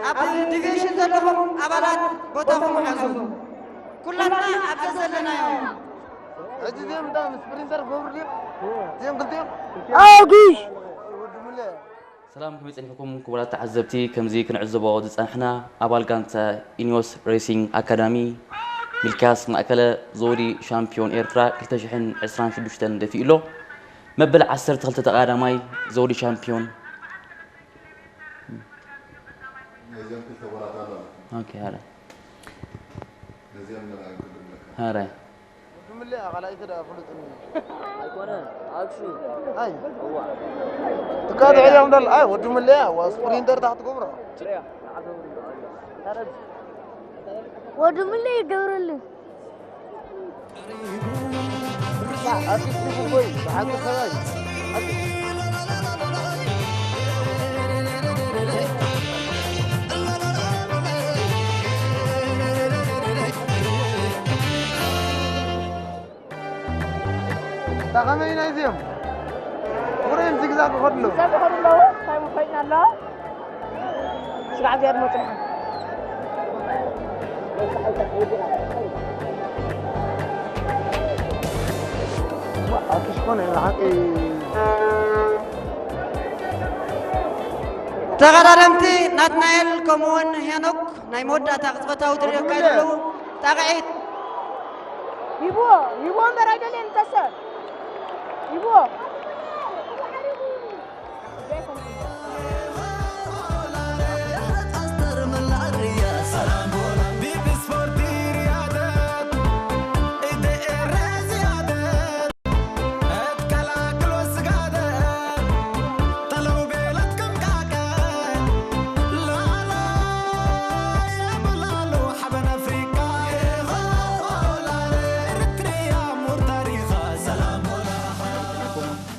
ኣብ ዲቪዥን ዘለኹም ኣባላት ቦታኹም ሓዙ። ኩላትና ኣብ ዘዘለናዮ። ሕጂ እዚኦም እንዳ ስፕሪንተር ገብሩ ድዮም? እዚኦም ክልቲኦም? ኣጉሽ ወዲ ሙለ። ሰላም ከመይ ጸኒሕኩም ክቡራት ተዓዘብቲ? ከምዚ ክንዕዘቦ ዝጸናሕና ኣባል ጋንታ ኢኒዮስ ሬሲንግ ኣካዳሚ ሚልክያስ ማእከለ ዘውዲ ሻምፒዮን ኤርትራ ክልተ ሽሕን ዕስራን ሽዱሽተን ደፊኡ ኣሎ። መበል ዓሰርተ ክልተ ተቐዳዳማይ ዘውዲ ሻምፒዮን ነዚኦም ክልተ ወራት ኣሎ። ኦኬ፣ ኣረ ነዚኦም ንርኣዮም ክብል ኣለካ። ኣረ ወዲ ሙለ ኣኻላይተ ደኣ ፍሉጥ ኣይኮነ ኣክሹ ኣይ ትካትዕ እዮም ደል ኣይ ወዲ ሙለ ዋ ስፕሪንተር ታሕቲ ገብሮ ትሪያ ንዓቶም ወዲ ሙለ ይገብረሉ ኣርቲስት ንጉስ ወይ ብሓቂ ሰባይ እታ ከመይ ናይ እዚኦም ውረዮም ዚግዛግ ክኸዱ ኣለዉ ዚግዛግ ክኸዱ ኣለዉ እንታይ ኮይና ኣለዋ ስጋዕ እግዚኣብሔር መፅንሓ ኣክሽኮነ ብሓቂ ተቐዳደምቲ ናትናኤል ከምኡውን ሄኖክ ናይ መወዳእታ ቅጽበታዊ ውድድር የካይዱ ኣለዉ። ጣቕዒት ይብዎ ይብዎ እምበር ኣይደልየን ተሰብ ይብዎ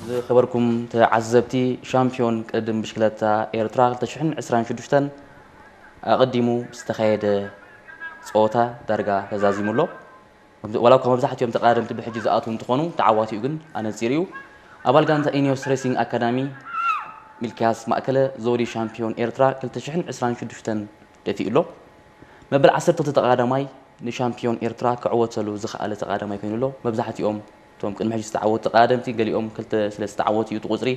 ዝኸበርኩም ተዓዘብቲ፣ ሻምፒዮን ቅድድም ብሽክለታ ኤርትራ ክልተ ሽሕን ዕስራን ሽዱሽተን ኣቐዲሙ ዝተኻየደ ጸወታ ዳርጋ ተዛዚሙ ኣሎ። ዋላ እኳ መብዛሕትኦም ተቐዳደምቲ ብሕጂ ዝኣትዉ እንትኾኑ፣ ተዓዋቲኡ ግን ኣነጺሩ እዩ። ኣባል ጋንታ ኢኒዮስ ሬሲንግ ኣካዳሚ ሚልክያስ ማእከለ ዘውዲ ሻምፒዮን ኤርትራ ክልተ ሽሕን ዕስራን ሽዱሽተን ደፊኡ ኣሎ። መበል ዓሰርተ ክልተ ተቐዳዳማይ ንሻምፒዮን ኤርትራ ክዕወተሉ ዝኸኣለ ተቐዳዳማይ ኮይኑ ኣሎ። መብዛሕትኦም እቶም ቅድሚ ሕጂ ዝተዓወቱ ተቐዳደምቲ ገሊኦም ክልተ ስለ ዝተዓወቱ እዩ እቲ ቁፅሪ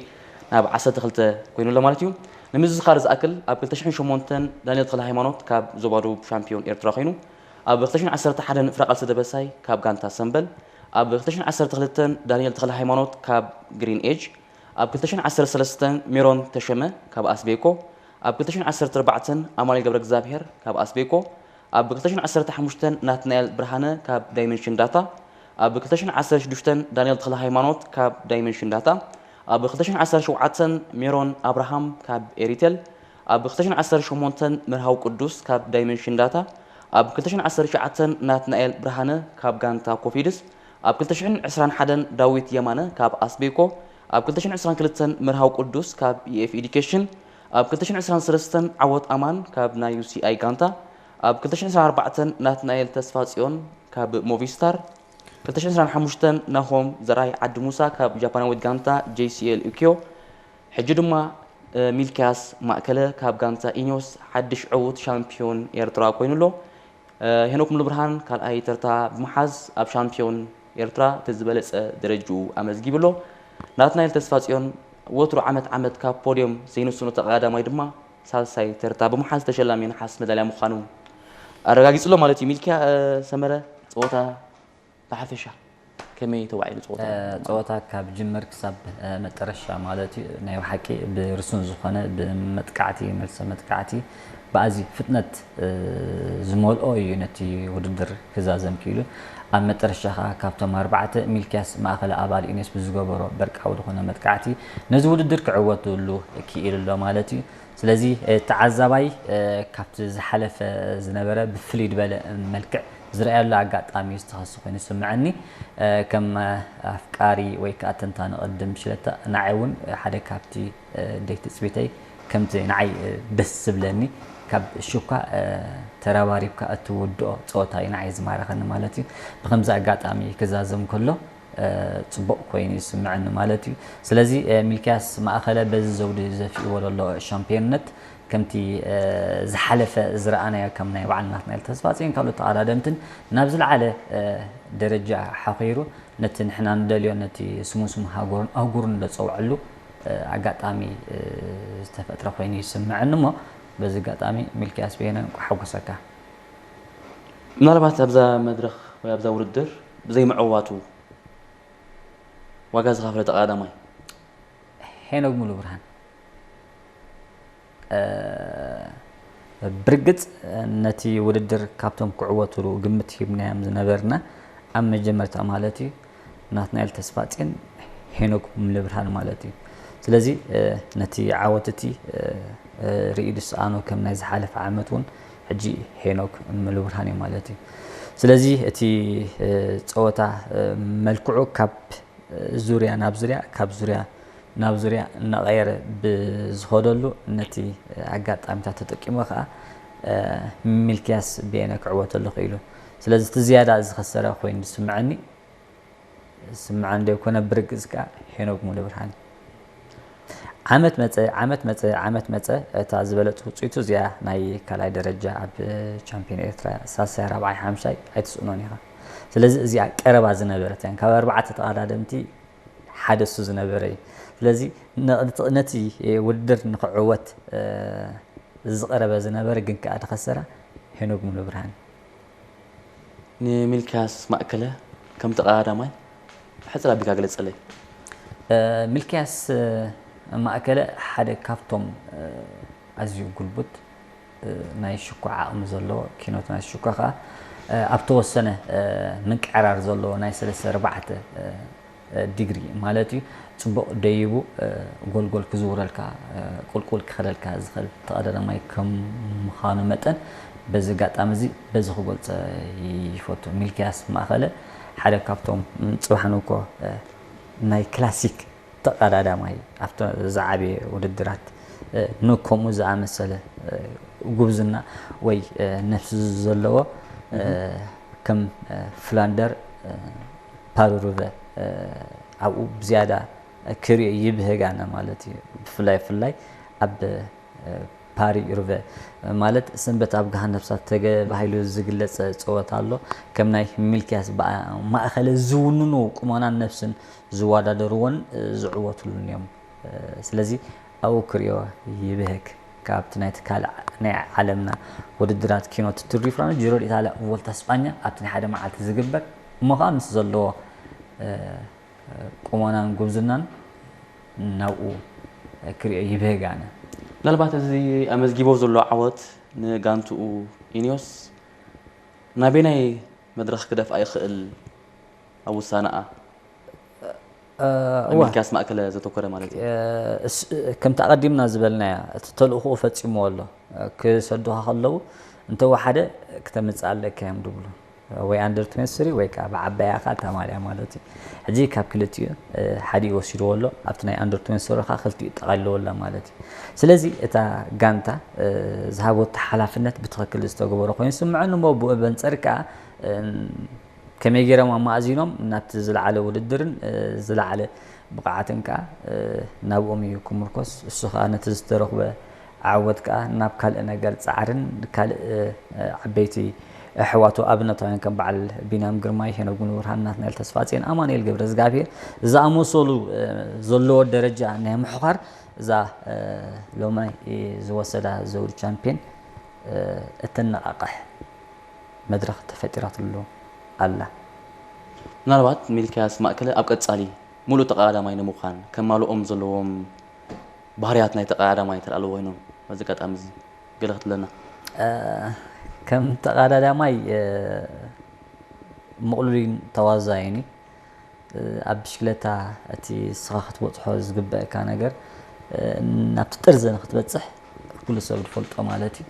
ናብ ዓሰርተ ክልተ ኮይኑ ኣሎ ማለት እዩ። ንምዝኻር ዝኣክል ኣብ ክልተ ሽሕን ሸሞንተን ዳንኤል ተኽለ ሃይማኖት ካብ ዞባ ደቡብ ሻምፒዮን ኤርትራ ኮይኑ ኣብ ክልተ ሽሕን ዓሰርተ ሓደን ፍራቓልሲ ደበሳይ ካብ ጋንታ ሰምበል፣ ኣብ ክልተ ሽሕን ዓሰርተ ክልተን ዳንኤል ተኽለ ሃይማኖት ካብ ግሪን ኤጅ፣ ኣብ ክልተ ሽሕን ዓሰርተ ሰለስተን ሜሮን ተሸመ ካብ ኣስቤኮ፣ ኣብ ክልተ ሽሕን ዓሰርተ ኣርባዕተን ኣማኑኤል ገብረእግዚኣብሄር ካብ ኣስቤኮ፣ ኣብ ክልተ ሽሕን ዓሰርተ ሓሙሽተን ናትናኤል ብርሃነ ካብ ዳይመንሽን ዳታ፣ ኣብ ክልተ ሽሕን ዓሰርተ ሽዱሽተን ዳንኤል ተኽለ ሃይማኖት ካብ ዳይመንሽን ዳታ፣ ኣብ ክልተ ሽሕን ዓሰርተ ሸውዓተን ሜሮን ኣብርሃም ካብ ኤሪቴል፣ ኣብ ክልተ ሽሕን ዓሰርተ ሸሞንተን መርሃዊ ቅዱስ ካብ ዳይመንሽን ዳታ፣ ኣብ ክልተ ሽሕን ዓሰርተ ትሽዓተን ናትናኤል ብርሃነ ካብ ጋንታ ኮፊድስ፣ ኣብ ክልተ ሽሕን ዕስራን ሓደን ዳዊት የማነ ካብ ኣስቤኮ፣ ኣብ ክልተ ሽሕን ዕስራን ክልተን መርሃዊ ቅዱስ ካብ ኢኤፍ ኤዲኬሽን፣ ኣብ ክልተ ሽሕን ዕስራን ሰለስተን ዓወት ኣማን ካብ ናይ ዩሲኣይ ጋንታ፣ ኣብ ክልተ ሽሕን ዕስራን ኣርባዕተን ናትናኤል ተስፋጽዮን ካብ ሞቪስታር፣ ክልተ ሽሕን ዕስራን ሓሙሽተን ናሆም ዘርኣይ ዓዲ ሙሳ ካብ ጃፓናዊት ጋንታ ጄሲኤል ኡኪዮ፣ ሕጂ ድማ ሚልክያስ ማእከለ ካብ ጋንታ ኢኒዮስ ሓድሽ ዕዉት ሻምፒዮን ኤርትራ ኮይኑ ኣሎ። ሄኖክ ሙሉብርሃን ካልኣይ ተርታ ብምሓዝ ኣብ ሻምፒዮን ኤርትራ እቲ ዝበለጸ ደረጅኡ ኣመዝጊቡ ኣሎ። ናትናኤል ተስፋጽዮን ወትሩ ዓመት ዓመት ካብ ፖድዮም ዘይንስኖ ተቐዳዳማይ ድማ ሳልሳይ ተርታ ብምሓዝ ተሸላሚ ነሓስ መዳልያ ምዃኑ ኣረጋጊጹ ኣሎ ማለት እዩ። ሚልክያ ሰመረ ጸወታ ብሓፈሻ ከመይ ተዋዒሉ ጸወታ? ጸወታ ካብ ጅምር ክሳብ መጠረሻ ማለት እዩ ናይ ብሓቂ ብርሱን ዝኾነ ብመጥቃዕቲ መልሰ መጥቃዕቲ ብኣዝዩ ፍጥነት ዝመልኦ እዩ ነቲ ውድድር ክዛዘም ክኢሉ። ኣብ መጠረሻ ከዓ ካብቶም ኣርባዕተ ሚልክያስ ማእኸለ ኣባል ኢኔስ ብዝገበሮ በርቃዊ ዝኾነ መጥቃዕቲ ነዚ ውድድር ክዕወትሉ ክኢሉ ኣሎ ማለት እዩ። ስለዚ ተዓዛባይ ካብቲ ዝሓለፈ ዝነበረ ብፍልይ ዝበለ መልክዕ ዝረኣየሉ ኣጋጣሚ ዝተኸሲ ኮይኑ ይስምዐኒ። ከም ኣፍቃሪ ወይ ከዓ ተንታኒ ቅድም ሽለታ ንዓይ እውን ሓደ ካብቲ ደይ ትፅቢተይ ከምቲ ንዓይ ደስ ዝብለኒ ካብ ሽኳ ተረባሪብካ እትውድኦ ፀወታ እዩ ንዓይ ዝማረኸኒ ማለት እዩ። ብከምዚ ኣጋጣሚ ክዛዘም ከሎ ፅቡቕ ኮይኑ ይስምዐኒ ማለት እዩ። ስለዚ ሚልክያስ ማእኸለ በዚ ዘውዲ ዘፊእዎ ዘሎ ሻምፒዮንነት ከምቲ ዝሓለፈ ዝረኣናዮ ከም ናይ በዓል ናትናኤል ተስፋጽዮን ካልኦት ተቐዳደምትን ናብ ዝለዓለ ደረጃ ሓኺሩ ነቲ ንሕና ንደልዮ ነቲ ስሙን ስም ሃገሩን ኣህጉሩን ዘጸውዐሉ ኣጋጣሚ ዝተፈጥረ ኮይኑ ይስምዐኒ። እሞ በዚ ኣጋጣሚ ሚልክያስ በየነ እንቋዕ ሓጎሰካ። ምናልባት ኣብዛ መድረኽ ወይ ኣብዛ ውድድር ብዘይምዕዋቱ ዋጋ ዝኸፈለ ተቐዳዳማይ ሄኖግ ሙሉብርሃን። ብርግጽ ነቲ ውድድር ካብቶም ክዕወትሉ ግምት ሂብናዮም ዝነበርና ኣብ መጀመርታ ማለት እዩ ናትናኤል ተስፋጽዮን ሄኖክ ሙሉብርሃን ማለት እዩ። ስለዚ ነቲ ዓወት እቲ ርእዩ ዝሰኣኖ ከም ናይ ዝሓለፈ ዓመት እውን ሕጂ ሄኖክ ሙሉብርሃን እዩ ማለት እዩ። ስለዚ እቲ ጸወታ መልክዑ ካብ ዙርያ ናብ ዙርያ ካብ ዙርያ ናብ ዙርያ እናቐየረ ብዝኸደሉ ነቲ ኣጋጣሚታት ተጠቂሙ ከዓ ሚልክያስ በየነ ክዕወተሉ ክኢሉ። ስለዚ እቲ ዝያዳ ዝኸሰረ ኮይኑ ዝስምዐኒ ዝስምዐኒ ዘይኮነ ብርግጽ ከዓ ሄኖክ ሙሉብርሃን ዓመት መጸ ዓመት መጸ ዓመት መጸ እታ ዝበለጸት ውፅኢቱ እዚኣ ናይ ካልኣይ ደረጃ ኣብ ቻምፒዮን ኤርትራ ሳልሳይ ራብዓይ ሓምሻይ ኣይትስእኖን ኢኻ። ስለዚ እዚኣ ቀረባ ዝነበረት እያ ካብ ኣርባዕተ ተቐዳደምቲ ሓደ እሱ ዝነበረ እዩ። ስለዚ ነቲ ውድድር ንክዕወት ዝቐረበ ዝነበረ ግን ከዓ ዝኸሰራ ሄኖግ ሙሉብርሃን። ንሚልክያስ ማእከለ ከም ተቐዳዳማይ ብሕጽር ኣቢልካ ግለጸለይ። ሚልክያስ ማእከለ ሓደ ካብቶም ኣዝዩ ጉልቡት ናይ ሽኮ ዓቕሚ ዘለዎ ኪኖት ናይ ሽኮ ከዓ ኣብ ተወሰነ ምንቅዕራር ዘለዎ ናይ ሰለስተ ኣርባዕተ ዲግሪ ማለት እዩ ጽቡቕ ደይቡ ጎልጎል ክዝውረልካ ቁልቁል ክኸደልካ ዝኽእል ተቐዳዳማይ ከም ምዃኑ መጠን በዚ ኣጋጣሚ እዚ በዚ ክገልጸ ይፈቱ። ሚልክያስ ማእኸለ ሓደ ካብቶም ጽባሕ ንእኮ ናይ ክላሲክ ተቐዳዳማይ ኣብቲ ዝዓበየ ውድድራት ንከምኡ ዝኣመሰለ ጉብዝና ወይ ነፍሲ ዘለዎ ከም ፍላንደር ፓሪሩቨ ኣብኡ ብዝያዳ ክሪኦ ይብህግ ኣነ ማለት እዩ። ብፍላይ ብፍላይ ኣብ ፓሪ ሩቨ ማለት ሰንበት ኣብ ገሃነብ እሳት ተባሂሉ ዝግለጽ ጸወታ ኣሎ። ከም ናይ ሚልክያስ ማእኸለ ዝውንኑ ቁመናን ነፍስን ዝወዳደርዎን ዝዕወትሉን እዮም። ስለዚ ኣብኡ ክሪኦ ይብህግ። ካብቲ ናይቲ ካልእ ናይ ዓለምና ውድድራት ኪኖት ቱር ዲ ፍራንስ፣ ጂሮ ዲኢታልያ፣ ቮልታ ስጳኛ ኣብቲ ናይ ሓደ መዓልቲ ዝግበር እሞ ከዓ ምስ ዘለዎ ቁመናን ጉብዝናን ናብኡ ክሪኦ ይብህግ ኣነ። ምናልባት እዚ ኣመዝጊቦ ዘሎ ዓወት ንጋንትኡ ኢኒዮስ ናበየናይ መድረኽ ክደፍኣ ይኽእል ኣብ ውሳነኣ? ኣብ ሚልክያስ ማእከለ ዘተኮረ ማለት እዩ። ከምቲ ኣቐዲምና ዝበልናያ እቲ ተልእኾኡ ፈጺምዎ ኣሎ። ክሰዱኻ ከለዉ እንተወሓደ ክተምጽእ ኣለካ እዮም ዝብሉ። ወይ ኣንደር ትዌንቲ ስሪ ወይ ከዓ ብዓባያ ከዓ እታ ማልያ ማለት እዩ። ሕጂ ካብ ክልቲኡ ሓዲኡ ወሲድዎ ኣሎ። ኣብቲ ናይ ኣንደር ትዌንቲ ስሪ ከዓ ክልቲኡ ጠቓሊልዎ ኣሎ ማለት እዩ። ስለዚ እታ ጋንታ ዝሃበቶ ሓላፍነት ብትኽክል ዝተገበረ ኮይኑ ዝስምዐኒ እሞ ብኡ በንጸር ከዓ ከመይ ገይሮም ኣማእዚኖም ናብቲ ዝለዓለ ውድድርን ዝለዓለ ብቕዓትን ከዓ ናብኦም እዩ ክምርኮስ። እሱ ከዓ ነቲ ዝተረኽበ ዓወት ከዓ ናብ ካልእ ነገር ፃዕርን ካልእ ዓበይቲ ኣሕዋቱ ኣብነታውያን ከም በዓል ቢንያም ግርማይ፣ ሄኖክ ሙሉብርሃን፣ ናትናኤል ተስፋጽዮን፣ ኣማኑኤል ገብረዝጋብሄር ዝኣመሰሉ ዘለዎ ደረጃ ናይ ምሕዃር እዛ ሎማይ ዝወሰዳ ዘውዲ ቻምፒዮን እተነቓቕሕ መድረኽ ተፈጢራትሉ ኣላ። ምናልባት ሚልክያስ ማእከለ ኣብ ቀጻሊ ሙሉእ ተቐዳዳማይ ንምዃን ከማልኦም ዘለዎም ባህርያት ናይ ተቐዳዳማይ ተልኣሎ ኮይኖም በዚ ኣጋጣሚ እዚ ገለ ክትብለና? ከም ተቐዳዳማይ ምቕሉልን ተዋዛይን እዩ። ኣብ ብሽክለታ እቲ ንስኻ ክትበጽሖ ዝግበእካ ነገር ናብቲ ጥርዚ ንክትበጽሕ ኩሉ ሰብ ዝፈልጦ ማለት እዩ።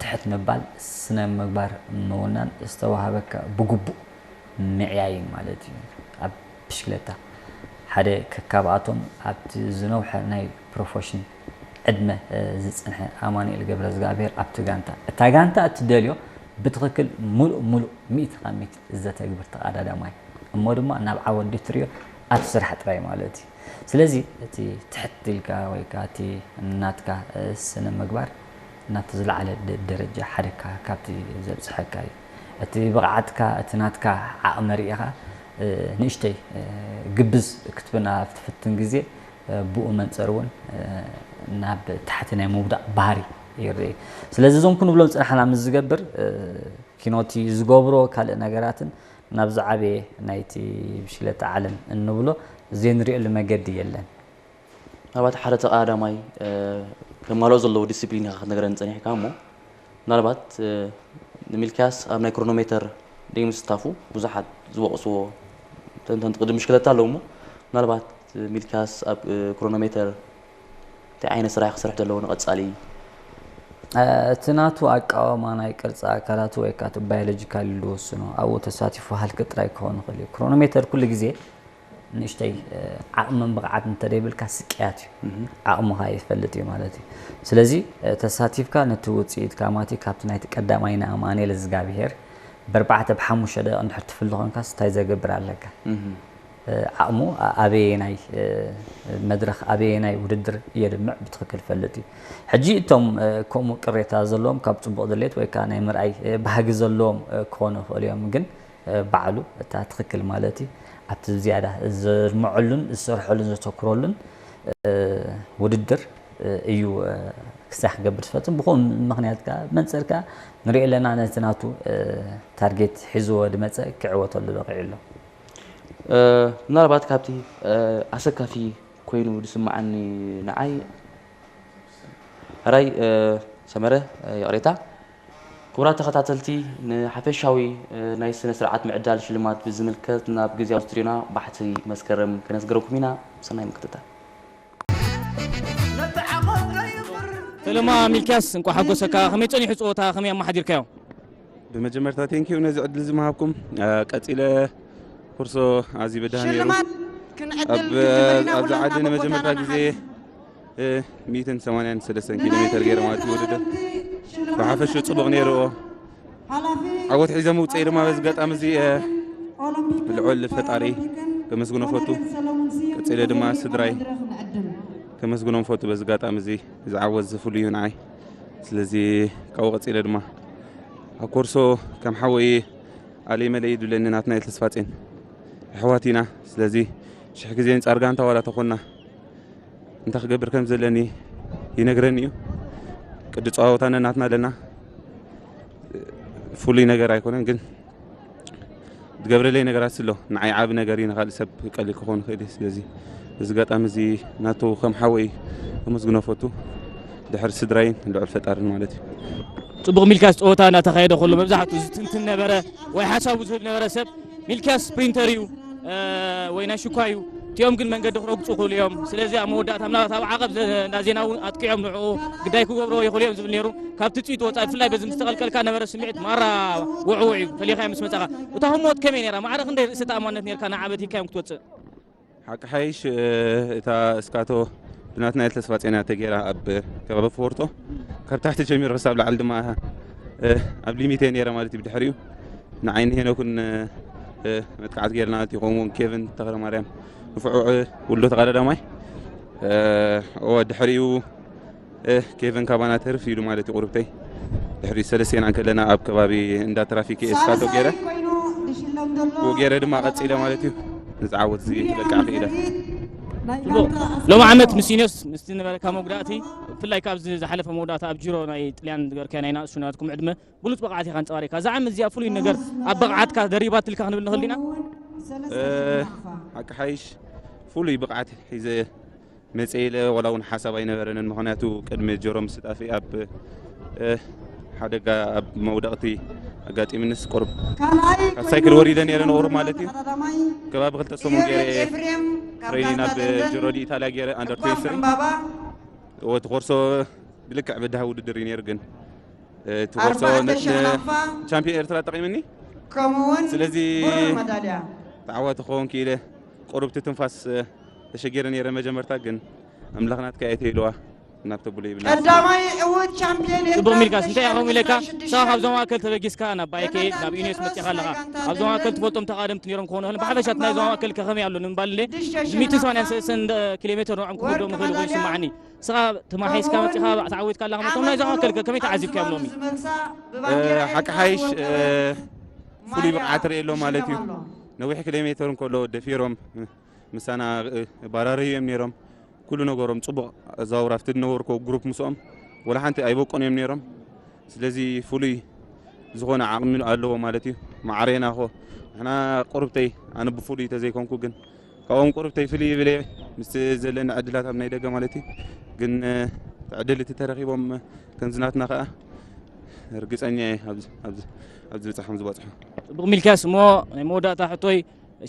ትሕት ምባል፣ ስነ ምግባር ምውናን፣ ዝተዋህበካ ብግቡእ ምዕያይን ማለት እዩ። ኣብ ብሽክለታ ሓደ ከካብኣቶም ኣብቲ ዝነውሐ ናይ ፕሮፌሽን ዕድመ ዝጸንሐ ኣማኑኤል ገብረዝጋብሄር ኣብቲ ጋንታ እታ ጋንታ እትደልዮ ብትኽክል ሙሉእ ሙሉእ ሚእቲ ካብ ሚእቲ ዘተግብር ተቐዳዳማይ እሞ ድማ ናብ ዓወት ድትሪዮ ኣብቲ ስራሕ ጥራይ ማለት እዩ። ስለዚ እቲ ትሕት ኢልካ ወይ ከዓ እቲ ናትካ ስነ ምግባር ናብቲ ዝለዓለ ደረጃ ሓደካ ካብቲ ዘብፅሐካ እዩ። እቲ ብቕዓትካ እቲ ናትካ ዓቕሚ ርኢኻ ንእሽተይ ግብዝ ክትብና ኣብ ትፍትን ግዜ ብኡ መንፅር እውን ናብ ታሕቲ ናይ ምውዳቕ ባህሪ ይርኢ። ስለዚ እዞም ክንብሎም ፅናሕና ምስ ዝገብር ኪኖቲ ዝገብሮ ካልእ ነገራትን ናብ ዝዓበየ ናይቲ ብሽክለታ ዓለም እንብሎ ዘይንሪእሉ መገዲ የለን። ምናልባት ሓደ ተቐዳዳማይ ከማልኦ ዘለዎ ዲስፕሊን ኢኻ ክትነግረኒ ጸኒሕካ እሞ ምናልባት ንሚልክያስ ኣብ ናይ ክሮኖሜተር ደይምስታፉ ብዙሓት ዝወቕስዎ ተንተንቲ ቅድም ብሽክለታ ኣለዉ እሞ ምናልባት ሚልክያስ ኣብ ክሮኖሜተር እንታይ ዓይነት ስራሕ ክሰርሕ ዘለዎ ንቐጻሊ እቲ ናቱ ኣቃወማ ናይ ቅርፂ ኣካላቱ ወይ ከዓ ባዮሎጂካል ዝወስኖ ኣብኡ ተሳቲፉ ሃልክ ጥራይ ክኸውን ይኽእል እዩ። ክሮኖሜተር ኩሉ ግዜ ንእሽተይ ዓቕምን ብቕዓት እንተደይብልካ ስቅያት እዩ። ዓቕምኻ ይፈልጥ እዩ ማለት እዩ። ስለዚ ተሳቲፍካ ነቲ ውፅኢት ካማቲ ካብቲ ናይቲ ቀዳማይ ንኣማኑኤል እዝጋብሄር ብኣርባዕተ ብሓሙሽተ ደቂቕ እንድሕር ትፍሊ ኮንካስ እንታይ ዘገብር ኣለካ? ዓቕሙ ኣበየናይ መድረኽ ኣበየናይ ውድድር የድምዕ ብትኽክል ፈልጥ እዩ። ሕጂ እቶም ከምኡ ቅሬታ ዘለዎም ካብ ፅቡቕ ድሌት ወይ ከዓ ናይ ምርኣይ ባህጊ ዘለዎም ክኾኑ ይኽእሉ እዮም ግን ባዕሉ እታ ትኽክል ማለት እዩ ኣብቲ ዝያዳ ዘድምዐሉን ዝሰርሐሉን ዘተኩረሉን ውድድር እዩ ክሳይ ክገብር ዝፈትን ብኸም ምክንያት ከዓ መንፅር ከዓ ንሪኦ ኣለና ነቲ ናቱ ታርጌት ሒዝዎ ድመፀ ክዕወተሉ በቂዑ ኣሎ ምናልባት ካብቲ ኣሰካፊ ኮይኑ ዝስማዓኒ ንዓይ ሕራይ ሰመረ ይቕሬታ ክቡራት ተኸታተልቲ ንሓፈሻዊ ናይ ስነ ስርዓት ምዕዳል ሽልማት ብዝምልከት ናብ ግዜያዊ ስቱዲዮና ባሕቲ መስከረም ከነስገረኩም ኢና ሰናይ ምክትታል ፈለማ ሚልክያስ እንኳ ሓጎሰካ ከመይ ፀኒሑ ፀወታ ከመይ ኣመሓዲርካዮ ብመጀመርታ ቴንኪዩ ነዚ ዕድል ዝመሃብኩም ቀፂለ ኩርሶ ኣዝዩ በዳህን ነይሩ ኣብዚ ዓዲ ንመጀመርታ ግዜ ሚእትን ሰማንያን ሰለስተን ኪሎ ሜተር ገይረ ማለት እዩ ውድድር ብሓፈሹ ፅቡቕ ነይርዎ ዓወት ሒዘ ምውፀኢ ድማ በዚ ኣጋጣሚ እዚ ልዑል ፈጣሪ ከመስግኖ ፈቱ ቀፂለ ድማ ስድራይ ከመስግኖም ፈቱ በዚ ኣጋጣሚ እዚ እዚ ዓወት እዚ ፍሉይ እዩ ንዓይ ስለዚ ካብኡ ቀፂለ ድማ ኣብ ኮርሶ ከም ሓወይ ኣለይ መለይ ይድብለኒ ናትና ተስፋፅን ኣሕዋት ኢና ስለዚ ሽሕ ግዜ ንፃር ጋንታ ዋላ ተኾንና እንታይ ክገብር ከም ዘለኒ ይነግረኒ እዩ ቅዲ ፀዋወታ ነናትና ኣለና ፍሉይ ነገር ኣይኮነን ግን ዝገብረለይ ነገራት ስሎ ንዓይ ዓቢ ነገር እዩ ንካልእ ሰብ ቀሊል ክኾን ይኽእል እዩ ስለዚ እዚ ጋጣሚ እዚ ናቱ ከም ሓወይ ከመስግኖ ፈቱ ድሕሪ ስድራይን ልዑል ፈጣርን ማለት እዩ ፅቡቕ ሚልካስ ፀወታ እናተኻየደ ከሎ መብዛሕትኡ ዝትንትን ነበረ ወይ ሓሳቡ ዝህብ ነበረ ሰብ ሚልኪያስ ስፕሪንተር እዩ ወይ ናይ ሽኳ እዩ እቲኦም ግን መንገዲ ክረግፁ ይኽእሉ እዮም ስለዚ ኣብ መወዳእታ ምናልባት ኣብ ዓቐብ እንዳ ዜና እውን ኣጥቂዖም ንዕኡ ግዳይ ክገብርዎ ይኽእሉ እዮም ዝብል ነይሩ ካብ ትፅቢት ወፃኢ ብፍላይ በዚ ምስ ተቐልቀልካ ነበረ ስምዒት ማራ ውዕውዕ እዩ ፈሊኻዮ ምስ መፃኻ እታ ህሞት ከመይ ነይራ ማዕረ ክንደይ ርእሲ ተኣማንነት ነርካ ንዓበቲካዮም ክትወፅእ ሓቂ ሓይሽ እታ እስካቶ ብናትናኤል ተስፋ ጼና ተጌራ ኣብ ከባቢ ፎርቶ ካብ ታሕቲ ጀሚሩ ክሳብ ላዕሊ ድማ ኣብ ሊሚት እየ ነይረ ማለት እዩ ብድሕሪኡ ንዓይኒ ሄኖክን መጥቃዕቲ ጌርና እቲ ከምኡውን ኬቨን ተኽለ ማርያም ንፍዑዕ ውሎ ተቐዳዳማይ እወ ድሕሪኡ ኬቨን ካባና ተርፍ ኢሉ ማለት እዩ ቁርብተይ ድሕሪ ሰለስቴና ከለና ኣብ ከባቢ እንዳ ትራፊክ እየ እስካቶ ገይረ ብኡ ገይረ ድማ ቀፂለ ማለት እዩ ንዝዓወት እዚ በቃ ክኢለ ሎም ዓመት ምስ ኢንዮስ ምስቲ ነበረካ መጉዳእቲ ብፍላይ ካብዚ ዝሓለፈ መወዳእታ ኣብ ጅሮ ናይ ጥልያን ዝገበርካዮ ናይ ናእሱ ናትኩም ዕድመ ብሉፅ ብቕዓት ኢኻ ኣንፀባሪካ እዛ ዓመት እዚኣ ፍሉይ ነገር ኣብ ብቕዓትካ ደሪባትልካ ክንብል ንኽእል ዲና ሓቂ ሓይሽ ፍሉይ ብቕዓት ሒዘ መፅእ ኢለ ዋላ እውን ሓሳብ ኣይነበረንን ምክንያቱ ቅድሚ ጀሮ ምስጣፊ ኣብ ሓደጋ ኣብ መውደቕቲ ኣጋጢምንስ ቁርብ ካብ ሳይክል ወሪደ ነይረ ንቑሩብ ማለት እዩ ከባቢ ክልተ ሰሙን ገይረ ትሬኒ ናብ ጅሮ ዲ ኢታልያ ገይረ ኣንደር ትዌንቲ እቲ ኮርሶ ብልክዕ በዳህ ውድድር እዩ ነይሩ ግን እቲ ኮርሶ ቻምፒዮን ኤርትራ ጠቂምኒ ስለዚ ተዓዋቲ ክኸውን ክኢለ ቁሩብ ትንፋስ ተሸጊረ ነይረ መጀመርታ ግን ኣምላኽ ናትካ እየ ተይልዋ ናብ ተብሎ ይብላ። ቀዳማይ ዕዉት ቻምፒዮን ኤርትራ ጽቡቕ ሚልካስ፣ እንታይ ኢኻ ከምኡ ኢለካ? ክልተ ሽሕን ሽዱሽተ ሽዑ ካብ ዞባ ማእከል ተበጊስካ ናብ ባይከ፣ ጀነራል ናብ ዩኒዮስ ቴዎድሮስ መጺኻ ኣለኻ። ተስፋ ጋንታ ኣብ ዞባ ማእከል ደርቢ ትፈልጦም ተቓደምቲ ነይሮም ክኾኑ ይኽእሉ። ብሓፈሻ ናይ ዞባ ማእከል ከ ከመይ ኣሎ ንምባል እንደ ሽዱሽተ ሽሕ ሚእትን ሰማንያን ሰለስተን ኪሎ ሜትር ንዕኦም ክወርቂ ክወስዶም ይኽእሉ መዳልያ ይስምዓኒ። ንስኻ ተማሒስካ መጺኻ ተዓዊትካ ኣለኻ። እቶም ናይ ዞባ ማእከል ከ ከመይ ተዓዚብካዮም ሎሚ? ዝመልሳ እ፣ ብባንዴራ ሓቂ ሓይሽ፣ እ፣ ወርቂ ፍሉይ መዳልያ ብቕዓት ርእየ ኣሎ ማለት እዩ። ተሸሊሞም ኣለዉ። ነዊሕ ኪሎ ሜትር እንከሎ ደፊሮም ምሳና፣ እ፣ ባራርዩ እዮም ነይሮም። ኩሉ ነገሮም ጽቡቕ ኣዘዋውራ ኣብቲ ዝነበርኩ ግሩፕ ምስኦም ወላ ሓንቲ ኣይበቁን እዮም ነይሮም። ስለዚ ፍሉይ ዝኾነ ዓቕሚ ኣለዎ ማለት እዩ። ማዕሬና ኾ ንሕና ቁርብተይ ኣነ ብፍሉይ ተዘይኮንኩ ግን ካብኦም ቁርብተይ ፍልይ ይብል እየ። ምስቲ ዘለኒ ዕድላት ኣብ ናይ ደገ ማለት እዩ። ግን፣ እ፣ ዕድል እቲ ተረኺቦም ከምዚ ናትና ኸኣ ርግጸኛ እየ ኣብዚ፣ ኣብዚ፣ ኣብዚ ዝበጽሖም ዝበጽሑ። ጽቡቕ ሚልክያስ፣ እሞ ናይ መወዳእታ ሕቶይ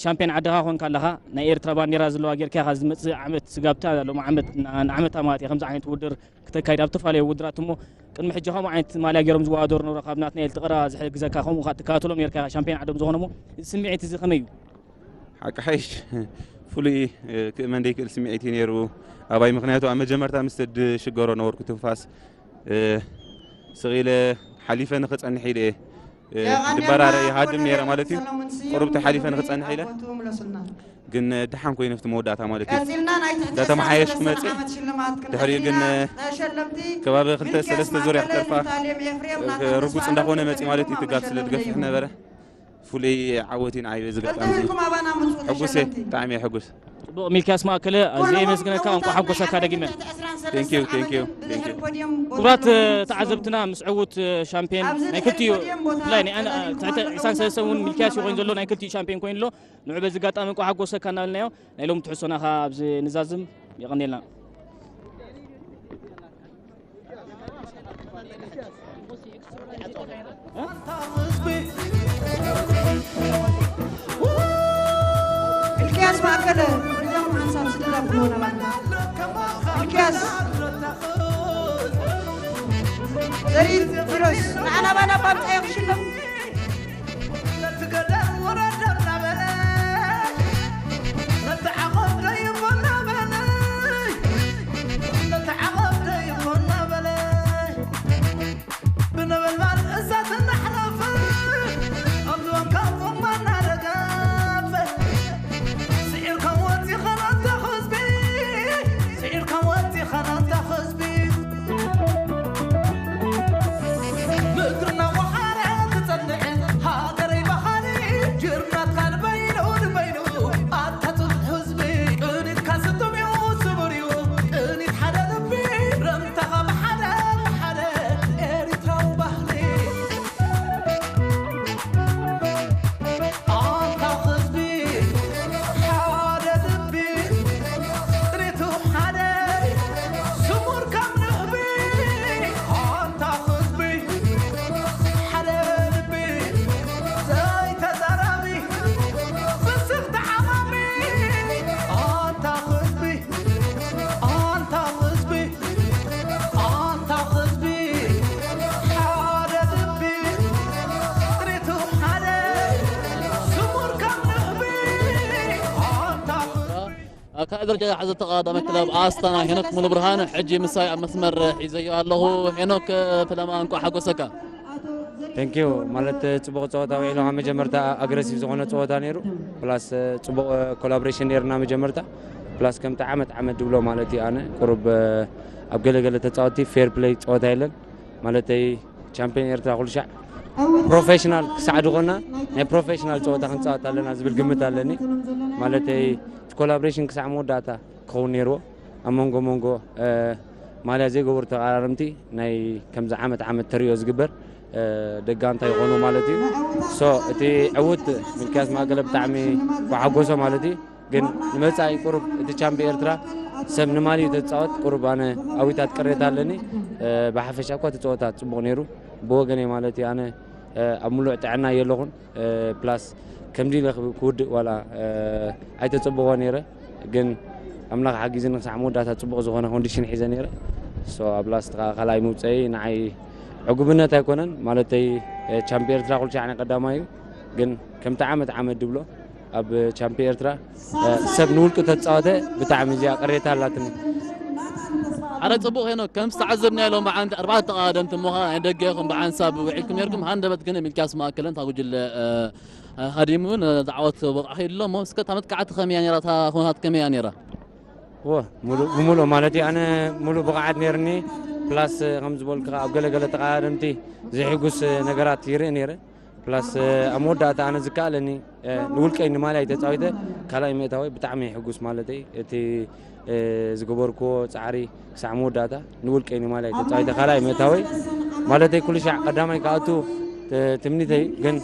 ሻምፒዮን ዓድኻ ኮንካ ኣለኻ፣ ናይ ኤርትራ ባንዴራ ዘለዋ ጌርካ ኢኻ ዝመጽእ ዓመት ስጋብታ ሎሚ ዓመት ና-፣ ንዓመታ ማለት እየ ከምዚ ዓይነት ውድድር ክተካይድ ኣብ ዝተፈላለዩ ውድድራት እሞ ቅድሚ ሕጂ ከምኡ ዓይነት ማልያ ገይሮም ዝወዳደሩ ነበሩ ካብ ናትናኤል ትቕራ ዝሕግዘካ ከምኡ ከኣ ትከታተሎም ኔርካ ኢኻ ሻምፒዮን ዓዶም ዝኾነ እሞ እዚ ስምዒት እዚ ከመይ እዩ? ሓቂ ሓይሽ ፍሉይ፣ እ፣ ክእመን ደይክእል ስምዒት እዩ ነይሩ ኣባይ። ምኽንያቱ ኣብ መጀመርታ ምስ ድሽገሮ ነበርኩ ትንፋስ፣ እ፣ ስቕ ኢለ ሓሊፈ ንኽጸንሕ ኢለ እየ፣ እ፣ ድበራረ ይሃድም ነይረ ማለት እዩ። ቁሩብ ተሓሊፈ ንኽጸንሕ ኢለ ግን፣ እ፣ ደሓን ኮይነ ኣብቲ መወዳእታ ማለት እዩ። ቀጺልና ናይ ትሕቲ እንዳተመሓየሽኩ ዕስራን ሰለስተን መጽእ። ዓመት ሽልማት ክንዕድል ድሕሪኡ ግን፣ ኢና። እ፣ ተሸለምቲ ከባቢ ክልተ ሚልክያስ ሰለስተ ዙርያ ማእከለ፣ ክተርፋ፣ ስታልየም ኤፍሬም እ፣ ናታ ርጉጽ ተስፋ እንዳኾነ መጺእ ማለት እዩ። እቲ ጋብ ስለ ዝገፍሕ ነበረ። ፍሉይ ዓወት እዩ ንዓይ በዚ ኣጋጣሚ እዚ። ቀልጢፍኩም ኣባና ምጹ ተሸለምቲ። ብጣዕሚ እየ ሕጉስ። ጽቡቕ ሚልክያስ ማእከለ፣ ኣዝየ የመስግነካ፣ እንቋዕ ሓጎሰካ ደጊመ። Thank you, thank you, thank you. ክቡራት ተዓዘብትና፣ ምስ ዕዉት ሻምፒዮን ናይ ክልቲኡ፣ ብፍላይ ናይ ኣን-፣ ትሕቲ ዕስራን ሰለስተን እውን ሚልክያስ እዩ ኮይኑ ዘሎ፣ ናይ ክልቲኡ ሻምፒዮን ኮይኑ ኣሎ። ንዑ በዚ ኣጋጣሚ እንቋዕ ሓጎሰካ እናበልናዮ፣ ናይ ሎሚ ትሕዝቶና ኸኣ ኣብዚ ንዛዝም። የቐንየልና። ሚልክያስ ማእከለ፣ እዞም ሓንሳብ ስድራ ክኾኑ ኣባና። ሚልክያስ፣ ዘሪት ኪሮስ፣ ንዓና ባና ባምጻዮ ክሽለም። ነቲ ገደል ወረደ እናበለ፣ ነቲ ዓቐብ ደይቦ እናበለ፣ ነቲ ዓቐብ ደይቦ እናበለ፣ ብነበልባል እሳት እናሕለፈ፣ ኣብ ዝባን ካብ ቁማ እናደገፈ፣ ስዒርካ ወፂኻ ናታ ህዝቢ፣ ስዒርካ ወፂኻ ናታ ህዝቢ። ምድርና ወሓረ ክጸንዕ ሃገረይ በሃሊ ጅርናትካ ንበይኑ ንበይኑ ኣታ ጽኑዕ ህዝቢ ቅኒትካ ስጡም እዩ ስሙር እዩ ቅኒት ሓደ ልቢ ረምታኻ ብሓደ ብሓደ ኤሪትራዊ ባህሊ ኣታ ህዝቢ ሓደ ልቢ ቅኒቱ ሓደ ስሙር ከም ንህቢ ኣታ ህዝቢ ሓደ ልቢ ዘይተዛራቢ ፍስኽ ተዓማሚ ኣታ ህዝቢ ኣታ ህዝቢ ኣታ ህዝቢ ሓደ ልቢ ጥሪቱ ሓደ ስሙር ከም ንህቢ ኣታ ህዝቢ ኣካል ደረጃ ዝሓዘት ተቐዳዳሚ ክለብ ኣስታና ሄኖክ ሙሉብርሃን ሕጂ ምሳይ ኣብ መስመር ሒዘዮ ኣለኹ። ሄኖክ ፍለማ እንቋዕ ሓጎሰካ። ቴንኪዩ። ማለት ጽቡቕ ጸወታ ውዒሉ፣ ካብ መጀመርታ ኣግረሲቭ ዝኾነ ጸወታ ነይሩ። ፕላስ ጽቡቕ ኮላቦሬሽን ነይርና መጀመርታ። ፕላስ ከምቲ ዓመት ዓመት ድብሎ ማለት እዩ፣ ኣነ ቁሩብ ኣብ ገለ ገለ ተጻወትቲ ፌር ፕለይ ጸወታ የለን። ማለተይ ቻምፒዮን ኤርትራ ኩሉ ሻዕ ፕሮፌሽናል ክሳዕ ድኾና ናይ ፕሮፌሽናል ጸወታ ክንጻወት ኣለና ዝብል ግምት ኣለኒ። ማለተይ እቲ ኮላቦሬሽን ክሳዕ መወዳእታ ክኸውን ነይርዎ። ኣብ መንጎ መንጎ፣ እ፣ ማልያ ዘይገበሩ ተቓራረምቲ ናይ ከምዚ ዓመት ዓመት ተርእዮ ዝግበር፣ እ፣ ደጋ እንታይ ይኾኑ ማለት እዩ። ሶ፣ እቲ ዕዉት ሚልክያስ ማእከለ ብጣዕሚ ኳሓጎሶ ማለት እዩ። ግን ንመጻኢ ቁሩብ እቲ ቻምፒ ኤርትራ ሰብ ንማሊ ተጻወት ቁሩብ ኣነ ኣዊታት ቅሬታ ኣለኒ። እ፣ ብሓፈሻ እኳ እቲ ጸወታ ጽቡቕ ነይሩ ብወገነይ ማለት እዩ። ኣነ፣ እ፣ ኣብ ምሉእ ጥዕና የለኹን። እ፣ ፕላስ ከምዚ ኢለ ክብ-፣ ክውድእ ዋላ፣ እ፣ ኣይተጸበዎ ነይረ። ግን ኣምላኽ ሓጊዝኒ ክሳዕ መወዳእታ ጽቡቕ ዝኾነ ኮንዲሽን ሒዘ ነይረ። ሶ ኣብ ላስት ከኣ ካልኣይ ምውጸይ ንዓይ ዕጉብነት ኣይኮነን። ማለተይ፣ እ፣ ቻምፒ ኤርትራ ኩሉ ሻዕ ናይ ቀዳማይ እዩ። ግን ከምቲ ዓመት ዓመት ድብሎ ኣብ ቻምፒ ኤርትራ፣ እ፣ ሰብ ንውልቁ ተጻወተ ብጣዕሚ እዚኣ ቅሬታ ኣላትኒ። ሓደ ጽቡቕ ሄኖክ፣ ከም ዝተዓዘብናዮ ሎም ብዓንቲ ኣርባዕተ ተቐዳደምቲ እሞ ኸኣ ናይ ደገ ኢኹም ብሓንሳብ ውዒልኩም ነርኩም። ሃንደበት ግን ሚልክያስ ማእከለን እታ ጉጅለ፣ እ፣ ሃዲሙ ነዚ ዓወት በቕዓ ኢሉ እሞ እስከ እታ መጥቃዕቲ ከመይ እያ ነይራ? እታ ኩነታት ከመይ እያ ነይራ? እወ፣ ሙሉእ ብሙሉእ ማለት እዩ። ኣነ ሙሉእ ብቕዓት ነይርኒ። ፕላስ፣ ከም ዝበልኩ ኣብ ገለ ገለ ተቐዳደምቲ ዘይሕጉስ ነገራት ይርኢ ነይረ። ፕላስ፣ ኣብ መወዳእታ ኣነ ዝከኣለኒ፣ ንውልቀይ ንማልያይ ተጻዊተ ካልኣይ ምእታወይ ብጣዕሚ ሕጉስ ማለተይ። እቲ ዝገበርክዎ ጻዕሪ ክሳዕ መወዳእታ ንውልቀይ ንማልያይ ተጻዊተ ካልኣይ ምእታወይ ማለተይ። ኩሉ ሻዕ ቀዳማይ ክኣቱ ትምኒተይ፣ ግን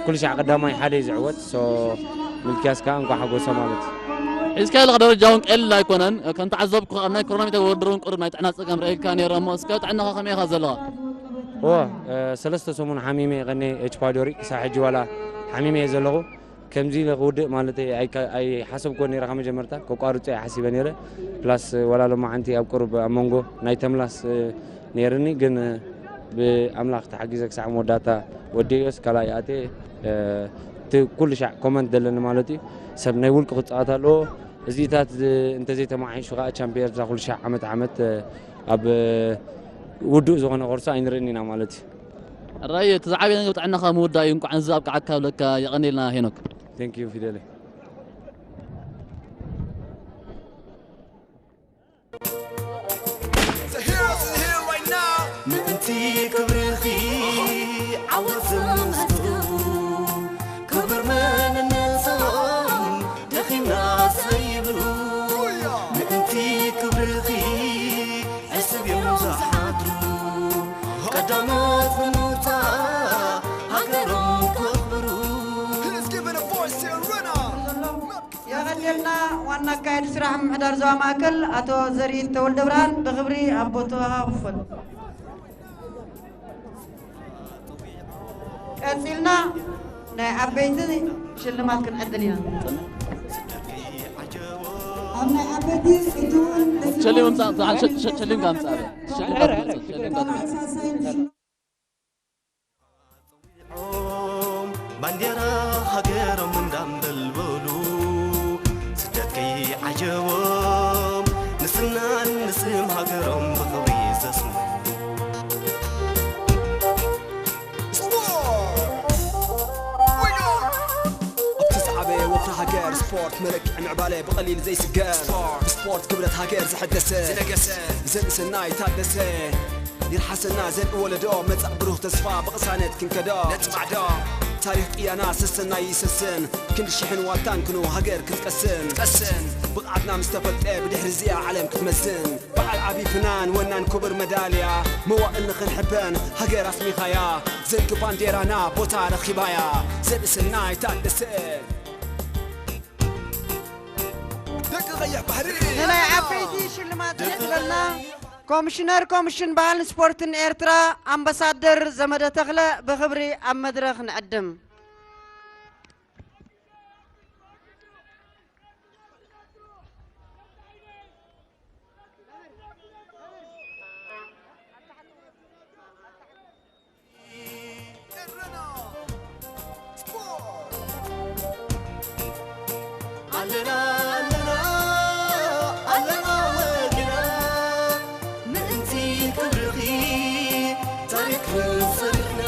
ኩሉ ሻዕ ቀዳማይ ሓደ እዩ ዝዕወት። ሶ ሚልክያስ ከኣ እንኳዕ ሓጎሶ ማለት እዩ። ሒዝካዮ ዘለኻ ደረጃ እውን ቀሊል ኣይኮነን። ከም ተዓዘብኩ ኣብ ናይ ክሮኖሜተር ውድድር እውን ቁሩብ ናይ ጥዕና ጸገም ረኢልካ ነይረ እሞ እስከ ጥዕናኻ ከመይ ኢኻ ዘለኻ? እወ፣ ሰለስተ ሰሙን ሓሚመ እየ ቀኒ ኤች ፓይሎሪ ክሳብ ሕጂ ዋላ ሓሚመ እየ ዘለኹ። ከምዚ ኢለ ክውድእ ማለተይ ኣይካ-፣ ኣይሓሰብኩዎን ነይረ ካብ መጀመርታ፣ ከቋርጾ እየ ሓሲበ ነይረ። ፕላስ ዋላ ሎማዓንቲ ኣብ ቁሩብ ኣብ መንጎ ናይ ተምላስ ነይርኒ፣ ግን ብኣምላኽ ተሓጊዘ ክሳዕ መወዳእታ ወዲኦስ ካልኣይ ኣትየ። እቲ ኩሉ ሻዕ ኮመንት ዘለኒ ማለት እዩ፣ ሰብ ናይ ውልቂ ክጻወት ኣለዎ። እዚታት እንተዘይተማሓይሹ ከኣ ቻምፒዮን ኤርትራ ኩሉ ሻዕ ዓመት ዓመት ኣብ ውዱእ ዝኾነ ኮርሶ ኣይንርእን ኢና ማለት እዩ። ሕራይ፣ እቲ ዝዓበየ ነገር ጥዕናኻ ምውዳእ እዩ። እንቋዕ ነዚ ኣብቅዓካ እብለካ። የቐንየልና ሄኖክ። Thank you ፊደለይ። ምእንቲ ክብርኺ ዓወት ዘመስግኑ ክብር መንነቶም ደኺምና ዘይብሉ ምእንቲ ክብርኺ ዕስብ እዮም ዝሓድሩ ቀዳሞት ብምውጻእ ሃገሮም ከኽብሩ። Let's give it a voice to Rena. የቐንየልና ዋና ኣካያዲ ስራሕ ምምሕዳር ዞባ ማእከል ኣቶ ዘርኢት ተወልደብርሃን ብኽብሪ ኣብ ቦትኡ ክፈት። ቀጺልና ናይ ዓበይቲ ሽልማት ክንዕድል ኢና። ኣብ ናይ ዓበይቲ ሕጂ እውን ሸሊም ምምጻእ፣ ሸ-፣ ሸ-፣ ሸሊምካ ምጻእ። ሸሊምካ ትመጽእ፣ ሸሊምካ ትመጽእ። ባንዴራ ሃገሮም እንዳንበልበሉ ስደት ከይዓጀቦም ንስናን ንስም ሃገሮም ብኽብሪ ዘስሙ። ኣብቲ ዝዓበየ ወፍሪ ሃገር ስፖርት መለክዒ ምዕባለ ብቐሊል ዘይስገር ስፖርት ክብረት ሃገር ዘሐደሰ ዝነገሰ ዘርእሰናይ ታደሰ ይርሓሰና ዘርኢ ወለዶ መጻእ ብሩህ ተስፋ ብቕሳነት ክንከዶ ነጽማዕዶ ታሪኽ ቅያና ሰሰናይ ይሰስን ክንዲ ሽሕን ዋልታን ክንው ሃገር ክትቀስን ትቀስን ብቕዓትና ምስ ተፈልጠ ብድሕሪ እዚኣ ዓለም ክትመዝን በዓል ዓቢ ፍናን ወናን ክቡር መዳልያ መዋእል ንኽንሕበን ሃገር ኣስሚኻያ ዘንኪ ባንዴራና ቦታ ረኺባያ ዘርእሰናይ ታደሰ ደቂ ቀይሕ ባሕሪ ንናይ ዓበይቲ ሽልማት ዝዕድለልና ኮሚሽነር ኮሚሽን ባህልን ስፖርትን ኤርትራ ኣምባሳደር ዘመደ ተኽለ ብኽብሪ ኣብ መድረኽ ንዕድም። ኣለና ኣለና ኣለና ወግና ምእንቲ ክብርኺ ታሪኽ ክንሰርሕና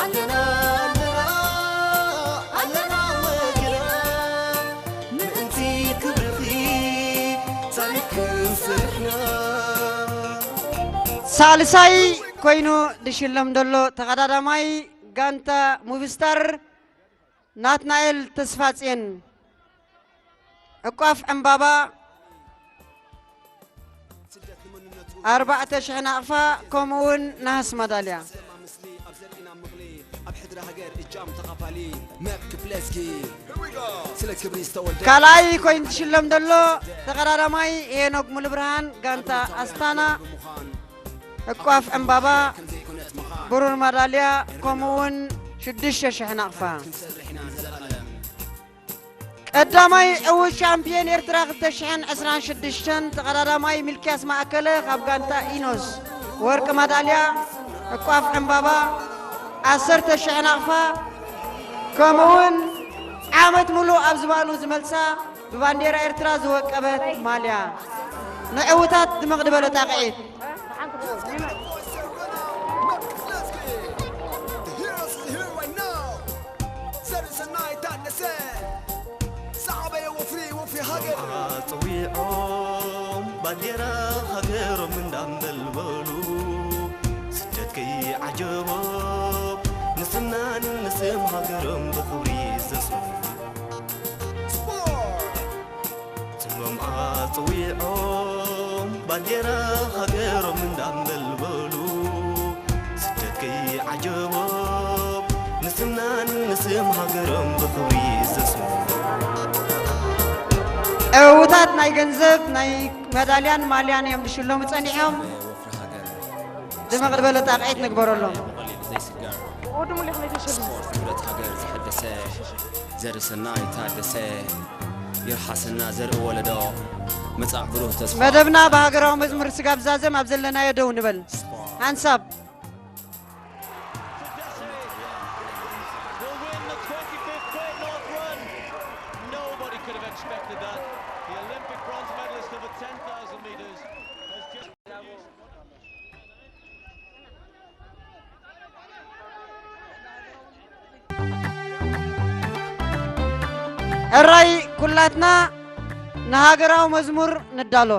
ኣለና ኣለና ኣለና ወግና ምእንቲ ክብርኺ ታሪኽ ክንሰርሕና። ሳልሳይ ኮይኑ ዝሽለም ዘሎ ተቐዳዳማይ ጋንታ ሙቪስታር ናትናኤል ተስፋጽዮን ዕቋፍ ዕምባባ ኣርባዕተ ሽሕ ናቕፋ ከምኡ እውን ነሃስ ማዳልያ። ካልኣይ ኮይኑ ዝሽለም ዘሎ ተቐዳዳማይ ሄኖክ ሙሉብርሃን ጋንታ ኣስታና ዕቋፍ ዕምባባ ብሩር ማዳልያ ከምኡ እውን ሽዱሽተ ሽሕ ናቕፋ። ቀዳማይ ዕዉት ሻምፒዮን ኤርትራ ክልተ ሽሕን ዕስራን ሽዱሽተን ተቐዳዳማይ ሚልክያስ ማእከለ ካብ ጋንታ ኢኖስ ወርቂ ማዳልያ ዕቋፍ ዕምባባ ዓሰርተ ሽሕ ናቕፋ ከምኡውን ዓመት ሙሉእ ኣብ ዝባኑ ዝመልሳ ብባንዴራ ኤርትራ ዝወቀበት ማልያ። ንዕውታት ድምቕ ዝበለ ጣቕዒት። ጸዊዖም ባንዴራ ሃገሮም እንዳንበልበሉ ስደት ከይዓጀቦም ንስምናን ንስም ሃገሮም ብኽብሪ ዘስሙ ስሞም ኣጽዊዖም ባንዴራ ሃገሮም እንዳንበልበሉ ስደት ከይዓጀቦም ንስምናን ንስም ሃገሮም ብኽብሪ ዘስሙ ዕውታት ናይ ገንዘብ ናይ መዳልያን ማልያን እዮም ዝሽለሙ ጸኒሖም። ድምቕ ዝበለ ጣቕዒት ንግበረሎም። ስፖርት ክብረት ሃገር ዘሐደሰ ዘርኢ ሰናይ ታደሰ ይርሓሰና ዘርኢ ወለዶ መጻእ ብሩህ ተስፋ መደብና ብሃገራዊ መዝሙር ስጋብ ዛዘም ኣብ ዘለናዮ ደው ንበል። ሓንሳብ ሕራይ ኩላትና ንሃገራዊ መዝሙር ንዳሎ።